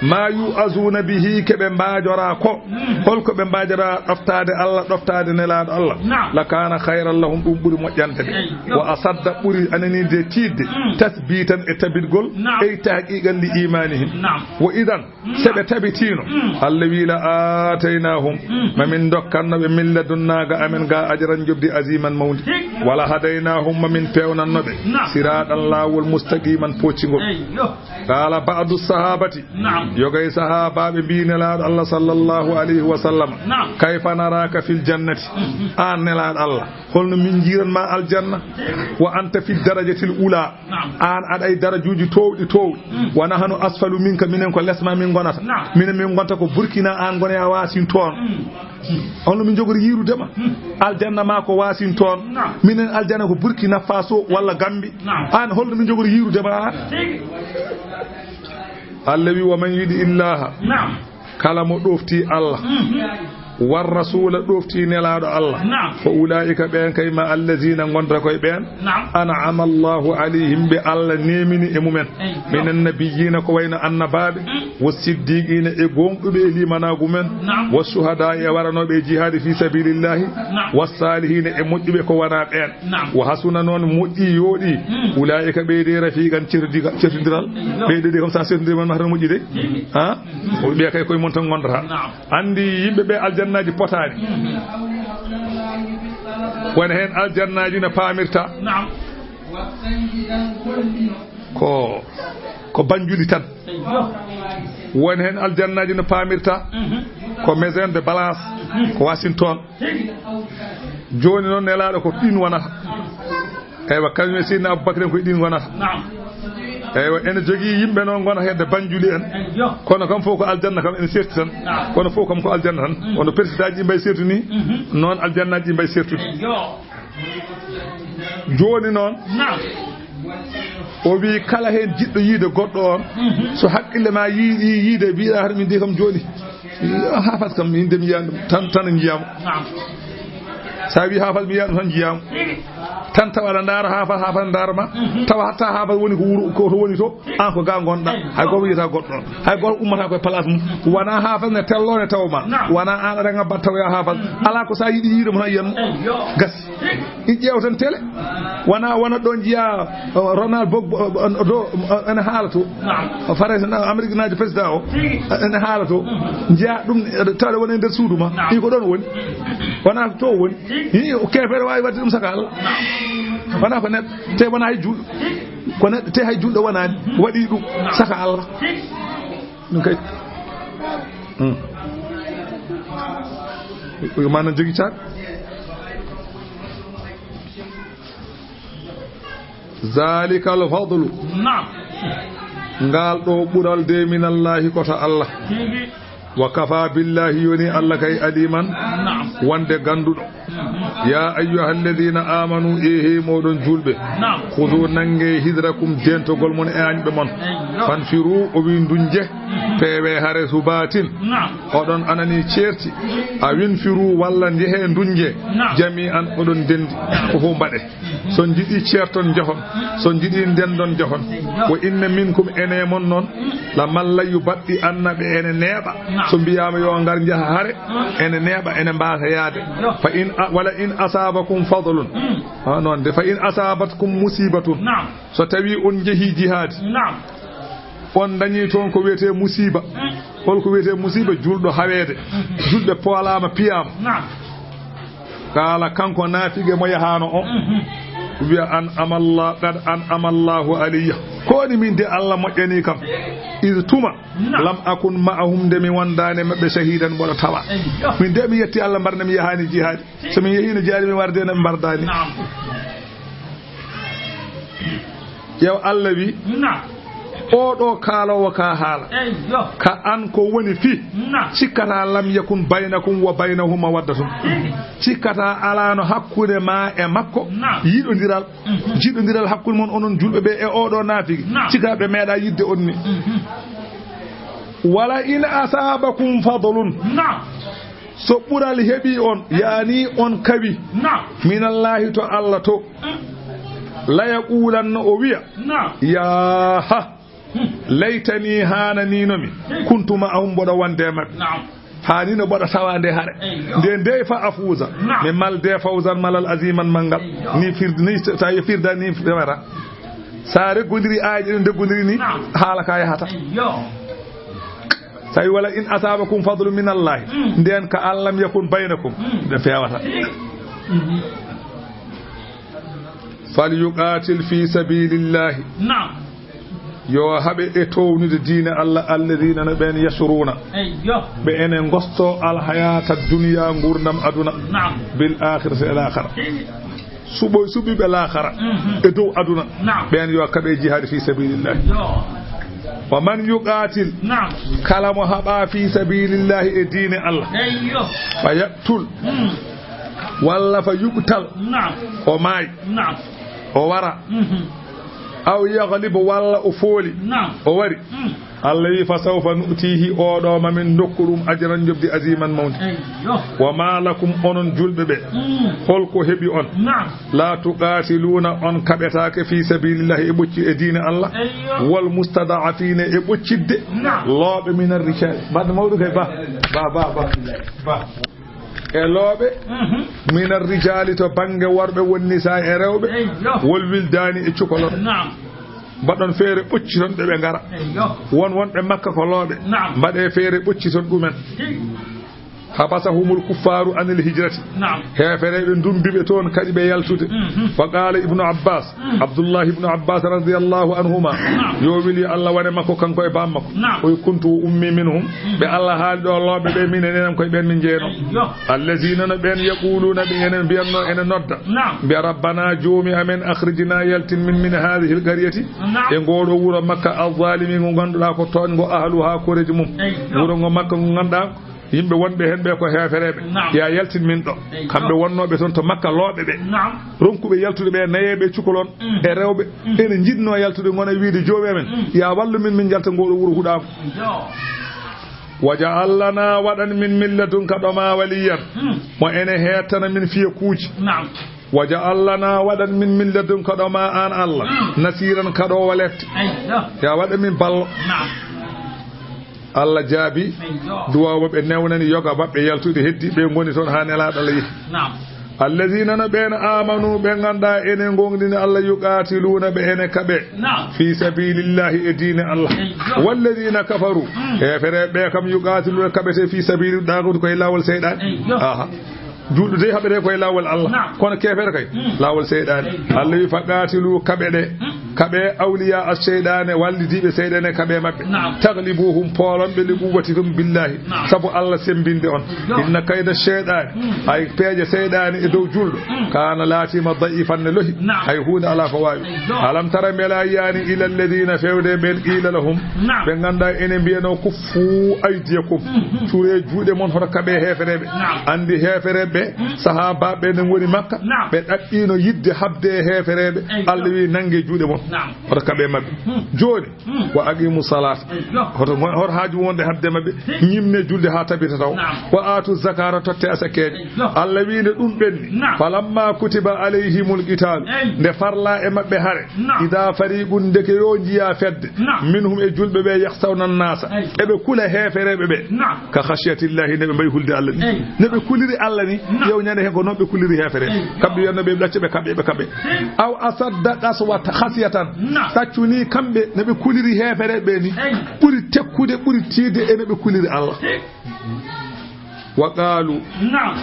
Ma yu'azuna bihi, ke ɓe mbaajora ko. Holko ɓe mbaajora ɗoftaade Allah, ɗoftaade Nelaaɗo Allah? La kana khayran lahum, ɗum ɓuri moƴƴande ɓe. Wa asadda, ɓuri ananinde tiiɗde. Tasbitan, e tabitgol. Ey tahqiqan li imanihim. Wa idan, se ɓe tabitino, Allah wi, la ataynahum, ma min dokkanno ɓe min ladunna ga amen ga ajran, njoɓdi, aziman, mawndi. Wala hadaynahum, ma min peewnanno ɓe. Naam. Siraaɗan, laawol, mustaqiman, pooccingol. Eyyo. Qala ba'du sahabati. Naam. Yoga e sahaabaaɓe mbii Nelaaɗo Allah sallallahu alayhi wa sallam. Naam. Kayfa naraka fil jannati? Mhm. Aan Nelaaɗo Allah, holno min njiiran ma aljanna? Wa anta fi darajatil ula. Naam. Aan aɗa e darajuuji toowɗi, toowɗi. Mm. Wa nahnu asfalu minka, minen ko les ma min ngonata. Naam. Minen min ngonta ko Burkina, aan ngone a Washington. Mm. Holno min njogori yiirude ma? Mm. Aljanna ma ko Washington. Naam. Minen aljanna ko Burkina Faso walla Gambi. Naam. Aan holno min njogori yiirude ma? Tigi. Allah wi, "Wa man yuti illaha." Naam. Kala mo ɗofti Allah, mhm, war rasula, ɗofti Nelaaɗo Allah, naam, fa ulaika, ɓen kay, ma allazina, ngonta koye ɓen, naam, an'ama Allahu alayhim, ɓe Allah nemini e mumen, eyyo, minan nabiyina, ko wayno annabaaɓe, mm, wa siddiqina, e gonɗuɓe e limanaagu men, naam, wa shuhada, e waranoɓe e jihaadi fi sabilillahi, naam, wa salihina, e moƴƴuɓe ko wona ɓen. Naam. Wa hasuna, noon moƴƴi, yooɗi. Hmm. Ulaa'ika, ɓeyde, rafiqan, certodiga-, certodiral. Eyyo. Ɓeyde de, comme ça, certodire mon mahata no moƴƴi de. Hmm. Ha? O ɓe kay koye mon tan gondata. Naam. Andi yimɓe ɓe aljannaaji potaani. Hmm. Wona heen aljannaaji no paamirta. Naam. Ko, ko Banjuli tan. Eyyo. Woni heen aljannaaji no paamirta. Mhm. Ko maison de balance. Mhm. Ko Washington. Tigi. Jooni noon, Nelaaɗo, ko ɗin wonata. Eywa, kañum e Seydina Abubakar en, ko e ɗin wonata. Naam. Eywa, ene jogii yimɓe noon ngona hedde Banjuli en. Eyyo. Kono kam fof ko aljanna kam ene serti tan. Naam. Kono fof kam ko aljanna tan. Mm. Kono présidentji ɗi mbay sertude ni, mhm, noon aljannaaji ɗi mbay sertude. Eyyo. Jooni noon, naam, o wii kala heen jiɗɗo yiide goɗɗo on, mhm, so haqqille ma yiiɗi yiide, mbiɗa hara min de kam jooni. Yo, Haafas kam, min de mi yiyaani ɗum, tan, tan njiyaamo. Naam. Sa wii Haafas mi yiyaani ɗum, tan njiyaamo. Tigi. Tan tawa aɗa ndaara Haafas, Haafas ndaara ma. Mhm. Tawa hatta Haafas woni ko wuro, ko to woni to, an ko ga ngonɗa. Eyyo. Hay gooto yiyata goɗɗo on. Hay gooto ummata koye place mum. Wona Haafas ne tello ne tawa ma. Naam. Wona an aɗa ngabba tawa ya Haafas. Mhm. Alaa ko sa yiɗi yiide mo tan yiyan mo. Eyyo. Gasi. In ƴeewa tan télé. Wona, wona ɗo njiya, uh, Ronald Bog-, uh, uh, ɗo, uh, ene haala to. Naam. Farayse na, Amerique naajo président o, tigi, uh, ene haala to. Mhm. Njiya ɗum, uh, tawa woni e nder suudu ma. Naam. Ɗi ko ɗon woni. Wona to woni. Tigi. Hi, o kefere waawi waɗde ɗum saka Allah. Naam. Wona ko neɗɗo, te wona hay juulɗo. Tigi. Ko neɗɗo, te hay juulɗo wonaani. Mhm. Waɗi ɗum, naam, saka Allah. Tigi. Ɗum kay. Hmm. Yo maanaam jogi caak. Zalikal fadlu. Naam. Ngal ɗo ɓural de minallahi ko to Allah. Tigi. Wa kafa billahi, yoni Allah kay aliman. Naam. Wonde ganduɗo. Mhm. Ya ayyuhalladhina amanu, e he moɗon julɓe. Naam. Khudu, nange, hidrakum, dentogol mon e añɓe mon. Eyyo. Fanfiru, o wi ndunje. Mhm. Peewe hare subatin. Naam. Oɗon anani ceerti. A winfiru walla njehe ndunje. Naam. Jami'an, oɗon dendi. Naam. Ko fof mbaɗe. Mhm. So njiɗi ceerton, njahon. So njiɗi ndendon, njahon. Eyyo. Wa inna minkum, ene mon noon, mm, la man, la yubaɗɗi anna, ɓe ene neeɓa. Naam. So mbiyaama yo ngar njaha hare, mm, ene neeɓa, ene mbaasa yaade. Eyyo. Fa in a-, wala in asabakum fadlun. Mm. Ha, noon de, fa in asabatkum musibatun. Naam. So tawi on njehi jihaadi. Naam. On dañi toon ko wiyetee musiiba. Mm. Hol ko wiyetee musiiba? Julɗo haweede. Mm. Julɓe poolaama, piyaama. Naam. Qaala, kanko naafiqe mo yahaano o, mhm, wiya, an amalla, qad an amallahu alayya. Ko woni min de, Allah moƴƴani kam. Is tuma, naam, lam akun ma'ahum, nde mi wondaani maɓɓe, shahidan, mboɗo tawa. Eyyo. Min de mi yetti Allah, mbar nde mi yahaani jihaadi. So min yehiino jihaadi, mi warde no mi mbardaani. Naam. Ƴeew, Allah wi, naam, oo ɗo kaaloowo ka haala. Eyyo. Ka an ko woni fii. Naam. Cikkata lam yakun baynakum wa baynahuma waddatun. Mhm. Cikkata alaano hakkunde ma e makko, naam, yiɗondiral. Mhm. Jiɗondiral hakkunde mon onon julɓe ɓe e oo ɗo naafiki. Naam. Cikkata ɓe meeɗa yiɗde on ni. Mhm. Wala in asabakum fadlun. Naam. So ɓural heɓi on, yaani on kawi. Naam. Minallahi, to Allah to. Mm. La yaqulanna, o wiya. Naam. Yaaha. Hmm. Laytani, haananiino mi. Hmm. Kuntu ma'ahum, mboɗo wonde e maɓɓe. Naam. Haanino mboɗo tawa nde hare. Eyyo. Nde ndey fa afuuza. Naam. Mi malde fawzan malal aziman manngal. Eyyo. Ni firdi, ni sa-, sa firda ni fewata. Sa reggondiri aaye ɗen, reggondiri ni, naam, haala ka yahata. Eyyo. Tawi wala in asabakum fadlu min Allahi. Mm. Nden ka an lam yakun baynakum. Mm. Ɓe fewata. Mm. Mhm. فليقاتل في سبيل الله. نعم. Yo haɓe e townude diine Allah, الذين, no ɓeen, يشرون, أيوه. ɓe ene ngosto, الحياة الدنيا, nguurndam aduna, نعم. بالآخرة, e laakhara. Suɓo-, suɓiiɓe laakhara e dow aduna, نعم. ɓeen yo kaɓe jihaadi في سبيل الله. أيوه. ومن يقاتل, نعم. kala mo haɓa في سبيل الله, e diine Allah, أيوه. فيقتل, مم. walla فيقتل, نعم. o maay, نعم. o wara, مهم. أو يغلب, walla o fooli, نعم. o wari. مم. Allah wi, فسوف نؤتيه, oɗo ma min ndokku ɗum, أجرا, njoɓdi, عظيما, mawndi. أيوه. وما لكم, onon julɓe ɓe, مم. holko heɓi on? نعم. لا تقاتلون, on kaɓetaake, في سبيل الله, e ɓocci, e diine Allah. أيوه. والمستضعفين, e ɓoccidde, نعم. looɓe, من الرجال. Mbaɗ mawɗo kay, ba, ba, ba, ba, ba. E looɓe, مهم. من الرجال, to bannge worɓe, والنساء, e rewɓe, أيوه. والولدان, e cukalon. نعم. Mbaɗon feere ɓocciton ɓe, ɓe ngara. أيوه. Won wonɓe Makka ko looɓe. نعم. Mbaɗe feere ɓocciton ɗumen. هي. حبسهم الكفار عن الهجرة. نعم. Heefereeɓe ndumbiɓe toon kadi ɓe yaltude. مهم. فقال ابن عباس, مم. Abdullahi ibnu Abbas radiyallahu anhuma, نعم. yo weli Allah wane makko kanko e baam makko. نعم. O wi, كنت وأمي منهم. Ɓe Allah haali ɗo looɓe ɓe, min e nenam koye ɓeen min jeeno. أيوه. الذين, no ɓeen, يقولون, ɓe ene mbiyatno, ene nodda. نعم. Mbiya, ربنا, joomi amen, أخرجنا, yaltin min, من هذه القرية, نعم. e ngoo ɗo wuro Makka, الظالم, ngo ngannduɗaa ko tooñngo, أهلها, koreeji mum. أيوه. Wuro ngo Makka ngo ngannduɗaa yimɓe wonɓe heen ɓe ko heefereeɓe. نعم. Ya yaltin min ɗo. أيوه. Kamɓe wonnooɓe toon to Makka, looɓe ɓe. نعم. Ronkuɓe yaltude ɓe, nayeeɓe e cukalon, Mm. e rewɓe. Mm. Ene njiɗnoo yaltude, ngona wiide, joomi amen, Mm. ya wallu min, min njalta ngoo ɗo wuro huɗaango. أيوه. واجعل لنا, waɗan min, من لدنك, ɗo ma, وليا, مم. mo ene heettana min fiyakuuji. نعم. واجعل لنا, waɗan min, من لدنك, ɗo ma aan Allah, Mm. نصيرا, kaɗoowo lette. أيوه. Ya waɗan min ballo. نعم. Allah jaabi أيوه. duwaaw maɓɓe, newnani yoga maɓɓe yaltude, heddi ɓe ngoni toon haa Nelaaɗo Allah yehi. نعم. الذين, no ɓeen, آمنوا, ɓe ngannduɗaa ene ngoongɗini Allah, يقاتلون, ɓe ene kaɓe, نعم. في سبيل الله, e diine Allah. أيوه. والذين كفروا, Mm. heefereeɓe kam, يقاتلون, kaɓete, في سبيل الطاغوت, koye laawol seyɗaane. أيوه. Aha. Julɗo dey haɓete koye laawol Allah. Naam. Kono keefeero kay, Mm. laawol seyɗaane. Mm. Allah wi, فقاتلوا, kaɓe ɗe. Mm. Kaɓe أولياء الشيطان, wallidiiɓe seyɗaane, kaɓe maɓɓe. Naam. تغلبوهم, poolon ɓe, لقوتكم بالله. Naam. Sabu Allah semmbinde on. Yo. إن كيد الشيطان, Mm. hay peeje seyɗaane e dow julɗo, Mm. كان, laatiima, ضعيفا, ne lohi. Naam. Hay huunde alaa ko waawi. Yo. ألم تر, mbela a yiyaani, إلى الذين, feewde ɓeen, قيل لهم, Naam. ɓe ngannduɗaa ene mbiyanoo, كفوا أيديكم, Mm-hmm. curee juuɗe mon, hoto kaɓe heefereeɓe. Naam. Anndi heefereeɓe, Mm. sahaabaaɓe ɓe ngoni Makka, Naam. ɓe ɗaɓɓiino yiɗde haɓde e heefereeɓe. Eyyo. Allah wi, nanngee juuɗe mon. Naam. Hoto kaɓe maɓɓe. Mm. Jooni, Mm. وأقيموا الصلاة. Eyyo. Hoto, hoto haaju wonde haɓde maɓɓe. Mm. Ñimne julde haa tabita taw. Naam. وآتوا الزكاة, totte asakeeje. Eyyo. Allah wi, nde ɗum ɓenni. Naam. فلما كتب عليهم القتال. Ey. Nde farla e maɓɓe hare. Naam. إذا فريق, ndeke yo njiya fedde. Naam. منهم, e julɓe ɓe, يخشون الناس. Ey. Eɓe kula heefereeɓe ɓe. Naam. كخشية الله, ne ɓe mbayi hulde Allah ni. Ey. Ne ɓe kuliri Allah ni, Naam. Yew ñande heen ko noon ɓe kuliri heefere. Ey. Kamɓe wiyatno ɓe ɗacca ɓe kaɓe, ɓe kaɓe. Ey. أو أشد قسوة, خشية. Naam. Taccu ni kamɓe ne ɓe kuliri heefereeɓe ni. Ey. Ɓuri tekkude, ɓuri tiiɗde e ne ɓe kuliri Allah. Ey. وقالوا. Naam.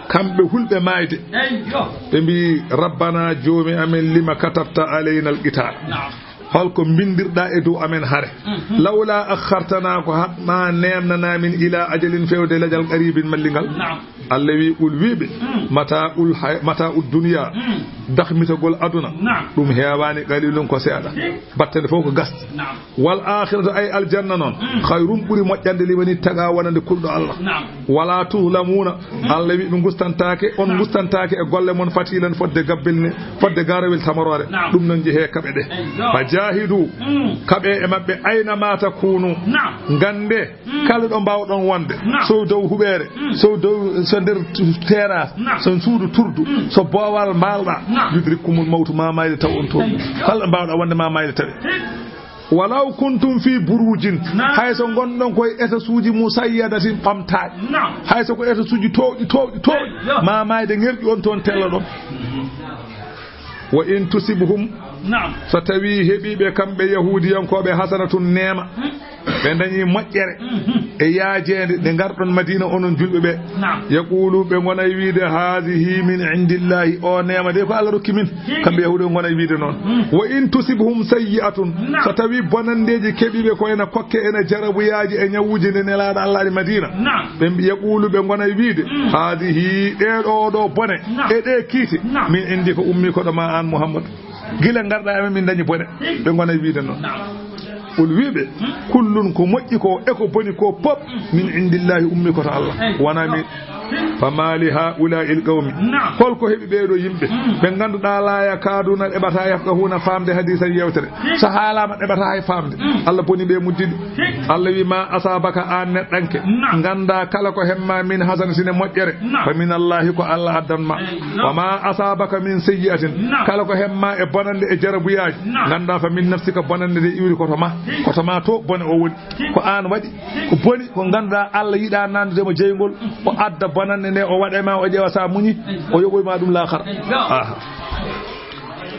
Kamɓe hulɓe maayde. Eyyo. Ɓe mbi, ربنا, joomi amen, لم كتبت علينا القتال. Naam. Holko mbinndirɗaa e dow amen hare? Mhm. لولا أخرتنا, ko haɗ ma neemnanaa min, إلى أجل, feewde leñol, قريب, mallingal. Naam. Allah wi, قل, wi ɓe, Mm. متاع الحي-, متاع الدنيا, Mm. dahmitagol aduna, Naam. ɗum heewaani, قليل, ko seeɗa. Mm. Battane fof ko gasde. Naam. والآخرة, ay aljanna noon, Mm. خير, ɓuri moƴƴande, لمن اتقى, wonande kulɗo Allah. Naam. ولا تظلمون, Mm. Allah wi, ɓe ngustantaake, on Naam. ngustantaake e golle mon, فتيلا, fodde gabbel ne, fodde gaarawel tamoroore. Naam. Ɗum noon njehee kaɓe ɗe. Eyyo. فجاهدوا, Mm. kaɓe e maɓɓe, أينما تكونوا. Naam. Nganndee, Mm. kala ɗo mbaaw-ɗon wonde. Naam. So dow huɓeere, Mm. so dow, so nder tu-, terrasse, Naam. so suudu turdu, Mm. so boowal mbaalɗaa. Naam. يدرككم الموت, ma maayde taw on toon. Eyyo. Kala ɗo mbaaw-ɗaa wonde, ma maayde tawe. Hey. ولو كنتم في بروج, Naam. hay so ngon-ɗon koye étages uji مشيدة, ɓamtaaɗi. Naam. Hay so ko étages uji toowɗi, toowɗi, toowɗi, Yo. ma maayde ŋerƴu on toon, tello-ɗon. وإن تصبهم, Naam. so tawii heɓii ɓe kamɓe Yahuudiyankooɓe, حسنة, neema, Hmm. Ɓe dañi moƴƴere e yaajeende nde ngarɗon Madina, onon julɓe ɓe. Naam. Yaqulu, ɓe ngona e wiide, "Haadihi min indillahi," o neema de ko Allah rokki min. Kamɓe Yahuudu ɓe ngona e wiide noon. Mm. "Wa in tusibhum sayyi'atun," naam, so tawi bonandeeji keɓiiɓe ko ena kokke, ena jarabuyaaji e ñawuuji nde Nelaaɗo Allah ari Madina. Naam. Ɓe mbi-, yaqulu, ɓe ngona e wiide, mm, "Haadihi," ɗee ɗoo ɗo bone, naam, e ɗee kiite, naam, "min indi," ko ummi ko ɗo ma aan Muhammadu. Gila ngarɗa e amen, min dañi bone. Ɓe ngona e wiide noon. Naam. Ol wiiɓe, hmm, kullun, ko moƴƴi ko e ko boni ko pop, min indillahi, ummi ko to Allah. Eyi. Wona min. Fama li haula'il qawmi. Naam. Holko heɓi ɓeeɗo yimɓe? Hmm. Ɓe ngannduɗaa la yakaduna, ɗeɓata, yafqahuna, faamde hadisan, yewtere. Hmm. So haalaama, ɗeɓata hay faamde. Hmm. Allah boni ɓe mujjidi. Hmm. Allah wi, ma asabaka, aan neɗɗanke. Naam. Ngannda kala ko hemma min hasana, sine moƴƴere. Naam. Fa min Allahi, ko Allah addan ma. Eyi. Wa ma asabaka min sayyi'atin. Naam. Kala ko hemma e bonande e jarabuyaaji. Naam. Ngannda fa min nafsika, bonande nde iwri ko to ma. Ko to ma to bone o woni. Ko aan waɗi ko boni, ko ngannduɗaa Allah yiɗaa nandude mo jeyngol, o adda bonande nde, o waɗa e ma, o ƴeewa sa muñi, o yoɓoy ma ɗum laakhara. Aha.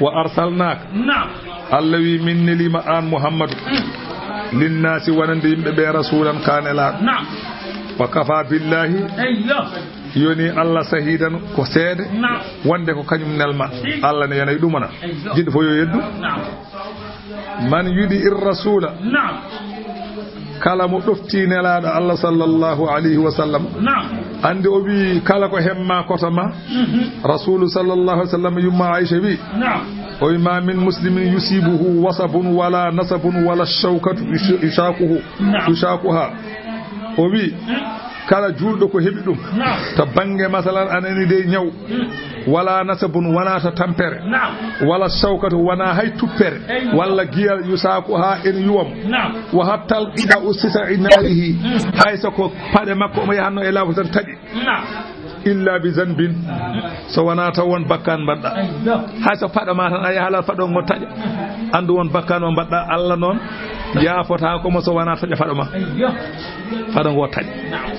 Wa arsalnaaka. Naam. Allah wi, min nelima aan Muhammadu. Mm. Linnaasi, wonande yimɓe ɓe, rasulan, ka nelaaɗo. Naam. Wa kafa billahi. Eyyo. Yoni Allah sahidan, ko seede. Naam. Wonde ko kañum nelma. Si. Allah ne yanayi ɗum wona. Eyyo. Jiɗɗo fof yo yeddu. Naam. Man yudi ir rasula. Naam. Kala mo ɗofti nelaaɗo Allah sallallahu alayhi wa sallam. Naam. Andi o wi kala ko hemma ko to ma. Mhm. Rasulu sallallahu alayhi wa sallam, yumma Aisha wi. Naam. O wi, ma min muslimin yusibuhu wasabun wala nasabun wala shawkatu yush-, yushakuhu, naam, yushakuha. O wi, mm, kala juulɗo ko heɓi ɗum, naam, to bannge, masalan, anani de ñaw, mm, wala nasabun, wona to tampere, naam, wala shawkatu, wona hay tuppere, eywa, walla giyal, yushakuha, en yuwam, naam, wa hattal ida usisa inarihi, mm, hay so ko paɗe makko omo yahanno e laabu tan taƴi. Naam. Illa bi zanbin, so wona taw won bakkan mbaɗɗa. Ayyo. Hay so paɗo ma tan a yahalal paɗo ngo taƴa. Andu won bakkan o mbaɗɗa, Allah noon yaafotaako mo so wona taƴa paɗo ma. Ayyo. Paɗo ngo taƴa. Naam.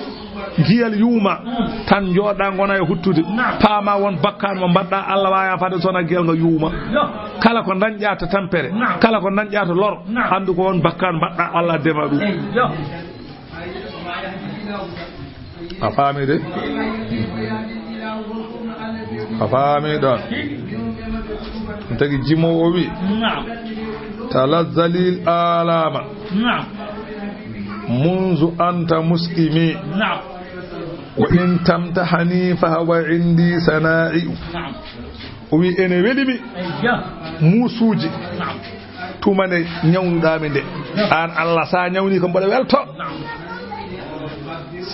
Giyal yuuma, mm, tan jooɗa ngona e huttude. Naam. Paama won bakkan mo mbaɗɗa, Allah waaya fade sona giyal ngo yuuma. Yo. Kala ko dañƴa to tampere, naam, kala ko dañƴa to lor, naam, andu ko won bakkan mbaɗɗa, Allah dema ɗum. Ayyo. A faami de? A faami ɗon? Ɗum tagi jimoowo o wi, naam, talazzalil alama, naam, munzu anta muslimi, naam, wa in tamtahani fa huwa indi sana'iu. Naam. O wi, ene weli mi, eyya, muusuuji. Naam. Tuma nde ñawnuɗaami nde. Aan Allah, sa ñawni ko mboɗo welto. Naam.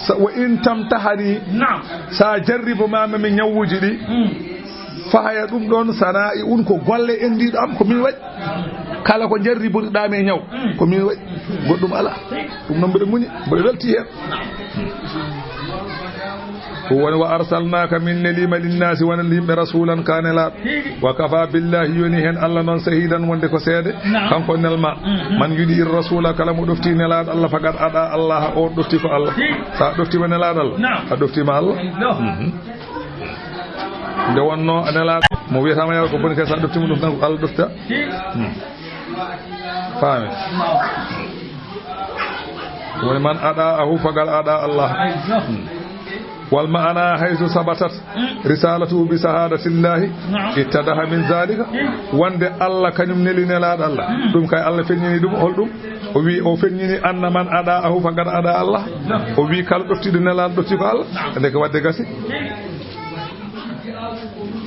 Sa, wa in tamtahani, naam, sa jarribo ma mi ñawuuji ɗi, mm, fahaya ɗum ɗon sana'i un ko golle endiiɗo am, ko min waɗi. Kala ko jarriboɗaami e ñaw, mm, ko min waɗi. Goɗɗum ala. Ɗum noon mboɗo muñi, mboɗo welti heen. Ko woni, wa arsalnaaka, min neliima, linnaasi, wonande yimɓe, rasuulan, ka nelaaɗo. Wa kafa billahi, yoni heen Allah noon, sahiidan, wonde ko seede, naam, kanko nelma. Mhm. Man yudi ir rasula, kala mo ɗofti nelaaɗo Allah, faqad ada Allah, on ɗofti ko Allah. Sa ɗoftiima nelaaɗo Allah, naam, a ɗoftiima Allah. Ayyo. Mhm. Nde wonno nelaaɗo mo wiyataama yaw ko boni kay, sa ɗoftiima ɗum tan ko Allah ɗofta. Hmm. Faami. Woni man ada'ahu faqad ada Allah. Hmm. Wal ma'ana haythu sabatat risalatuhu bi shahadatillahi ittadaha min zalika. Wonde Allah kañum neli nelaaɗo Allah. Ɗum kay Allah feññini ɗum, hol ɗum? O wi, o feññini anna man ada'ahu faqad ada Allah. O wi kala ɗoftiiɗo nelaaɗo ɗofti ko Allah. Ndeke wadde gasi.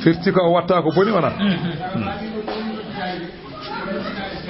Firti ko o watta ko boni wona. Hmm.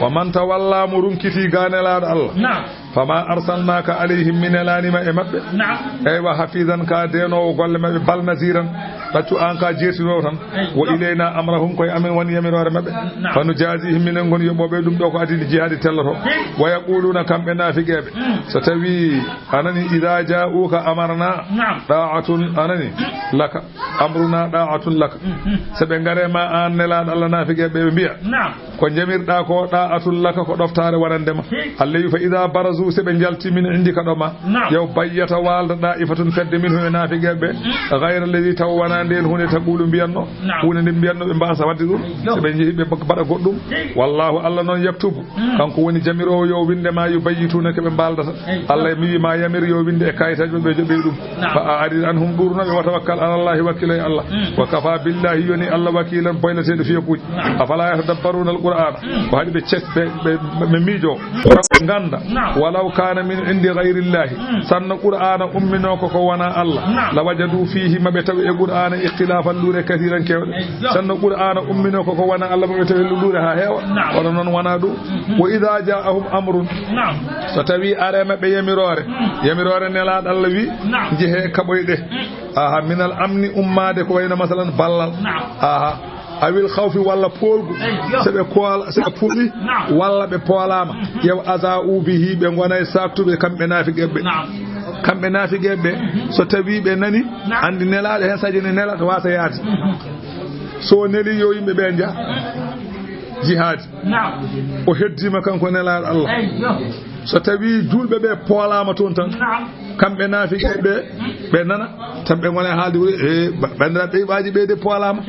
Wa man tawalla, mo runkiti ga nelaaɗo Allah. Naam. Fama arsalnaka alayhim, mi nelaanima e maɓɓe. Naam. Eywa, hafizan, ka deenoowo golle maɓɓe, bal naziran, ɗaccu an ka jeertinoowo tan. Eywa. Wa ilayna amrahum, koye amen woni yamiroore maɓɓe. Naam. Fa nujazihim, minen ngoni yoɓooɓe ɗum ɗo ko adii jihaadi telloto. Hey. Wa yaquluna, kamɓe naafiqeeɓe, mm, so tawi anani, idha ja'uka amarna, naam, da'atun anani, laka. Amruna da'atun laka. Mhm. So ɓe ngare ma an nelaaɗo Allah, naafiqeeɓe ɓe mbiya, naam, ko jamirɗa ko da'atun laka, ko ɗoftaare wonande ma. Hi. Allah wi, fa idha barazu Se ɓe njalti min indika ɗo ma. Naam. Yaw bayyata waalda daa'ifatun fedde minhum e naafiqeeɓe. Mm. Ghayra alladhi taw wonaa ndeen huunde taqulu mbiyanno. Naam. Huunde nde mbiyanno ɓe mbaasa waɗde ɗum. Yo. Se ɓe njehi ɓe mbaɗa goɗɗum. Hey. Wallahu Allah noon yaktubu. Mm. Kanko woni jamiroowo yo winde ma yubayyituna ke ɓe mbaaldata. Hey. Allah mi wi ma yamir yo winde e kayitaji ɓe ɓe joɓe ɗum. Naam. Fa a'rid anhum ɗuurno ɓe wa tawakkal ala Allahi wakkilo e Allah. Mm. Wa kafa billahi yoni Allah wakilan boylateeɗo fiyakuuji. Naam. Afala yatadabbaruna al-Qur'ana. Mm. Ko haɗi ɓe ces-, ɓe, ɓe, ɓe miijo. Ɓe ngannda. Naam. Walaw kana min indi ghayri Allahi. Mm. Sanno Qur'ana ummino ko ko wona Allah. Naam. La wajadu fihi ma ɓe tawi e Qur'ana ikhtilafan luure kathiran kewɗe. Eyyo. Sanno Qur'ana ummino ko ko wona Allah ma ɓe tawi luure ha heewa. Naam. Kono noon wona ɗum. Mhm. Wa idha ja'ahum amrun. Naam. So tawi are maɓɓe yamiroore. Mm. Yamiroore nelaaɗo Allah wi. Naam. Jehe kaɓoy ɗe. Mm. Aha, minal amni ummaade ko wayno masalan ballal. Naam. Aha. Awil khawfi walla poolgu. Eyyo. Se ɓe koola, se ɓe puɗi. Naam. Walla ɓe poolaama. Mhm. Yaw aza'u bihi ɓe ngona e saktuɓe kamɓe naafiqeeɓe. Naam. Kamɓe naafiqeeɓe. Mhm. So tawi ɓe nani. Naam. Andi nelaaɗo hen saji ne nelaaɗo wasa yaade. Mhm. So neli yo yimɓe ɓe nja. Mhm. Jihaadi. Naam. O heddima kanko nelaaɗo Allah. Eyyo. So tawi julɓe ɓe poolaama toon tan. Naam. Kamɓe naafiqeeɓe ɓe, ɓe nana, tan ɓe ngona e haalde wure, e, ba-, banndiraaɓe, ɓe waaji ɓeyde poolaama,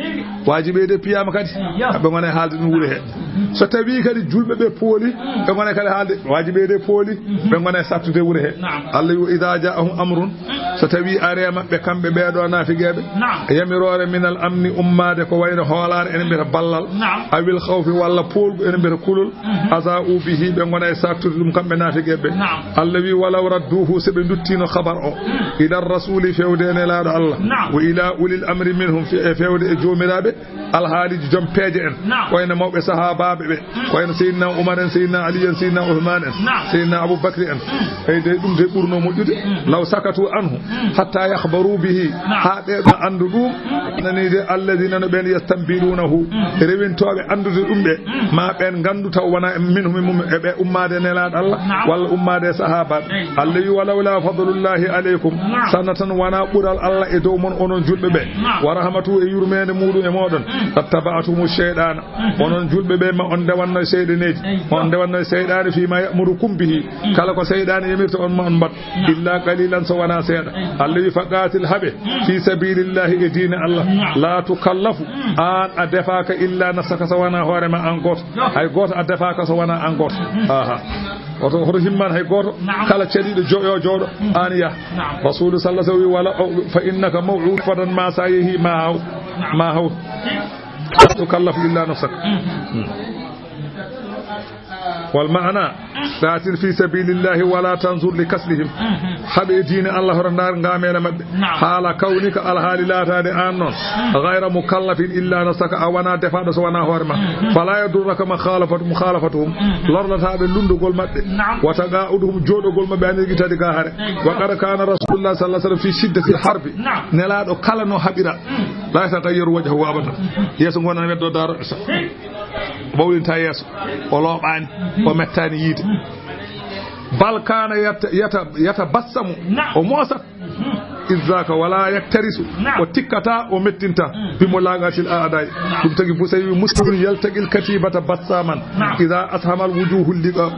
waaji ɓeyde piyaama kadi, ɓe ngona e haalde ɗum wure he. So tawi kadi julɓe ɓe pooli, ɓe ngona kadi haalde, waaji ɓeyde pooli, ɓe ngona e sattude wure he. Naam. Allah wi, "Wa idha ja'ahum amrun," so tawi are maɓɓe kamɓe ɓeeɗo naafiqeeɓe, naam, yamiroore minal amni ummaade ko wayno hoolaare ene mbiyata ballal, naam, awil khawfi walla poolgu ene mbiyata kulol, mhm, aza'u bihi, ɓe ngona e saktude ɗum kamɓe naafiqeeɓe. Naam. Allah wi, "Walaw radduhu," se ɓe nduttino khabar o, mhm, ila rasuli, fewde e nelaaɗo Allah, naam, wa ila ulil amri minhum, fe-, e fewde e joomiraaɓe alhaaliji joom peeje en, naam, ko wayno mawɓe sahaabaaɓe ɓe, mhm, ko wayno Seydina Umar en, Seydina Ali en, Seydina Uthman en, naam, Seydina Abu Bakri en. Mhm. Ey, de ɗum de ɓurno moƴƴude. Mhm. Law sakatu anhu, mhm, hatta yakhbaru bihi, naam, haa ɓe ɗo anndu ɗum. Nani de, alladhina, no ɓen, yastanbidunahu, mm, rewintooɓe anndude ɗum ɓe, mm, ma ɓen nganndu taw wona e minhum, e mum, e ɓe ummaade nelaaɗo Allah, naam, walla ummaade sahaabaaɓe. Eyyo. Allah wi, "Walawla fadlullahi alaykum," naam, sana tan wona ɓural Allah e dow mon onon julɓe ɓe, naam, wa rahmatuhu, e yurmeende muɗum e moɗon, mm, lattaba'tumu shaytana, mhm, onon julɓe ɓe ma on ndewanno e seyɗaneeji, eyyo, ma on ndewanno e seyɗaane, fima ya'murukum bihi, mm, kala ko seyɗaane yamirta on ma on mbaɗ. Naam. Illa qalilan, so wona seeɗa. Eyyo. Allah wi, "Faqatil, haɓe, mm, fi sabilillahi, e diine Allah. Naam. La tukallafu, mm, an a defaaka illa nafsaka, so wona hoore ma an gooto." Yo. Hay gooto a defaaka so wona an gooto. Mm. Aha. Hoto, hoto himman hay gooto. Naam. Kala caliiɗo jo-, yo jooɗo, mm, an yah. Naam. Rasulu sallallahu alaihi wasallam wi, "Wala, o, fa innaka maw'ud, fadan ma sa yehi ma haw, naam, ma haw. Mm. La tukallafu illa nafsaka." Mm. Mm. Wal maana, qaatil fi sabilillahi wala tanzur li kaslihim. Mhm. Haɓe e diine Allah, hoto ndaar ngaameela maɓɓe. Naam. Haala kawnika, alhaali laataade aan noon. Mhm. Ghayra mukallafin illa nafsaka, a wona defaaɗo so wona hoore ma. Mhm. Fala yadurraka ma khalafat-, mukhalafatuhum. Mhm. Lorlataa ɓe lunndugol maɓɓe. Naam. Wa taqa'uduhum, jooɗogol maɓɓe, an yigitade ga hare. Eyyo. Wa qad kana rasulullah sallallahu alaihi wasallam fi shiddatil harbi. Naam. Nelaaɗo kala no haɓira. Mhm. La yataghayyaru wajhuhu abadan. Mhm. Yeeso ngon ana weddo daaro sa. Hey. Ɓawlinta yeeso, o looɓaani, o mettaani yiide. Bal kana yata-, yata-, yatabassamu, naam, o moosat. Mhm. Izzaka wala yaktarisu, naam, o tikkata, o mettinta. Mhm. Bimulaqatil a'dai. Naam. Ɗum tagi Busayri wi, "Muslimun yaltaqil katibata bassaman, naam, idha ashamal wujuhu liqa."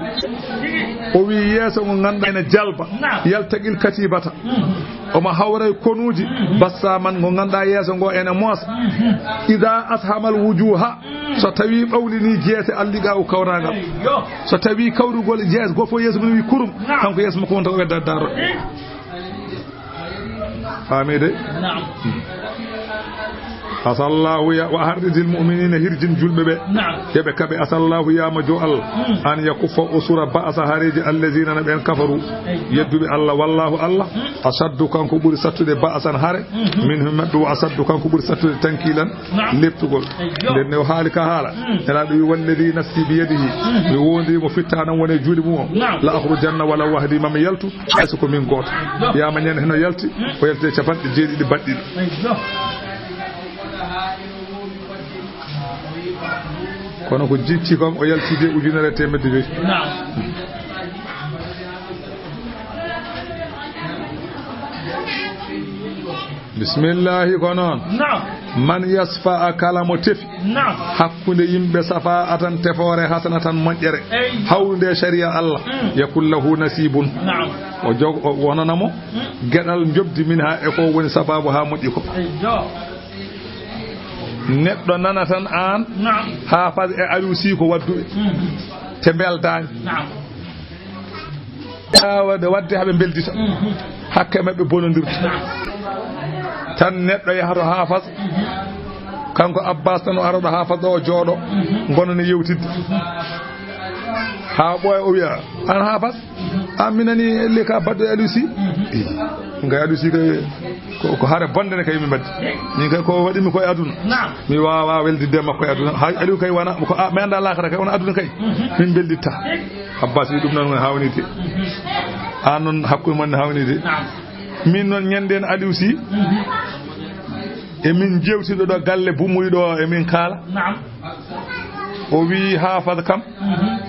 O wi yeeso ngo ngannduɗaa ene jalba, naam, yaltaqil katibata. Mhm. Omo hawra e konuuji, mhm, bassaman ngo ngannduɗaa yeeso ngo ene moosa. Mhm. Idha ashamal wujuha, so tawi ɓawlini jeese, alliqa o kawraangal. Eyyo. So tawi kawrugol jeese, goo fof yeeso mum wi kurum, naam, kanko yeeso makko wonta ko wedda daaro. Eh. Faami de? Naam. Asallahu ya, wa harridil mu'minina, hirjin julɓe ɓe. Naam. Yeɓe kaɓe, asallahu ya ma jo Allah. Hmm. An yakuffa, o sura ba'sa hareji allazina, na ɓen kafaru. Eyyo. Yedduɓe Allah, wallahu Allah. Hmm. Ashaddu, kanko ɓuri sattude ba'san hare. Mhm. Minhum maɓɓe, wa ashaddu, kanko ɓuri sattude tankilan. Naam. Leptugol. Eyyo. Nden ne o haali ka haala. Mm. Nelaaɗo wi, "Walladhi nafsi biyadihi." Mm. Mi wondi mo fittaanam woni e juuɗe mum o. Naam. "La akhrujanna walaw wahdi," mami yaltu, hay so ko min gooto. Eyyo. Yaama ñande heno yalti, mm, o yalti e capanɗe jeeɗiɗi baɗɗiɗo. Eyyo. Kono ko jicci kon o yalti de ujunere e teemedde joyi. Naam. Bismillahi ko noon. Naam. Man yasfa, kala mo tefi. Naam. Hakkunde yimɓe, safa atan, tefoore, hasana tan, moƴƴere. Ey. Hawrude e sharia Allah. Mm. Yakun lahu nasibun. Naam. O jog-, o wonana mo. Mm. Geɗal njoɓdi min ha e ko woni sababu ha moƴƴi ko. Ey, jo. Neɗɗo nana tan aan. Naam. Haa fas e Aliou Sy ko wadduɓe. Mm. Te mbeldaani. Naam. Haa waɗde, waɗde haa ɓe mbeldita. Mhm. Hakke maɓɓe bonondirde. Tan neɗɗo yaha to haa fas. Kanko Abbas tan o ara ɗo haa fas ɗo o jooɗo. Mhm. Ngonani yewtidde. Haa ɓooya o wiya, "Aan haa fas? Aan mi nani elle ka baɗɗo e Aliou Sy?" Mhm. Ih, ɗum kay Aliou Sy kay ko, ko hare bonde ne kay mi mbaɗi. Min kay ko waɗi mi ko e aduna. Naam. Mi waawa weldidde makko e aduna. Hay Aliou kay wona, ko a, mi annda laakhara kay wona aduna kay. Mhm. Min mbelditta. Abbas wi ɗum noon hawnide. Aan noon hakkude mon ne hawnide. Naam. Min noon ñanden Aliou Sy. Mhm. E min jewtiɗo ɗo galle bumuy ɗo e min kaala. Naam. O wi Hafas kam. Mhm.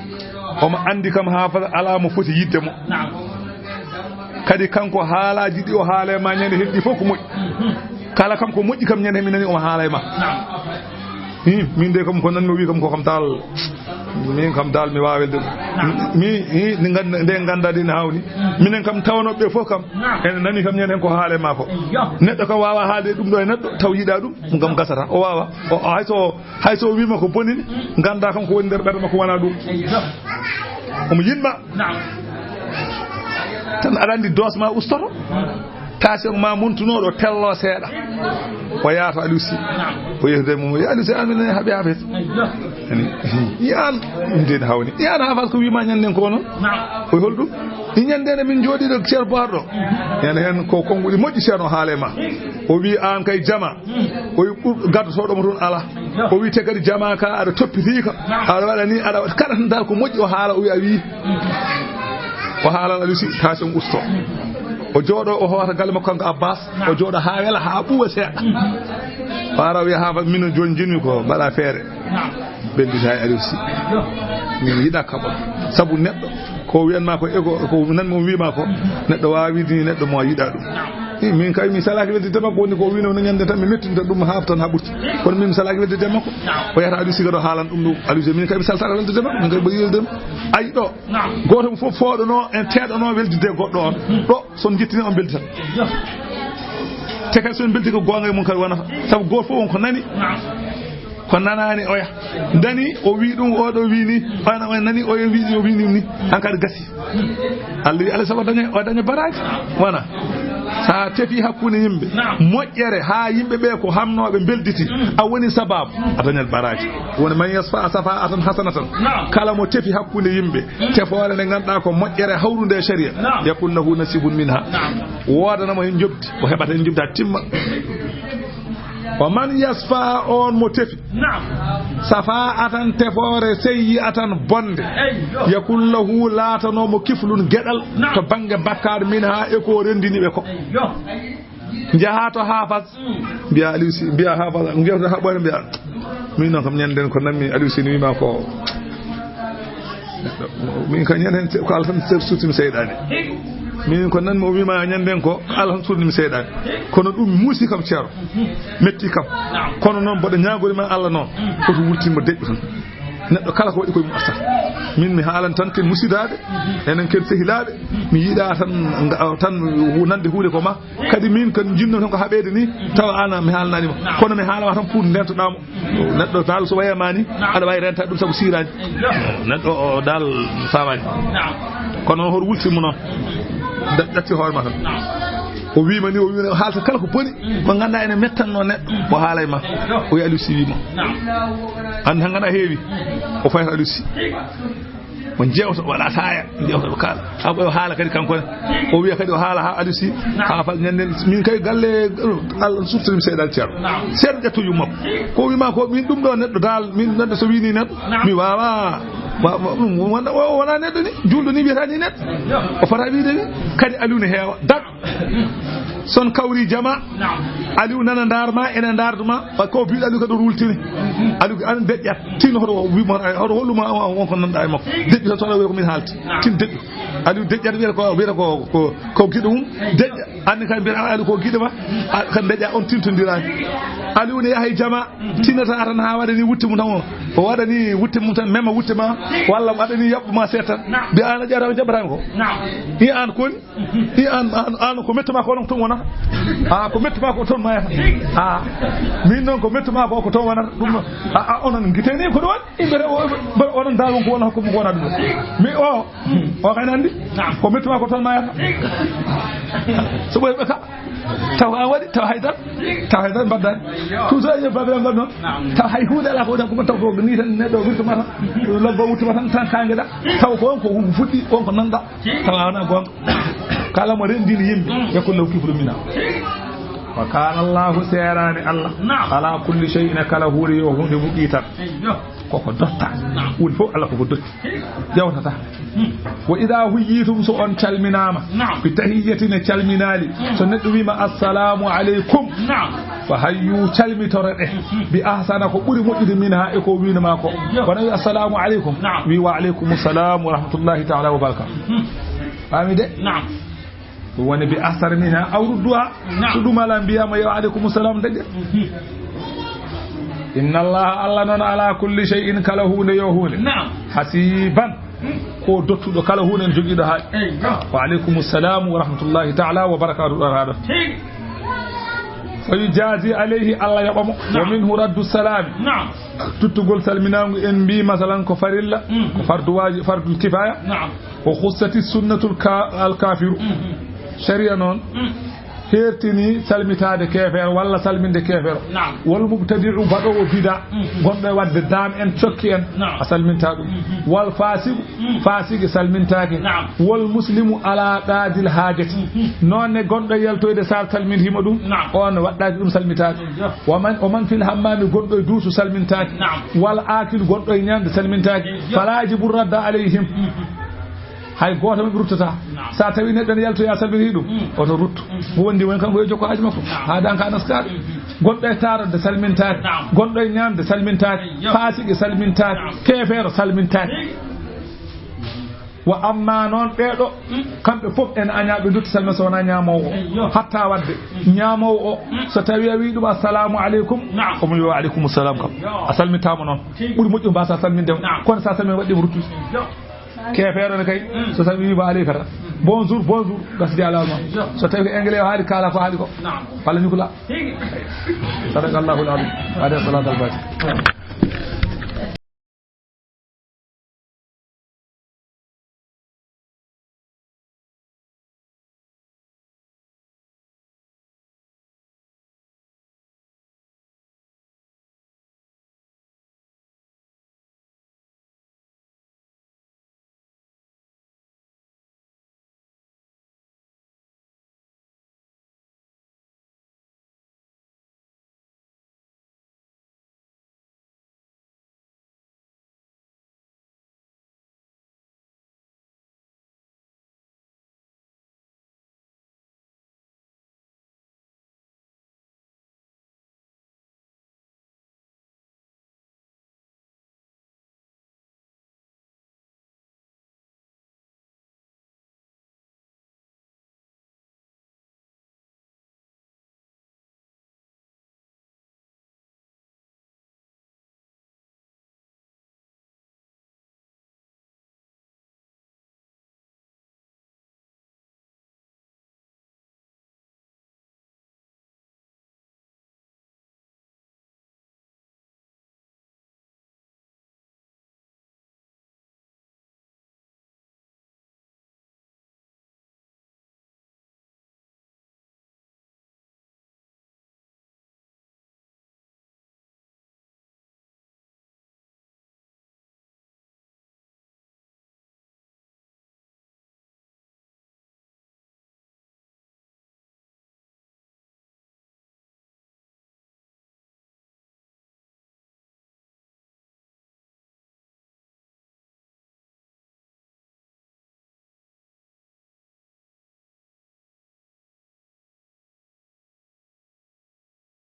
Omo andi kam Hafas ala mo foti yidde mo. Naam. Kadi kanko haalaji ɗi o haala e ma ñande heddi fof ko moƴƴi. Mhm. Kala kam ko moƴƴi kam ñande mi nani omo haala e ma. Naam. Hi, min de kam ko nanmi o wi kam ko kam tal. Min kam dal mi waawel de. Mi, hi, ni ganda, nde ganda de ne hawni. Minen kam tawnoɓe fof kam. Naam. Ene nani kam ñande ko haale ma ko. Yo. Neɗɗo kam wawa haalde ɗum ɗo e neɗɗo taw yiɗa ɗum, ɗum kam gasata. O wawa. O, o, hay so, hay so wima ko boni ni, ganda kam ko woni nder ɓerɗe makko wona ɗum. Yo. Omo yiɗma. Naam. Tan aɗa andi dos ma ustoto. Tension ma montunoɗo tello seeɗa. O yaata Aliou Sy. O yehde mo, "Ya Aliou Sy, an min haaɓi haaɓe." Ani, "Yan, ɗum de hawni. Yan Hafas ko wima ñanden ko non?" O wi, "Holɗum?" "Ni ñanden min jooɗi ɗo Ceerno Boharɗo. Yan hen ko konguɗi moƴƴi Ceerno haale ma." O wi, "An kay jama." O wi, "Ɓur-, gaddotoɗo mo toon ala." O wi, "Te kadi jama ka aɗa toppiti ka. Aɗa waɗa ni, aɗa waɗa kala tan dal ko moƴƴi o haala." O wi, "A wi." O haalan Aliou Sy, tension usto. O jooɗo, o hoota galle makko kanko Abbas. O jooɗo haa wela, haa ɓuuɓa seeɗa. O ara o wiya, "Haa min joni jinmi ko mbaɗa feere." Beldita e Aliou Sy. Min yiɗa kaɓon. Sabu neɗɗo, ko wiyan ma ko ego, ko nan mo wiima ko, neɗɗo waawi wiide ni neɗɗo mo yiɗa ɗum. I, min kay mi salaki weldidde makko, woni ko wino no ñande tan mi mettinta ɗum haa tan haa ɓurti. Kono min mi salaki weldidde makko. O yata Aliou Sy kadi o haalan ɗum ɗum. Aliou Sy, min kay mi saltaka weldidde makko, min kay ɓuri weldidde makko. Ayi ɗo. Naam. Gooto mo fof fooɗono en teeɗono weldidde goɗɗo on. Ɗo, so on jettini on belditat. Yo. Te kadi so en beldi ko goonga e mum kadi wonata. Sabu gooto fof won ko nani. Naam. Ko nanaani oya. Dani o wi ɗum, oɗo wi ni. Oya o nani, oya wi, o wi ni ni. An kadi gasi. Allah wi, Allah sabu daña, o daña baraaji. Wona. Sa tefi hakkunde yimɓe. Naam. Moƴƴere haa yimɓe ɓe ko hamnooɓe mbelditi. Mm. A woni sababu. A dañat baraaji. Woni man yasfa safa'atan hasanatan. Naam. Kala mo tefi hakkunde yimɓe. Mm. Tefoore nde ngannduɗaa ko moƴƴere hawrunde e sharia. Naam. Yakun lahu nasibun minha. Naam. Woodana mo heen njoɓdi. O heɓata heen njoɓdi haa timma. Wa man yasfa, on mo tefi. Naam. Safa'atan, tefoore, sayyi'atan, bonde. Eyyo. Yakun lahu, laatanoo mo kiflun, geɗal, naam, to bannge bakkaar, minha, e ko renndini ɓe ko. Eyyo. Njaha to Hafas. Mm. Mbiya Aliou Sy, mbiya Hafas, mbiya to haɓɓoore, mbiya. Min noon kam ñanden ko nanmi Aliou Sy no wiima ko. Min ko ñanden ko Allah tan ser suutimi seyɗaane. Min ko nanmi o wiima ñanden ko Allah tan suutimi seyɗaane. Kono ɗum muusi kam ceero. Metti kam. Kono noon mboɗo ñaagori ma Allah noon. Koto wultinmo deƴƴo tan. Neɗɗo kala ko waɗi koye mum artata. Min mi haalan tan ken musidaaɓe, enen ken sehilaaɓe. Mi yiɗa tan, nga-, tan hu-, nande huunde ko ma. Kadi min ko jinno tan ko haɓeede ni, tawa ana mi haalnani ma. Kono mi haalama tan pour ndentoɗaa mo. Neɗɗo dal so wayama ni, aɗa wawi renta ɗum sabu sirani. Neɗɗo o dal sawani. Kono hoto wultirmo noon. Da-, ɗacci hoore ma tan. O wima ni, o wima haalta kala ko boni, ko ganduɗa ene mettanno neɗɗo, o haalay ma. O wi Aliou Sy wima. An tan ganduɗa heewi, o fayata Aliou Sy. On jewta, waɗa saya, jewta ɓe kaala. Awa o haala kadi kanko ne. O wiya kadi o haala ha Aliou Sy, ha fal ñande, min kay galle, Allah suttorim seyɗan ceerno. Seeɗa ƴetto yumma. Ko wima ko min ɗum ɗo neɗɗo dal, min neɗɗo so wini neɗɗo, mi wawa. Wa-, wa-, ɗum wona, o wona neɗɗo ni, julɗo ni wiyata ni neɗɗo. O fota wiide ni, kadi Aliou ne heewa. Dak. Son kawri jama. Aliou nana ndar ma, ene ndardu ma. Wa ko biɗo Aliou kadi wultini. Aliou an deƴƴat. Tin hoto wi mo, hoto holluma on ko nanda e makko. Deƴƴu tan so ala ko min haalti. Tin deƴƴu. Aliou deƴƴat wiyata ko, wiyata ko, ko, ko giɗo mum. Deƴƴa. Anni kay mbiyata Aliou ko giɗo ma. A, kan ndeƴa on tintondiraani. Aliou ne yaha e jama, tinata tan haa waɗa ni wutte mum tan o. O waɗa ni wutte mum tan, mema wutte ma, walla waɗa ni yaɓɓu ma seeɗa tan. Mbiya an a ƴeewata ko jaɓɓataami ko. I an koni? I an, an, an ko mettu ma ko onon ko toon wonata. A, ko mettu ma ko toon mayata. A, min noon ko mettu ma ko ko toon wonata. Ɗum, a, a, onon giteni ko ɗum waɗi. Yimɓe rewo, onon dawon ko wona ko wona ɗum. Mi o, o kay nandi. Ko mettu ma ko toon mayata. So ɓoy ɓe ka. Taw an waɗi, taw haydara. Taw haydara mbaddaani. Toujours e babiraangal noon. Taw hay huunde alaa ko woni ko taw ko ni tan neɗɗo wirtuma tan. Lobba wuttuma tan, tan kaangeɗa. Taw ko on ko fuɗɗi, on ko nanɗa. Taw a wonaa goonga. Kala mo renndini yimɓe, yakun lahu kiflun minha. Wa kana Allahu, seeraani Allah. Ala kulli shay'in, kala huunde yo huunde muƴƴi tan. Koko dotta. Huunde fof Allah koko dotti. Yawtata. Wa idha huyyitum, so on calminaama. Bi tahiyyatin, e calminaali. So neɗɗo wiima, "Assalamu aleykum." Fa hayyu, calmitore ɗe. Bi ahsana, ko ɓuri moƴƴude, minha, e ko wiinoma ko. Kono wi, "Assalamu aleykum." Wi, "Wa aleykum salam wa rahmatullahi ta'ala wa barakatuh." Faami de? Ɗum woni bi ahsana minha aw rudduha. So ɗum alaa, mbiyaama, "Yo aleykum salam," daƴƴa. Inna Allaha, Allah noon, ala kulli shay'in, kala huunde yo huunde. Hasiban, ko dottuɗo kala huunde, en jogiiɗo haa. Wa aleykum salam wa rahmatullahi ta'ala wa barakatuh, ɗo haa ɗo. Fa yujazi alayhi, Allah yoɓa mo. Wa minhu raddu salami. Tuttugol salminaangu, en mbii, masalan, ko farilla, ko fardu waaji-, fardul kifaya. Wa khussati sunnatul ka-, al kafiru. Sharia noon, heertini salmitaade keefeero walla salminde keefeero. Wal mubtadi'u, baɗoowo bida, gonɗo e waɗde daan en, cokki en, a salminta ɗum. Wal fasiqu, faasiqi salmintaake. Wal muslimu ala qadil haajati. Noon ne gonɗo e yaltoyde, so a salmintiima ɗum, on waɗɗaaki ɗum, salmitaake. Wa man, wa man fil hammami, gonɗo e duusu, salmintaake. Wal akilu, gonɗo e ñaamde, salmintaake. Fala yajibu radda alayhim. Hay gooto maɓɓe ruttata. So a tawi neɗɗo ne yaltoya, a salmini ɗum, oto ruttu. Ko wondi woni kanko yo jokko haaji makko. Haa dan ka naskaɗo. Gonɗo e taarorde, salmintaake. Gonɗo e ñaamde, salmintaake. Faasiqi, salmintaake. Keefeero, salmintaake. Wa amma noon ɓeeɗo, kamɓe fof en añaa ɓe ndotti salmina so wonaa ñaamoowo o. Hatta waɗde ñaamoowo o, so tawi a wii ɗum, "Assalamu aleykum," omo yo, "Wa aleykum salam," kam. A salmintaama noon. Ɓuri moƴƴo mbaasa salminde mo. Kono so a salmini, waɗi mo ruttude. Keefeero ne kay, so tawi wii, "Wa aleyka," tan. "Bonjour, bonjour," gasdi alaa ma. So tawi ko anglais o haali, kaala ko haali ko. Walla ñukla. Sadaqallahu al-azim. Alayhi salatu al-fatiha.